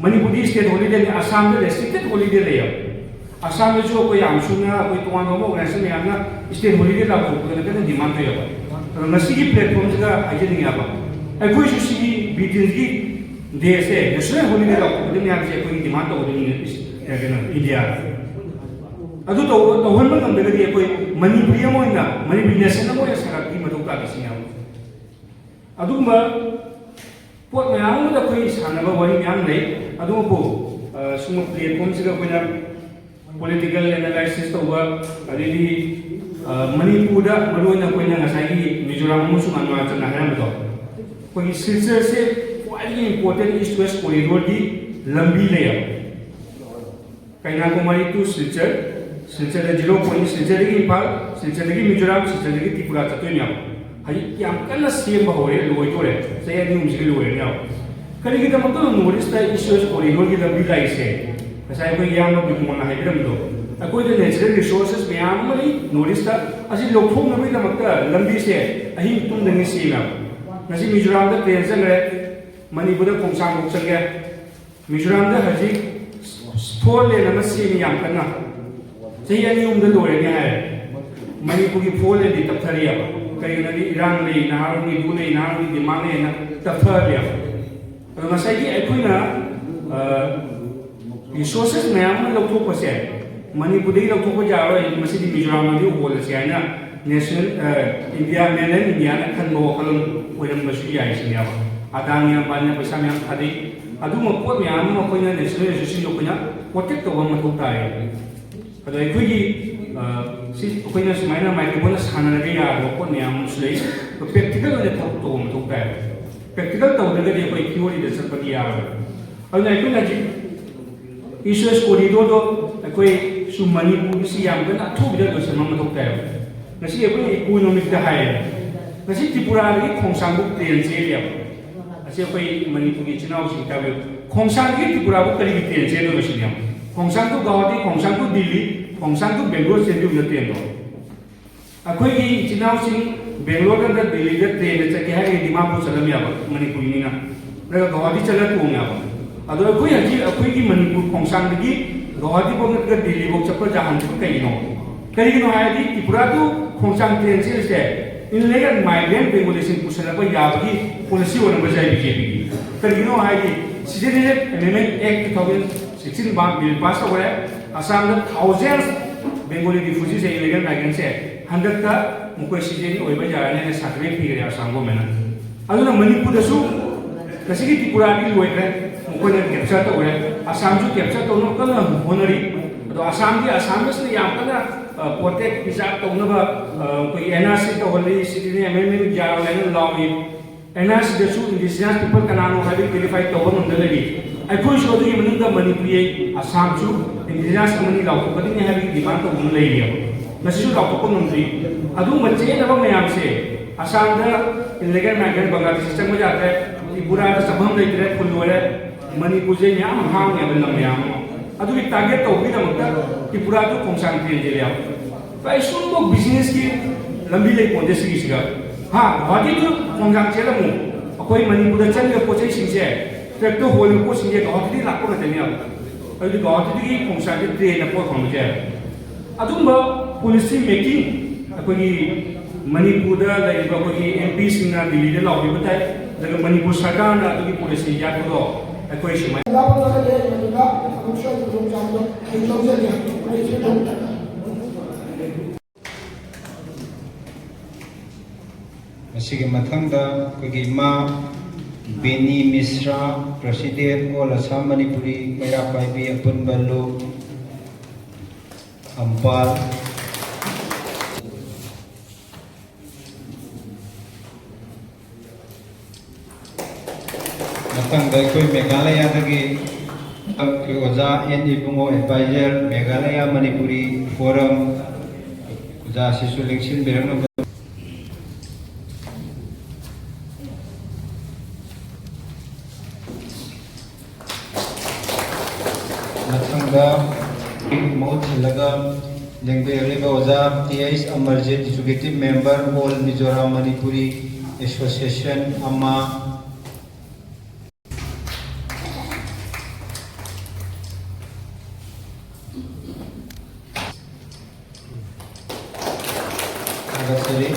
ꯃꯅꯤꯄꯨꯔꯗꯤ state holidayꯅꯤ, ꯑꯁꯥꯝꯗ restricted holiday ꯂꯩꯌꯦꯕ꯫ ꯑꯁꯥꯝꯗꯁꯨ ꯑꯩꯈꯣꯏ ꯌꯥꯝ ꯁꯨꯅ ꯑꯩꯈꯣꯏ ꯇꯣꯉꯥꯟ ꯇꯣꯉꯥꯟꯕ organization ꯃꯌꯥꯝꯅ state holiday ꯂꯥꯎꯊꯣꯛꯄꯗꯅ ꯀꯟꯅ demand ꯇꯧꯋꯦꯕ꯫ ꯑꯗꯣ ꯉꯁꯤꯒꯤ ꯄ꯭ꯂꯦꯠꯐꯣꯝꯁꯤꯗ ꯍꯥꯏꯖꯅꯤꯡꯉꯦꯕ, ꯑꯩꯈꯣꯏꯁꯨ ꯁꯤꯒꯤ ꯕ꯭ꯔꯤꯇꯤꯟꯒꯤ ꯗꯦꯁꯦ ꯅꯦꯁꯅꯦꯜ ꯍꯣꯂꯤꯗꯦ ꯂꯥꯎꯊꯣꯛꯀꯗꯕꯅꯤ ꯍꯥꯏꯕꯁꯦ ꯑꯩꯈꯣꯏꯒꯤ ꯗꯤꯃꯥꯟ ꯇꯧꯒꯗꯕꯅꯤ, ꯀꯩꯅꯣ, ꯏꯟꯗꯤꯌꯥꯗ꯫ ꯑꯗꯨ ꯇꯧ-, ꯇꯧꯍꯟꯕ ꯉꯝꯗ꯭ꯔꯒꯗꯤ ꯑꯩꯈꯣꯏ ꯃꯅꯤꯄꯨꯔꯤ ꯑꯃ ꯑꯣꯏꯅ, ꯃꯅꯤꯄꯨꯔꯤ ꯅꯦꯁꯟ ꯑꯃ ꯑꯣꯏꯅ ꯁꯥꯒꯠꯄꯒꯤ ꯃꯊꯧ ꯇꯥꯕꯁꯤꯅꯦꯕ꯫ ꯑꯗꯨꯒꯨꯝꯕ ꯄꯣꯠ ꯃꯌꯥꯝ ꯑꯃꯗ ꯑꯩꯈꯣꯏ ꯁꯥꯟꯅꯕ ꯋꯥꯔꯤ ꯃꯌꯥꯝ ꯂꯩ꯫ ꯑꯗꯨꯕꯨ, ꯑ, ꯁꯨꯝꯕ ꯄ꯭ꯂꯦꯠꯐꯣꯝꯁꯤꯗ ꯑꯩꯈꯣꯏꯅ ꯄꯣꯂꯤꯇꯤꯀꯦꯜ ꯑꯦꯅꯥꯂꯥꯏꯁꯤꯁ ꯇꯧꯕ, ꯑꯗꯩꯗꯤ, ꯑ, ꯃꯅꯤꯄꯨꯔꯗ ꯃꯔꯨꯑꯣꯏꯅ ꯑꯩꯈꯣꯏꯅ ꯉꯁꯥꯏꯒꯤ ꯃꯤꯖꯣꯔꯥꯝ ꯑꯃꯁꯨꯡ ꯑꯔꯨꯅꯥꯆꯜꯅ ꯍꯥꯏꯔꯝꯕꯗꯣ, ꯑꯩꯈꯣꯏꯒꯤ ꯁꯤꯜꯆꯔꯁꯦ ꯈ꯭ꯋꯥꯏꯗꯒꯤ ꯏꯝꯄꯣꯔꯇꯦꯟ ꯏꯁ ꯋꯦꯁ ꯀꯣꯔꯤꯗꯣꯔꯒꯤ ꯂꯝꯕꯤ ꯂꯩꯌꯦꯕ꯫ ꯀꯩꯅꯥꯀꯨꯃꯥꯔꯤ to ꯁꯤꯜꯆꯔ, ꯁꯤꯜꯆꯔꯗ ꯖꯤꯔꯣ ꯄꯣꯏꯟ, ꯁꯤꯜꯆꯔꯗꯒꯤ ꯏꯝꯐꯥꯜ, ꯁꯤꯜꯆꯔꯗꯒꯤ ꯃꯤꯖꯣꯔꯥꯝ, ꯁꯤꯜꯆꯔꯗꯒꯤ ꯇ꯭ꯔꯤꯄꯨꯔꯥ ꯆꯠꯇꯣꯏꯅꯦꯕ꯫ ꯍꯧꯖꯤꯛ ꯌꯥꯝ ꯀꯟꯅ ꯁꯦꯝꯕ ꯍꯧꯔꯦ, ꯂꯣꯏꯗꯣꯔꯦ, ꯆꯍꯤ ꯑꯅꯤ ꯑꯍꯨꯝꯁꯤꯒ ꯂꯣꯏꯔꯅꯦꯕ꯫ ꯀꯔꯤꯒꯤꯗꯃꯛꯇꯅꯣ ꯅꯣꯔꯠ ꯏꯁꯇ ꯏꯁ ꯋꯦꯁ ꯀꯣꯔꯤꯗꯣꯔꯒꯤ ꯂꯝꯕꯤ ꯂꯥꯛꯏꯁꯦ? ꯉꯁꯥꯏ ꯑꯩꯈꯣꯏ ꯏꯌꯥꯝꯕ ꯕꯤꯃꯣꯜꯅ ꯍꯥꯏꯕꯤꯔꯝꯕꯗꯣ, ꯑꯩꯈꯣꯏꯗ ꯅꯦꯆꯔꯦꯜ ꯔꯤꯁꯣꯔꯁꯦꯁ ꯃꯌꯥꯝ ꯑꯃ ꯂꯩ ꯅꯣꯔꯠ ꯏꯁꯇ, ꯑꯁꯤ ꯂꯧꯊꯣꯛꯅꯕꯒꯤꯗꯃꯛꯇ ꯂꯝꯕꯤꯁꯦ ꯑꯍꯤꯡ ꯇꯨꯝꯗꯉꯩ ꯁꯦꯝꯃꯦꯕ꯫ ꯉꯁꯤ ꯃꯤꯖꯣꯔꯥꯝꯗ ꯇ꯭ꯔꯦꯟ ꯆꯪꯈ꯭ꯔꯦ, ꯃꯅꯤꯄꯨꯔꯗ ꯈꯣꯡꯁꯥꯡꯐꯧ ꯆꯪꯒꯦ, ꯃꯤꯖꯣꯔꯥꯝꯗ ꯍꯧꯖꯤꯛ ꯐꯣꯔ ꯂꯦꯟ ꯑꯃ ꯁꯦꯝꯃꯤ ꯌꯥꯝ ꯀꯟꯅ꯫ ꯆꯍꯤ ꯑꯅꯤ ꯑꯍꯨꯝꯗ ꯂꯣꯏꯔꯅꯤ ꯍꯥꯏꯔꯦ꯫ ꯃꯅꯤꯄꯨꯔꯒꯤ ꯐꯣꯔ ꯂꯦꯟꯗꯤ ꯇꯞꯊꯔꯤꯑꯕ꯫ ꯀꯩꯒꯤꯅꯣꯗꯤ ꯏꯔꯥꯡ ꯂꯩ, ꯅꯍꯥꯔꯣꯜꯒꯤ ꯑꯗꯨ ꯂꯩ, ꯅꯍꯥꯔꯣꯜꯒꯤ ꯗꯤꯃꯥꯟ ꯂꯩꯅ ꯇꯞꯊꯔꯤꯑꯕ꯫ ꯑꯗꯣ ꯉꯁꯥꯏꯒꯤ ꯑꯩꯈꯣꯏꯅ, ꯑ, ꯔꯤꯁꯣꯔꯁꯦꯁ ꯃꯌꯥꯝ ꯑꯃ ꯂꯧꯊꯣꯛꯄꯁꯦ ꯃꯅꯤꯄꯨꯔꯗꯒꯤ ꯂꯧꯊꯣꯛꯄ ꯌꯥꯔꯣꯏ, ꯃꯁꯤꯗꯤ ꯃꯤꯖꯣꯔꯥꯝꯗꯒꯤ ꯍꯣꯜꯂꯁꯤ ꯍꯥꯏꯅ ꯅꯦꯁꯅꯦꯜ, ꯑ, ꯏꯟꯗꯤꯌꯥ, ꯃꯦꯟꯂꯦꯟ ꯏꯟꯗꯤꯌꯥꯅ ꯈꯟꯕ ꯋꯥꯈꯜꯂꯣꯟ ꯑꯣꯏꯔꯝꯕꯁꯨ ꯌꯥꯏ ꯁꯤꯅꯦꯕ꯫ ꯑꯗꯥꯅꯤ ꯑꯝꯕꯥꯅꯤꯅ ꯄꯩꯁꯥ ꯃꯌꯥꯝ ꯊꯥꯗꯩ꯫ ꯑꯗꯨꯒꯨꯝꯕ ꯄꯣꯠ ꯃꯌꯥꯝ ꯑꯃ ꯑꯩꯈꯣꯏꯅ ꯅꯦꯁꯅꯦꯜ ꯑꯦꯁꯣꯁꯤꯌꯦꯁꯟꯗ ꯑꯩꯈꯣꯏꯅ ꯄ꯭ꯔꯣꯇꯦꯛ ꯇꯧꯕ ꯃꯊꯧ ꯇꯥꯏ꯫ ꯑꯗꯣ ꯑꯩꯈꯣꯏꯒꯤ, ꯑ, ꯁꯤ ꯑꯩꯈꯣꯏꯅ ꯁꯨꯃꯥꯏꯅ ꯃꯥꯏꯀ꯭ꯔꯣꯐꯣꯟꯗ ꯁꯥꯟꯅꯔꯒ ꯌꯥꯗꯕ ꯄꯣꯠ ꯃꯌꯥꯝ ꯑꯃꯁꯨ ꯂꯩ꯫ ꯑꯗꯣ ꯄ꯭ꯔꯦꯛꯇꯤꯀꯦꯜ ꯑꯣꯏꯅ ꯊꯕꯛ ꯇꯧꯕ ꯃꯊꯧ ꯇꯥꯏ꯫ ꯄ꯭ꯔꯦꯛꯇꯤꯀꯦꯜ ꯇꯧꯗ꯭ꯔꯒꯗꯤ ꯑꯩꯈꯣꯏ ꯊꯤꯑꯣꯔꯤꯗ ꯆꯠꯄꯗꯤ ꯌꯥꯔꯣꯏ꯫ ꯑꯗꯨꯅ ꯑꯩꯈꯣꯏꯅ ꯍꯧꯖꯤꯛ ꯏꯁ ꯋꯦꯁ ꯀꯣꯔꯤꯗꯣꯔꯗꯣ ꯑꯩꯈꯣꯏꯁꯨ ꯃꯅꯤꯄꯨꯔꯒꯤꯁꯤ ꯌꯥꯝ ꯀꯟꯅ ꯑꯊꯨꯕꯤꯗ ꯂꯣꯏꯁꯤꯟꯕ ꯃꯊꯧ ꯇꯥꯏꯌꯦꯕ꯫ ꯉꯁꯤ ꯑꯩꯈꯣꯏꯅ ꯏꯀꯣꯅꯣꯃꯤꯛꯇ ꯍꯥꯏꯔꯦ, ꯉꯁꯤ ꯇ꯭ꯔꯤꯄꯨꯔꯥꯗꯒꯤ ꯈꯣꯡꯁꯥꯡꯕꯨꯛ ꯇ꯭ꯔꯦꯟ ꯆꯦꯜꯂꯦꯕ꯫ ꯑꯁꯤ ꯑꯩꯈꯣꯏ ꯃꯅꯤꯄꯨꯔꯒꯤ ꯏꯆꯤꯟ ꯏꯅꯥꯎꯁꯤꯡ ꯇꯥꯕꯤꯌꯨ, ꯈꯣꯡꯁꯥꯡꯗꯒꯤ ꯇ꯭ꯔꯤꯄꯨꯔꯥꯕꯨ ꯀꯔꯤꯒꯤ ꯇ꯭ꯔꯦꯟ ꯆꯦꯟꯗꯣꯏꯅꯣ ꯁꯤꯅꯦꯕ꯫ Khongsang to Guwahati, Khongsang to Delhi, Khongsang to Bangalore ꯆꯦꯟꯗꯣꯏꯅ ꯇ꯭ꯔꯦꯟꯗꯣ꯫ ꯑꯩꯈꯣꯏꯒꯤ ꯏꯆꯤꯟ ꯏꯅꯥꯎꯁꯤꯡ ꯕꯦꯡꯒ꯭ꯂꯣꯔꯗ ꯗꯤꯜꯂꯤꯗ ꯇ꯭ꯔꯦꯟꯗ ꯆꯠꯀꯦ ꯍꯥꯏꯔꯒꯗꯤ ꯗꯤꯃꯥꯄꯨꯔ ꯆꯠꯂꯝ ꯌꯥꯕ, ꯃꯅꯤꯄꯨꯔꯒꯤ ꯃꯤꯅ꯫ ꯅꯠꯇ꯭ꯔꯒ ꯒꯧꯍꯥꯇꯤ ꯆꯠꯂ ꯇꯣꯡ ꯌꯥꯕ꯫ ꯑꯗꯣ ꯑꯩꯈꯣꯏ ꯍꯧꯖꯤꯛ ꯑꯩꯈꯣꯏꯒꯤ ꯃꯅꯤꯄꯨꯔ ꯈꯣꯡꯁꯥꯡꯗꯒꯤ ꯒꯧꯍꯥꯇꯤꯐꯥꯎ ꯅꯠꯇ꯭ꯔꯒ ꯗꯤꯜꯂꯤꯐꯥꯎ ꯆꯠꯄ ꯌꯥꯍꯟꯗ꯭ꯔꯤꯕ ꯀꯩꯒꯤꯅꯣ? ꯀꯔꯤꯒꯤꯅꯣ ꯍꯥꯏꯔꯗꯤ ꯇ꯭ꯔꯤꯄꯨꯔꯥ ꯇꯨ ꯈꯣꯡꯁꯥꯡ ꯇ꯭ꯔꯦꯟ ꯆꯦꯜꯂꯤꯁꯦ Illegal migrant Bengoliꯁꯤꯡ ꯄꯨꯁꯜꯂꯛꯄ ꯌꯥꯕꯒꯤ policy ꯑꯣꯏꯔꯝꯕꯁꯨ ꯌꯥꯏ BJPꯒꯤ꯫ ꯀꯔꯤꯒꯤꯅꯣ ꯍꯥꯏꯗꯤ Citizenship Amendment Act two thousand sixteen ꯕꯥ bill pass ꯇꯧꯈ꯭ꯔꯦ꯫ ꯑꯁꯥꯝꯗ thousands Bengali refugeeꯁꯦ, illegal migrantꯁꯦ ꯍꯟꯗꯛꯇ ꯃꯈꯣꯏ citizen ꯑꯣꯏꯕ ꯌꯥꯔꯅꯤ ꯍꯥꯏꯅ certificate ꯄꯤꯈ꯭ꯔꯦ ꯑꯁꯥꯝ governmentꯅ꯫ ꯑꯗꯨꯅ ꯃꯅꯤꯄꯨꯔꯗꯁꯨ ꯉꯁꯤꯒꯤ ꯇ꯭ꯔꯤꯄꯨꯔꯥꯗꯤ ꯂꯣꯏꯈ꯭ꯔꯦ, ꯃꯈꯣꯏꯅ capture ꯇꯧꯈ꯭ꯔꯦ꯫ ꯑꯁꯥꯝꯁꯨ capture ꯇꯧꯅꯕ ꯀꯟꯅ ꯍꯣꯠꯅꯔꯤ꯫ ꯑꯗꯣ ꯑꯁꯥꯝꯒꯤ Assamese ꯌꯥꯝ ꯀꯟꯅ protect preserve ꯇꯧꯅꯕ ꯑꯩꯈꯣꯏꯒꯤ NRC ꯇꯧꯍꯜꯂꯤ, Citizenship Amendment ꯌꯥꯔꯣꯏ ꯍꯥꯏꯅ ꯂꯥꯎꯏ꯫ NRCꯗꯁꯨ indigenous people ꯀꯅꯥꯅꯣ ꯍꯥꯏꯕ clarify ꯇꯧꯕ ꯉꯝꯗ ꯂꯩꯔꯤ꯫ ꯑꯩꯈꯣꯏꯁꯨ ꯑꯗꯨꯒꯤ ꯃꯅꯨꯡꯗ ꯃꯅꯤꯄꯨꯔꯤ, ꯑꯁꯥꯝꯁꯨ indigenous ꯑꯃꯅꯤ ꯂꯥꯎꯊꯣꯛꯀꯗꯣꯏꯅꯤ ꯍꯥꯏꯕꯒꯤ demand ꯇꯧꯗꯨꯅ ꯂꯩꯔꯤꯑꯕ꯫ ꯉꯁꯤꯁꯨ ꯂꯥꯎꯊꯣꯛꯄ ꯉꯝꯗ꯭ꯔꯤ꯫ ꯑꯗꯨꯒꯨꯝꯕ ꯆꯦꯟꯅꯕ ꯃꯌꯥꯝꯁꯦ ꯑꯁꯥꯝꯗ illegal migrant Bangladeshi ꯆꯪꯕ ꯌꯥꯗ꯭ꯔꯦ, ꯇ꯭ꯔꯤꯄꯨꯔꯥꯗ ꯆꯪꯐꯝ ꯂꯩꯇ꯭ꯔꯦ, ꯈꯨꯜ ꯂꯣꯏꯔꯦ꯫ ꯃꯅꯤꯄꯨꯔꯁꯦ ꯌꯥꯝ ꯍꯥꯡꯉꯦꯕ ꯂꯝ ꯃꯌꯥꯝ ꯑꯃ꯫ ꯑꯗꯨꯒꯤ target ꯇꯧꯕꯒꯤꯗꯃꯛꯇ ꯇ꯭ꯔꯤꯄꯨꯔꯥꯗꯨ ꯈꯣꯡꯁꯥꯡ ꯇ꯭ꯔꯦꯟꯁꯦ ꯌꯥꯎ꯫ ꯀꯩꯁꯨꯝꯕ businessꯀꯤ ꯂꯝꯕꯤ ꯂꯩꯄꯣꯟꯇꯦ ꯁꯤꯒꯤꯁꯤꯒ꯫ ꯍꯥ, ꯒꯨꯋꯥꯍꯥꯇꯤꯗꯨ ꯈꯣꯡꯁꯥꯡ ꯆꯦꯜꯂꯝꯃꯨ꯫ ꯑꯩꯈꯣꯏ ꯃꯅꯤꯄꯨꯔꯗ ꯆꯪꯉꯤꯕ ꯄꯣꯠ ꯆꯩꯁꯤꯡꯁꯦ, tractor ꯍꯣꯜꯂꯤꯕ ꯄꯣꯠꯁꯤꯡꯁꯦ ꯒꯨꯋꯥꯍꯥꯇꯤꯗꯒꯤ ꯂꯥꯛꯄ ꯉꯥꯛꯇꯅꯦꯕ꯫ ꯑꯗꯨꯗꯤ ꯒꯨꯋꯥꯍꯥꯇꯤꯗꯒꯤ ꯈꯣꯡꯁꯥꯡꯁꯦ ꯇ꯭ꯔꯦꯟꯅ ꯄꯣꯠ ꯍꯣꯟꯕꯁꯦ꯫ ꯑꯗꯨꯝꯕ policy making ꯑꯩꯈꯣꯏꯒꯤ ꯃꯅꯤꯄꯨꯔꯗ ꯂꯩꯔꯤꯕ ꯑꯩꯈꯣꯏꯒꯤ MPꯁꯤꯡꯅ ꯗꯤꯜꯂꯤꯗ ꯂꯥꯎꯕꯤꯕ ꯇꯥꯏ, ꯑꯗꯨꯒ ꯃꯅꯤꯄꯨꯔ ꯁꯔꯀꯥꯔꯅ ꯑꯗꯨꯒꯤ policy ꯌꯥꯠꯄꯗꯣ ꯑꯩꯈꯣꯏ ꯁꯨꯃꯥꯏꯅ ꯃꯁꯤꯒꯤ ꯃꯊꯪꯗ ꯑꯩꯈꯣꯏꯒꯤ ꯏꯃꯥ ꯕꯦꯅꯤ ꯃꯤꯁ꯭ꯔꯥ, President All Assam Manipuri ꯃꯩꯔꯥ ꯄꯥꯏꯕꯤ ꯑꯄꯨꯟꯕ ꯂꯨꯞ, ꯑꯝꯄꯥꯜ꯫ ꯃꯊꯪꯗ ꯑꯩꯈꯣꯏ ꯃꯦꯘꯥꯂꯌꯥꯗꯒꯤ ꯑꯩꯈꯣꯏ ꯑꯣꯖꯥ N Ibungo, Advisor, Meghalaya Manipuri Forum, ꯑꯣꯖꯥ ꯑꯁꯤꯁꯨ ꯂꯦꯡꯁꯤꯟꯕꯤꯔꯛꯅꯕ꯫ ꯃꯊꯪꯗ ꯃꯍꯨꯠ ꯁꯤꯜꯂꯒ ꯂꯦꯡꯕꯤꯔꯛꯂꯤꯕ ꯑꯣꯖꯥ T H Amarjit, Executive Member, All Mizoram Manipuri Association, ꯑꯃ꯫ ꯊꯥꯒꯠꯆꯔꯤ꯫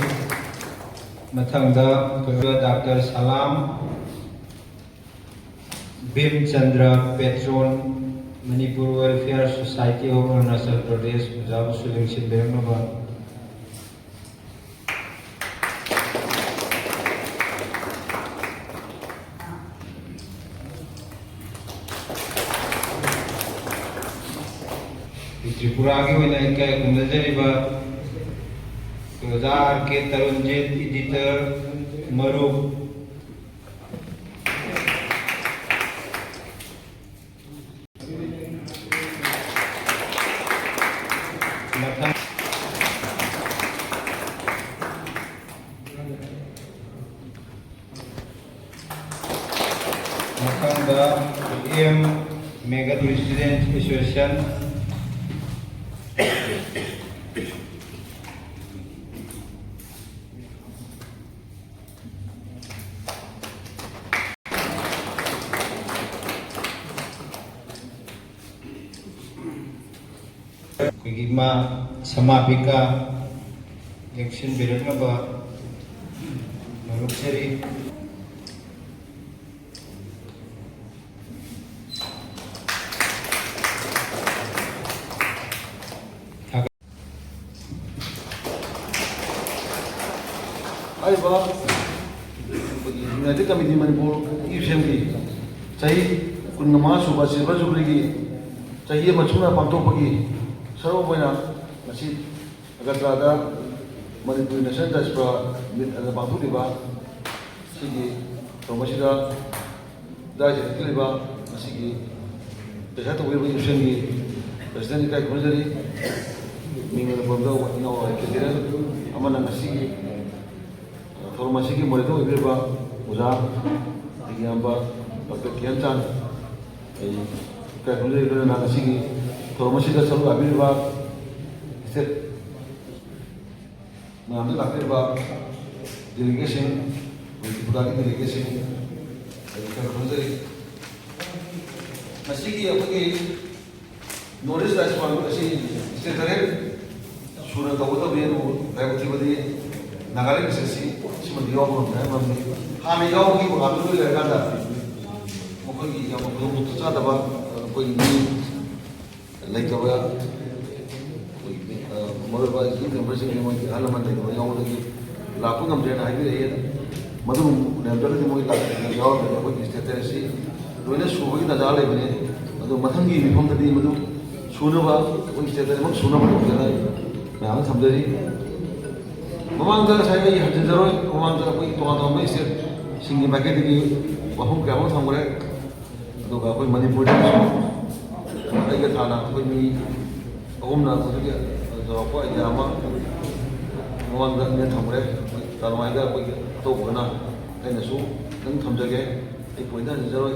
ꯃꯊꯪꯗ ꯑꯩꯈꯣꯏ doctor Salam Bimchandra, patron, Manipur Welfare Society of Arunachal Pradesh, ꯑꯣꯖꯥꯕꯨꯁꯨ ꯂꯦꯡꯁꯤꯟꯕꯤꯔꯛꯅꯕ꯫ ꯇ꯭ꯔꯤꯄꯨꯔꯥꯒꯤ ꯑꯣꯏꯅ ꯏꯀꯥꯏ ꯈꯨꯝꯅꯖꯔꯤꯕ ꯑꯣꯖꯥ ꯑꯥꯔ ꯀꯦ ꯇꯔꯨꯟꯖꯤꯠ, ꯏꯗꯤꯇꯔ, ꯃꯔꯨꯞ꯫ ꯃꯊꯪ, ꯃꯊꯪꯗ ꯑꯦꯝ ꯃꯦꯒꯥ Students Association꯫ ꯑꯩꯈꯣꯏꯒꯤ ꯏꯃꯥ ꯁꯃꯥꯄꯤꯀꯥ ꯂꯦꯡꯁꯤꯟꯕꯤꯔꯛꯅꯕ ꯅꯣꯂꯨꯛꯆꯔꯤ꯫ ꯍꯥꯏꯔꯤꯕ ꯑꯩꯈꯣꯏꯒꯤ United Committee ꯃꯅꯤꯄꯨꯔ ꯏ ꯁꯦꯝꯒꯤ ꯆꯍꯤ ꯀꯨꯟꯃꯉꯥ ꯁꯨꯕ Silver Jubilee ꯒꯤ ꯆꯍꯤ ꯑꯃ ꯁꯨꯞꯅ ꯄꯥꯡꯊꯣꯛꯄꯒꯤ ꯁꯔꯨꯛ ꯑꯣꯏꯅ ꯉꯁꯤ ꯑꯒꯔꯇꯂꯥꯗ ꯃꯅꯤꯄꯨꯔ National Diaspora Meet ꯑꯗꯨ ꯄꯥꯡꯊꯣꯛꯂꯤꯕ ꯁꯤꯒꯤ ꯊꯧꯔꯝ ꯑꯁꯤꯗ ꯗꯥꯏꯁ ꯍꯦꯟꯒꯠꯂꯤꯕ ꯉꯁꯤꯒꯤ ꯄꯩꯁꯥ ꯇꯧꯕꯤꯕ ꯌꯨꯁꯦꯟꯒꯤ President ꯏꯀꯥꯏ ꯈꯨꯝꯅꯖꯔꯤ꯫ ꯃꯤꯡ ꯑꯣꯏꯅ ꯄꯟꯕꯗ ꯏꯅꯥꯎ ꯀꯦ ꯀꯤꯔꯟ ꯑꯃꯅ ꯉꯁꯤꯒꯤ ꯊꯧꯔꯝ ꯑꯁꯤꯒꯤ moderator ꯑꯣꯏꯕꯤꯔꯤꯕ ꯑꯣꯖꯥ ꯑꯩꯒꯤ ꯏꯌꯥꯝꯕ ꯗꯥꯛꯇꯔ ꯀꯤꯔꯟ ꯆꯥꯟ, ꯑꯩ ꯏꯀꯥꯏ ꯈꯨꯝꯅꯖꯔꯤ꯫ ꯂꯣꯏꯅꯅ ꯉꯁꯤꯒꯤ ꯊꯧꯔꯝ ꯑꯁꯤꯗ ꯁꯔꯨꯛ ꯌꯥꯕꯤꯔꯤꯕ state ꯃꯌꯥꯝꯗ ꯂꯥꯛꯄꯤꯔꯤꯕ delegateꯁꯤꯡ, ꯃꯅꯤꯄꯨꯔꯒꯤ delegateꯁꯤꯡ, ꯑꯩ ꯈꯔ ꯈꯪꯖꯔꯤ꯫ ꯉꯁꯤꯒꯤ ꯑꯩꯈꯣꯏꯒꯤ North East Diaspora Meet ꯑꯁꯤ state ꯇꯔꯦꯠ ꯁꯨꯅ ꯇꯧꯒꯗꯕꯅꯤ, ꯑꯗꯨꯕꯨ ꯂꯥꯏꯕꯛ ꯊꯤꯕꯗꯤ ꯅꯥꯒꯥꯂꯦꯟ ꯁꯤ ꯁꯤꯃꯗꯤ ꯌꯥꯎꯕ ꯉꯝꯗ꯭ꯔꯦ꯫ ꯃꯔꯝꯗꯤ ꯍꯥꯟꯅ ꯌꯥꯎꯕꯒꯤ ꯄ꯭ꯔꯣꯒꯥꯝꯗꯨ ꯂꯣꯏ ꯂꯩꯔꯀꯥꯟꯗ ꯑꯩꯈꯣꯏꯒꯤ ꯌꯥꯝꯅ ꯈꯨꯗꯣꯡ ꯆꯥꯗꯕ, ꯑꯩꯈꯣꯏꯒꯤ ꯃꯤ ꯂꯩꯇꯕ, ꯑꯩꯈꯣꯏꯒꯤ ꯃꯔꯨ ꯑꯣꯏꯕ ꯌꯨꯠ ꯃꯦꯝꯕꯔꯁꯤꯡ, ꯃꯣꯏꯒꯤ ꯑꯍꯜ ꯂꯃꯟ ꯂꯩꯇꯕ ꯌꯥꯎꯕꯗꯒꯤ ꯂꯥꯛꯄ ꯉꯝꯗ꯭ꯔꯦꯅ ꯍꯥꯏꯕꯤꯔꯛꯑꯦ꯫ ꯃꯗꯨ ꯂꯩꯔꯝꯗ꯭ꯔꯒꯗꯤ ꯃꯣꯏ ꯂꯥꯛꯄ ꯌꯥꯎꯔꯝꯒꯅꯤ꯫ ꯑꯩꯈꯣꯏꯒꯤ ꯏꯁꯇꯦꯇꯁ ꯑꯁꯤ ꯂꯣꯏꯅ ꯁꯨꯕꯒꯤ ꯇꯥꯟꯖꯥ ꯂꯩꯕꯅꯤ꯫ ꯑꯗꯣ ꯃꯊꯪꯒꯤ ꯃꯤꯐꯝꯗꯗꯤ ꯃꯗꯨ ꯁꯨꯅꯕ, ꯑꯩꯈꯣꯏꯒꯤ ꯏꯁꯇꯦꯇꯁꯃꯛ ꯁꯨꯅꯕ ꯇꯧꯖꯦꯅ ꯃꯌꯥꯝꯗ ꯊꯝꯖꯔꯤ꯫ ꯃꯃꯥꯡꯗ ꯉꯁꯥꯏ ꯑꯩ ꯍꯟꯖꯤꯟꯖꯔꯣꯏ, ꯃꯃꯥꯡꯗ ꯑꯩꯈꯣꯏ ꯇꯣꯉꯥꯟ ꯇꯣꯉꯥꯟꯕ ꯏꯁꯇꯦꯠꯁꯤꯡꯒꯤ ꯃꯥꯏꯀꯩꯗꯒꯤ ꯋꯥꯐꯝ ꯀꯌꯥ ꯑꯃ ꯊꯝꯈ꯭ꯔꯦ꯫ ꯑꯗꯨꯒ ꯑꯩꯈꯣꯏ ꯃꯅꯤꯄꯨꯔꯗꯁꯨ ꯑꯩꯒ ꯊꯥꯅ ꯑꯩꯈꯣꯏ ꯃꯤ ꯑꯍꯨꯝꯅ ꯃꯗꯨꯒꯤ ꯆꯥꯎꯔꯥꯛꯄ ꯑꯥꯏꯗꯤꯌꯥ ꯑꯃ ꯃꯃꯥꯡꯗ ꯑꯩꯅ ꯊꯝꯈ꯭ꯔꯦ꯫ ꯇꯥꯅꯨꯡꯉꯥꯏꯗ ꯑꯩꯈꯣꯏꯒꯤ ꯑꯇꯧꯕꯒꯅ ꯑꯩꯅꯁꯨ ꯈꯤꯇꯪ ꯊꯝꯖꯒꯦ꯫ ꯑꯩ ꯄꯣꯏꯟꯗ ꯍꯟꯖꯔꯣꯏ꯫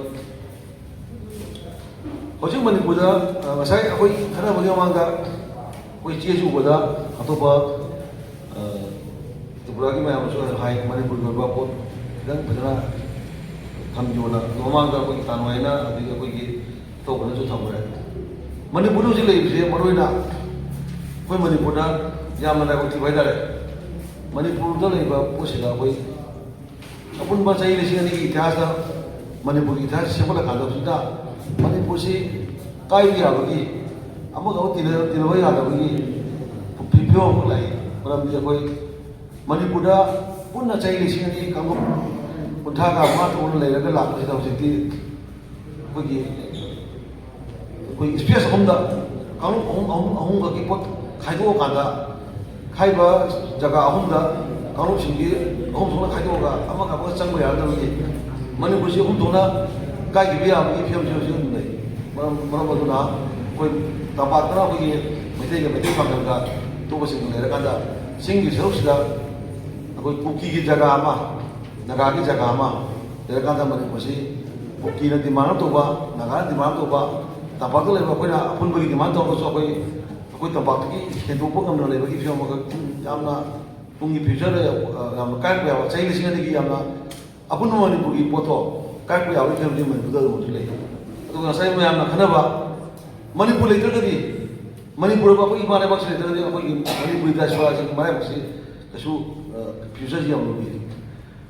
ꯍꯧꯖꯤꯛ ꯃꯅꯤꯄꯨꯔꯗ, ꯑ, ꯉꯁꯥꯏ ꯑꯩꯈꯣꯏ ꯈꯟꯅꯕꯒꯤ ꯃꯃꯥꯡꯗ ꯑꯩꯈꯣꯏ ꯆꯦꯁꯨ ꯎꯕꯗ ꯑꯇꯣꯞꯄ, ꯑ, ꯇ꯭ꯔꯤꯄꯨꯔꯥꯒꯤ ꯃꯌꯥꯝꯅꯁꯨ ꯍꯥꯏ, ꯃꯅꯤꯄꯨꯔꯒꯤ ꯑꯣꯏꯕ ꯄꯣꯠ ꯈꯤꯇꯪ ꯐꯖꯅ ꯊꯝꯕꯤꯌꯣꯅ꯫ ꯑꯗꯨ ꯃꯃꯥꯡꯗ ꯑꯩꯈꯣꯏꯒꯤ ꯇꯥꯅꯨꯡꯉꯥꯏꯅ ꯑꯗꯒꯤ ꯑꯩꯈꯣꯏꯒꯤ ꯑꯇꯣꯞꯄꯅꯁꯨ ꯊꯝꯈ꯭ꯔꯦ꯫ ꯃꯅꯤꯄꯨꯔꯗ ꯍꯧꯖꯤꯛ ꯂꯩꯔꯤꯕꯁꯦ ꯃꯔꯨꯑꯣꯏꯅ ꯑꯩꯈꯣꯏ ꯃꯅꯤꯄꯨꯔꯗ ꯌꯥꯝꯅ ꯂꯥꯏꯕꯛ ꯊꯤꯕ ꯍꯥꯏꯇꯥꯔꯦ꯫ ꯃꯅꯤꯄꯨꯔꯗ ꯂꯩꯕ ꯄꯣꯠꯁꯤꯗ ꯑꯩꯈꯣꯏ ꯑꯄꯨꯟꯕ ꯆꯍꯤ ꯂꯤꯁꯤꯡ ꯑꯅꯤꯒꯤ ꯏꯇꯤꯍꯥꯁꯇ ꯃꯅꯤꯄꯨꯔꯒꯤ ꯏꯇꯤꯍꯥꯁ ꯁꯦꯝꯒꯠꯂꯀꯥꯟꯗ ꯍꯧꯖꯤꯛꯇ ꯃꯅꯤꯄꯨꯔꯁꯤ ꯀꯥꯏꯕ ꯌꯥꯕꯒꯤ, ꯑꯃꯒ ꯑꯃꯒ ꯇꯤꯟꯅ-, ꯇꯤꯟꯅꯕ ꯌꯥꯗꯕꯒꯤ ꯐꯤ-, ꯐꯤꯕꯝ ꯑꯃ ꯂꯥꯛꯏ꯫ ꯃꯔꯝꯗꯤ ꯑꯩꯈꯣꯏ ꯃꯅꯤꯄꯨꯔꯗ ꯄꯨꯟꯅ ꯆꯍꯤ ꯂꯤꯁꯤꯡ ꯑꯅꯤ ꯀꯥꯡꯂꯨꯞ ꯀꯨꯟꯊ꯭ꯔꯥꯒ ꯃꯉꯥ ꯇꯔꯨꯛꯅ ꯂꯩꯔꯒ ꯂꯥꯛꯄꯁꯤꯗ ꯍꯧꯖꯤꯛꯇꯤ ꯑꯩꯈꯣꯏꯒꯤ, ꯑꯩꯈꯣꯏ ꯏꯁꯄꯦꯁ ꯑꯍꯨꯝꯗ, ꯀꯥꯡꯂꯨꯞ ꯑꯍꯨꯝ, ꯑꯍꯨꯝ, ꯑꯍꯨꯝꯈꯛꯀꯤ ꯄꯣꯠ ꯈꯥꯏꯗꯣꯛꯑꯀꯥꯟꯗ, ꯍꯥꯏꯔꯤꯕ ꯖꯒꯥ ꯑꯍꯨꯝꯗ ꯀꯥꯡꯂꯨꯞꯁꯤꯡꯒꯤ ꯑꯍꯨꯝ ꯊꯣꯛꯅ ꯈꯥꯏꯗꯣꯛꯑꯒ ꯑꯃꯒ ꯑꯃꯒ ꯆꯪꯕ ꯌꯥꯅꯗꯕꯒꯤ ꯃꯅꯤꯄꯨꯔꯁꯤ ꯑꯍꯨꯝ ꯊꯣꯛꯅ ꯀꯥꯏꯈꯤꯕ ꯌꯥꯕꯒꯤ ꯐꯤꯕꯝꯁꯤ ꯍꯧꯖꯤꯛ ꯑꯗꯨꯝ ꯂꯩ꯫ ꯃꯔꯝ, ꯃꯔꯝ ꯑꯗꯨꯅ ꯑꯩꯈꯣꯏ ꯇꯝꯄꯥꯛꯇꯅ ꯑꯩꯈꯣꯏꯒꯤ ꯃꯩꯇꯩꯒ ꯃꯩꯇꯩ ꯄꯥꯉꯜꯒ ꯑꯇꯣꯞꯄꯁꯤꯡꯒ ꯂꯩꯔꯀꯥꯟꯗ, ꯆꯤꯡꯒꯤ ꯁꯔꯨꯛꯁꯤꯗ ꯑꯩꯈꯣꯏ ꯀꯨꯀꯤꯒꯤ ꯖꯒꯥ ꯑꯃ, ꯅꯥꯒꯥꯒꯤ ꯖꯒꯥ ꯑꯃ ꯂꯩꯔꯀꯥꯟꯗ ꯃꯅꯤꯄꯨꯔꯁꯤ ꯀꯨꯀꯤꯅ ꯗꯤꯃꯥꯟ ꯑꯃ ꯇꯧꯕ, ꯅꯥꯒꯥꯅ ꯗꯤꯃꯥꯟ ꯑꯃ ꯇꯧꯕ, ꯇꯝꯄꯥꯛꯇ ꯂꯩꯕ ꯑꯩꯈꯣꯏꯅ ꯑꯄꯨꯟꯕꯒꯤ ꯗꯤꯃꯥꯟ ꯇꯧꯔꯒꯁꯨ ꯑꯩꯈꯣꯏ, ꯑꯩꯈꯣꯏ ꯇꯝꯄꯥꯛꯇꯒꯤ ꯍꯦꯟꯗꯣꯛꯄ ꯉꯝꯅ ꯂꯩꯕꯒꯤ ꯐꯤꯕꯝ ꯑꯃꯈꯛ ꯌꯥꯝꯅ ꯇꯨꯡꯒꯤ ꯐ꯭ꯌꯨꯆꯔꯗ, ꯑ, ꯌꯥꯝꯅ ꯀꯥꯏꯔꯛꯄ ꯌꯥꯕ, ꯆꯍꯤ ꯂꯤꯁꯤꯡ ꯑꯅꯤꯒꯤ ꯌꯥꯝꯅ ꯑꯄꯨꯟꯕ ꯃꯅꯤꯄꯨꯔꯒꯤ ꯄꯣꯠꯇꯣ ꯀꯥꯏꯔꯛꯄ ꯌꯥꯕꯒꯤ ꯐꯤꯕꯝꯗꯤ ꯃꯅꯤꯄꯨꯔꯗ ꯑꯗꯨꯝ ꯍꯧꯖꯤꯛ ꯂꯩ꯫ ꯑꯗꯨꯒ ꯉꯁꯥꯏ ꯃꯌꯥꯝꯅ ꯈꯟꯅꯕ, ꯃꯅꯤꯄꯨꯔ ꯂꯩꯇ꯭ꯔꯒꯗꯤ, ꯃꯅꯤꯄꯨꯔ ꯑꯩꯈꯣꯏ ꯏꯃꯥ ꯂꯩꯕꯥꯛꯁꯤ ꯂꯩꯇ꯭ꯔꯒꯗꯤ ꯑꯩꯈꯣꯏꯒꯤ ꯃꯅꯤꯄꯨꯔꯤ ꯗꯥꯏꯁꯄꯣꯔꯥꯁꯤꯡꯒꯤ ꯃꯔꯥꯏꯕꯛꯁꯤ ꯀꯩꯁꯨ ꯐ꯭ꯌꯨꯆꯔꯁꯤ ꯌꯥꯝ ꯂꯨꯏ꯫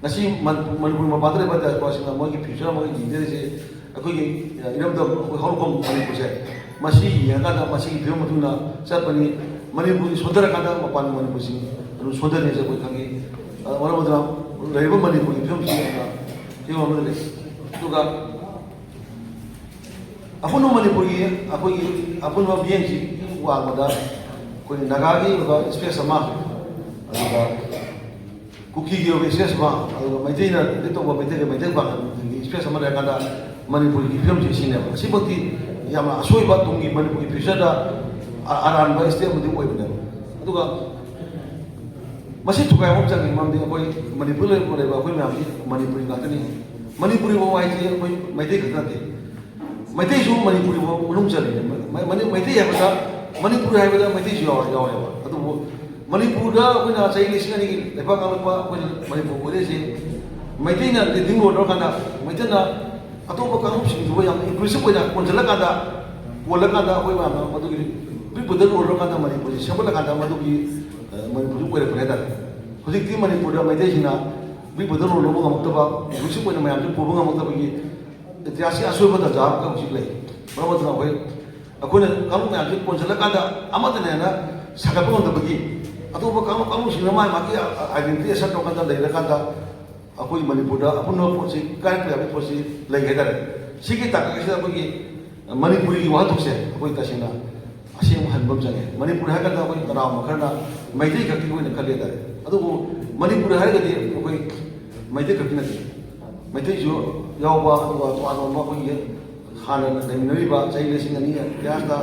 ꯉꯁꯤ ꯃꯅꯤꯄꯨꯔ ꯃꯄꯥꯟꯗ ꯂꯩꯕ ꯗꯥꯏꯁꯄꯣꯔꯥꯁꯤꯡꯅ ꯃꯣꯏꯒꯤ ꯐ꯭ꯌꯨꯆꯔ, ꯃꯣꯏꯒꯤ ꯂꯤꯗꯔꯁꯦ ꯑꯩꯈꯣꯏꯒꯤ ꯏꯔꯝꯗꯝ, ꯑꯩꯈꯣꯏ ꯍꯧꯔꯛꯐꯝ ꯃꯅꯤꯄꯨꯔꯁꯦ, ꯃꯁꯤ ꯌꯦꯡꯉꯀꯥꯟꯗ ꯃꯁꯤꯒꯤ ꯐꯤꯕꯝ ꯃꯇꯨꯡ ꯏꯟꯅ ꯆꯠꯄꯅꯤ꯫ ꯃꯅꯤꯄꯨꯔꯒꯤ ꯁꯣꯟꯊꯔꯀꯥꯟꯗ ꯃꯄꯥꯟꯒꯤ ꯃꯅꯤꯄꯨꯔꯁꯤꯡ ꯑꯗꯨꯝ ꯁꯣꯟꯊꯅꯤꯁꯦ ꯑꯩꯈꯣꯏ ꯈꯪꯉꯤ꯫ ꯃꯔꯝ ꯑꯗꯨꯅ ꯂꯩꯔꯤꯕ ꯃꯅꯤꯄꯨꯔꯒꯤ ꯐꯤꯕꯝꯁꯤ ꯌꯥꯝꯅ ꯐꯤꯕꯝ ꯑꯃꯗ ꯂꯩ꯫ ꯑꯗꯨꯒ ꯑꯄꯨꯟꯕ ꯃꯅꯤꯄꯨꯔꯒꯤ, ꯑꯩꯈꯣꯏꯒꯤ ꯑꯄꯨꯟꯕ ꯃꯤꯠꯌꯦꯡꯁꯤ ꯋꯥꯡꯃꯗ ꯑꯩꯈꯣꯏ ꯅꯥꯒꯥꯒꯤ ꯑꯣꯏꯕ ꯏꯁꯄꯦꯁ ꯑꯃ, ꯑꯗꯨꯒ ꯀꯨꯀꯤꯒꯤ ꯑꯣꯏꯕ ꯏꯁꯄꯦꯁ ꯑꯃ, ꯑꯗꯨꯒ ꯃꯩꯇꯩꯅ ꯂꯤꯠ ꯇꯧꯕ ꯃꯩꯇꯩꯒꯤ, ꯃꯩꯇꯩ ꯄꯥꯉꯜꯒꯤ ꯏꯁꯄꯦꯁ ꯑꯃ ꯂꯩꯔꯀꯥꯟꯗ ꯃꯅꯤꯄꯨꯔꯒꯤ ꯐꯤꯕꯝꯁꯤ ꯁꯤꯅꯦꯕ꯫ ꯑꯁꯤꯃꯛꯇꯤ ꯌꯥꯝꯅ ꯑꯁꯣꯏꯕ, ꯇꯨꯡꯒꯤ ꯃꯅꯤꯄꯨꯔꯒꯤ ꯐ꯭ꯌꯨꯆꯔꯗ ꯑ-, ꯑꯔꯥꯟꯕ ꯏꯁꯇꯦꯞ ꯑꯃꯗꯤ ꯑꯣꯏꯕꯅꯦꯕ꯫ ꯑꯗꯨꯒ ꯃꯁꯤ ꯊꯨꯒꯥꯏꯕ ꯑꯃ ꯆꯪꯉꯤ, ꯃꯔꯝꯗꯤ ꯑꯩꯈꯣꯏ ꯃꯅꯤꯄꯨꯔ ꯂꯩꯕ, ꯂꯩꯕ ꯑꯩꯈꯣꯏ ꯃꯌꯥꯝꯗꯤ ꯃꯅꯤꯄꯨꯔꯤ ꯉꯥꯛꯇꯅꯤ꯫ ꯃꯅꯤꯄꯨꯔꯤ ꯐꯥꯎ ꯍꯥꯏꯁꯦ ꯑꯩꯈꯣꯏ ꯃꯩꯇꯩ ꯈꯛꯇ ꯅꯠꯇꯦ, ꯃꯩꯇꯩꯁꯨ ꯃꯅꯤꯄꯨꯔꯤ ꯐꯥꯎ ꯃꯅꯨꯡ ꯆꯜꯂꯤꯅꯦ꯫ ꯃ-, ꯃ-, ꯃꯅꯤ-, ꯃꯩꯇꯩ ꯍꯥꯏꯕꯗ, ꯃꯅꯤꯄꯨꯔꯤ ꯍꯥꯏꯕꯗ ꯃꯩꯇꯩꯁꯨ ꯌꯥꯎꯔꯦ, ꯌꯥꯎꯔꯦꯕ꯫ ꯑꯗꯨꯕꯨ ꯃꯅꯤꯄꯨꯔꯗ ꯑꯩꯈꯣꯏꯅ ꯆꯍꯤ ꯂꯤꯁꯤꯡ ꯑꯅꯤꯒꯤ ꯂꯩꯄꯥꯛ ꯉꯥꯛꯂꯛꯄ ꯑꯩꯈꯣꯏꯅ ꯃꯅꯤꯄꯨꯔ ꯑꯣꯏꯔꯛꯏꯁꯦ, ꯃꯩꯇꯩꯅ ꯂꯤꯗꯤꯡ ꯔꯣꯜ ꯂꯧꯔꯀꯥꯟꯗ, ꯃꯩꯇꯩꯅ ꯑꯇꯣꯞꯄ ꯀꯥꯡꯂꯨꯞꯁꯤꯡꯗꯨꯕꯨ ꯌꯥꯝꯅ ꯏꯟꯀ꯭ꯂꯨꯁꯤꯞ ꯑꯣꯏꯅ ꯀꯣꯟꯁꯤꯜꯂꯀꯥꯟꯗ, ꯀꯣꯜꯂꯀꯥꯟꯗ ꯑꯩꯈꯣꯏ ꯃꯌꯥꯝꯅ ꯃꯗꯨꯒꯤ ꯕꯤꯛ ꯕ꯭ꯔꯗꯔ ꯔꯣꯜ ꯂꯧꯔꯀꯥꯟꯗ ꯃꯅꯤꯄꯨꯔꯁꯤ ꯁꯦꯝꯒꯠꯂꯀꯥꯟꯗ ꯃꯗꯨꯒꯤ, ꯑ, ꯃꯅꯤꯄꯨꯔꯁꯤ ꯑꯣꯏꯔꯛꯄꯅꯦ ꯍꯥꯏꯇꯥꯔꯦ꯫ ꯍꯧꯖꯤꯛꯇꯤ ꯃꯅꯤꯄꯨꯔꯗ ꯃꯩꯇꯩꯁꯤꯡꯅ ꯕꯤꯛ ꯕ꯭ꯔꯗꯔ ꯔꯣꯜ ꯂꯧꯕ ꯉꯝꯃꯛꯇꯕ, ꯏꯟꯀ꯭ꯂꯨꯁꯤꯞ ꯑꯣꯏꯅ ꯃꯌꯥꯝꯁꯤ ꯄꯨꯕ ꯉꯝꯃꯛꯇꯕꯒꯤ ꯏꯇꯤꯍꯥꯁꯀꯤ ꯑꯁꯣꯏꯕ ꯇꯥꯟꯖꯥ ꯑꯃꯈꯛ ꯍꯧꯖꯤꯛ ꯂꯩ꯫ ꯃꯔꯝ ꯑꯗꯨꯅ ꯑꯩꯈꯣꯏ, ꯑꯩꯈꯣꯏꯅ ꯀꯥꯡꯂꯨꯞ ꯃꯌꯥꯝꯁꯤ ꯄꯨꯟꯁꯤꯜꯂꯀꯥꯟꯗ ꯑꯃꯠꯇꯅ ꯍꯦꯟꯅ ꯁꯥꯒꯠꯄ ꯉꯝꯗꯕꯒꯤ, ꯑꯇꯣꯞꯄ ꯀꯥꯡꯂꯨꯞ, ꯀꯥꯡꯂꯨꯞꯁꯤꯡꯅ ꯃꯥꯒꯤ ꯃꯥꯒꯤ ꯑꯥꯏꯗꯦꯟꯇꯤꯇꯤ ꯑꯦꯁꯔꯠ ꯇꯧꯔꯀꯥꯟꯗ ꯂꯩꯔꯀꯥꯟꯗ ꯑꯩꯈꯣꯏ ꯃꯅꯤꯄꯨꯔꯗ ꯑꯄꯨꯟꯕ ꯄꯣꯠꯁꯤ ꯀꯥꯏꯔꯛꯄ ꯌꯥꯕꯒꯤ ꯄꯣꯠꯁꯤ ꯂꯩ ꯍꯥꯏꯇꯥꯔꯦ꯫ ꯁꯤꯒꯤ ꯇꯥꯡꯀꯛ ꯑꯁꯤꯗ ꯑꯩꯈꯣꯏꯒꯤ ꯃꯅꯤꯄꯨꯔꯤꯒꯤ ꯋꯥꯍꯟꯊꯣꯛꯁꯦ ꯑꯩꯈꯣꯏ ꯇꯁꯦꯡꯅ ꯑꯁꯦꯡꯕ ꯍꯟꯕ ꯑꯃ ꯆꯪꯉꯦ꯫ ꯃꯅꯤꯄꯨꯔ ꯍꯥꯏꯔꯀꯥꯟꯗ ꯑꯩꯈꯣꯏ ꯀꯅꯥꯒꯨꯝꯕ ꯈꯔꯅ ꯃꯩꯇꯩ ꯈꯛꯀꯤ ꯑꯣꯏꯅ ꯈꯜꯂꯦ ꯍꯥꯏꯇꯥꯔꯦ꯫ ꯑꯗꯨꯕꯨ ꯃꯅꯤꯄꯨꯔ ꯍꯥꯏꯔꯒꯗꯤ ꯑꯩꯈꯣꯏ ꯃꯩꯇꯩ ꯈꯛꯀꯤ ꯅꯠꯇꯦ, ꯃꯩꯇꯩꯁꯨ ꯌꯥꯎꯕ, ꯑꯗꯨꯒ ꯇꯣꯉꯥꯟ ꯇꯣꯉꯥꯟꯕ ꯑꯩꯈꯣꯏꯒꯤ ꯍꯥꯟꯅ ꯂꯩꯃꯤꯟꯅꯔꯤꯕ ꯆꯍꯤ ꯂꯤꯁꯤꯡ ꯑꯅꯤ ꯏꯇꯤꯍꯥꯁꯇ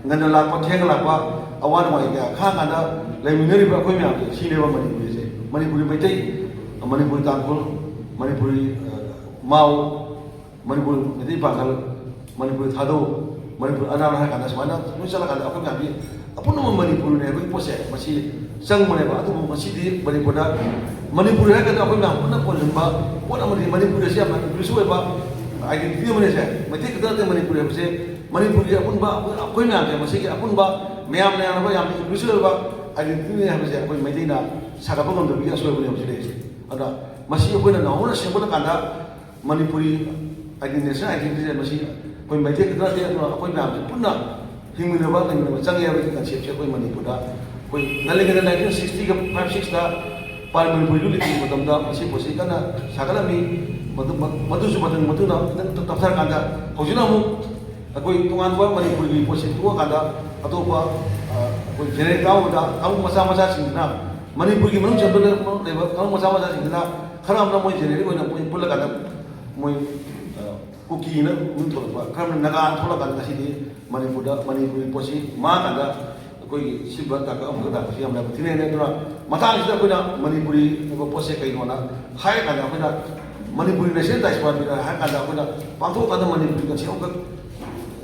ꯉꯟꯅ ꯂꯥꯛꯄ, ꯊꯦꯡꯅ ꯂꯥꯛꯄ, ꯑꯋꯥ ꯅꯨꯡꯉꯥꯏ ꯀꯌꯥ ꯈꯥꯡꯉꯀꯥꯟꯗ ꯂꯩꯃꯤꯟꯅꯔꯤꯕ ꯑꯩꯈꯣꯏ ꯃꯌꯥꯝꯁꯦ ꯁꯤꯅꯦꯕ ꯃꯅꯤꯄꯨꯔꯤꯁꯦ꯫ ꯃꯅꯤꯄꯨꯔꯤ ꯃꯩꯇꯩ, ꯃꯅꯤꯄꯨꯔꯤ ꯇꯥꯡꯈꯨꯜ, ꯃꯅꯤꯄꯨꯔꯤ, ꯑ, ꯃꯥꯎ, ꯃꯅꯤꯄꯨꯔ ꯃꯩꯇꯩ ꯄꯥꯉꯜ, ꯃꯅꯤꯄꯨꯔ ꯊꯥꯗꯧ, ꯃꯅꯤꯄꯨꯔ ꯑꯅꯥꯜ ꯍꯥꯏ ꯀꯥꯟꯗ ꯁꯨꯃꯥꯏꯅ ꯂꯣꯏ ꯆꯠꯂꯀꯥꯟꯗ ꯑꯩꯈꯣꯏ ꯃꯌꯥꯝꯒꯤ ꯑꯄꯨꯟꯕ ꯃꯅꯤꯄꯨꯔꯅꯦ ꯍꯥꯏꯕꯒꯤ ꯄꯣꯠꯁꯦ ꯃꯁꯤ ꯆꯪꯕꯅꯦꯕ꯫ ꯑꯗꯨꯕꯨ ꯉꯁꯤꯗꯤ ꯃꯅꯤꯄꯨꯔꯗ, ꯃꯅꯤꯄꯨꯔ ꯍꯥꯏꯔꯒꯅ ꯑꯩꯈꯣꯏ ꯃꯌꯥꯝ ꯄꯨꯟꯅ ꯀꯣꯟꯁꯤꯟꯕ ꯄꯣꯠ ꯑꯃꯗꯤ, ꯃꯅꯤꯄꯨꯔ ꯑꯁꯤ ꯌꯥꯝꯅ ꯏꯟꯀ꯭ꯂꯨꯁꯤꯚ ꯑꯣꯏꯕ ꯑꯥꯏꯗꯦꯟꯇꯤꯇꯤ ꯑꯃꯅꯦ ꯁꯦ꯫ ꯃꯩꯇꯩ ꯈꯛꯇ ꯅꯠꯇꯦ ꯃꯅꯤꯄꯨꯔ ꯍꯥꯏꯕꯁꯦ, ꯃꯅꯤꯄꯨꯔꯒꯤ ꯑꯄꯨꯟꯕ, ꯑꯩꯈꯣꯏ ꯃꯌꯥꯝꯁꯦ ꯃꯁꯤꯒꯤ ꯑꯄꯨꯟꯕ ꯃꯌꯥꯝꯅ ꯌꯥꯅꯕ ꯌꯥꯝꯅ ꯏꯟꯀ꯭ꯂꯨꯁꯤꯚ ꯑꯣꯏꯕ ꯑꯥꯏꯗꯦꯟꯇꯤꯇꯤꯅꯦ ꯍꯥꯏꯕꯁꯦ ꯑꯩꯈꯣꯏ ꯃꯩꯇꯩꯅ ꯁꯥꯒꯠꯄ ꯉꯝꯗꯕꯒꯤ ꯑꯁꯣꯏꯕꯅꯦ ꯍꯧꯖꯤꯛ ꯂꯩꯔꯤꯁꯦ꯫ ꯑꯗ ꯃꯁꯤ ꯑꯩꯈꯣꯏꯅ ꯅꯧꯍꯧꯅ ꯁꯦꯝꯒꯠꯂꯀꯥꯟꯗ ꯃꯅꯤꯄꯨꯔꯤ identity, national identity ꯁꯦ ꯃꯁꯤ ꯑꯩꯈꯣꯏ ꯃꯩꯇꯩ ꯈꯛꯇ ꯅꯠꯇꯦ, ꯑꯗꯨꯅ ꯑꯩꯈꯣꯏ ꯃꯌꯥꯝꯁꯦ ꯄꯨꯟꯅ ꯍꯤꯡꯃꯤꯟꯅꯕ, ꯂꯩꯃꯤꯟꯅꯕ ꯆꯪꯉꯦ ꯍꯥꯏꯕꯒꯤ concept ꯁꯦ ꯑꯩꯈꯣꯏ ꯃꯅꯤꯄꯨꯔꯗ ꯑꯩꯈꯣꯏ ꯅꯂꯤꯡꯒꯅ nineteen sixty ꯒ five six ꯇ ꯄꯥꯏ ꯃꯅꯤꯄꯨꯔꯤ ꯂꯣꯟ ꯂꯤꯡꯈꯠꯄ ꯃꯇꯝꯗ ꯃꯁꯤ ꯄꯣꯠꯁꯤ ꯀꯟꯅ ꯁꯥꯒꯠꯂꯝꯃꯤ꯫ ꯃꯗꯨ, ꯃꯗꯨꯁꯨ ꯃꯇꯝ ꯃꯇꯨꯡꯗ ꯈꯤꯇꯪ ꯇꯞꯊꯔꯀꯥꯟꯗ ꯍꯧꯖꯤꯛꯅ ꯑꯃꯨꯛ ꯑꯩꯈꯣꯏ ꯇꯣꯉꯥꯟꯕ ꯃꯅꯤꯄꯨꯔꯒꯤ ꯄꯣꯠꯁꯤ ꯊꯣꯛꯑꯀꯥꯟꯗ ꯑꯇꯣꯞꯄ, ꯑ, ꯑꯩꯈꯣꯏ general ꯀꯥꯡꯕꯨꯗ ꯀꯥꯡꯕꯨ ꯃꯆꯥ ꯃꯆꯥꯁꯤꯡꯁꯤꯅ ꯃꯅꯤꯄꯨꯔꯒꯤ ꯃꯅꯨꯡ ꯆꯟꯕ ꯂꯩꯕ ꯀꯥꯡꯕꯨ ꯃꯆꯥ ꯃꯆꯥꯁꯤꯡꯁꯤꯅ ꯈꯔ ꯑꯃꯅ ꯃꯣꯏ generic ꯑꯣꯏꯅ ꯃꯣꯏ ꯄꯨꯜꯂꯀꯥꯟꯗ ꯃꯣꯏ, ꯑ, ꯀꯨꯀꯤꯅ ꯃꯃꯤꯡ ꯊꯣꯜꯂꯛꯄ, ꯈꯔ ꯑꯃꯅ ꯅꯥꯒꯥꯅ ꯊꯣꯛꯂꯀꯥꯟꯗ ꯉꯁꯤꯗꯤ ꯃꯅꯤꯄꯨꯔꯗ ꯃꯅꯤꯄꯨꯔꯒꯤ ꯄꯣꯠꯁꯤ ꯃꯥꯡꯉꯀꯥꯟꯗ ꯑꯩꯈꯣꯏꯒꯤ ꯁꯤꯒꯨꯝꯕ ꯇꯥꯡꯀꯛ ꯑꯃꯈꯛ ꯇꯥꯛꯄꯁꯤ ꯌꯥꯝꯅ ꯊꯤꯅ ꯍꯦꯟꯅ꯫ ꯑꯗꯨꯅ ꯃꯇꯥꯡꯁꯤꯗ ꯑꯩꯈꯣꯏꯅ ꯃꯅꯤꯄꯨꯔꯤ ꯍꯥꯏꯕ ꯄꯣꯠꯁꯦ ꯀꯩꯅꯣꯅ ꯍꯥꯏꯔꯀꯥꯟꯗ ꯑꯩꯈꯣꯏꯅ ꯃꯅꯤꯄꯨꯔꯤ national diaspora ꯍꯥꯏꯔꯀꯥꯟꯗ ꯑꯩꯈꯣꯏꯅ ꯄꯥꯡꯊꯣꯛꯑꯀꯥꯟꯗ ꯃꯅꯤꯄꯨꯔꯤ ꯉꯁꯤ ꯑꯃꯈꯛ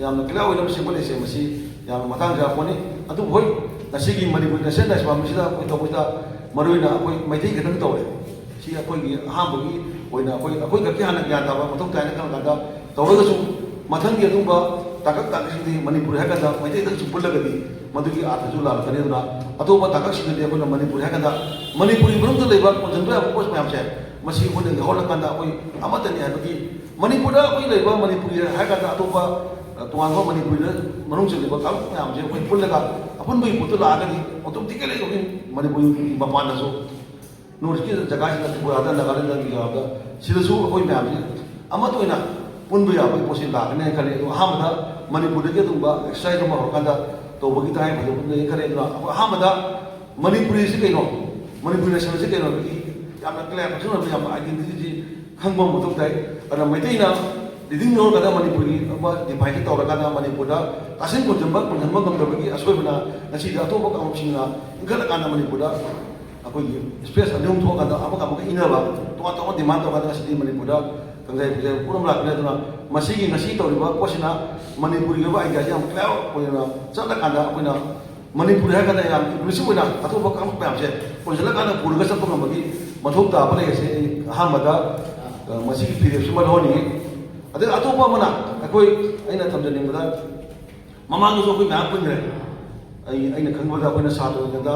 ꯌꯥꯝꯅ clear ꯑꯣꯏꯅ ꯁꯦꯝꯒꯠꯂꯛꯏꯁꯦ ꯃꯁꯤ ꯌꯥꯝꯅ ꯃꯇꯥꯡ ꯆꯥꯕ ꯄꯣꯠꯅꯤ꯫ ꯑꯗꯨꯕꯨ ꯍꯣꯏ, ꯉꯁꯤꯒꯤ ꯃꯅꯤꯄꯨꯔꯤ national diaspora ꯁꯤꯗ ꯑꯩꯈꯣꯏ ꯇꯧꯕꯁꯤꯗ ꯃꯔꯨꯑꯣꯏꯅ ꯑꯩꯈꯣꯏ ꯃꯩꯇꯩ ꯈꯛꯇꯪ ꯇꯧꯔꯦ꯫ ꯁꯤ ꯑꯩꯈꯣꯏꯒꯤ ꯑꯍꯥꯟꯕꯒꯤ ꯑꯣꯏꯅ ꯑꯩꯈꯣꯏ, ꯑꯩꯈꯣꯏ ꯈꯛꯀꯤ ꯍꯥꯟꯅ ꯒ꯭ꯌꯥꯟ ꯇꯥꯕ ꯃꯊꯧ ꯇꯥꯏꯅ ꯈꯜꯂꯀꯥꯟꯗ ꯇꯧꯔꯒꯁꯨ ꯃꯊꯪꯒꯤ ꯑꯗꯨꯒꯨꯝꯕ ꯇꯥꯡꯀꯛ ꯇꯥꯡꯀꯛꯁꯤꯡꯗꯤ ꯃꯅꯤꯄꯨꯔꯤ ꯍꯥꯏꯔꯀꯥꯟꯗ ꯃꯩꯇꯩꯗꯪꯁꯨ ꯄꯨꯜꯂꯒꯗꯤ ꯃꯗꯨꯒꯤ ꯑꯥꯔꯊꯁꯨ ꯂꯥꯛꯀꯅꯤ꯫ ꯑꯗꯨꯅ ꯑꯇꯣꯞꯄ ꯇꯥꯡꯀꯛꯁꯤꯡꯗꯗꯤ ꯑꯩꯈꯣꯏꯅ ꯃꯅꯤꯄꯨꯔꯤ ꯍꯥꯏꯔꯀꯥꯟꯗ ꯃꯅꯤꯄꯨꯔꯤ ꯃꯅꯨꯡꯗ ꯂꯩꯕ ꯀꯣꯟꯁꯤꯟꯕ ꯌꯥꯕ ꯄꯣꯠ ꯃꯌꯥꯝꯁꯦ ꯃꯁꯤ ꯑꯩꯈꯣꯏꯅ ꯌꯥꯎꯍꯜꯂꯀꯥꯟꯗ ꯑꯩꯈꯣꯏ ꯑꯃꯠꯇꯅꯤ ꯍꯥꯏꯕꯒꯤ, ꯃꯅꯤꯄꯨꯔꯗ ꯑꯩꯈꯣꯏ ꯂꯩꯕ ꯃꯅꯤꯄꯨꯔꯤ ꯍꯥꯏꯔꯀꯥꯟꯗ ꯑꯇꯣꯞꯄ, ꯑ, ꯇꯣꯉꯥꯟꯕ ꯃꯅꯤꯄꯨꯔꯤꯗ ꯃꯅꯨꯡ ꯆꯜꯂꯤꯕ ꯀꯥꯡꯂꯨꯞ ꯃꯌꯥꯝꯁꯦ ꯑꯩꯈꯣꯏ ꯄꯨꯜꯂꯒ ꯑꯄꯨꯟꯕꯒꯤ ꯄꯣꯠꯇꯨ ꯂꯥꯛꯑꯒꯗꯤ automatically ꯑꯩꯈꯣꯏ ꯃꯅꯤꯄꯨꯔꯤ ꯃꯄꯥꯟꯗꯁꯨ North East ꯀꯤ ꯖꯒꯥꯁꯤꯡꯗ, ꯇ꯭ꯔꯤꯄꯨꯔꯥꯗ, ꯅꯥꯒꯥꯂꯦꯟꯗ, ꯃꯤꯖꯣꯔꯥꯝꯗ, ꯁꯤꯗꯁꯨ ꯑꯩꯈꯣꯏ ꯃꯌꯥꯝꯁꯤ ꯑꯃꯠꯇ ꯑꯣꯏꯅ ꯄꯨꯟꯕ ꯌꯥꯕꯒꯤ ꯄꯣꯠꯁꯤ ꯂꯥꯛꯀꯅꯤ ꯍꯥꯏꯅ ꯈꯜꯂꯤ꯫ ꯑꯗꯣ ꯑꯍꯥꯟꯕꯗ ꯃꯅꯤꯄꯨꯔꯗꯒꯤ ꯑꯗꯨꯒꯨꯝꯕ exercise ꯑꯃ ꯍꯧꯔꯀꯥꯟꯗ ꯇꯧꯕꯒꯤ ꯇꯉꯥꯏ ꯐꯗꯕ ꯑꯃ ꯂꯩ ꯈꯜꯂꯤ꯫ ꯑꯗꯨꯅ ꯑꯩꯈꯣꯏ ꯑꯍꯥꯟꯕꯗ ꯃꯅꯤꯄꯨꯔꯤꯁꯤ ꯀꯩꯅꯣ, ꯃꯅꯤꯄꯨꯔꯤ national ꯁꯤ ꯀꯩꯅꯣ ꯍꯥꯏꯕꯒꯤ ꯌꯥꯝꯅ clear, ꯐꯖꯅ ꯌꯥꯝꯅ identity ꯁꯤ ꯈꯪꯕ ꯑꯃ ꯃꯊꯧ ꯇꯥꯏ꯫ ꯑꯗꯨꯅ ꯃꯩꯇꯩꯅ leading ꯂꯧꯔꯀꯥꯟꯗ ꯃꯅꯤꯄꯨꯔꯒꯤ ꯑꯃ define ꯁꯤ ꯇꯧꯔꯀꯥꯟꯗ ꯃꯅꯤꯄꯨꯔꯗ ꯇꯥꯁꯤꯟ ꯀꯣꯟꯁꯤꯟꯕ, ꯀꯣꯟꯁꯤꯟꯕ ꯉꯝꯗꯕꯒꯤ ꯑꯁꯣꯏꯕꯅ ꯉꯁꯤꯗꯤ ꯑꯇꯣꯞꯄ ꯀꯥꯡꯂꯨꯞꯁꯤꯡꯅ ꯏꯟꯈꯠꯂꯀꯥꯟꯗ ꯃꯅꯤꯄꯨꯔꯗ ꯑꯩꯈꯣꯏꯒꯤ space ꯑꯅꯤ ꯑꯍꯨꯝ ꯊꯣꯛꯑꯀꯥꯟꯗ ꯑꯃꯒ ꯑꯃꯒ ꯏꯟꯅꯕ, ꯇꯣꯉꯥꯟ ꯇꯣꯉꯥꯟꯕ demand ꯇꯧꯔꯀꯥꯟꯗ ꯉꯁꯤꯗꯤ ꯃꯅꯤꯄꯨꯔꯗ ꯀꯪꯖꯩ ꯐꯤꯖꯩ ꯄꯨꯝꯅꯃꯛ ꯂꯥꯛꯄꯅꯤ꯫ ꯑꯗꯨꯅ ꯃꯁꯤꯒꯤ ꯉꯁꯤ ꯇꯧꯔꯤꯕ ꯄꯣꯠꯁꯤꯅ ꯃꯅꯤꯄꯨꯔꯒꯤ ꯑꯣꯏꯕ idea ꯁꯤ ꯌꯥꯝ clear ꯑꯣꯏꯅ ꯆꯠꯂꯀꯥꯟꯗ ꯑꯩꯈꯣꯏꯅ ꯃꯅꯤꯄꯨꯔꯤ ꯍꯥꯏꯔꯀꯥꯟꯗ ꯌꯥꯝ inclusive ꯑꯣꯏꯅ ꯑꯇꯣꯞꯄ ꯀꯥꯡꯂꯨꯞ ꯃꯌꯥꯝꯁꯦ ꯄꯨꯟꯁꯤꯜꯂꯀꯥꯟꯗ ꯄꯨꯔꯒ ꯆꯠꯄ ꯉꯝꯕꯒꯤ ꯃꯊꯧ ꯇꯥꯕ ꯂꯩ꯫ ꯑꯁꯤ ꯑꯩ ꯑꯍꯥꯟꯕꯗ, ꯑ, ꯃꯁꯤꯒꯤ ꯐꯤꯔꯦꯞꯁꯤꯃ ꯂꯧꯍꯟꯅꯤꯡꯉꯤ꯫ ꯑꯗꯩ ꯑꯇꯣꯞꯄ ꯑꯃꯅ ꯑꯩꯈꯣꯏ, ꯑꯩꯅ ꯊꯝꯖꯅꯤꯡꯕꯗ, ꯃꯃꯥꯡꯗꯁꯨ ꯑꯩꯈꯣꯏ ꯃꯌꯥꯝ ꯄꯨꯟꯈ꯭ꯔꯦ꯫ ꯑꯩ, ꯑꯩꯅ ꯈꯪꯕꯗ ꯑꯩꯈꯣꯏꯅ ꯁꯥꯇ꯭ꯔ ꯑꯣꯏꯔꯤꯉꯩꯗ,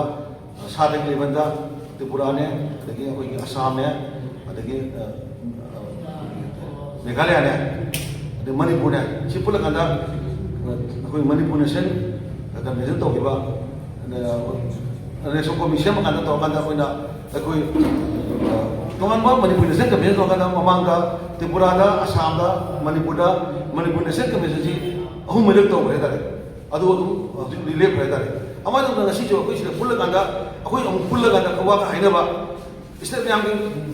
ꯁꯥꯇ꯭ꯔꯒꯤ ꯂꯦꯚꯦꯜꯗ ꯇ꯭ꯔꯤꯄꯨꯔꯥꯅꯦ, ꯑꯗꯒꯤ ꯑꯩꯈꯣꯏꯒꯤ ꯑꯁꯥꯝꯅꯦ, ꯑꯗꯒꯤ, ꯑ, ꯑ, ꯃꯦꯘꯥꯂꯌꯥꯅꯦ, ꯑꯗꯩ ꯃꯅꯤꯄꯨꯔꯅꯦ, ꯁꯤ ꯄꯨꯜꯂꯀꯥꯟꯗ, ꯑ, ꯑꯩꯈꯣꯏ ꯃꯅꯤꯄꯨꯔ ꯅꯦꯁꯅꯦꯜ ꯀꯟꯚꯦꯟꯁꯟ ꯇꯧꯈꯤꯕ, ꯑ, ꯅꯦꯁꯅꯦꯜ ꯀꯣꯃꯤꯇꯤ ꯁꯦꯝꯃꯀꯥꯟꯗ ꯇꯧꯔꯀꯥꯟꯗ ꯑꯩꯈꯣꯏꯅ, ꯑꯩꯈꯣꯏ, ꯑ, ꯇꯣꯉꯥꯟꯕ ꯃꯅꯤꯄꯨꯔ ꯅꯦꯁꯅꯦꯜ ꯀꯟꯚꯦꯟꯁꯟ ꯇꯧꯔꯀꯥꯟꯗ ꯃꯃꯥꯡꯗ ꯇ꯭ꯔꯤꯄꯨꯔꯥꯗ, ꯑꯁꯥꯝꯗ, ꯃꯅꯤꯄꯨꯔꯗ ꯃꯅꯤꯄꯨꯔ ꯅꯦꯁꯅꯦꯜ ꯀꯟꯚꯦꯟꯁꯟꯁꯤ ꯑꯍꯨꯝ ꯃꯔꯤꯔꯛ ꯇꯧꯈ꯭ꯔꯦ ꯍꯥꯏꯇꯥꯔꯦ꯫ ꯑꯗꯨ ꯑꯗꯨꯝ ꯍꯧꯖꯤꯛ ꯂꯦꯞꯈ꯭ꯔꯦ ꯍꯥꯏꯇꯥꯔꯦ꯫ ꯑꯗꯨꯃꯥꯏꯅ ꯇꯧꯗꯅ ꯉꯁꯤꯁꯨ ꯑꯩꯈꯣꯏ ꯁꯤꯗ ꯄꯨꯜꯂꯀꯥꯟꯗ, ꯑꯩꯈꯣꯏ ꯑꯃꯨꯛ ꯄꯨꯜꯂꯀꯥꯟꯗ ꯋꯥꯒ ꯍꯥꯏꯅꯕ, ꯁ꯭ꯇꯦꯠ ꯃꯌꯥꯝꯒꯤ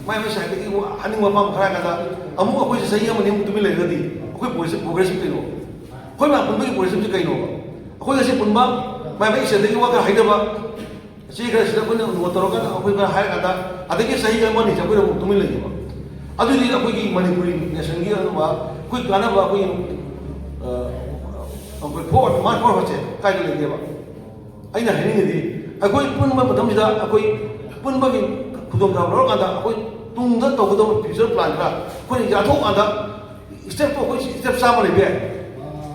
ꯃꯥꯏ ꯃꯥꯏ ꯁꯥꯏꯠꯇꯒꯤ ꯋꯥ-, ꯑꯅꯤꯡꯕ ꯑꯄꯥꯝꯕ ꯈꯔ ꯍꯥꯏꯔꯀꯥꯟꯗ, ꯑꯃꯨꯛ ꯑꯩꯈꯣꯏꯁꯦ ꯆꯍꯤ ꯑꯃ ꯑꯅꯤꯃꯨꯛ ꯇꯨꯃꯤꯟ ꯂꯩꯔꯒꯗꯤ ꯑꯩꯈꯣꯏ ꯄ꯭ꯔꯣꯒ꯭ꯔꯦꯁ, ꯄ꯭ꯔꯣꯒ꯭ꯔꯦꯁꯁꯤ ꯀꯩꯅꯣ? ꯑꯩꯈꯣꯏ ꯃꯌꯥꯝ ꯄꯨꯟꯕꯒꯤ ꯄ꯭ꯔꯣꯒ꯭ꯔꯦꯁꯁꯤ ꯀꯩꯅꯣꯕ? ꯑꯩꯈꯣꯏ ꯉꯁꯤ ꯄꯨꯟꯕ, ꯃꯥꯏ ꯃꯥꯏ ꯁꯥꯏꯠꯇꯒꯤ ꯋꯥ ꯈꯔ ꯍꯥꯏꯅꯕ, ꯆꯦ ꯈꯔꯁꯤꯗ ꯑꯩꯈꯣꯏꯅ ꯅꯣꯠ ꯇꯧꯔꯀꯥꯟꯗ ꯑꯩꯈꯣꯏ ꯈꯔ ꯍꯥꯏꯔꯀꯥꯟꯗ, ꯑꯗꯒꯤ ꯆꯍꯤ ꯑꯃ ꯑꯅꯤꯁꯦ ꯑꯩꯈꯣꯏꯅ ꯑꯃꯨꯛ ꯇꯨꯃꯤꯟ ꯂꯩꯈꯤꯕ꯫ ꯑꯗꯨꯗꯤ ꯑꯩꯈꯣꯏꯒꯤ ꯃꯅꯤꯄꯨꯔꯤ ꯅꯦꯁꯟꯒꯤ ꯑꯣꯏꯕ ꯑꯩꯈꯣꯏ ꯀꯥꯟꯅꯕ ꯑꯩꯈꯣꯏꯒꯤ, ꯑ, ꯑꯩꯈꯣꯏ ꯐꯣꯔ, ꯃꯥꯏ ꯐꯣꯔ ꯍꯣꯠꯁꯦ ꯀꯥꯏꯗ ꯂꯩꯒꯦꯕ? ꯑꯩꯅ ꯍꯥꯏꯅꯤꯡꯉꯤꯗꯤ, ꯑꯩꯈꯣꯏ ꯄꯨꯟꯕ ꯃꯇꯝꯁꯤꯗ ꯑꯩꯈꯣꯏ ꯄꯨꯟꯕꯒꯤ ꯈꯨꯗꯣꯡꯆꯥꯕ ꯂꯧꯔꯀꯥꯟꯗ ꯑꯩꯈꯣꯏ ꯇꯨꯡꯗ ꯇꯧꯒꯗꯕ ꯐ꯭ꯌꯨꯆꯔ ꯄ꯭ꯂꯥꯟ ꯈꯔ ꯑꯩꯈꯣꯏꯅ ꯌꯥꯊꯣꯛꯑꯀꯥꯟꯗ ꯁ꯭ꯇꯦꯞꯇꯣ ꯑꯩꯈꯣꯏ ꯁ꯭ꯇꯦꯞ ꯆꯥꯝꯃ ꯂꯩꯕ ꯌꯥꯏ꯫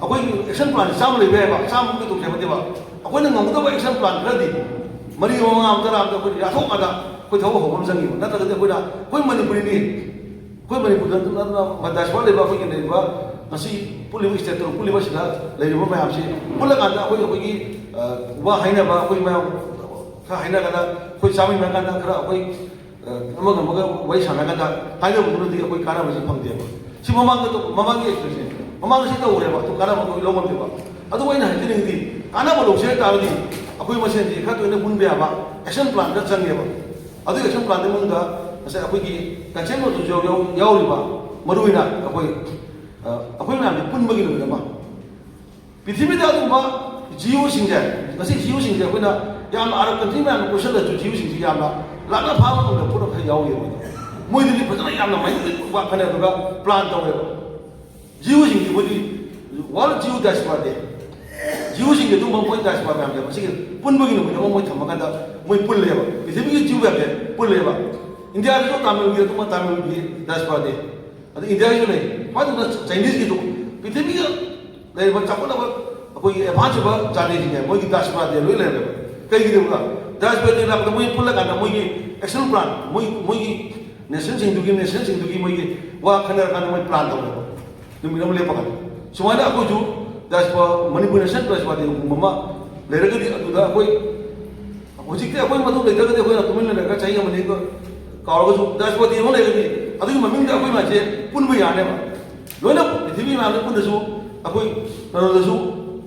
ꯑꯩꯈꯣꯏꯒꯤ ꯑꯦꯛꯁꯟ ꯄ꯭ꯂꯥꯟ ꯆꯥꯝꯃ ꯂꯩꯕ ꯌꯥꯏꯕ, ꯆꯥꯝꯃ ꯀꯩꯗꯧꯁꯦ ꯍꯥꯏꯕ ꯅꯠꯇꯦꯕ꯫ ꯑꯩꯈꯣꯏꯅ ꯉꯝꯒꯗꯕ ꯑꯦꯛꯁꯟ ꯄ꯭ꯂꯥꯟ ꯈꯔꯗꯤ ꯃꯔꯤ, ꯃꯉꯥ, ꯇꯔꯥ ꯑꯃꯗ ꯑꯩꯈꯣꯏ ꯌꯥꯊꯣꯛꯑꯀꯥꯟꯗ ꯑꯩꯈꯣꯏ ꯊꯕꯛ ꯍꯧꯕ ꯑꯃ ꯆꯪꯉꯤꯕ꯫ ꯅꯠꯇ꯭ꯔꯒꯗꯤ ꯑꯩꯈꯣꯏꯅ, ꯑꯩꯈꯣꯏ ꯃꯅꯤꯄꯨꯔꯤꯅꯤ, ꯑꯩꯈꯣꯏ ꯃꯅꯤꯄꯨꯔꯗ ꯅꯠꯇꯅ ꯗꯥꯏꯁꯄꯣꯔꯥ ꯂꯩꯕ ꯑꯩꯈꯣꯏꯒꯤ ꯂꯩꯔꯤꯕ ꯉꯁꯤ ꯄꯨꯜꯂꯤꯕ ꯁ꯭ꯇꯦꯠꯇꯣ ꯄꯨꯜꯂꯤꯕꯁꯤꯗ ꯂꯩꯔꯤꯕ ꯃꯌꯥꯝꯁꯤ ꯄꯨꯜꯂꯀꯥꯟꯗ ꯑꯩꯈꯣꯏ, ꯑꯩꯈꯣꯏꯒꯤ, ꯑ, ꯋꯥ ꯍꯥꯏꯅꯕ, ꯑꯩꯈꯣꯏ ꯃꯌꯥꯝ ꯈꯔ ꯍꯥꯏꯅꯔꯒ ꯑꯩꯈꯣꯏ ꯆꯥꯃꯤꯟꯅꯔꯀꯥꯟꯗ ꯈꯔ ꯑꯩꯈꯣꯏ ꯑꯃꯒ ꯑꯃꯒ ꯋꯥꯔꯤ ꯁꯥꯟꯅꯔꯀꯥꯟꯗ ꯍꯥꯏꯅꯕꯗꯨꯅꯗꯤ ꯑꯩꯈꯣꯏ ꯀꯥꯟꯅꯕꯁꯦ ꯐꯪꯗꯦꯕ꯫ ꯁꯤ ꯃꯃꯥꯡꯗ ꯇꯧ-, ꯃꯃꯥꯡꯒꯤ ꯑꯦꯛꯁꯄꯤꯔꯤꯌꯦꯟꯁꯅꯦ꯫ ꯃꯃꯥꯡꯗ ꯁꯤ ꯇꯧꯈ꯭ꯔꯦꯕ, ꯑꯗꯨ ꯀꯥꯟꯅꯕ ꯑꯩꯈꯣꯏ ꯂꯧ ꯉꯝꯗꯦꯕ꯫ ꯑꯗꯨꯕꯨ ꯑꯩꯅ ꯍꯥꯏꯖꯅꯤꯡꯉꯤꯗꯤ, ꯀꯥꯟꯅꯕ ꯂꯧꯁꯦ ꯍꯥꯏ ꯇꯥꯔꯒꯗꯤ ꯑꯩꯈꯣꯏ ꯃꯁꯦꯟꯁꯦ ꯈꯔ ꯇꯣꯏꯅ ꯄꯨꯟꯕ ꯌꯥꯕ ꯑꯦꯛꯁꯟ ꯄ꯭ꯂꯥꯟ ꯈꯔ ꯆꯪꯉꯦꯕ꯫ ꯑꯗꯨꯒꯤ ꯑꯦꯛꯁꯟ ꯄ꯭ꯂꯥꯟꯗꯨꯒꯤ ꯃꯅꯨꯡꯗ ꯉꯁꯥꯏ ꯑꯩꯈꯣꯏꯒꯤ ꯀꯟꯁꯦꯟ ꯅꯣꯠꯇꯁꯨ ꯌꯥꯎ-, ꯌꯥꯎ-, ꯌꯥꯎꯔꯤꯕ, ꯃꯔꯨꯑꯣꯏꯅ ꯑꯩꯈꯣꯏ, ꯑ, ꯑꯩꯈꯣꯏ ꯃꯌꯥꯝꯁꯦ ꯄꯨꯟꯕꯒꯤ ꯅꯨꯃꯤꯠ ꯑꯃ, ꯄ꯭ꯔꯤꯊꯤꯕꯤꯗ ꯑꯗꯨꯒꯨꯝꯕ ꯖꯤꯌꯣꯁꯤꯡꯁꯦ, ꯉꯁꯤ ꯖꯤꯌꯣꯁꯤꯡꯁꯦ ꯑꯩꯈꯣꯏꯅ ꯌꯥꯝꯅ ꯑꯔꯕ ꯀꯟꯇ꯭ꯔꯤ ꯃꯌꯥꯝꯅ ꯀꯣꯏꯁꯜꯂꯁꯨ ꯖꯤꯌꯣꯁꯤꯡꯁꯤ ꯌꯥꯝꯅ ꯂꯥꯛꯅ ꯐꯥꯕ ꯉꯝꯗꯕ ꯄꯣꯠ ꯈꯔ ꯌꯥꯎꯔꯤꯑꯕ꯫ ꯃꯣꯏꯗꯗꯤ ꯐꯖꯅ ꯌꯥꯝꯅ ꯃꯥꯏꯟ ꯋꯥꯈꯜ ꯑꯗꯨꯒ ꯄ꯭ꯂꯥꯟ ꯇꯧꯋꯦꯕ꯫ ꯖꯤꯌꯣꯁꯤꯡꯁꯤ ꯃꯣꯏꯗꯤ ꯋꯥꯔꯜ ꯖꯤꯌꯣ ꯗꯥꯏꯁꯄꯣꯔꯥ ꯗꯦ, ꯖꯤꯌꯣꯁꯤꯡꯒꯤ ꯑꯗꯨꯒꯨꯝꯕ ꯃꯣꯏ ꯗꯥꯏꯁꯄꯣꯔꯥ ꯃꯌꯥꯝꯁꯦ ꯃꯁꯤꯒꯤ ꯄꯨꯟꯕꯒꯤ ꯅꯨꯃꯤꯠ ꯑꯃ ꯃꯣꯏ ꯊꯝꯃꯀꯥꯟꯗ ꯃꯣꯏ ꯄꯨꯜꯂꯦꯕ꯫ ꯄ꯭ꯔꯤꯊꯤꯕꯤꯒꯤ ꯖꯤꯌꯣ ꯃꯌꯥꯝꯁꯦ ꯄꯨꯜꯂꯦꯕ꯫ ꯏꯟꯗꯤꯌꯥꯗꯁꯨ ꯇꯥꯃꯤꯜꯒꯤ ꯑꯗꯨꯒꯨꯝꯕ ꯇꯥꯃꯤꯜꯒꯤ ꯗꯥꯏꯁꯄꯣꯔꯥ ꯗꯦ, ꯑꯗ ꯏꯟꯗꯤꯌꯥꯒꯤꯁꯨ ꯂꯩ꯫ ꯁꯨꯃꯥꯏꯅ ꯇꯧꯗꯅ ꯆꯥꯏꯅꯤꯁꯀꯤꯁꯨ, ꯄ꯭ꯔꯤꯊꯤꯕꯤꯒ ꯂꯩꯔꯤꯕ ꯆꯥꯎꯈꯠꯂꯕ ꯑꯩꯈꯣꯏꯒꯤ ꯑꯦꯗꯚꯥꯟꯁ ꯑꯣꯏꯕ ꯖꯥꯇꯤꯁꯤꯡꯁꯦ ꯃꯣꯏꯒꯤ ꯗꯥꯏꯁꯄꯣꯔꯥ ꯗꯦ ꯂꯣꯏ ꯂꯩꯔꯝꯃꯦꯕ꯫ ꯀꯩꯒꯤꯅꯣꯕ? ꯗꯥꯏꯁꯄꯣꯔꯥꯗꯒꯤ ꯂꯥꯛꯄꯗ ꯃꯣꯏ ꯄꯨꯜꯂꯀꯥꯟꯗ ꯃꯣꯏꯒꯤ ꯑꯦꯛꯁꯟ ꯄ꯭ꯂꯥꯟ, ꯃꯣꯏ, ꯃꯣꯏꯒꯤ ꯅꯦꯁꯟꯁꯤꯡꯗꯨꯒꯤ, ꯅꯦꯁꯟꯁꯤꯡꯗꯨꯒꯤ ꯃꯣꯏꯒꯤ ꯋꯥ ꯈꯟꯅꯔꯀꯥꯟꯗ ꯃꯣꯏ ꯄ꯭ꯂꯥꯟ ꯇꯧꯋꯦꯕ꯫ ꯅꯨꯃꯤꯠ ꯑꯃ ꯂꯦꯞꯄꯀꯥꯟꯗ ꯁꯨꯃꯥꯏꯅ ꯑꯩꯈꯣꯏꯁꯨ ꯗꯥꯏꯁꯄꯣꯔꯥ, ꯃꯅꯤꯄꯨꯔ ꯅꯦꯁꯅꯦꯜ ꯗꯥꯏꯁꯄꯣꯔꯥ ꯗꯦꯒꯨꯝꯕ ꯑꯃ ꯂꯩꯔꯒꯗꯤ ꯑꯗꯨꯗ ꯑꯩꯈꯣꯏ ꯍꯧꯖꯤꯛꯇꯤ ꯑꯩꯈꯣꯏ ꯃꯗꯨ ꯂꯩꯇ꯭ꯔꯒꯗꯤ ꯑꯩꯈꯣꯏꯅ ꯇꯨꯃꯤꯟꯅ ꯂꯩꯔꯒ ꯆꯍꯤ ꯑꯃꯅꯤ ꯀꯥꯎꯔꯒꯁꯨ ꯗꯥꯏꯁꯄꯣꯔꯥ ꯗꯦ ꯑꯃ ꯂꯩꯔꯒꯗꯤ ꯑꯗꯨꯒꯤ ꯃꯃꯤꯡꯗ ꯑꯩꯈꯣꯏ ꯃꯌꯥꯝꯁꯦ ꯄꯨꯟꯕ ꯌꯥꯅꯦꯕ꯫ ꯂꯣꯏꯅ ꯄ꯭ꯔꯤꯊꯤꯕꯤ ꯃꯌꯥꯝꯗ ꯄꯨꯟꯅꯁꯨ ꯑꯩꯈꯣꯏ ꯀꯩꯅꯣꯗꯁꯨ,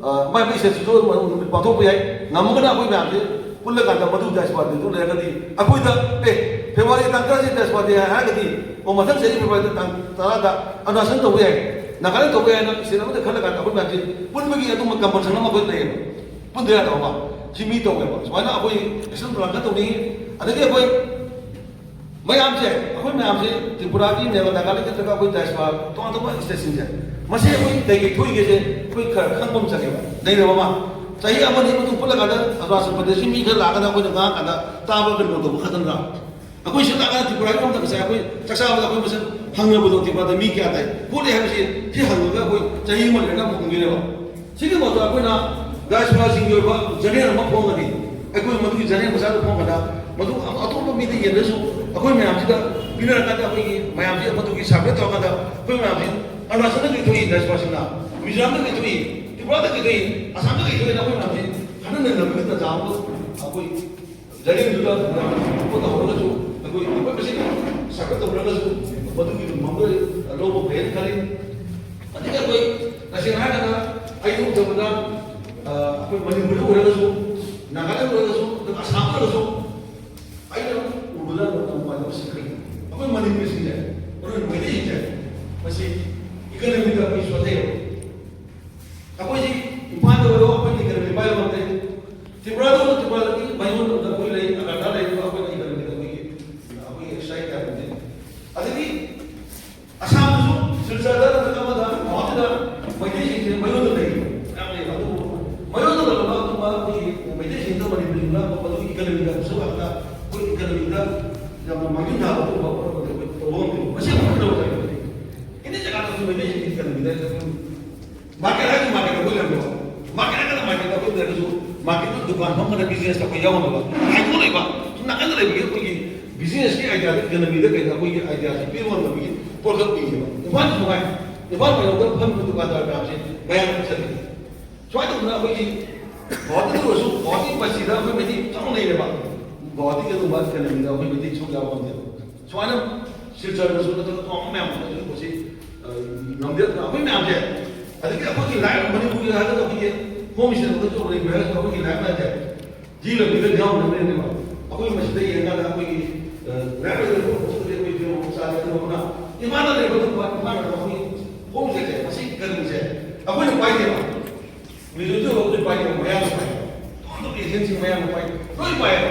ꯑ, ꯃꯥꯏ ꯃꯥꯏ ꯁ꯭ꯇꯦꯠꯁꯤꯁꯨ ꯅꯨꯃꯤꯠ ꯄꯥꯡꯊꯣꯛꯄ ꯌꯥꯏ꯫ ꯉꯝꯃꯒꯅ ꯑꯩꯈꯣꯏ ꯃꯌꯥꯝꯁꯦ ꯄꯨꯜꯂꯀꯥꯟꯗ ꯃꯗꯨ ꯗꯥꯏꯁꯄꯣꯔꯥ ꯗꯦꯗꯨ ꯂꯩꯔꯒꯗꯤ ꯑꯩꯈꯣꯏꯗ, ꯑꯦ, ꯐꯦꯕ꯭ꯔꯨꯋꯥꯔꯤ ꯇꯥꯡ ꯇꯔꯥꯁꯤ ꯗꯥꯏꯁꯄꯣꯔꯥ ꯗꯦ ꯍꯥꯏꯔꯒꯗꯤ, ꯑꯣ, ꯃꯊꯪ ꯆꯍꯤ ꯐꯦꯕ꯭ꯔꯨꯋꯥꯔꯤ ꯇꯥꯡ ꯇꯔꯥꯗ ꯑꯔꯨꯅꯥꯆꯜ ꯇꯧꯕ ꯌꯥꯏ, ꯅꯥꯒꯥꯂꯦꯟ ꯇꯧꯕ ꯌꯥꯏ ꯍꯥꯏꯅ ꯁ꯭ꯇꯦꯠ ꯑꯃꯗ ꯈꯜꯂꯀꯥꯟꯗ ꯑꯩꯈꯣꯏ ꯃꯌꯥꯝꯁꯦ ꯄꯨꯟꯕꯒꯤ ꯑꯗꯨꯝꯕ ꯀꯝꯄꯜꯁꯟ ꯑꯃ ꯑꯩꯈꯣꯏ ꯂꯩꯌꯦꯕ꯫ ꯄꯨꯟꯗ ꯌꯥꯗꯕ ꯑꯃ꯫ ꯁꯤ ꯃꯤ ꯇꯧꯋꯦꯕ꯫ ꯁꯨꯃꯥꯏꯅ ꯑꯩꯈꯣꯏ ꯑꯦꯛꯁꯟ ꯄ꯭ꯂꯥꯟ ꯈꯔ ꯇꯧꯅꯤꯡꯉꯤ꯫ ꯑꯗꯒꯤ ꯑꯩꯈꯣꯏ ꯃꯌꯥꯝꯁꯦ, ꯑꯩꯈꯣꯏ ꯃꯌꯥꯝꯁꯦ ꯇ꯭ꯔꯤꯄꯨꯔꯥꯒꯤ ꯅꯦꯕ, ꯅꯥꯒꯥꯂꯦꯟ ꯅꯠꯇ꯭ꯔꯒ ꯑꯩꯈꯣꯏ ꯗꯥꯏꯁꯄꯣꯔꯥ ꯇꯣꯉꯥꯟ ꯇꯣꯉꯥꯟꯕ ꯁ꯭ꯇꯦꯠꯁꯤꯡꯁꯦ, ꯃꯁꯤ ꯑꯩꯈꯣꯏ ꯀꯩꯀꯩ ꯊꯣꯛꯏꯒꯦꯁꯦ ꯑꯩꯈꯣꯏ ꯈꯔ ꯈꯪꯕ ꯑꯃ ꯆꯪꯉꯦꯕ꯫ ꯂꯩꯔꯕ ꯑꯃ, ꯆꯍꯤ ꯑꯃ ꯑꯅꯤ ꯃꯇꯨꯡ ꯄꯨꯜꯂꯀꯥꯟꯗ ꯑꯔꯨꯅꯥꯆꯜ ꯄ꯭ꯔꯗꯦꯁꯀꯤ ꯃꯤ ꯈꯔ ꯂꯥꯛꯑꯒ ꯑꯩꯈꯣꯏꯅ ꯉꯥꯡꯉꯀꯥꯟꯗ ꯇꯥꯕ ꯀꯩꯅꯣ ꯇꯧꯕ ꯈꯛꯇꯅ ꯑꯩꯈꯣꯏ ꯁꯤꯗ ꯂꯥꯛꯑꯒ ꯇ꯭ꯔꯤꯄꯨꯔꯥꯒꯤ ꯃꯔꯝꯗ ꯉꯁꯥꯏ ꯑꯩꯈꯣꯏ ꯆꯥꯛ ꯆꯥꯕꯗ ꯑꯩꯈꯣꯏ ꯃꯁꯦꯜ ꯍꯪꯅꯕꯗꯣ ꯇ꯭ꯔꯤꯄꯨꯔꯥꯗ ꯃꯤ ꯀꯌꯥ ꯇꯥꯏ ꯈꯣꯠꯂꯤ ꯍꯥꯏꯕꯁꯤ ꯁꯤ ꯍꯪꯉꯒ ꯑꯩꯈꯣꯏ ꯆꯍꯤ ꯑꯃ ꯂꯩꯔꯒ ꯑꯃꯨꯛ ꯍꯪꯗꯣꯏꯅꯦꯕ꯫ ꯁꯤꯒꯤ ꯃꯍꯨꯠꯇ ꯑꯩꯈꯣꯏꯅ ꯗꯥꯏꯁꯄꯣꯔꯥꯁꯤꯡꯒꯤ ꯑꯣꯏꯕ ꯖꯔꯅꯦꯜ ꯑꯃ ꯐꯣꯡꯉꯒꯗꯤ, ꯑꯩꯈꯣꯏ ꯃꯗꯨꯒꯤ ꯖꯔꯅꯦꯜ ꯃꯆꯥꯗꯨ ꯐꯣꯡꯉꯒ ꯃꯗꯨ ꯑꯇꯣꯞꯄ ꯃꯤꯗ ꯌꯦꯟꯗ꯭ꯔꯁꯨ ꯑꯩꯈꯣꯏ ꯃꯌꯥꯝꯁꯤꯗ ꯄꯤꯅꯔꯀꯥꯟꯗ ꯑꯩꯈꯣꯏꯒꯤ ꯃꯌꯥꯝꯁꯤ ꯃꯗꯨꯒꯤ ꯁꯔꯀ꯭ꯌꯨꯂꯦꯠ ꯇꯧꯔꯀꯥꯟꯗ ꯑꯩꯈꯣꯏ ꯃꯌꯥꯝꯁꯤ ꯑꯔꯨꯅꯥꯆꯜꯗꯒꯤ ꯊꯣꯛꯏ ꯗꯥꯏꯁꯄꯣꯔꯥꯁꯤꯡꯅ, ꯃꯤꯖꯣꯔꯥꯝꯗꯒꯤ ꯊꯣꯛꯏ, ꯇ꯭ꯔꯤꯄꯨꯔꯥꯗꯒꯤ ꯊꯣꯛꯏ, ꯑꯁꯥꯝꯗꯒꯤ ꯊꯣꯛꯏꯅ ꯑꯩꯈꯣꯏ ꯃꯌꯥꯝꯁꯤ ꯈꯟꯅ ꯅꯩꯅꯕꯒꯤ ꯇꯥꯟꯖꯥ ꯑꯃ ꯑꯩꯈꯣꯏ ꯖꯔꯅꯦꯜꯗꯨꯗ ꯄꯣꯠ ꯇꯧꯍꯧꯔꯒꯁꯨ ꯑꯩꯈꯣꯏ ꯑꯩꯈꯣꯏ ꯃꯁꯦꯟ ꯁꯔꯀ꯭ꯌꯨꯂꯦꯠ ꯇꯧꯅꯔꯒꯁꯨ ꯃꯗꯨꯒꯤ ꯃꯥꯡꯖꯧ ꯂꯧꯕ ꯐꯩꯅ ꯈꯜꯂꯤ꯫ ꯑꯗꯒꯤ ꯑꯩꯈꯣꯏ ꯇꯁꯦꯡꯅ ꯍꯥꯏꯔꯒꯅ ꯑꯩ ꯎꯖꯕꯗ, ꯑ, ꯑꯩꯈꯣꯏ ꯃꯅꯤꯄꯨꯔꯗ ꯑꯣꯏꯔꯒꯁꯨ, ꯅꯥꯒꯥꯂꯦꯟꯗ ꯑꯣꯏꯔꯒꯁꯨ, ꯑꯗꯨꯒ ꯑꯁꯥꯝꯗ ꯑꯣꯏꯔꯒꯁꯨ ꯑꯩꯅ ꯎꯕꯗ ꯅꯨꯡꯉꯥꯏꯇꯕꯁꯤ ꯀꯔꯤꯅꯣ? ꯑꯩꯈꯣꯏ ꯃꯅꯤꯄꯨꯔꯁꯤꯡꯁꯦ, ꯑꯩꯈꯣꯏ ꯃꯩꯇꯩꯁꯤꯡꯁꯦ, ꯃꯁꯤ ꯏꯀꯣꯅꯣꯃꯤꯗ ꯑꯩꯈꯣꯏ ꯁꯣꯊꯩꯌꯦꯕ꯫ ꯑꯩꯈꯣꯏꯁꯤ ꯏꯝꯐꯥꯜꯗ ꯑꯣꯏꯔꯣ, ꯑꯩꯈꯣꯏꯒꯤ ꯏꯀꯣꯅꯣꯃꯤ ꯄꯥꯏꯕ ꯉꯝꯗꯦ꯫ ꯇ꯭ꯔꯤꯄꯨꯔꯥꯗ ꯑꯣꯏꯔꯣ, ꯇ꯭ꯔꯤꯄꯨꯔꯥꯗꯒꯤ ꯃꯌꯣꯟꯗ ꯑꯩꯈꯣꯏ ꯂꯩ, ꯑꯒꯔꯇꯂꯥ ꯂꯩꯔꯤꯕ ꯑꯩꯈꯣꯏꯅ ꯏꯀꯣꯅꯣꯃꯤꯗ ꯑꯩꯈꯣꯏꯒꯤ, ꯑꯩꯈꯣꯏꯒꯤ ꯑꯦꯛꯁꯔꯁꯥꯏꯁ ꯀꯌꯥ ꯂꯩ꯫ ꯑꯗꯒꯤ ꯑꯁꯥꯝꯗꯁꯨ ꯁꯤꯜꯆꯔꯗ ꯅꯠꯇ꯭ꯔꯒ ꯑꯃꯗ ꯒꯨꯋꯥꯍꯥꯇꯤꯗ ꯃꯩꯇꯩꯁꯤꯡꯁꯦ ꯃꯌꯣꯟꯗ ꯂꯩ, ꯃꯌꯥꯝ ꯂꯩ꯫ ꯑꯗꯨꯕꯨ ꯃꯌꯣꯟꯗ ꯂꯩꯔꯝꯕ ꯑꯗꯨꯒꯨꯝꯕ ꯑꯩꯈꯣꯏꯒꯤ ꯃꯩꯇꯩꯁꯤꯡꯗ ꯃꯅꯤꯄꯨꯔꯤꯗ ꯃꯗꯨꯒꯤ ꯏꯀꯣꯅꯣꯃꯤꯗ ꯁꯣꯛꯍꯟꯕ, ꯑꯩꯈꯣꯏ ꯏꯀꯣꯅꯣꯃꯤꯗ ꯌꯥꯝꯅ ꯃꯥꯡꯍꯟ ꯊꯥꯕ ꯑꯗꯨꯒꯨꯝꯕ ꯄꯣꯠ ꯑꯃ ꯇꯧꯕ ꯉꯝꯗꯦ꯫ ꯃꯁꯤ ꯑꯃꯨꯛ ꯀꯩꯗꯧꯕ ꯇꯥꯔꯦ? ꯑꯦꯅꯤ ꯖꯒꯥꯗ ꯑꯩꯈꯣꯏ ꯃꯩꯇꯩꯁꯤꯡꯒꯤ ꯏꯀꯣꯅꯣꯃꯤꯗ ꯃꯥꯔꯀꯦꯠ ꯍꯥꯏꯔꯒ ꯃꯥꯔꯀꯦꯠ ꯑꯩꯈꯣꯏ ꯂꯩꯔꯝꯃꯦꯕ꯫ ꯃꯥꯔꯀꯦꯠ ꯍꯥꯏꯔꯒꯅ ꯃꯥꯔꯀꯦꯠ ꯑꯩꯈꯣꯏ ꯂꯩꯔꯒꯁꯨ ꯃꯥꯔꯀꯦꯠꯇ ꯗꯨꯀꯥꯟ ꯐꯝꯕꯅ ꯕꯤꯖꯤꯅꯦꯁꯇ ꯑꯩꯈꯣꯏ ꯌꯥꯎꯍꯟꯗꯕ, ꯍꯥꯏꯗꯣꯛꯂꯛꯏꯕ꯫ ꯁꯨꯝ ꯅꯥꯀꯟꯗ ꯂꯩꯕꯒꯤ ꯑꯩꯈꯣꯏꯒꯤ ꯕꯤꯖꯤꯅꯦꯁꯀꯤ ꯑꯥꯏꯗꯤꯌꯥꯗ ꯏꯀꯣꯅꯣꯃꯤꯗ ꯀꯩꯗ ꯑꯩꯈꯣꯏꯒꯤ ꯑꯥꯏꯗꯤꯌꯥꯁꯤ ꯄꯤꯕ ꯉꯝꯗꯕꯒꯤ ꯄꯣꯠꯈꯛ ꯄꯤꯌꯦꯕ꯫ ꯏꯝꯐꯥꯜꯁꯨ ꯅꯨꯡꯉꯥꯏ, ꯏꯝꯐꯥꯜ ꯃꯌꯣꯝꯗ ꯐꯝꯃꯤꯕ ꯗꯨꯀꯥꯟꯗꯥꯔ ꯃꯌꯥꯝꯁꯦ ꯃꯌꯥꯡꯗ ꯆꯠꯂꯤ꯫ ꯁꯨꯃꯥꯏꯅ ꯇꯧꯗꯅ ꯑꯩꯈꯣꯏꯒꯤ ꯒꯨꯋꯥꯍꯥꯇꯤꯗ ꯑꯣꯏꯔꯁꯨ, ꯒꯨꯋꯥꯍꯥꯇꯤ ꯃꯁꯤꯗ ꯑꯩꯈꯣꯏ ꯃꯩꯇꯩ ꯆꯥꯎꯅ ꯂꯩꯔꯦꯕ꯫ ꯒꯨꯋꯥꯍꯥꯇꯤꯒꯤ ꯑꯗꯨꯒꯨꯝꯕ ꯏꯀꯣꯅꯣꯃꯤꯗ ꯑꯩꯈꯣꯏ ꯃꯩꯇꯩ ꯁꯔꯨꯛ ꯌꯥꯎꯕ ꯉꯝꯗꯦꯕ꯫ ꯁꯨꯃꯥꯏꯅ ꯁꯤꯜꯆꯔꯗꯁꯨ ꯅꯠꯇ꯭ꯔꯒ ꯇꯣꯉꯥꯟꯕ ꯃꯌꯥꯝ ꯑꯃ ꯑꯗꯨꯒꯨꯝꯕꯁꯤ, ꯑ, ꯉꯝꯗꯦ꯫ ꯑꯩꯈꯣꯏ ꯃꯌꯥꯝꯁꯦ, ꯑꯗꯒꯤ ꯑꯩꯈꯣꯏꯒꯤ ꯂꯥꯏꯔꯕ ꯃꯅꯤꯄꯨꯔꯒꯤ ꯍꯥꯏꯔꯒ ꯑꯩꯈꯣꯏꯒꯤ ꯍꯣꯝ ꯃꯤꯅꯤꯁꯇꯔ ꯑꯃꯈꯛꯁꯨ ꯂꯩꯈ꯭ꯔꯦ ꯍꯥꯏꯔꯒ ꯑꯩꯈꯣꯏꯒꯤ ꯂꯥꯏꯔꯕ ꯃꯌꯥꯝꯁꯦ ꯖꯤ ꯂꯝꯕꯤꯗ ꯌꯥꯎꯔꯝꯒꯅꯦꯕ꯫ ꯑꯩꯈꯣꯏ ꯃꯁꯤꯗ ꯌꯦꯡꯉꯀꯥꯟꯗ ꯑꯩꯈꯣꯏꯒꯤ, ꯑ, ꯂꯥꯏꯔꯕ ꯂꯩꯕ ꯃꯐꯝꯗꯨꯗꯤ ꯑꯩꯈꯣꯏ ꯐꯤꯔꯣꯜ ꯆꯥꯗꯦ꯫ ꯑꯗꯨꯅ ꯏꯝꯐꯥꯜꯗ ꯂꯩꯕ ꯑꯗꯨꯒꯨꯝꯕ ꯏꯝꯐꯥꯜꯗ ꯑꯩꯈꯣꯏ ꯍꯣꯝ ꯁꯦꯠꯁꯦ, ꯃꯁꯤ ꯀꯔꯤꯁꯦ ꯑꯩꯈꯣꯏꯅ ꯄꯥꯏꯗꯦꯕ꯫ ꯃꯤꯖꯣꯔꯗ ꯑꯩꯈꯣꯏ ꯄꯥꯏꯌꯦ, ꯃꯌꯥꯡꯅ ꯄꯥꯏ꯫ ꯇꯣꯉꯥꯟ ꯇꯣꯉꯥꯟꯕ ꯑꯦꯖꯦꯟꯁꯤ ꯃꯌꯥꯡꯅ ꯄꯥꯏ꯫ ꯂꯣꯏ ꯄꯥꯏꯌꯦ꯫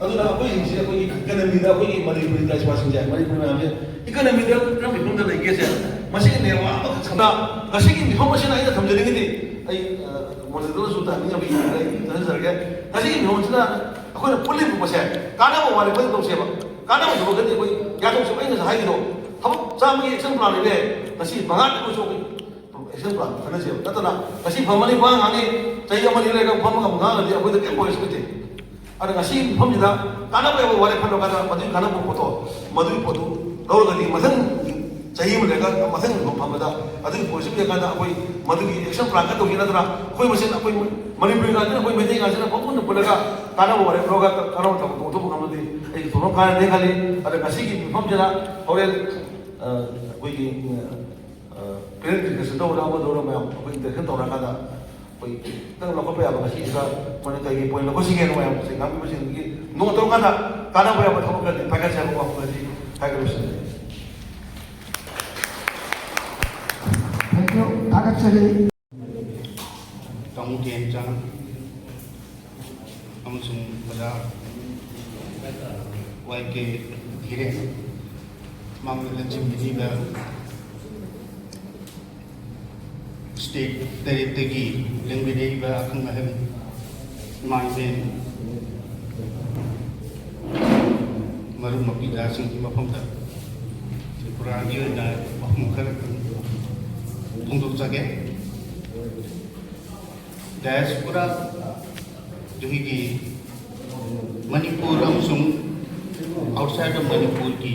ꯑꯗꯨꯅ ꯑꯩꯈꯣꯏꯁꯤꯡꯁꯤ ꯑꯩꯈꯣꯏꯒꯤ ꯏꯀꯅꯃꯤꯗ ꯑꯩꯈꯣꯏꯒꯤ ꯃꯅꯤꯄꯨꯔꯤ ꯇ꯭ꯔꯥꯏꯕꯁꯤꯡꯁꯦ, ꯃꯅꯤꯄꯨꯔꯤ ꯃꯌꯥꯝꯁꯦ ꯏꯀꯅꯃꯤꯗ ꯀꯔꯝꯕ ꯐꯤꯕꯝꯗ ꯂꯩꯒꯦꯁꯦ, ꯃꯁꯤꯒꯤ ꯅꯦꯠꯋꯥꯛ ꯑꯃꯈꯛ ꯁꯝꯅ ꯉꯁꯤꯒꯤ ꯃꯤꯐꯝ ꯑꯁꯤꯅ ꯑꯩꯅ ꯊꯝꯖꯅꯤꯡꯉꯤꯗꯤ, ꯑꯩ, ꯑ, ꯃꯣꯗꯦꯜꯗꯁꯨ ꯇꯥꯏꯃꯤꯡ ꯑꯃ ꯌꯦꯡꯉꯒ ꯑꯩ ꯊꯥꯖꯖꯔꯒꯦ꯫ ꯉꯁꯤꯒꯤ ꯃꯤꯐꯝ ꯑꯁꯤꯅ ꯑꯩꯈꯣꯏꯅ ꯄꯨꯜꯂꯤꯕ ꯄꯣꯠꯁꯦ ꯀꯥꯟꯅꯕ ꯋꯥꯔꯦꯞ ꯑꯃ ꯇꯧꯁꯦꯕ꯫ ꯀꯥꯟꯅꯕ ꯊꯕꯛꯇꯗꯤ ꯑꯩꯈꯣꯏ ꯌꯥꯊꯣꯛꯁꯦꯕ꯫ ꯑꯩ ꯉꯁꯥꯏ ꯍꯥꯏꯈꯤꯗꯣ, ꯊꯕꯛ ꯆꯥꯝꯃꯒꯤ ꯑꯦꯛꯁꯟ ꯄ꯭ꯂꯥꯟ ꯂꯩꯔꯦ, ꯉꯁꯤ ꯃꯉꯥ ꯇꯔꯨꯛꯁꯨ ꯑꯩꯈꯣꯏ ꯑꯦꯛꯁꯟ ꯄ꯭ꯂꯥꯟ ꯈꯟꯅꯁꯦꯕ꯫ ꯅꯠꯇꯅ ꯉꯁꯤ ꯐꯝꯃꯅꯤ, ꯋꯥ ꯉꯥꯡꯉꯤ, ꯆꯍꯤ ꯑꯃꯅꯤ ꯂꯩꯔꯒ ꯐꯝꯃꯒ ꯑꯃꯨꯛ ꯉꯥꯡꯉꯗꯤ ꯑꯩꯈꯣꯏꯗ ꯀꯔꯤꯝ ꯄ꯭ꯔꯣꯒ꯭ꯔꯦꯁ ꯂꯩꯇꯦ꯫ ꯑꯗ ꯉꯁꯤ ꯃꯐꯝꯁꯤꯗ ꯀꯥꯟꯅꯕ ꯌꯥꯕ ꯋꯥꯔꯦꯞ ꯈꯜꯂꯀꯥꯟꯗ ꯃꯗꯨꯒꯤ ꯀꯥꯟꯅꯕ ꯄꯣꯠꯇꯣ, ꯃꯗꯨꯒꯤ ꯄꯣꯠꯇꯨ ꯂꯧꯔꯒꯗꯤ ꯃꯊꯪ ꯆꯍꯤ ꯑꯃ ꯂꯩꯔꯒ ꯃꯊꯪ ꯃꯐꯝ ꯐꯝꯕꯗ ꯑꯗꯨꯒꯤ ꯄ꯭ꯔꯣꯒ꯭ꯔꯦꯁ ꯂꯩꯔꯀꯥꯟꯗ ꯑꯩꯈꯣꯏ ꯃꯗꯨꯒꯤ ꯑꯦꯛꯁꯟ ꯄ꯭ꯂꯥꯟ ꯈꯔ ꯇꯧꯁꯤ꯫ ꯅꯠꯇꯅ ꯑꯩꯈꯣꯏ ꯃꯁꯦꯟ, ꯑꯩꯈꯣꯏ ꯃꯅꯤꯄꯨꯔꯤ ꯉꯥꯛꯇꯅ, ꯑꯩꯈꯣꯏ ꯃꯩꯇꯩ ꯉꯥꯛꯇꯅ ꯄꯪꯄꯨꯟꯗ ꯄꯨꯜꯂꯒ ꯀꯥꯟꯅꯕ ꯋꯥꯔꯦꯞ ꯂꯧꯔꯒ ꯀꯥꯟꯅꯕ ꯊꯕꯛ ꯑꯣꯟꯊꯣꯛꯄ ꯉꯝꯃꯗꯤ ꯑꯩꯒꯤ ꯊꯧꯔꯝ ꯀꯥꯟꯅꯗꯦ ꯈꯜꯂꯤ꯫ ꯑꯗ ꯉꯁꯤꯒꯤ ꯃꯐꯝꯁꯤꯗ ꯍꯣꯔꯦꯟ, ꯑ, ꯑꯩꯈꯣꯏꯒꯤ, ꯑ, ꯄꯦꯅꯦꯜ ꯗꯤꯁꯀꯁꯟ ꯇꯧꯔꯒ ꯑꯃ ꯇꯧꯔꯒ ꯃꯌꯥꯝ ꯑꯩꯈꯣꯏ ꯏꯟꯇꯔꯦꯛꯁꯟ ꯇꯧꯔꯀꯥꯟꯗ ꯑꯩꯈꯣꯏ ꯈꯤꯇꯪ ꯂꯧꯈꯠꯄ ꯌꯥꯕ ꯉꯁꯤꯁꯤꯗ ꯃꯣꯏꯅ ꯀꯩꯀꯩ ꯄꯣꯏꯟ ꯂꯧꯈꯠꯁꯤꯒꯦꯅ ꯃꯌꯥꯝ ꯉꯁꯤ ꯉꯥꯡꯕꯤꯕꯁꯤꯡꯗꯨꯒꯤ ꯅꯣꯠ ꯇꯧꯔꯀꯥꯟꯗ ꯀꯥꯟꯅꯕ ꯌꯥꯕ ꯊꯕꯛ ꯈꯔꯗꯤ ꯄꯥꯏꯈꯠꯁꯦ ꯍꯥꯏꯕ ꯋꯥꯐꯝ ꯑꯁꯤ ꯍꯥꯏꯒꯗꯕꯁꯤꯅꯤ꯫ Thank you. ꯊꯥꯒꯠꯆꯔꯤ꯫ ꯇꯥꯃꯣ ꯇꯦꯟꯆꯥꯟ ꯑꯃꯁꯨꯡ ꯑꯣꯖꯥ ꯋꯥꯏ ꯀꯦ ꯙꯤꯔꯦꯟ, ꯃꯥꯡꯗ ꯂꯟꯆꯤꯡꯕꯤꯔꯤꯕ ꯁ꯭ꯇꯦꯠ ꯇꯔꯦꯠꯇꯒꯤ ꯂꯦꯡꯕꯤꯔꯛꯏꯕ ꯑꯈꯪ ꯑꯍꯩ ꯏꯃꯥ ꯏꯕꯦꯟ, ꯃꯔꯨꯞ ꯃꯄꯤꯖꯥꯁꯤꯡꯒꯤ ꯃꯐꯝꯗ ꯇ꯭ꯔꯤꯄꯨꯔꯥꯒꯤ ꯑꯣꯏꯅ ꯋꯥꯐꯝ ꯈꯔ ꯐꯣꯡꯗꯣꯛꯆꯒꯦ꯫ ꯗꯥꯏꯁꯄꯣꯔꯥ, ꯑꯩꯈꯣꯏꯒꯤ ꯃꯅꯤꯄꯨꯔ ꯑꯃꯁꯨꯡ ꯑꯥꯎꯠꯁꯥꯏꯗ ꯑꯣꯐ ꯃꯅꯤꯄꯨꯔꯒꯤ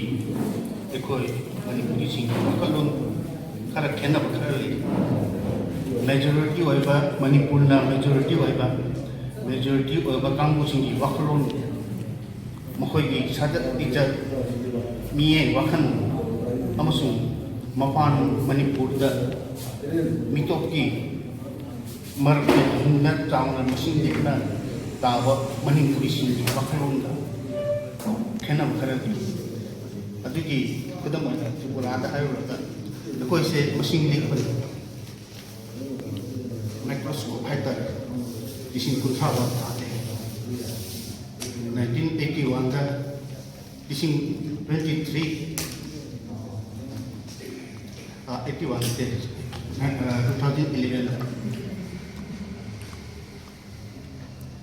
ꯑꯩꯈꯣꯏ ꯃꯅꯤꯄꯨꯔꯤꯁꯤꯡꯒꯤ ꯋꯥꯈꯜꯂꯣꯟ ꯈꯔ ꯈꯦꯠꯅꯕ ꯈꯔ ꯂꯩ꯫ ꯃꯦꯖꯣꯔꯤꯇꯤ ꯑꯣꯏꯕ, ꯃꯅꯤꯄꯨꯔꯅ ꯃꯦꯖꯣꯔꯤꯇꯤ ꯑꯣꯏꯕ, ꯃꯦꯖꯣꯔꯤꯇꯤ ꯑꯣꯏꯕ ꯀꯥꯡꯕꯨꯁꯤꯡꯒꯤ ꯋꯥꯈꯜꯂꯣꯟ, ꯃꯈꯣꯏꯒꯤ ꯁꯥꯖꯠ ꯂꯤꯆꯠ, ꯃꯤꯠꯌꯦꯡ ꯋꯥꯈꯜ ꯑꯃꯁꯨꯡ ꯃꯄꯥꯟ ꯃꯅꯤꯄꯨꯔꯗ ꯃꯤꯇꯣꯞꯀꯤ ꯃꯔꯛꯇ ꯍꯤꯡꯅ ꯆꯥꯎꯅ ꯃꯁꯤꯡ ꯂꯦꯞꯅ ꯇꯥꯕ ꯃꯅꯤꯄꯨꯔꯤꯁꯤꯡꯒꯤ ꯋꯥꯈꯜꯂꯣꯟꯗ ꯈꯦꯠꯅꯕ ꯈꯔ ꯂꯩ꯫ ꯑꯗꯨꯒꯤ ꯈꯨꯗꯝ ꯑꯣꯏꯅ ꯇ꯭ꯔꯤꯄꯨꯔꯥꯗ ꯍꯥꯏꯔꯨꯔꯒ ꯑꯩꯈꯣꯏꯁꯦ ꯃꯁꯤꯡ ꯂꯦꯞꯄꯅꯤ꯫ ꯃꯥꯏꯀ꯭ꯔꯣꯁꯀꯣꯞ ꯍꯥꯏꯇꯥꯔꯦ, ꯂꯤꯁꯤꯡ ꯀꯨꯟꯊ꯭ꯔꯥ ꯐꯥꯎ ꯊꯥꯗꯦ꯫ ꯅꯥꯏꯟꯇꯤꯟ ꯑꯩꯠꯇꯤ ꯋꯥꯟꯗ ꯂꯤꯁꯤꯡ ꯇ꯭ꯋꯦꯟꯇꯤ ꯊ꯭ꯔꯤ, ꯑꯩꯠꯇꯤ ꯋꯥꯟ ꯅꯠꯇꯦ, ꯇꯨ ꯊꯥꯎꯖꯟ ꯏꯂꯦꯚꯦꯟꯗ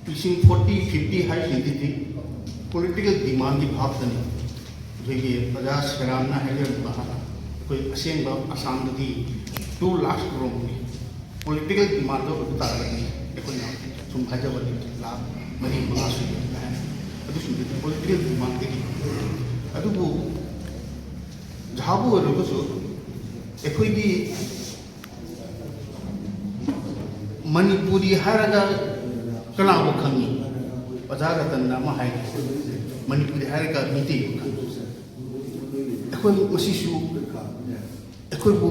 ꯂꯤꯁꯤꯡ ꯐꯣꯔꯇꯤ ꯐꯤꯐꯇꯤ ꯍꯥꯏꯔꯤꯁꯤꯗꯤ ꯄꯣꯂꯤꯇꯤꯀꯦꯜ ꯗꯤꯃꯥꯟꯒꯤ ꯚꯥꯞꯇꯅꯤ꯫ ꯑꯩꯈꯣꯏꯒꯤ ꯑꯣꯖꯥ ꯁꯦꯔꯥꯝꯅ ꯍꯥꯏꯖꯔꯝꯕ ꯍꯥꯟꯅ ꯑꯩꯈꯣꯏ ꯑꯁꯦꯡꯕ ꯑꯁꯥꯝꯗꯗꯤ ꯇꯨ ꯂꯥꯈ ꯀ꯭ꯔꯣꯔꯅꯤ꯫ ꯄꯣꯂꯤꯇꯤꯀꯦꯜ ꯗꯤꯃꯥꯟꯗꯣ ꯑꯣꯏꯕ ꯇꯥꯔꯒꯗꯤ ꯑꯩꯈꯣꯏꯅ ꯁꯨꯝ ꯍꯥꯏꯖꯕꯅꯤ, ꯂꯥꯈ ꯃꯔꯤ ꯃꯉꯥ ꯁꯨꯏ ꯍꯥꯏꯅ꯫ ꯑꯗꯨꯁꯤꯡꯗꯨꯗꯤ ꯄꯣꯂꯤꯇꯤꯀꯦꯜ ꯗꯤꯃꯥꯟꯗꯒꯤ꯫ ꯑꯗꯨꯕꯨ ꯖꯍꯥꯕꯨ ꯑꯣꯏꯔꯒꯁꯨ ꯑꯩꯈꯣꯏꯒꯤ ꯃꯅꯤꯄꯨꯔꯤ ꯍꯥꯏꯔꯒ ꯀꯅꯥꯕꯨ ꯈꯪꯉꯤ? ꯑꯣꯖꯥ ꯔꯇꯟꯅ ꯑꯃ ꯍꯥꯏ, ꯃꯅꯤꯄꯨꯔꯤ ꯍꯥꯏꯔꯒ ꯃꯤꯇꯩꯕꯨ ꯈꯪꯉꯤ꯫ ꯑꯩꯈꯣꯏ ꯃꯁꯤꯁꯨ ꯑꯩꯈꯣꯏꯕꯨ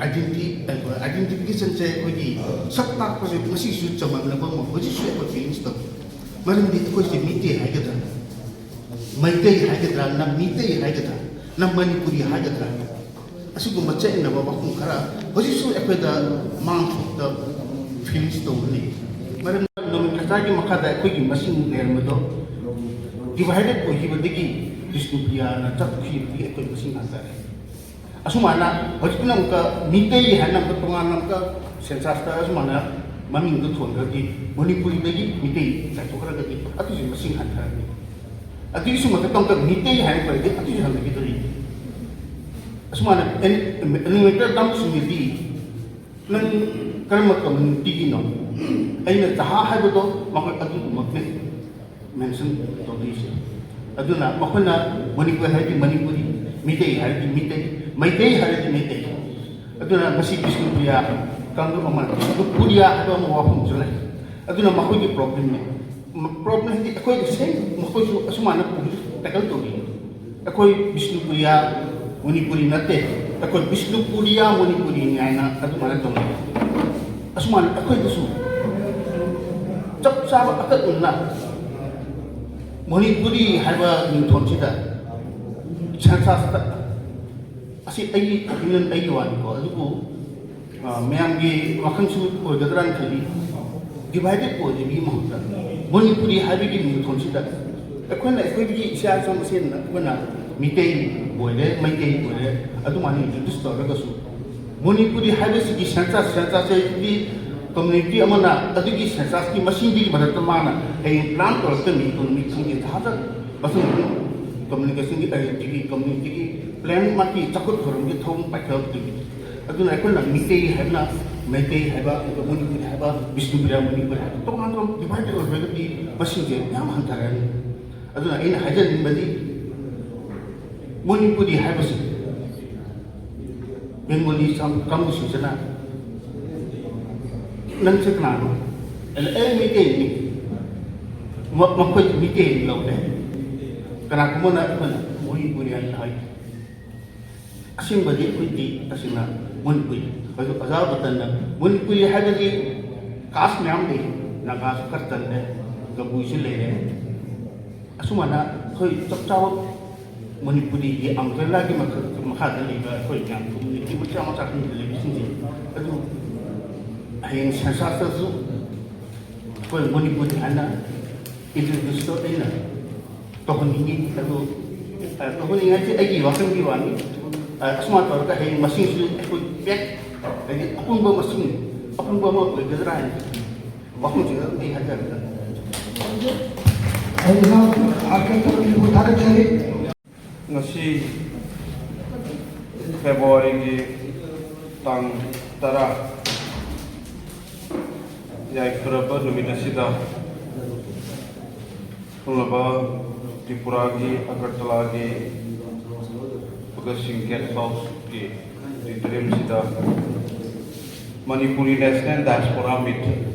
ꯑꯥꯏꯗꯦꯟꯇꯤ-, identificationꯁꯦ, ꯑꯩꯈꯣꯏꯒꯤ ꯁꯛ ꯇꯥꯛꯄꯁꯦ ꯃꯁꯤꯁꯨ ꯆꯃꯝꯅꯕ ꯑꯃ ꯍꯧꯖꯤꯛꯁꯨ ꯑꯩꯈꯣꯏ ꯐꯤꯂꯤꯡꯁ ꯇꯧꯏ꯫ ꯃꯔꯝꯗꯤ ꯑꯩꯈꯣꯏꯁꯦ ꯃꯤꯇꯩ ꯍꯥꯏꯒꯗ꯭ꯔꯥ, ꯃꯩꯇꯩ ꯍꯥꯏꯒꯗ꯭ꯔꯥ, ꯅꯝ ꯃꯤꯇꯩ ꯍꯥꯏꯒꯗ꯭ꯔꯥ, ꯅꯝ ꯃꯅꯤꯄꯨꯔꯤ ꯍꯥꯏꯒꯗ꯭ꯔꯥ, ꯑꯁꯤꯒꯨꯝꯕ ꯆꯠꯅꯕ ꯋꯥꯐꯝ ꯈꯔ ꯍꯧꯖꯤꯛꯁꯨ ꯑꯩꯈꯣꯏꯗ ꯃꯥꯡ ꯊꯣꯛꯇ ꯐꯤꯂꯤꯡꯁ ꯇꯧꯕꯅꯤ꯫ ꯃꯔꯝ ꯅꯣꯃꯦꯟꯀ꯭ꯂꯦꯆꯔꯒꯤ ꯃꯈꯥꯗ ꯑꯩꯈꯣꯏꯒꯤ ꯃꯁꯤꯡ ꯂꯩꯔꯝꯕꯗꯣ ꯗꯤꯚꯥꯏꯗꯦꯠ ꯑꯣꯏꯈꯤꯕꯗꯒꯤ ꯕꯤꯁꯅꯨꯄ꯭ꯔꯤꯌꯥꯅ ꯆꯠꯈꯤꯕꯗꯒꯤ ꯑꯩꯈꯣꯏ ꯃꯁꯤꯡ ꯍꯟꯊꯔꯦ꯫ ꯑꯁꯨꯃꯥꯏꯅ ꯍꯧꯖꯤꯛꯅ ꯑꯃꯨꯛꯀ ꯃꯤꯇꯩ ꯍꯥꯏꯅ ꯑꯃꯨꯛꯀ ꯇꯣꯉꯥꯟꯅ ꯑꯃꯨꯛꯀ ꯁꯦꯟꯁꯁꯇ ꯑꯁꯨꯃꯥꯏꯅ ꯃꯃꯤꯡꯗꯣ ꯊꯣꯟꯈ꯭ꯔꯗꯤ ꯃꯅꯤꯄꯨꯔꯤꯗꯒꯤ ꯃꯤꯇꯩ ꯆꯥꯏꯊꯣꯛꯈ꯭ꯔꯒꯗꯤ ꯑꯗꯨꯁꯨ ꯃꯁꯤꯡ ꯍꯟꯊꯔꯅꯤ꯫ ꯑꯗꯨꯒꯤꯁꯨ ꯃꯊꯛꯇ ꯑꯃꯨꯛꯀ ꯃꯤꯇꯩ ꯍꯥꯏꯅ ꯄꯔꯗꯤ ꯑꯗꯨꯁꯨ ꯍꯟꯊꯈꯤꯗꯣꯔꯤ꯫ ꯑꯁꯨꯃꯥꯏꯅ ꯑꯦꯅꯤ-, ꯑꯦꯅꯤꯃꯦꯇꯔ ꯇꯝꯕꯁꯤꯡꯗꯨꯗꯤ ꯅꯪ ꯀꯔꯝꯕ ꯀꯝꯃ꯭ꯌꯨꯅꯤꯇꯤꯒꯤꯅꯣ? ꯑꯩꯅ ꯖꯍꯥ ꯍꯥꯏꯕꯗꯣ ꯃꯈꯣꯏ ꯑꯗꯨꯗꯨꯃꯛꯅꯤ ꯃꯦꯟꯁꯟ ꯇꯧꯕꯤꯔꯤꯁꯦ꯫ ꯑꯗꯨꯅ ꯃꯈꯣꯏꯅ ꯃꯅꯤꯄꯨꯔ ꯍꯥꯏꯔꯗꯤ ꯃꯅꯤꯄꯨꯔꯤ, ꯃꯤꯇꯩ ꯍꯥꯏꯔꯗꯤ ꯃꯤꯇꯩ, ꯃꯩꯇꯩ ꯍꯥꯏꯔꯗꯤ ꯃꯩꯇꯩ꯫ ꯑꯗꯨꯅ ꯉꯁꯤ ꯕꯤꯁꯅꯨꯄ꯭ꯔꯤꯌꯥ ꯀꯥꯡꯂꯨꯞ ꯑꯃ, ꯕꯤꯁꯅꯨꯄꯨꯔꯤꯌꯥ ꯍꯥꯏꯕ ꯑꯃ ꯋꯥꯐꯝꯁꯨ ꯂꯩ꯫ ꯑꯗꯨꯅ ꯃꯈꯣꯏꯒꯤ ꯄ꯭ꯔꯣꯕ꯭ꯂꯦꯝꯅꯤ꯫ ꯄ꯭ꯔꯣꯕ꯭ꯂꯦꯝ ꯍꯥꯏꯗꯤ ꯑꯩꯈꯣꯏꯒꯤ ꯁꯦꯝ, ꯃꯈꯣꯏꯁꯨ ꯑꯁꯨꯃꯥꯏꯅ ꯇꯦꯀꯜ ꯇꯧꯔꯤ꯫ ꯑꯩꯈꯣꯏ ꯕꯤꯁꯅꯨꯄꯨꯔꯤꯌꯥ ꯃꯅꯤꯄꯨꯔꯤ ꯅꯠꯇꯦ, ꯑꯩꯈꯣꯏ ꯕꯤꯁꯅꯨꯄꯨꯔꯤꯌꯥ ꯃꯅꯤꯄꯨꯔꯤꯅꯤ ꯍꯥꯏꯅ ꯑꯗꯨꯃꯥꯏꯅ ꯇꯧꯅꯩ꯫ ꯑꯁꯨꯃꯥꯏꯅ ꯑꯩꯈꯣꯏꯗꯁꯨ ꯆꯞ ꯆꯥꯕ ꯑꯀꯛꯅꯅ ꯃꯅꯤꯄꯨꯔꯤ ꯍꯥꯏꯕ ꯃꯤꯡꯊꯣꯟꯁꯤꯗ ꯁꯦꯟꯁꯁꯇ, ꯑꯁꯤ ꯑꯩꯒꯤ ꯑꯣꯄꯤꯅꯤꯌꯟ, ꯑꯩꯒꯤ ꯋꯥꯅꯤꯀꯣ, ꯑꯗꯨꯕꯨ ꯑ, ꯃꯌꯥꯝꯒꯤ ꯋꯥꯈꯜꯁꯨ ꯑꯣꯏꯒꯗ꯭ꯔꯥꯅ ꯈꯜꯂꯤ꯫ ꯗꯤꯚꯥꯏꯗꯦꯠ ꯑꯣꯏꯗꯕꯒꯤ ꯃꯍꯨꯠꯇ ꯃꯅꯤꯄꯨꯔꯤ ꯍꯥꯏꯕꯒꯤ ꯃꯤꯡꯊꯣꯟꯁꯤꯗ ꯑꯩꯈꯣꯏꯅ ꯑꯩꯈꯣꯏꯒꯤ ꯏꯁꯥ ꯏꯁꯥ ꯃꯁꯦꯟꯅ ꯑꯩꯈꯣꯏꯅ ꯃꯤꯇꯩ ꯑꯣꯏꯔꯦ, ꯃꯩꯇꯩ ꯑꯣꯏꯔꯦ, ꯑꯗꯨꯃꯥꯏꯅ ꯏꯟꯇ꯭ꯔꯣꯗ꯭ꯌꯨꯁ ꯇꯧꯔꯒꯁꯨ ꯃꯅꯤꯄꯨꯔꯤ ꯍꯥꯏꯕꯁꯤꯒꯤ ꯁꯦꯟꯁꯁ, ꯁꯦꯟꯁꯁꯁꯤꯗꯤ ꯀꯝꯃ꯭ꯌꯨꯅꯤꯇꯤ ꯑꯃꯅ ꯑꯗꯨꯒꯤ ꯁꯦꯟꯁꯁꯀꯤ ꯃꯁꯤꯡꯗꯨꯒꯤ ꯃꯊꯛꯇ ꯃꯥꯅ ꯍꯌꯦꯡ ꯄ꯭ꯂꯥꯟ ꯇꯧꯔꯛꯀꯅꯤ, ꯏꯀꯣꯅꯣꯃꯤꯛ ꯈꯪꯗꯦ, ꯊꯥꯖ ꯃꯊꯪ ꯀꯝꯃ꯭ꯌꯨꯅꯤꯀꯦꯁꯟꯒꯤ, ꯑ, ꯁꯤꯒꯤ ꯀꯝꯃ꯭ꯌꯨꯅꯤꯇꯤꯒꯤ ꯄ꯭ꯂꯥꯟ ꯃꯥꯒꯤ ꯆꯥꯎꯈꯠ ꯊꯧꯔꯝꯒꯤ ꯊꯧꯔꯝ ꯄꯥꯏꯈꯠꯂꯛꯇꯣꯏꯅꯤ꯫ ꯑꯗꯨꯅ ꯑꯩꯈꯣꯏꯅ ꯃꯤꯇꯩ ꯍꯥꯏꯕꯅ ꯃꯩꯇꯩ ꯍꯥꯏꯕ, ꯑꯗꯨꯒ ꯃꯅꯤꯄꯨꯔꯤ ꯍꯥꯏꯕ ꯕꯤꯁꯅꯨꯄꯨꯔꯤꯌꯥ ꯃꯅꯤꯄꯨꯔꯤ ꯍꯥꯏꯕ ꯇꯣꯉꯥꯟ ꯇꯣꯉꯥꯟꯕ ꯗꯤꯚꯥꯏꯗꯦꯠ ꯑꯣꯏꯔꯒꯗꯤ ꯃꯁꯤꯡꯁꯦ ꯌꯥꯝ ꯍꯟꯊꯔꯛꯑꯅꯤ꯫ ꯑꯗꯨꯅ ꯑꯩꯅ ꯍꯥꯏꯖꯅꯤꯡꯕꯗꯤ ꯃꯅꯤꯄꯨꯔꯤ ꯍꯥꯏꯕꯁꯤ ꯕꯦꯡꯒꯣꯂꯤ ꯀꯥꯡꯕꯨꯁꯤꯡꯁꯤꯅ "ꯅꯪꯁꯦ ꯀꯅꯥꯅꯣ?" ꯑꯩꯅ, "ꯑꯩ ꯃꯩꯇꯩꯅꯤ"꯫ ꯃ-, ꯃꯈꯣꯏ ꯃꯩꯇꯩ ꯂꯧꯔꯦ꯫ ꯀꯅꯥꯒꯨꯝꯕꯅ ꯑꯩꯈꯣꯏꯅ ꯃꯅꯤꯄꯨꯔꯤ ꯍꯥꯏꯅ ꯍꯥꯏ꯫ ꯑꯁꯦꯡꯕꯗꯤ ꯑꯩꯈꯣꯏꯗꯤ ꯇꯁꯦꯡꯅ ꯃꯅꯤꯄꯨꯔꯤ꯫ ꯑꯗꯨ ꯑꯣꯖꯥ ꯕꯇꯟꯅ ꯃꯅꯤꯄꯨꯔꯤ ꯍꯥꯏꯕꯗꯤ ꯀꯥꯁ ꯃꯌꯥꯝ ꯂꯩ, ꯅꯥꯒꯥꯁꯨ ꯈꯔ ꯆꯜꯂꯦ, ꯒꯕꯨꯏꯁꯨ ꯂꯩꯔꯦ꯫ ꯑꯁꯨꯃꯥꯏꯅ ꯑꯩꯈꯣꯏ ꯆꯞ ꯆꯥꯕ ꯃꯅꯤꯄꯨꯔꯤꯒꯤ ꯑꯝꯕ꯭ꯔꯦꯂꯥꯒꯤ ꯃꯈ-, ꯃꯈꯥꯗ ꯂꯩꯕ ꯑꯩꯈꯣꯏ ꯃꯌꯥꯝ ꯀꯝꯃ꯭ꯌꯨꯅꯤꯇꯤ ꯃꯆꯥ ꯃꯆꯥ ꯈꯪꯗ ꯂꯩꯕꯁꯤꯡꯁꯦ ꯑꯗꯨ ꯍꯌꯦꯡ ꯁꯦꯟꯁꯁꯇꯁꯨ ꯑꯩꯈꯣꯏ ꯃꯅꯤꯄꯨꯔꯤ ꯍꯥꯏꯅ ꯏꯟꯇ꯭ꯔꯣꯗ꯭ꯌꯨꯁꯇꯣ ꯑꯩꯅ ꯇꯧꯍꯟꯅꯤꯡꯉꯤ꯫ ꯑꯗꯨ, ꯑ, ꯇꯧꯍꯟꯅꯤꯡꯉꯤ ꯍꯥꯏꯁꯦ ꯑꯩꯒꯤ ꯋꯥꯈꯜꯒꯤ ꯋꯥꯅꯤ꯫ ꯑ, ꯑꯁꯨꯃꯥꯏꯅ ꯇꯧꯔꯒ ꯍꯌꯦꯡ ꯃꯁꯤꯡꯁꯨ ꯑꯩꯈꯣꯏ ꯄꯦꯛ, ꯍꯥꯏꯗꯤ ꯑꯄꯨꯟꯕ ꯃꯁꯤꯡ, ꯑꯄꯨꯟꯕ ꯑꯃ ꯑꯣꯏꯒꯗ꯭ꯔꯥ ꯍꯥꯏꯅ ꯋꯥꯐꯝꯁꯤꯗ ꯑꯩ ꯍꯥꯏꯖꯔꯛꯀꯦ꯫ ꯑꯩ ꯏꯅꯥꯎ ꯑꯥꯔ ꯀꯦ ꯇꯣꯝꯕꯤꯕꯨ ꯊꯥꯒꯠꯆꯔꯤ꯫ ꯉꯁꯤ ꯐꯦꯕ꯭ꯔꯨꯋꯥꯔꯤꯒꯤ ꯇꯥꯡ ꯇꯔꯥ, ꯌꯥꯏꯐꯔꯕ ꯅꯨꯃꯤꯠ ꯑꯁꯤꯗ ꯊꯣꯛꯂꯕ ꯇ꯭ꯔꯤꯄꯨꯔꯥꯒꯤ ꯑꯒꯔꯇꯂꯥꯒꯤ ꯚꯒꯠ ꯁꯤꯡ ꯒꯦꯁ ꯍꯥꯎꯁꯀꯤ ꯑꯣꯗꯤꯇꯣꯔꯤꯌꯝꯁꯤꯗ ꯃꯅꯤꯄꯨꯔꯤ ꯅꯦꯁꯅꯦꯜ ꯗꯥꯏꯁꯄꯣꯔꯥ ꯃꯤꯠ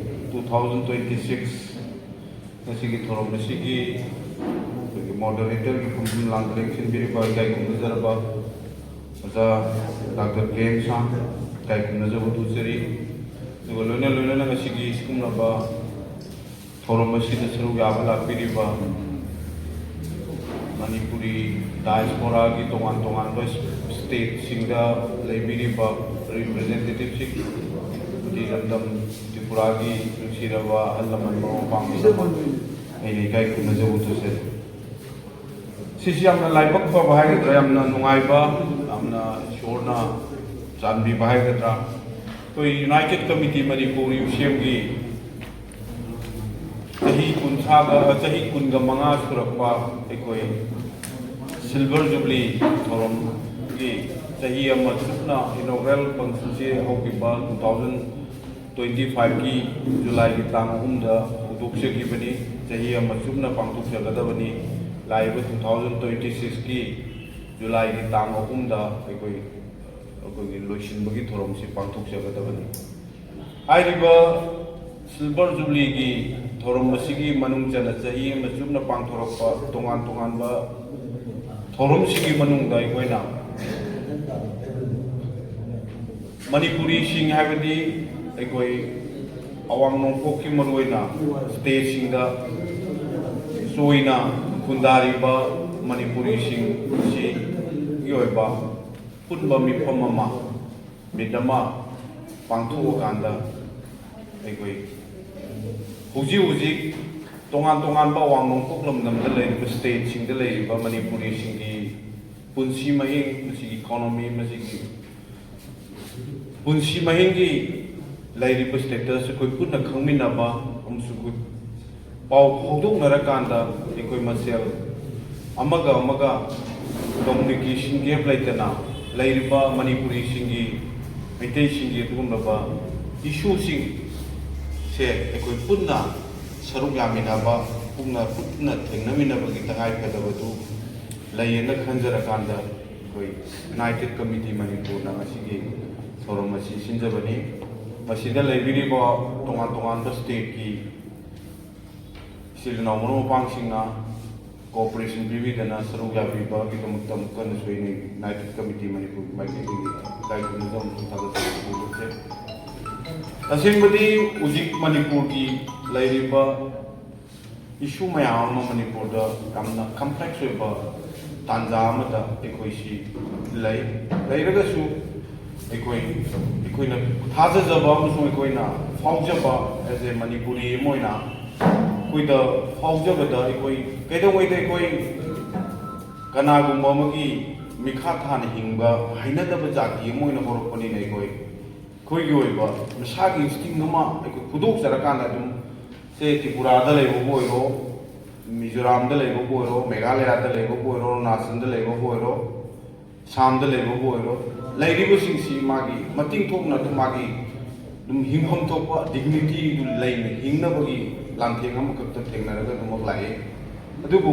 ꯇꯨ ꯊꯥꯎꯖꯟ ꯇ꯭ꯋꯦꯟꯇꯤ ꯁꯤꯛꯁ ꯉꯁꯤꯒꯤ ꯊꯧꯔꯝ ꯑꯁꯤꯒꯤ ꯑꯩꯈꯣꯏꯒꯤ ꯃꯣꯗꯔꯦꯇꯔꯒꯤ ꯐꯝꯐꯝ ꯂꯥꯡꯗ ꯂꯦꯡꯁꯤꯟꯕꯤꯔꯤꯕ ꯏꯀꯥꯏ ꯈꯨꯝꯅꯖꯔꯕ ꯑꯣꯖꯥ ꯗꯥꯛꯇꯔ ꯀꯦ ꯑꯦꯝ ꯁꯥꯡ ꯏꯀꯥꯏ ꯈꯨꯝꯅꯖꯕ ꯎꯠꯆꯔꯤ꯫ ꯑꯗꯨꯒ ꯂꯣꯏꯅ ꯂꯣꯏꯅꯅ ꯉꯁꯤꯒꯤ ꯁꯤꯒꯨꯝꯂꯕ ꯊꯧꯔꯝ ꯑꯁꯤꯗ ꯁꯔꯨꯛ ꯌꯥꯕ ꯂꯥꯛꯄꯤꯔꯤꯕ ꯃꯅꯤꯄꯨꯔꯤ ꯗꯥꯏꯁꯄꯣꯔꯥꯒꯤ ꯇꯣꯉꯥꯟ ꯇꯣꯉꯥꯟꯕ ꯁ꯭ꯇꯦꯠꯁꯤꯡꯗ ꯂꯩꯕꯤꯔꯤꯕ ꯔꯤꯄ꯭ꯔꯖꯦꯟꯇꯦꯇꯤꯚꯁꯤꯡ, ꯑꯃꯗꯤ ꯂꯝꯗꯝ ꯇ꯭ꯔꯤꯄꯨꯔꯥꯒꯤ ꯅꯨꯡꯁꯤꯔꯕ ꯑꯍꯜ ꯂꯃꯟ ꯃꯔꯨꯞ ꯃꯄꯥꯡ ꯄꯨꯝꯅꯃꯛ ꯑꯩꯅ ꯏꯀꯥꯏ ꯈꯨꯝꯅꯖꯕ ꯎꯠꯆꯔꯤ꯫ ꯁꯤꯁꯤ ꯌꯥꯝꯅ ꯂꯥꯏꯕꯛ ꯐꯕ ꯍꯥꯏꯒꯗ꯭ꯔꯥ, ꯌꯥꯝꯅ ꯅꯨꯡꯉꯥꯏꯕ, ꯌꯥꯝꯅ ꯏꯁꯣꯔꯅ ꯆꯥꯟꯕꯤꯕ ꯍꯥꯏꯒꯗ꯭ꯔꯥ, ꯑꯩꯈꯣꯏ ꯌꯨꯅꯥꯏꯇꯦꯠ ꯀꯃꯤꯇꯤ ꯃꯅꯤꯄꯨꯔ ꯌꯨꯁꯦꯝꯒꯤ ꯆꯍꯤ ꯀꯨꯟꯊ꯭ꯔꯥꯒ, ꯆꯍꯤ ꯀꯨꯟꯒ ꯃꯉꯥ ꯁꯨꯔꯛꯄ ꯑꯩꯈꯣꯏ ꯁꯤꯜꯚꯔ ꯖꯨꯕ꯭ꯂꯤ ꯊꯧꯔꯝꯒꯤ ꯆꯍꯤ ꯑꯃ ꯆꯨꯞꯅ ꯏꯅꯣꯒ꯭ꯔꯦꯜ ꯐꯪꯁꯟꯁꯤ ꯍꯧꯈꯤꯕ ꯇꯨ ꯊꯥꯎꯖꯟ ꯇ꯭ꯋꯦꯟꯇꯤ ꯐꯥꯏꯚꯀꯤ ꯖꯨꯂꯥꯏꯒꯤ ꯇꯥꯡ ꯑꯍꯨꯝꯗ ꯍꯧꯗꯣꯛꯆꯈꯤꯕꯅꯤ꯫ ꯆꯍꯤ ꯑꯃ ꯆꯨꯞꯅ ꯄꯥꯡꯊꯣꯛꯆꯒꯗꯕꯅꯤ꯫ ꯂꯥꯛꯏꯕ ꯇꯨ ꯊꯥꯎꯖꯟ ꯇ꯭ꯋꯦꯟꯇꯤ ꯁꯤꯛꯁꯀꯤ ꯖꯨꯂꯥꯏꯒꯤ ꯇꯥꯡ ꯑꯍꯨꯝꯗ ꯑꯩꯈꯣꯏ, ꯑꯩꯈꯣꯏꯒꯤ ꯂꯣꯏꯁꯤꯟꯕꯒꯤ ꯊꯧꯔꯝꯁꯤ ꯄꯥꯡꯊꯣꯛꯆꯒꯗꯕꯅꯤ꯫ ꯍꯥꯏꯔꯤꯕ ꯁꯤꯜꯚꯔ ꯖꯨꯕ꯭ꯂꯤꯒꯤ ꯊꯧꯔꯝ ꯑꯁꯤꯒꯤ ꯃꯅꯨꯡ ꯆꯟꯅ ꯆꯍꯤ ꯑꯃ ꯆꯨꯞꯅ ꯄꯥꯡꯊꯣꯔꯛꯄ ꯇꯣꯉꯥꯟ ꯇꯣꯉꯥꯟꯕ ꯊꯧꯔꯝꯁꯤꯡꯒꯤ ꯃꯅꯨꯡꯗ ꯑꯩꯈꯣꯏꯅ ꯃꯅꯤꯄꯨꯔꯤꯁꯤꯡ ꯍꯥꯏꯕꯗꯤ ꯑꯩꯈꯣꯏ ꯑꯋꯥꯡ ꯅꯣꯡꯄꯣꯛꯀꯤ ꯃꯔꯨꯑꯣꯏꯅ ꯁ꯭ꯇꯦꯠꯁꯤꯡꯗ ꯆꯣꯏꯅ ꯈꯨꯟꯗꯥꯔꯤꯕ ꯃꯅꯤꯄꯨꯔꯤꯁꯤꯡꯁꯤꯒꯤ ꯑꯣꯏꯕ ꯄꯨꯟꯕ ꯃꯤꯐꯝ ꯑꯃ, ꯃꯤꯠ ꯑꯃ ꯄꯥꯡꯊꯣꯛꯑꯀꯥꯟꯗ ꯑꯩꯈꯣꯏ ꯍꯧꯖꯤꯛ ꯍꯧꯖꯤꯛ ꯇꯣꯉꯥꯟ ꯇꯣꯉꯥꯟꯕ ꯑꯋꯥꯡ ꯅꯣꯡꯄꯣꯛ ꯂꯝꯗꯝꯗ ꯂꯩꯔꯤꯕ ꯁ꯭ꯇꯦꯠꯁꯤꯡꯗ ꯂꯩꯔꯤꯕ ꯃꯅꯤꯄꯨꯔꯤꯁꯤꯡꯒꯤ ꯄꯨꯟꯁꯤ ꯃꯍꯤꯡ, ꯃꯁꯤꯒꯤ ꯏꯀꯣꯅꯣꯃꯤ, ꯃꯁꯤꯒꯤ ꯄꯨꯟꯁꯤ ꯃꯍꯤꯡꯒꯤ ꯂꯩꯔꯤꯕ ꯁ꯭ꯇꯦꯇꯁ ꯑꯩꯈꯣꯏ ꯄꯨꯟꯅ ꯈꯪꯃꯤꯟꯅꯕ ꯑꯃꯁꯨꯡ ꯑꯩꯈꯣꯏ ꯄꯥꯎ ꯐꯥꯎꯗꯣꯛꯅꯔꯀꯥꯟꯗ ꯑꯩꯈꯣꯏ ꯃꯁꯦꯜ ꯑꯃꯒ ꯑꯃꯒ ꯀꯃꯨꯅꯤꯀꯦꯁꯟ ꯒꯦꯞ ꯂꯩꯇꯅ ꯂꯩꯔꯤꯕ ꯃꯅꯤꯄꯨꯔꯤꯁꯤꯡꯒꯤ, ꯃꯩꯇꯩꯁꯤꯡꯒꯤ ꯑꯗꯨꯒꯨꯝꯂꯕ ꯏꯁꯨꯁꯤꯡ ꯁꯦ ꯑꯩꯈꯣꯏ ꯄꯨꯟꯅ ꯁꯔꯨꯛ ꯌꯥꯃꯤꯟꯅꯕ, ꯄꯨꯟꯅ ꯄꯨꯟꯅ ꯊꯦꯡꯅꯃꯤꯟꯅꯕꯒꯤ ꯇꯉꯥꯏ ꯐꯗꯕꯗꯨ ꯂꯩꯌꯦꯅ ꯈꯟꯖꯔꯀꯥꯟꯗ ꯑꯩꯈꯣꯏ ꯌꯨꯅꯥꯏꯇꯦꯠ ꯀꯃꯤꯇꯤ ꯃꯅꯤꯄꯨꯔꯅ ꯉꯁꯤꯒꯤ ꯊꯧꯔꯝ ꯑꯁꯤ ꯁꯤꯟꯖꯕꯅꯤ꯫ ꯃꯁꯤꯗ ꯂꯩꯕꯤꯔꯤꯕ ꯇꯣꯉꯥꯟ ꯇꯣꯉꯥꯟꯕ ꯁ꯭ꯇꯦꯠꯀꯤ ꯏꯆꯤꯜ ꯏꯅꯥꯎ ꯃꯔꯨꯞ ꯃꯄꯥꯡꯁꯤꯡꯅ ꯀꯣꯑꯣꯄꯔꯦꯁꯟ ꯄꯤꯕꯤꯗꯅ ꯁꯔꯨꯛ ꯌꯥꯕꯤꯕꯒꯤꯗꯃꯛꯇ ꯑꯃꯨꯛ ꯍꯟꯅꯁꯨ ꯑꯩꯅ ꯌꯨꯅꯥꯏꯇꯦꯠ ꯀꯃꯤꯇꯤ ꯃꯅꯤꯄꯨꯔꯒꯤ ꯃꯥꯏꯀꯩꯗꯒꯤ ꯏꯀꯥꯏ ꯈꯨꯝꯅꯖꯕ ꯑꯃꯁꯨꯡ ꯊꯥꯒꯠꯆꯕ ꯐꯣꯡꯗꯣꯛꯆꯩ꯫ ꯇꯁꯦꯡꯕꯗꯤ ꯍꯧꯖꯤꯛ ꯃꯅꯤꯄꯨꯔꯒꯤ ꯂꯩꯔꯤꯕ ꯏꯁꯨ ꯃꯌꯥꯝ ꯑꯃ ꯃꯅꯤꯄꯨꯔꯗ ꯌꯥꯝꯅ ꯀꯝꯄ꯭ꯂꯦꯛꯁ ꯑꯣꯏꯕ ꯇꯥꯟꯖꯥ ꯑꯃꯗ ꯑꯩꯈꯣꯏꯁꯤ ꯂꯩ꯫ ꯂꯩꯔꯒꯁꯨ ꯑꯩꯈꯣꯏ, ꯑꯩꯈꯣꯏꯅ ꯊꯥꯖꯖꯕ ꯑꯃꯁꯨꯡ ꯑꯩꯈꯣꯏꯅ ꯐꯥꯎꯖꯕ, as a ꯃꯅꯤꯄꯨꯔꯤ ꯑꯃ ꯑꯣꯏꯅ ꯑꯩꯈꯣꯏꯗ ꯐꯥꯎꯖꯕꯗ, ꯑꯩꯈꯣꯏ ꯀꯩꯗꯧꯉꯩꯗ ꯑꯩꯈꯣꯏ ꯀꯅꯥꯒꯨꯝꯕ ꯑꯃꯒꯤ ꯃꯤꯈꯥ ꯊꯥꯅ ꯍꯤꯡꯕ ꯍꯩꯅꯗꯕ ꯖꯥꯇꯤ ꯑꯃ ꯑꯣꯏꯅ ꯍꯧꯔꯛꯄꯅꯤꯅ, ꯑꯩꯈꯣꯏ, ꯑꯩꯈꯣꯏꯒꯤ ꯑꯣꯏꯕ ꯃꯁꯥꯒꯤ ꯏꯟꯁꯇꯤꯡ ꯑꯃ ꯑꯩꯈꯣꯏ ꯐꯨꯗꯣꯛꯆꯔꯀꯥꯟꯗ ꯑꯗꯨꯝ, ꯁꯦ ꯇ꯭ꯔꯤꯄꯨꯔꯥꯗ ꯂꯩꯕꯕꯨ ꯑꯣꯏꯔꯣ, ꯃꯤꯖꯣꯔꯥꯝꯗ ꯂꯩꯕꯕꯨ ꯑꯣꯏꯔꯣ, ꯃꯦꯘꯥꯂꯌꯥꯗ ꯂꯩꯕꯕꯨ ꯑꯣꯏꯔꯣ, ꯑꯔꯨꯅꯥꯆꯜꯗ ꯂꯩꯕꯕꯨ ꯑꯣꯏꯔꯣ, ꯑꯁꯥꯝꯗ ꯂꯩꯕꯕꯨ ꯑꯣꯏꯔꯣ, ꯂꯩꯔꯤꯕꯁꯤꯡꯁꯤ ꯃꯥꯒꯤ ꯃꯇꯤꯡ ꯊꯣꯛꯅ ꯑꯗꯨꯝ ꯃꯥꯒꯤ ꯑꯗꯨꯝ ꯍꯤꯡꯐꯝ ꯊꯣꯛꯄ ꯗꯤꯒꯅꯤꯇꯤꯗꯨ ꯂꯩꯅ ꯍꯤꯡꯅꯕꯒꯤ ꯂꯥꯟꯊꯦꯡ ꯑꯃꯈꯛꯇ ꯊꯦꯡꯅꯔꯒ ꯑꯗꯨꯃꯛ ꯂꯥꯛꯏ꯫ ꯑꯗꯨꯕꯨ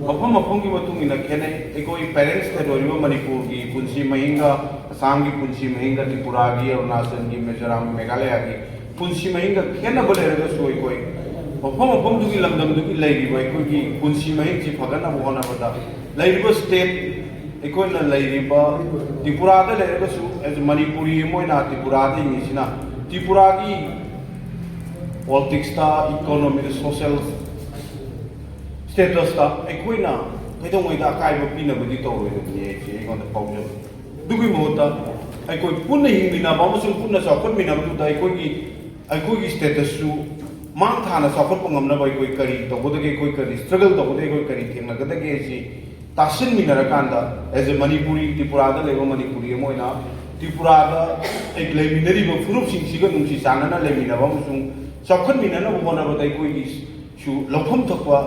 ꯃꯐꯝ ꯃꯐꯝꯒꯤ ꯃꯇꯨꯡ ꯏꯟꯅ ꯈꯦꯠꯅꯩ꯫ ꯑꯩꯈꯣꯏ ꯄꯦꯔꯦꯟꯁꯇ ꯂꯣꯏꯔꯤꯕ ꯃꯅꯤꯄꯨꯔꯒꯤ ꯄꯨꯟꯁꯤ ꯃꯍꯤꯡꯒ ꯑꯁꯥꯝꯒꯤ ꯄꯨꯟꯁꯤ ꯃꯍꯤꯡꯒ, ꯇ꯭ꯔꯤꯄꯨꯔꯥꯒꯤ, ꯑꯔꯨꯅꯥꯆꯜꯒꯤ, ꯃꯤꯖꯣꯔꯥꯝ, ꯃꯦꯘꯥꯂꯌꯥꯒꯤ ꯄꯨꯟꯁꯤ ꯃꯍꯤꯡꯒ ꯈꯦꯠꯅꯕ ꯂꯩꯔꯒꯁꯨ, ꯑꯩꯈꯣꯏ ꯃꯐꯝ ꯃꯐꯝꯗꯨꯒꯤ ꯂꯝꯗꯝꯗꯨꯒꯤ ꯂꯩꯔꯤꯕ ꯑꯩꯈꯣꯏꯒꯤ ꯄꯨꯟꯁꯤ ꯃꯍꯤꯡꯁꯤ ꯐꯒꯠꯅꯕ ꯍꯣꯠꯅꯕꯗ ꯂꯩꯔꯤꯕ ꯁ꯭ꯇꯦꯠ, ꯑꯩꯈꯣꯏꯅ ꯂꯩꯔꯤꯕ ꯇ꯭ꯔꯤꯄꯨꯔꯥꯗ ꯂꯩꯔꯒꯁꯨ, as ꯃꯅꯤꯄꯨꯔꯤ ꯑꯃ ꯑꯣꯏꯅ ꯇ꯭ꯔꯤꯄꯨꯔꯥꯗ ꯍꯤꯡꯉꯤꯁꯤꯅ, ꯇ꯭ꯔꯤꯄꯨꯔꯥꯒꯤ ꯄꯣꯂꯤꯇꯤꯛꯁꯇ, ꯏꯀꯣꯅꯣꯃꯤꯗ, ꯁꯣꯁꯦꯜ ꯁ꯭ꯇꯦꯇꯁꯇ ꯑꯩꯈꯣꯏꯅ ꯀꯩꯗꯧꯉꯩꯗ ꯑꯀꯥꯏꯕ ꯄꯤꯅꯕꯗꯤ ꯇꯧꯔꯣꯏꯗꯕꯅꯤ ꯍꯥꯏꯁꯦ ꯑꯩꯉꯣꯟꯗ ꯐꯥꯎꯖꯕ꯫ ꯑꯗꯨꯒꯤ ꯃꯍꯨꯠꯇ ꯑꯩꯈꯣꯏ ꯄꯨꯟꯅ ꯍꯤꯡꯃꯤꯟꯅꯕ ꯑꯃꯁꯨꯡ ꯄꯨꯟꯅ ꯆꯥꯎꯈꯠꯃꯤꯟꯅꯕꯗꯨꯗ ꯑꯩꯈꯣꯏꯒꯤ, ꯑꯩꯈꯣꯏꯒꯤ ꯁ꯭ꯇꯦꯇꯁꯁꯨ ꯃꯥꯡ ꯊꯥꯅ ꯆꯥꯎꯈꯠꯄ ꯉꯝꯅꯕ ꯑꯩꯈꯣꯏ ꯀꯔꯤ ꯇꯧꯒꯗꯒꯦ, ꯑꯩꯈꯣꯏ ꯀꯔꯤ ꯁ꯭ꯇ꯭ꯔꯒꯜ ꯇꯧꯒꯗꯒꯦ, ꯑꯩꯈꯣꯏ ꯀꯔꯤ ꯊꯦꯡꯅꯒꯗꯒꯦ ꯍꯥꯏꯁꯤ ꯇꯥꯁꯤꯟꯃꯤꯟꯅꯔꯀꯥꯟꯗ, as a ꯃꯅꯤꯄꯨꯔꯤ, ꯇ꯭ꯔꯤꯄꯨꯔꯥꯗ ꯂꯩꯕ ꯃꯅꯤꯄꯨꯔꯤ ꯑꯃ ꯑꯣꯏꯅ, ꯇ꯭ꯔꯤꯄꯨꯔꯥꯗ ꯑꯩ ꯂꯩꯃꯤꯟꯅꯔꯤꯕ ꯐꯨꯔꯨꯞꯁꯤꯡꯁꯤꯒ ꯅꯨꯡꯁꯤ ꯆꯥꯟꯅꯅ ꯂꯩꯃꯤꯟꯅꯕ ꯑꯃꯁꯨꯡ ꯆꯥꯎꯈꯠꯃꯤꯟꯅꯅꯕ ꯍꯣꯠꯅꯕꯗ ꯑꯩꯈꯣꯏꯒꯤꯁꯨ ꯂꯧꯐꯝ ꯊꯣꯛꯄ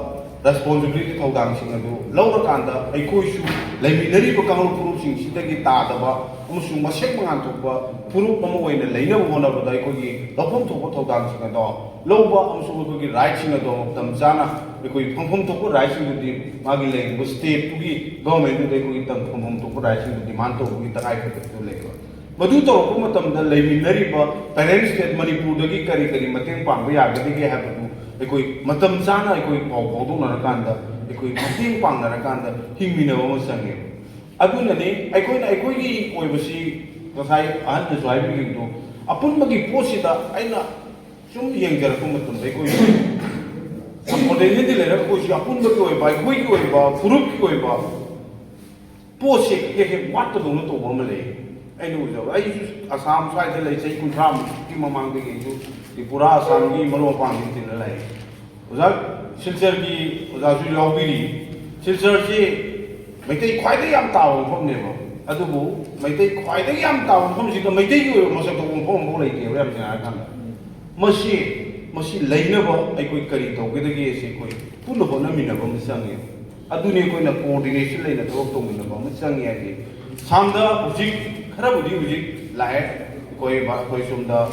ꯔꯦꯁꯄꯣꯟꯁꯤꯕꯤꯂꯤꯇꯤ ꯊꯧꯗꯥꯡꯁꯤꯡ ꯑꯗꯨ ꯂꯧꯔꯀꯥꯟꯗ, ꯑꯩꯈꯣꯏꯁꯨ ꯂꯩꯃꯤꯟꯅꯔꯤꯕ ꯀꯥꯡꯂꯨꯞ ꯐꯨꯔꯨꯞꯁꯤꯡꯁꯤꯗꯒꯤ ꯇꯥꯗꯕ ꯑꯃꯁꯨꯡ ꯃꯁꯦꯛ ꯃꯉꯥꯜ ꯊꯣꯛꯄ ꯐꯨꯔꯨꯞ ꯑꯃ ꯑꯣꯏꯅ ꯂꯩꯅꯕ ꯍꯣꯠꯅꯕꯗ ꯑꯩꯈꯣꯏꯒꯤ ꯂꯧꯐꯝ ꯊꯣꯛꯄ ꯊꯧꯗꯥꯡꯁꯤꯡ ꯑꯗꯣ ꯂꯧꯕ ꯑꯃꯁꯨꯡ ꯑꯩꯈꯣꯏꯒꯤ ꯔꯥꯏꯠꯁꯤꯡ ꯑꯗꯣ ꯃꯇꯝ ꯆꯥꯅ ꯑꯩꯈꯣꯏ ꯐꯪꯐꯝ ꯊꯣꯛꯄ ꯔꯥꯏꯠꯁꯤꯡꯗꯨꯗꯤ ꯃꯥꯒꯤ ꯂꯩꯔꯤꯕ ꯁ꯭ꯇꯦꯠꯇꯨꯒꯤ ꯒꯚꯔꯟꯃꯦꯟꯠꯇꯨꯗ ꯑꯩꯈꯣꯏꯒꯤ ꯇꯝ-, ꯐꯪꯐꯝ ꯊꯣꯛꯄ ꯔꯥꯏꯠꯁꯤꯡꯗꯨ ꯗꯤꯃꯥꯟ ꯇꯧꯕꯒꯤ ꯇꯉꯥꯏ ꯐꯗꯕꯗꯨ ꯂꯩꯕ꯫ ꯃꯗꯨ ꯇꯧꯔꯛꯄ ꯃꯇꯝꯗ ꯂꯩꯃꯤꯟꯅꯔꯤꯕ ꯄꯦꯔꯦꯟꯠ ꯁ꯭ꯇꯦꯠ ꯃꯅꯤꯄꯨꯔꯗꯒꯤ ꯀꯔꯤ ꯀꯔꯤ ꯃꯇꯦꯡ ꯄꯥꯡꯕ ꯌꯥꯒꯗꯒꯦ ꯍꯥꯏꯕꯗꯨ ꯑꯩꯈꯣꯏ ꯃꯇꯝ ꯆꯥꯅ ꯑꯩꯈꯣꯏ ꯄꯥꯎ ꯐꯥꯎꯗꯣꯛꯅꯔꯀꯥꯟꯗ ꯑꯩꯈꯣꯏ ꯃꯇꯦꯡ ꯄꯥꯡꯅꯔꯀꯥꯟꯗ ꯍꯤꯡꯃꯤꯟꯅꯕ ꯑꯃ ꯆꯪꯉꯦꯕ꯫ ꯑꯗꯨꯅꯅꯤ ꯑꯩꯈꯣꯏꯅ ꯑꯩꯈꯣꯏꯒꯤ ꯑꯣꯏꯕꯁꯤ ꯉꯁꯥꯏ ꯑꯍꯟꯅꯁꯨ ꯍꯥꯏꯕꯤꯈꯤꯕꯗꯣ, ꯑꯄꯨꯟꯕꯒꯤ ꯄꯣꯠꯁꯤꯗ ꯑꯩꯅ ꯁꯨꯝ ꯌꯦꯡꯖꯔꯛꯄ ꯃꯇꯝꯗ ꯑꯩꯈꯣꯏ ꯁꯕꯑꯣꯔꯗꯤꯅꯦꯠꯇꯤ ꯂꯩꯔꯒ ꯑꯩꯈꯣꯏꯁꯤ ꯑꯄꯨꯟꯕꯒꯤ ꯑꯣꯏꯕ, ꯑꯩꯈꯣꯏꯒꯤ ꯑꯣꯏꯕ, ꯐꯨꯔꯨꯞꯀꯤ ꯑꯣꯏꯕ ꯄꯣꯠꯁꯦ ꯍꯦꯛ ꯍꯦꯛ ꯋꯥꯠꯄꯗꯧꯅ ꯇꯧꯕ ꯑꯃ ꯂꯩ꯫ ꯑꯩꯅ ꯎꯖꯕ, ꯑꯩꯁꯨ ꯑꯁꯥꯝ ꯁ꯭ꯋꯥꯏꯗ ꯂꯩ, ꯆꯍꯤ ꯀꯨꯟꯊ꯭ꯔꯥꯃꯨꯛꯀꯤ ꯃꯃꯥꯡꯗꯒꯤ ꯑꯩꯁꯨ ꯇ꯭ꯔꯤꯄꯨꯔꯥ, ꯑꯁꯥꯝꯒꯤ ꯃꯔꯨꯞ ꯃꯄꯥꯡꯁꯤꯡ ꯇꯤꯟꯅ ꯂꯩ꯫ ꯑꯣꯖꯥ, ꯁꯤꯜꯆꯔꯒꯤ ꯑꯣꯖꯥꯁꯨ ꯌꯥꯎꯕꯤꯔꯤ꯫ ꯁꯤꯜꯆꯔꯁꯤ ꯃꯩꯇꯩ ꯈ꯭ꯋꯥꯏꯗꯒꯤ ꯌꯥꯝ ꯇꯥꯕ ꯃꯐꯝꯅꯦꯕ꯫ ꯑꯗꯨꯕꯨ ꯃꯩꯇꯩ ꯈ꯭ꯋꯥꯏꯗꯒꯤ ꯌꯥꯝ ꯇꯥꯕ ꯃꯐꯝꯁꯤꯗ ꯃꯩꯇꯩꯒꯤ ꯑꯣꯏꯕ ꯃꯁꯛ ꯊꯣꯛꯄ ꯃꯐꯝ ꯑꯃꯐꯥꯎ ꯂꯩꯇꯦꯕ, ꯌꯥꯝ ꯁꯦꯡꯅ ꯍꯥꯏꯔꯀꯥꯟꯗ꯫ ꯃꯁꯤ, ꯃꯁꯤ ꯂꯩꯅꯕ ꯑꯩꯈꯣꯏ ꯀꯔꯤ ꯇꯧꯒꯗꯒꯦ ꯁꯤ ꯑꯩꯈꯣꯏ ꯄꯨꯟꯅ ꯍꯣꯠꯅꯃꯤꯟꯅꯕ ꯑꯃ ꯆꯪꯉꯦ꯫ ꯑꯗꯨꯅꯤ ꯑꯩꯈꯣꯏꯅ ꯀꯣꯑꯣꯔꯗꯤꯅꯦꯁꯟ ꯂꯩꯅ ꯊꯕꯛ ꯇꯧꯃꯤꯟꯅꯕ ꯑꯃ ꯆꯪꯉꯦ ꯍꯥꯏꯗꯤ꯫ ꯁꯥꯝꯗ ꯍꯧꯖꯤꯛ ꯈꯔꯕꯨꯗꯤ ꯍꯧꯖꯤꯛ ꯂꯥꯛꯑꯦ꯫ ꯑꯩꯈꯣꯏ, ꯑꯩꯈꯣꯏ ꯁꯣꯝꯗ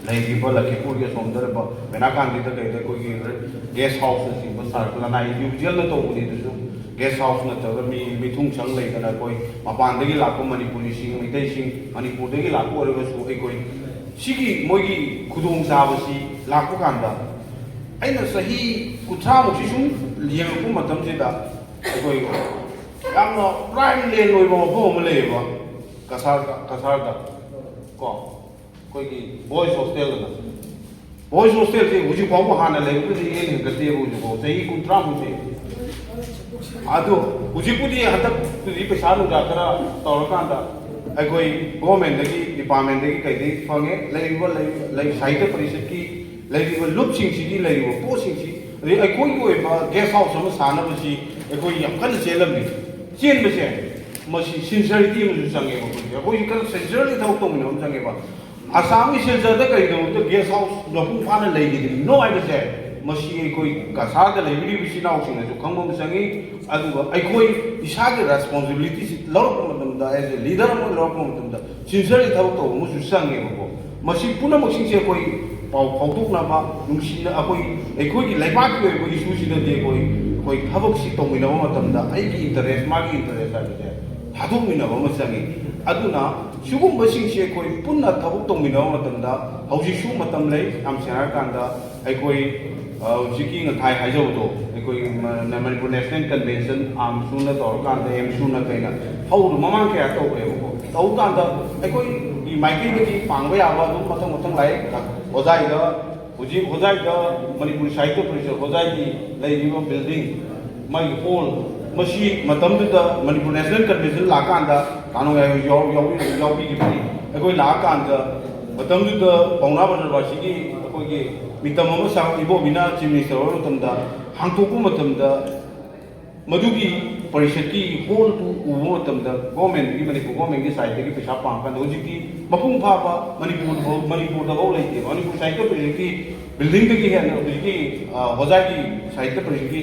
ꯂꯩꯔꯤꯕ ꯂꯈꯤꯄꯨꯔꯒꯤ ꯑꯁꯣꯝꯗ ꯂꯩꯕ ꯃꯦꯅꯥꯀꯥꯟꯗꯤꯗ ꯀꯩꯗ ꯑꯩꯈꯣꯏꯒꯤ ꯒꯦꯁ ꯍꯥꯎꯁꯅꯆꯤꯡꯕ ꯁꯥꯔꯛꯄ, ꯂꯅꯥꯏ ꯏꯟꯗꯤꯚꯤꯖꯨꯋꯦꯜꯅ ꯇꯧꯕꯅꯤ꯫ ꯑꯗꯨꯁꯨ ꯒꯦꯁ ꯍꯥꯎꯁ ꯅꯠꯇ꯭ꯔꯒ ꯃꯤ ꯃꯤꯊꯨꯡ ꯁꯪ ꯂꯩꯗꯅ ꯑꯩꯈꯣꯏ ꯃꯄꯥꯟꯗꯒꯤ ꯂꯥꯛꯄ ꯃꯅꯤꯄꯨꯔꯤꯁꯤꯡ, ꯃꯩꯇꯩꯁꯤꯡ, ꯃꯅꯤꯄꯨꯔꯗꯒꯤ ꯂꯥꯛꯄ ꯑꯣꯏꯔꯒꯁꯨ ꯑꯩꯈꯣꯏ ꯁꯤꯒꯤ ꯃꯣꯏꯒꯤ ꯈꯨꯗꯣꯡꯆꯥꯕꯁꯤ ꯂꯥꯛꯄ ꯀꯥꯟꯗ ꯑꯩꯅ ꯆꯍꯤ ꯀꯨꯟꯊ꯭ꯔꯥꯃꯨꯛꯁꯤ ꯁꯨꯝ ꯌꯦꯡꯉꯛꯄ ꯃꯇꯝꯁꯤꯗ ꯑꯩꯈꯣꯏ ꯌꯥꯝꯅ ꯄ꯭ꯔꯥꯏꯝ ꯂꯦꯟ ꯑꯣꯏꯕ ꯃꯐꯝ ꯑꯃ ꯂꯩꯌꯦꯕ ꯀꯁꯥꯔꯗ, ꯀꯁꯥꯔꯗ ꯀꯣ꯫ ꯑꯩꯈꯣꯏꯒꯤ ꯕꯣꯏꯁ ꯍꯣꯁꯇꯦꯜ ꯑꯅ꯫ ꯕꯣꯏꯁ ꯍꯣꯁꯇꯦꯜꯁꯦ ꯍꯧꯖꯤꯛ ꯐꯥꯎꯕ ꯍꯥꯟꯅ ꯂꯩꯕꯗꯨꯗꯤ ꯍꯦꯟꯅ ꯍꯦꯟꯒꯠꯇꯦꯕ ꯍꯧꯖꯤꯛ ꯐꯥꯎ, ꯆꯍꯤ ꯀꯨꯟꯊ꯭ꯔꯥꯃꯨꯛꯁꯦ꯫ ꯑꯗꯣ ꯍꯧꯖꯤꯛꯄꯨꯗꯤ, ꯍꯟꯗꯛꯄꯨꯗꯤ ꯄꯩꯁꯥ ꯅꯨꯡꯁꯥ ꯈꯔ ꯇꯧꯔꯀꯥꯟꯗ ꯑꯩꯈꯣꯏ ꯒꯣꯔꯃꯦꯟꯗꯒꯤ, ꯗꯤꯄꯥꯔꯠꯃꯦꯟꯗꯒꯤ ꯀꯩꯗꯒꯤ ꯐꯪꯉꯦ꯫ ꯂꯩꯔꯤꯕ, ꯂꯩ-, ꯂꯩ-, ꯁꯥꯍꯤꯇ꯭ꯌ ꯄꯔꯤꯁꯠꯀꯤ ꯂꯩꯔꯤꯕ ꯂꯨꯞꯁꯤꯡꯁꯤꯒꯤ ꯂꯩꯔꯤꯕ ꯄꯣꯠꯁꯤꯡꯁꯤ, ꯑꯗꯩ ꯑꯩꯈꯣꯏꯒꯤ ꯑꯣꯏꯕ ꯒꯦꯁ ꯍꯥꯎꯁ ꯑꯃ ꯁꯥꯅꯕꯁꯤ ꯑꯩꯈꯣꯏ ꯌꯥꯝ ꯀꯟꯅ ꯆꯦꯜꯂꯝꯃꯤ꯫ ꯆꯦꯟꯕꯁꯦ ꯃꯁꯤ ꯁꯤꯟꯁꯤꯌꯔꯤꯇꯤ ꯑꯃꯁꯨ ꯆꯪꯉꯦꯕ꯫ ꯑꯩꯈꯣꯏꯁꯦ, ꯑꯩꯈꯣꯏꯁꯦ ꯀꯟꯅ ꯁꯤꯟꯁꯤꯌꯔꯂꯤ ꯊꯕꯛ ꯇꯧꯃꯤꯟꯅꯕ ꯑꯃ ꯆꯪꯉꯦꯕ꯫ ꯑꯁꯥꯝꯒꯤ ꯁꯤꯜꯆꯔꯗ ꯀꯔꯤꯒꯤꯗꯃꯛꯇ ꯒꯦꯁ ꯍꯥꯎꯁ ꯃꯄꯨꯡ ꯐꯥꯅ ꯂꯩꯈꯤꯗ꯭ꯔꯤꯅꯣ ꯍꯥꯏꯕꯁꯦ ꯃꯁꯤ ꯑꯩꯈꯣꯏ ꯀꯁꯥꯗ ꯂꯩꯕꯤꯔꯤꯕ ꯏꯆꯤꯜ ꯏꯅꯥꯎꯁꯤꯡꯅꯁꯨ ꯈꯪꯕ ꯑꯃ ꯆꯪꯉꯤ꯫ ꯑꯗꯨꯒ ꯑꯩꯈꯣꯏ ꯏꯁꯥꯒꯤ ꯔꯦꯁꯄꯣꯟꯁꯤꯕꯤꯂꯤꯇꯤꯁꯤ ꯂꯧꯔꯛꯄ ꯃꯇꯝꯗ, ꯑꯦꯖ ꯑꯦ ꯂꯤꯗꯔ ꯑꯃ ꯂꯧꯔꯛꯄ ꯃꯇꯝꯗ, ꯁꯤꯟꯁꯤꯌꯔꯂꯤ ꯊꯕꯛ ꯇꯧꯕ ꯑꯃꯁꯨ ꯆꯪꯉꯦꯕꯀꯣ꯫ ꯃꯁꯤ ꯄꯨꯝꯅꯃꯛꯁꯤꯡꯁꯦ ꯑꯩꯈꯣꯏ ꯄꯥꯎ ꯐꯥꯎꯗꯣꯛꯅꯕ, ꯅꯨꯡꯁꯤꯅ ꯑꯩꯈꯣꯏ, ꯑꯩꯈꯣꯏꯒꯤ ꯂꯩꯕꯥꯛꯀꯤ ꯑꯣꯏꯕ ꯏꯁꯨꯁꯤꯗꯗꯤ ꯑꯩꯈꯣꯏ, ꯑꯩꯈꯣꯏ ꯊꯕꯛꯁꯤ ꯇꯧꯃꯤꯟꯅꯕ ꯃꯇꯝꯗ ꯑꯩꯒꯤ ꯏꯟꯇꯔꯦꯁ, ꯃꯥꯒꯤ ꯏꯟꯇꯔꯦꯁ ꯍꯥꯏꯕꯁꯦ ꯊꯥꯗꯣꯛꯃꯤꯟꯅꯕ ꯑꯃ ꯆꯪꯉꯤ꯫ ꯑꯗꯨꯅ ꯁꯤꯒꯨꯝꯕꯁꯤꯡꯁꯦ ꯑꯩꯈꯣꯏ ꯄꯨꯟꯅ ꯊꯕꯛ ꯇꯧꯃꯤꯟꯅꯕ ꯃꯇꯝꯗ ꯍꯧꯖꯤꯛꯁꯨ ꯃꯇꯝ ꯂꯩ꯫ ꯌꯥꯝ ꯁꯦꯡꯅ ꯍꯥꯏꯔꯀꯥꯟꯗ ꯑꯩꯈꯣꯏ, ꯑ, ꯍꯧꯖꯤꯛꯀꯤ ꯉꯁꯥꯏ ꯍꯥꯏꯖꯕꯗꯣ, ꯑꯩꯈꯣꯏ ꯃ-, ꯃꯅꯤꯄꯨꯔ ꯅꯦꯁꯅꯦꯜ ꯀꯟꯚꯦꯟꯁꯟ, ꯑꯥꯝꯁꯨꯅ ꯇꯧꯔꯀꯥꯟꯗ, ꯑꯦꯝꯁꯨꯅ ꯀꯩꯅ ꯍꯧꯔ ꯃꯃꯥꯡ ꯀꯌꯥ ꯇꯧꯈ꯭ꯔꯦꯕꯀꯣ꯫ ꯇꯧꯕ ꯀꯥꯟꯗ ꯑꯩꯈꯣꯏꯒꯤ ꯃꯥꯏꯀꯩꯗꯒꯤ ꯄꯥꯡꯕ ꯌꯥꯕ ꯑꯗꯨꯝ ꯃꯊꯪ ꯃꯊꯪ ꯂꯥꯛꯑꯦ꯫ ꯑꯣꯖꯥꯒꯤꯗ ꯍꯧꯖꯤꯛ ꯍꯣꯖꯥꯏꯗ ꯃꯅꯤꯄꯨꯔ ꯁꯥꯍꯤꯇ꯭ꯌ ꯄꯔꯤꯁꯠ ꯍꯣꯖꯥꯏꯒꯤ ꯂꯩꯔꯤꯕ ꯕꯤꯜꯗꯤꯡ, ꯃꯥꯒꯤ ꯍꯣꯜ, ꯃꯁꯤ ꯃꯇꯝꯗꯨꯗ ꯃꯅꯤꯄꯨꯔ ꯅꯦꯁꯅꯦꯜ ꯀꯟꯚꯦꯟꯁꯟ ꯂꯥꯛꯀꯥꯟꯗ ꯀꯥꯅꯣ ꯌꯥꯎ-, ꯌꯥꯎ-, ꯌꯥꯎꯕꯤꯔꯤꯕꯅꯤ꯫ ꯑꯩꯈꯣꯏ ꯂꯥꯛꯑꯀꯥꯟꯗ ꯃꯇꯝꯗꯨꯗ ꯄꯥꯎꯅꯥ ꯕꯖꯥꯔꯕꯥꯁꯤꯒꯤ ꯑꯩꯈꯣꯏꯒꯤ ꯃꯤꯇꯝ ꯑꯃ ꯁꯥ-, ꯏꯕꯣꯕꯤꯅ ꯆꯤꯐ ꯃꯤꯅꯤꯁꯇꯔ ꯑꯣꯏꯕ ꯃꯇꯝꯗ ꯍꯥꯡꯇꯣꯛꯄ ꯃꯇꯝꯗ, ꯃꯗꯨꯒꯤ ꯄꯔꯤꯁꯠꯀꯤ ꯍꯣꯜꯗꯨ ꯎꯕ ꯃꯇꯝꯗ, ꯒꯣꯔꯃꯦꯟꯒꯤ, ꯃꯅꯤꯄꯨꯔ ꯒꯣꯔꯃꯦꯟꯒꯤ ꯁꯥꯏꯠꯇꯒꯤ ꯄꯩꯁꯥ ꯄꯥꯡꯉꯀꯥꯟꯗ ꯍꯧꯖꯤꯛꯇꯤ ꯃꯄꯨꯡ ꯐꯥꯕ ꯃꯅꯤꯄꯨꯔꯗꯐꯥꯎ, ꯃꯅꯤꯄꯨꯔꯗꯐꯥꯎ ꯂꯩꯇꯦꯕ꯫ ꯃꯅꯤꯄꯨꯔ ꯁꯥꯍꯤꯇ꯭ꯌ ꯄꯔꯤꯁꯠꯀꯤ ꯕꯤꯜꯗꯤꯡꯗꯒꯤ ꯍꯦꯟꯅ ꯍꯧꯖꯤꯛꯀꯤ, ꯑ, ꯍꯣꯖꯥꯏꯒꯤ ꯁꯥꯍꯤꯇ꯭ꯌ ꯄꯔꯤꯁꯠꯀꯤ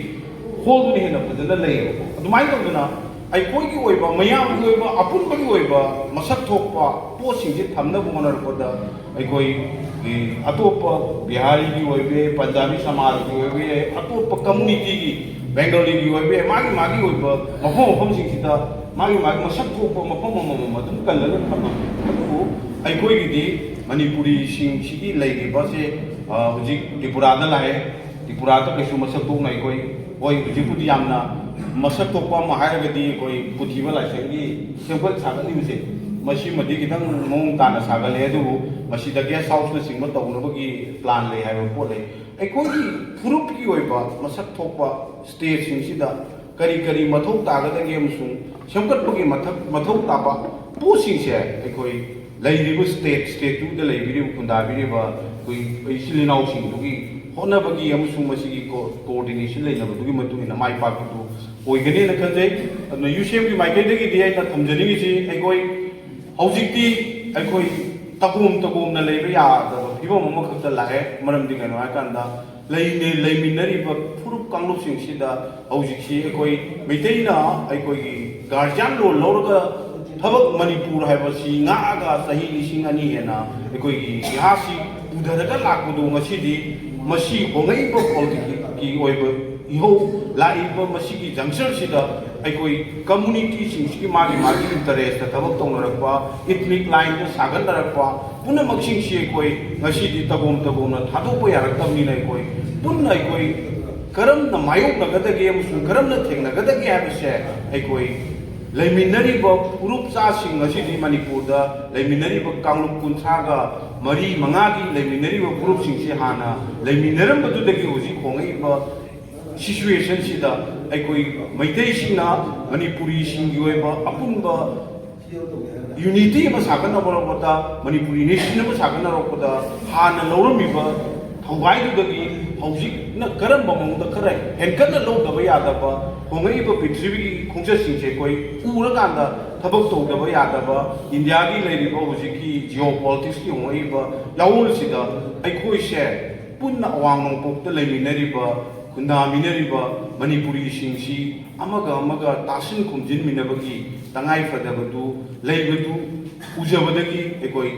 ꯍꯣꯜꯗꯨꯅ ꯍꯦꯟꯅ ꯐꯖꯅ ꯂꯩꯌꯦꯕꯀꯣ꯫ ꯑꯗꯨꯃꯥꯏꯅ ꯇꯧꯗꯅ ꯑꯩꯈꯣꯏꯒꯤ ꯑꯣꯏꯕ, ꯃꯌꯥꯝꯒꯤ ꯑꯣꯏꯕ, ꯑꯄꯨꯟꯕꯒꯤ ꯑꯣꯏꯕ ꯃꯁꯛ ꯊꯣꯛꯄ ꯄꯣꯠꯁꯤꯡꯁꯦ ꯊꯝꯅꯕ ꯍꯣꯠꯅꯔꯛꯄꯗ, ꯑꯩꯈꯣꯏ, ꯑꯦ, ꯑꯇꯣꯞꯄ ꯕꯤꯍꯥꯔꯤꯒꯤ ꯑꯣꯏꯕ ꯌꯥꯏ, ꯄꯟꯖꯥꯕꯤ ꯁꯃꯥꯖꯒꯤ ꯑꯣꯏꯕ ꯌꯥꯏ, ꯑꯇꯣꯞꯄ ꯀꯝꯃꯨꯅꯤꯇꯤꯒꯤ, ꯕꯦꯡꯒꯥꯂꯤꯒꯤ ꯑꯣꯏꯕ ꯌꯥꯏ, ꯃꯥꯒꯤ ꯃꯥꯒꯤ ꯑꯣꯏꯕ ꯃꯐꯝ ꯃꯐꯝꯁꯤꯡꯁꯤꯗ ꯃꯥꯒꯤ ꯃꯥꯒꯤ ꯃꯁꯛ ꯊꯣꯛꯄ ꯃꯐꯝ ꯑꯃꯃꯝ ꯑꯗꯨꯝ ꯀꯜꯂꯒ ꯊꯝꯃꯤ꯫ ꯑꯗꯨꯕꯨ ꯑꯩꯈꯣꯏꯒꯤꯗꯤ ꯃꯅꯤꯄꯨꯔꯤꯁꯤꯡꯁꯤꯒꯤ ꯂꯩꯔꯤꯕꯁꯦ, ꯑ, ꯍꯧꯖꯤꯛ ꯇ꯭ꯔꯤꯄꯨꯔꯥꯗ ꯂꯥꯛꯑꯦ꯫ ꯇ꯭ꯔꯤꯄꯨꯔꯥꯗ ꯀꯩꯁꯨ ꯃꯁꯛ ꯊꯣꯛꯅ ꯑꯩꯈꯣꯏ, ꯍꯣꯏ, ꯍꯧꯖꯤꯛꯄꯨꯗꯤ ꯌꯥꯝꯅ ꯃꯁꯛ ꯊꯣꯛꯄ ꯑꯃ ꯍꯥꯏꯔꯒꯗꯤ ꯑꯩꯈꯣꯏ ꯄꯨꯊꯤꯕ ꯂꯥꯏꯁꯪꯒꯤ ꯁꯦꯝꯒꯠ ꯁꯥꯒꯠꯂꯤꯕꯁꯦ, ꯃꯁꯤꯃꯗꯤ ꯈꯤꯇꯪ ꯃꯑꯣꯡ ꯇꯥꯅ ꯁꯥꯒꯠꯂꯦ꯫ ꯑꯗꯨꯕꯨ ꯃꯁꯤꯗ ꯒꯦꯁ ꯍꯥꯎꯁꯅꯆꯤꯡꯕ ꯇꯧꯅꯕꯒꯤ ꯄ꯭ꯂꯥꯟ ꯂꯩ ꯍꯥꯏꯕ ꯄꯣꯠ ꯂꯩ꯫ ꯑꯩꯈꯣꯏꯒꯤ ꯐꯨꯔꯨꯞꯀꯤ ꯑꯣꯏꯕ ꯃꯁꯛ ꯊꯣꯛꯄ ꯁ꯭ꯇꯦꯠꯁꯤꯡꯁꯤꯗ ꯀꯔꯤ ꯀꯔꯤ ꯃꯊꯧ ꯇꯥꯒꯗꯒꯦ ꯑꯃꯁꯨꯡ ꯁꯦꯝꯒꯠꯄꯒꯤ ꯃꯊꯛ-, ꯃꯊꯧ ꯇꯥꯕ ꯄꯣꯠꯁꯤꯡꯁꯦ ꯑꯩꯈꯣꯏ ꯂꯩꯔꯤꯕ ꯁ꯭ꯇꯦꯠ, ꯁ꯭ꯇꯦꯠꯇꯨꯗ ꯂꯩꯕꯤꯔꯤꯕ, ꯈꯨꯟꯗꯥꯕꯤꯔꯤꯕ ꯑꯩꯈꯣꯏ ꯏꯆꯤꯜ ꯏꯅꯥꯎꯁꯤꯡꯗꯨꯒꯤ ꯍꯣꯠꯅꯕꯒꯤ ꯑꯃꯁꯨꯡ ꯃꯁꯤꯒꯤ ꯀꯣ-, ꯀꯣꯑꯣꯔꯗꯤꯅꯦꯁꯟ ꯂꯩꯅꯕꯗꯨꯒꯤ ꯃꯇꯨꯡ ꯏꯟꯅ ꯃꯥꯏ ꯄꯥꯛꯄꯗꯨ ꯑꯣꯏꯒꯅꯦꯅ ꯈꯟꯖꯩ꯫ ꯑꯗꯨꯅ ꯌꯨ ꯁꯤ ꯑꯦꯝꯒꯤ ꯃꯥꯏꯀꯩꯗꯒꯤꯗꯤ ꯑꯩꯅ ꯊꯝꯖꯅꯤꯡꯉꯤꯁꯤ, ꯑꯩꯈꯣꯏ ꯍꯧꯖꯤꯛꯇꯤ ꯑꯩꯈꯣꯏ ꯇꯒꯣꯝ ꯇꯒꯣꯝꯅ ꯂꯩꯕ ꯌꯥꯗꯕ ꯐꯤꯕꯝ ꯑꯃꯈꯛꯇ ꯂꯥꯛꯑꯦ꯫ ꯃꯔꯝꯗꯤ ꯀꯩꯅꯣ ꯍꯥꯏꯀꯥꯟꯗ, ꯂꯩꯅ ꯂꯩꯃꯤꯟꯅꯔꯤꯕ ꯐꯨꯔꯨꯞ ꯀꯥꯡꯂꯨꯞꯁꯤꯡꯁꯤꯗ ꯍꯧꯖꯤꯛꯁꯤ ꯑꯩꯈꯣꯏ ꯃꯩꯇꯩꯅ ꯑꯩꯈꯣꯏꯒꯤ ꯒꯥꯔꯖꯤꯌꯥꯟ ꯔꯣꯜ ꯂꯧꯔꯒ ꯊꯕꯛ ꯃꯅꯤꯄꯨꯔ ꯍꯥꯏꯕꯁꯤ ꯉꯥꯛꯑꯒ ꯆꯍꯤ ꯂꯤꯁꯤꯡ ꯑꯅꯤ ꯍꯦꯟꯅ ꯑꯩꯈꯣꯏꯒꯤ ꯏꯍꯥꯁꯤ ꯄꯨꯊꯔꯒ ꯂꯥꯛꯄꯗꯨ ꯉꯁꯤꯗꯤ ꯃꯁꯤ ꯍꯣꯡꯂꯛꯏꯕ ꯄꯣꯂꯤꯇꯤꯛꯀꯤ ꯑꯣꯏꯕ ꯏꯍꯧ ꯂꯥꯛꯏꯕ ꯃꯁꯤꯒꯤ ꯖꯪꯁꯔꯁꯤꯗ ꯑꯩꯈꯣꯏ ꯀꯝꯃꯨꯅꯤꯇꯤꯁꯤꯡꯁꯤꯒꯤ ꯃꯥꯒꯤ ꯃꯥꯒꯤ ꯏꯟꯇꯔꯦꯁꯇ ꯊꯕꯛ ꯇꯧꯅꯔꯛꯄ, ꯏꯊꯅꯤꯛ ꯂꯥꯏꯟꯗ ꯁꯥꯒꯠꯅꯔꯛꯄ ꯄꯨꯝꯅꯃꯛꯁꯤꯡꯁꯤ ꯑꯩꯈꯣꯏ ꯉꯁꯤꯗꯤ ꯇꯒꯣꯝ ꯇꯒꯣꯝꯅ ꯊꯥꯗꯣꯛꯄ ꯌꯥꯔꯛꯇꯕꯅꯤꯅ ꯑꯩꯈꯣꯏ ꯄꯨꯟꯅ ꯑꯩꯈꯣꯏ ꯀꯔꯝꯅ ꯃꯥꯌꯣꯛꯅꯒꯗꯒꯦ ꯑꯃꯁꯨꯡ ꯀꯔꯝꯅ ꯊꯦꯡꯅꯒꯗꯒꯦ ꯍꯥꯏꯕꯁꯦ ꯑꯩꯈꯣꯏ ꯂꯩꯃꯤꯟꯅꯔꯤꯕ ꯐꯨꯔꯨꯞꯆꯥꯁꯤꯡ ꯉꯁꯤꯗꯤ ꯃꯅꯤꯄꯨꯔꯗ ꯂꯩꯃꯤꯟꯅꯔꯤꯕ ꯀꯥꯡꯂꯨꯞ ꯀꯨꯟꯊ꯭ꯔꯥꯒ ꯃꯔꯤ ꯃꯉꯥꯒꯤ ꯂꯩꯃꯤꯟꯅꯔꯤꯕ ꯐꯨꯔꯨꯞꯁꯤꯡꯁꯤ ꯍꯥꯟꯅ ꯂꯩꯃꯤꯟꯅꯔꯝꯕꯗꯨꯗꯒꯤ ꯍꯧꯖꯤꯛ ꯍꯣꯡꯂꯛꯏꯕ ꯁꯤꯆꯨꯋꯦꯁꯟꯁꯤꯗ ꯑꯩꯈꯣꯏ ꯃꯩꯇꯩꯁꯤꯡꯅ ꯃꯅꯤꯄꯨꯔꯤꯁꯤꯡꯒꯤ ꯑꯣꯏꯕ ꯑꯄꯨꯟꯕ ꯌꯨꯅꯤꯇꯤ ꯑꯃ ꯁꯥꯒꯠꯅꯕ ꯍꯣꯠꯅꯕꯗ, ꯃꯅꯤꯄꯨꯔꯤ ꯅꯦꯁꯟ ꯑꯃ ꯁꯥꯒꯠꯅꯔꯛꯄꯗ ꯍꯥꯟꯅ ꯂꯧꯔꯝꯃꯤꯕ ꯊꯧꯒꯥꯏꯗꯨꯗꯒꯤ ꯍꯧꯖꯤꯛꯅ ꯀꯔꯝꯕ ꯃꯑꯣꯡꯗ ꯈꯔ ꯍꯦꯟꯒꯠꯅ ꯂꯧꯗꯕ ꯌꯥꯗꯕ, ꯍꯣꯡꯂꯛꯏꯕ ꯄ꯭ꯔꯤꯊꯤꯕꯤꯒꯤ ꯈꯣꯡꯆꯠꯁꯤꯡꯁꯦ ꯑꯩꯈꯣꯏ ꯎꯔꯀꯥꯟꯗ ꯊꯕꯛ ꯇꯧꯗꯕ ꯌꯥꯗꯕ, ꯏꯟꯗꯤꯌꯥꯒꯤ ꯂꯩꯔꯤꯕ ꯍꯧꯖꯤꯛꯀꯤ ꯖꯤꯑꯣ ꯄꯣꯂꯤꯇꯤꯛꯁꯀꯤ ꯍꯣꯡꯂꯛꯏꯕ ꯌꯥꯑꯣꯜꯁꯤꯗ ꯑꯩꯈꯣꯏꯁꯦ ꯄꯨꯟꯅ ꯑꯋꯥꯡ ꯅꯣꯡꯄꯣꯛꯇ ꯂꯩꯃꯤꯟꯅꯔꯤꯕ, ꯈꯨꯟꯗꯥꯃꯤꯟꯅꯔꯤꯕ ꯃꯅꯤꯄꯨꯔꯤꯁꯤꯡꯁꯤ ꯑꯃꯒ ꯑꯃꯒ ꯇꯥꯁꯤꯟ ꯈꯣꯝꯖꯤꯟꯃꯤꯟꯅꯕꯒꯤ ꯇꯉꯥꯏ ꯐꯗꯕꯗꯨ ꯂꯩꯕꯗꯨ ꯎꯖꯕꯗꯒꯤ ꯑꯩꯈꯣꯏ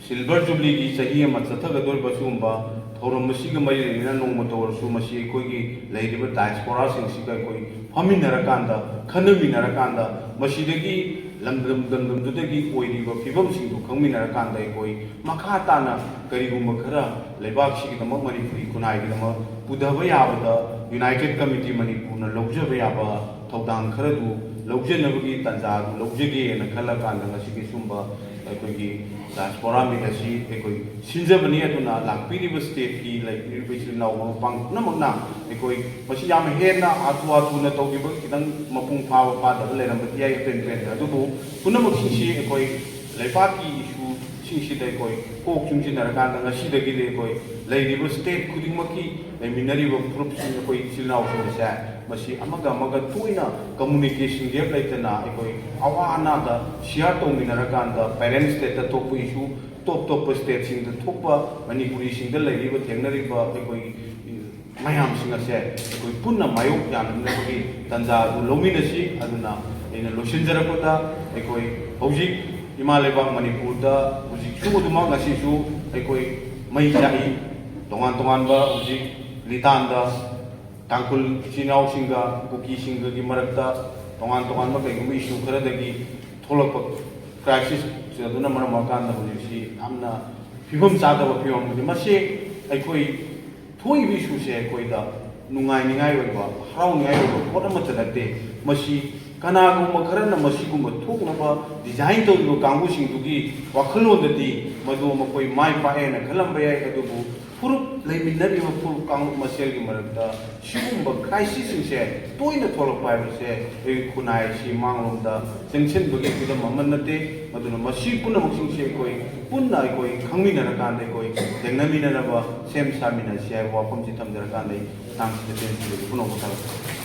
ꯁꯤꯜꯚꯔ ꯖꯨꯕ꯭ꯂꯤꯒꯤ ꯆꯍꯤ ꯑꯃ ꯆꯠꯊꯒꯗꯧꯔꯤꯕ ꯁꯤꯒꯨꯝꯕ ꯊꯧꯔꯝ ꯑꯁꯤꯒ ꯃꯔꯤ ꯂꯩꯅꯅ ꯅꯣꯡꯃꯇ ꯑꯣꯏꯔꯁꯨ ꯃꯁꯤ ꯑꯩꯈꯣꯏꯒꯤ ꯂꯩꯔꯤꯕ ꯗꯥꯏꯁꯄꯣꯔꯥꯁꯤꯡꯁꯤꯒ ꯑꯩꯈꯣꯏ ꯐꯝꯃꯤꯟꯅꯔꯀꯥꯟꯗ, ꯈꯟꯅꯃꯤꯟꯅꯔꯀꯥꯟꯗ, ꯃꯁꯤꯗꯒꯤ ꯂꯝꯗꯝ ꯂꯝꯗꯝꯗꯨꯗꯒꯤ ꯑꯣꯏꯔꯤꯕ ꯐꯤꯕꯝꯁꯤꯡꯗꯨ ꯈꯪꯃꯤꯟꯅꯔꯀꯥꯟꯗ ꯑꯩꯈꯣꯏ ꯃꯈꯥ ꯇꯥꯅ ꯀꯔꯤꯒꯨꯝꯕ ꯈꯔ ꯂꯩꯕꯥꯛꯁꯤꯒꯤꯗꯃꯛ, ꯃꯅꯤꯄꯨꯔꯤ ꯈꯨꯟꯅꯥꯏꯒꯤꯗꯃꯛ ꯄꯨꯊꯕ ꯌꯥꯕꯗ United Committee ꯃꯅꯤꯄꯨꯔꯅ ꯂꯧꯖꯕ ꯌꯥꯕ ꯊꯧꯗꯥꯡ ꯈꯔꯗꯨ ꯂꯧꯖꯅꯕꯒꯤ ꯇꯥꯟꯖꯥꯗꯨ ꯂꯧꯖꯒꯦꯅ ꯈꯜꯂꯀꯥꯟꯗ ꯉꯁꯤꯒꯤ ꯁꯨꯝꯕ ꯑꯩꯈꯣꯏꯒꯤ ꯗꯥꯏꯁꯄꯣꯔꯥ ꯃꯤꯠ ꯑꯁꯤ ꯑꯩꯈꯣꯏ ꯁꯤꯟꯖꯕꯅꯤ꯫ ꯑꯗꯨꯅ ꯂꯥꯛꯄꯤꯔꯤꯕ ꯁ꯭ꯇꯦꯠꯀꯤ ꯂꯩꯕꯤꯔꯤꯕ ꯏꯆꯤꯜ ꯏꯅꯥꯎ ꯃꯔꯨꯞ ꯃꯄꯥꯡ ꯄꯨꯝꯅꯃꯛꯅ ꯑꯩꯈꯣꯏ ꯃꯁꯤ ꯌꯥꯝ ꯍꯦꯟꯅ ꯍꯥꯊꯨ ꯍꯥꯊꯨꯅ ꯇꯧꯈꯤꯕ, ꯈꯤꯇꯪ ꯃꯄꯨꯡ ꯐꯥꯕ ꯐꯥꯗꯕ ꯂꯩꯔꯝꯕꯗꯤ ꯌꯥꯏ, ꯑꯄꯦꯟ ꯄꯦꯟꯗ, ꯑꯗꯨꯕꯨ ꯄꯨꯝꯅꯃꯛꯁꯤꯡꯁꯤ ꯑꯩꯈꯣꯏ ꯂꯩꯕꯥꯛꯀꯤ ꯏꯁꯨꯁꯤꯡꯁꯤꯗ ꯑꯩꯈꯣꯏ ꯀꯣꯛ ꯆꯨꯡꯁꯤꯟꯅꯔꯀꯥꯟꯗ ꯉꯁꯤꯗꯒꯤꯗꯤ ꯑꯩꯈꯣꯏ ꯂꯩꯔꯤꯕ ꯁ꯭ꯇꯦꯠ ꯈꯨꯗꯤꯡꯃꯛꯀꯤ ꯂꯩꯃꯤꯟꯅꯔꯤꯕ ꯐꯨꯔꯨꯞꯁꯤꯡ, ꯑꯩꯈꯣꯏ ꯏꯆꯤꯜ ꯏꯅꯥꯎꯁꯤꯡ ꯑꯁꯦ ꯃꯁꯤ ꯑꯃꯒ ꯑꯃꯒ ꯇꯣꯏꯅ ꯀꯝꯃꯨꯅꯤꯀꯦꯁꯟ ꯒꯦꯞ ꯂꯩꯇꯅ ꯑꯩꯈꯣꯏ ꯑꯋꯥ ꯑꯅꯥꯗ ꯁꯤꯌꯥꯔ ꯇꯧꯃꯤꯟꯅꯔꯀꯥꯟꯗ ꯄꯦꯔꯦꯟ ꯁ꯭ꯇꯦꯠꯇ ꯊꯣꯛꯄ ꯏꯁꯨ, ꯇꯣꯞ ꯇꯣꯞꯄ ꯁ꯭ꯇꯦꯠꯁꯤꯡꯗ ꯊꯣꯛꯄ, ꯃꯅꯤꯄꯨꯔꯤꯁꯤꯡꯗ ꯂꯩꯔꯤꯕ, ꯊꯦꯡꯅꯔꯤꯕ ꯑꯩꯈꯣꯏ ꯃꯌꯥꯝꯁꯤꯡ ꯑꯁꯦ ꯑꯩꯈꯣꯏ ꯄꯨꯟꯅ ꯃꯥꯌꯣꯛ ꯌꯥꯅꯅꯕꯒꯤ ꯇꯥꯟꯖꯥ ꯑꯗꯨ ꯂꯧꯃꯤꯟꯅꯁꯤ꯫ ꯑꯗꯨꯅ ꯑꯩꯅ ꯂꯣꯏꯁꯤꯟꯖꯔꯛꯄꯗ, ꯑꯩꯈꯣꯏ ꯍꯧꯖꯤꯛ ꯏꯃꯥ ꯂꯩꯕꯥꯛ ꯃꯅꯤꯄꯨꯔꯗ ꯍꯧꯖꯤꯛꯁꯨ ꯑꯗꯨꯃꯛ ꯉꯁꯤꯁꯨ ꯑꯩꯈꯣꯏ ꯃꯩ ꯆꯥꯛꯏ꯫ ꯇꯣꯉꯥꯟ ꯇꯣꯉꯥꯟꯕ ꯍꯧꯖꯤꯛ ꯂꯤꯇꯥꯟꯗ ꯇꯥꯡꯈꯨꯜ ꯏꯆꯤꯟ ꯏꯅꯥꯎꯁꯤꯡꯒ ꯀꯨꯀꯤꯁꯤꯡꯒꯒꯤ ꯃꯔꯛꯇ ꯇꯣꯉꯥꯟ ꯇꯣꯉꯥꯟꯕ ꯀꯩꯒꯨꯝꯕ issue ꯈꯔꯗꯒꯤ ꯊꯣꯛꯂꯛꯄ crisis ꯑꯗꯨꯅ ꯃꯔꯝ ꯑꯣꯏꯔꯀꯥꯟꯗ ꯍꯧꯖꯤꯛꯁꯤ ꯌꯥꯝꯅ ꯐꯤꯕꯝ ꯆꯥꯗꯕ ꯐꯤꯕꯝ ꯑꯃꯅꯤ꯫ ꯃꯁꯤ ꯑꯩꯈꯣꯏ ꯊꯣꯛꯏꯕ issueꯁꯦ ꯑꯩꯈꯣꯏꯗ ꯅꯨꯡꯉꯥꯏꯅꯤꯡꯉꯥꯏ ꯑꯣꯏꯕ, ꯍꯔꯥꯎꯅꯤꯡꯉꯥꯏ ꯑꯣꯏꯕ ꯄꯣꯠ ꯑꯃꯠꯇ ꯅꯠꯇꯦ꯫ ꯃꯁꯤ ꯀꯅꯥꯒꯨꯝꯕ ꯈꯔꯅ ꯃꯁꯤꯒꯨꯝꯕ ꯊꯣꯛꯅꯕ design ꯇꯧꯔꯤꯕ ꯀꯥꯡꯕꯨꯁꯤꯡꯗꯨꯒꯤ ꯋꯥꯈꯜꯂꯣꯟꯗꯗꯤ ꯃꯗꯨ ꯃꯈꯣꯏ ꯃꯥꯏ ꯄꯥꯛꯑꯦꯅ ꯈꯜꯂꯝꯕ ꯌꯥꯏ꯫ ꯑꯗꯨꯕꯨ ꯐꯨꯔꯨꯞ ꯂꯩꯃꯤꯟꯅꯔꯤꯕ ꯐꯨꯔꯨꯞ ꯀꯥꯡꯂꯨꯞ ꯃꯁꯦꯜꯒꯤ ꯃꯔꯛꯇ ꯁꯤꯒꯨꯝꯕ crisisꯁꯤꯡꯁꯦ ꯇꯣꯏꯅ ꯊꯣꯛꯂꯛꯄ ꯍꯥꯏꯕꯁꯦ ꯑꯩꯈꯣꯏ ꯈꯨꯟꯅꯥꯏ ꯑꯁꯤ ꯃꯥꯡꯂꯣꯝꯗ ꯆꯪꯁꯤꯟꯕꯒꯤ ꯈꯨꯗꯝ ꯑꯃ ꯅꯠꯇꯦ꯫ ꯃꯗꯨꯅ ꯃꯁꯤ ꯄꯨꯝꯅꯃꯛꯁꯤꯡꯁꯦ ꯑꯩꯈꯣꯏ ꯄꯨꯟꯅ ꯑꯩꯈꯣꯏ ꯈꯪꯃꯤꯟꯅꯔꯀꯥꯟꯗ ꯑꯩꯈꯣꯏ ꯊꯦꯡꯅꯃꯤꯟꯅꯔꯕ ꯁꯦꯝ ꯁꯥꯃꯤꯟꯅꯁꯤ ꯍꯥꯏꯕ ꯋꯥꯐꯝꯁꯤ ꯊꯝꯖꯔꯀꯥꯟꯗ ꯑꯩ ꯃꯇꯥꯡꯁꯤꯗ ꯇꯦꯟꯁꯤꯟꯖꯒꯦ꯫ ꯄꯨꯝꯅꯃꯛ ꯊꯥꯒꯠꯆꯔꯤ꯫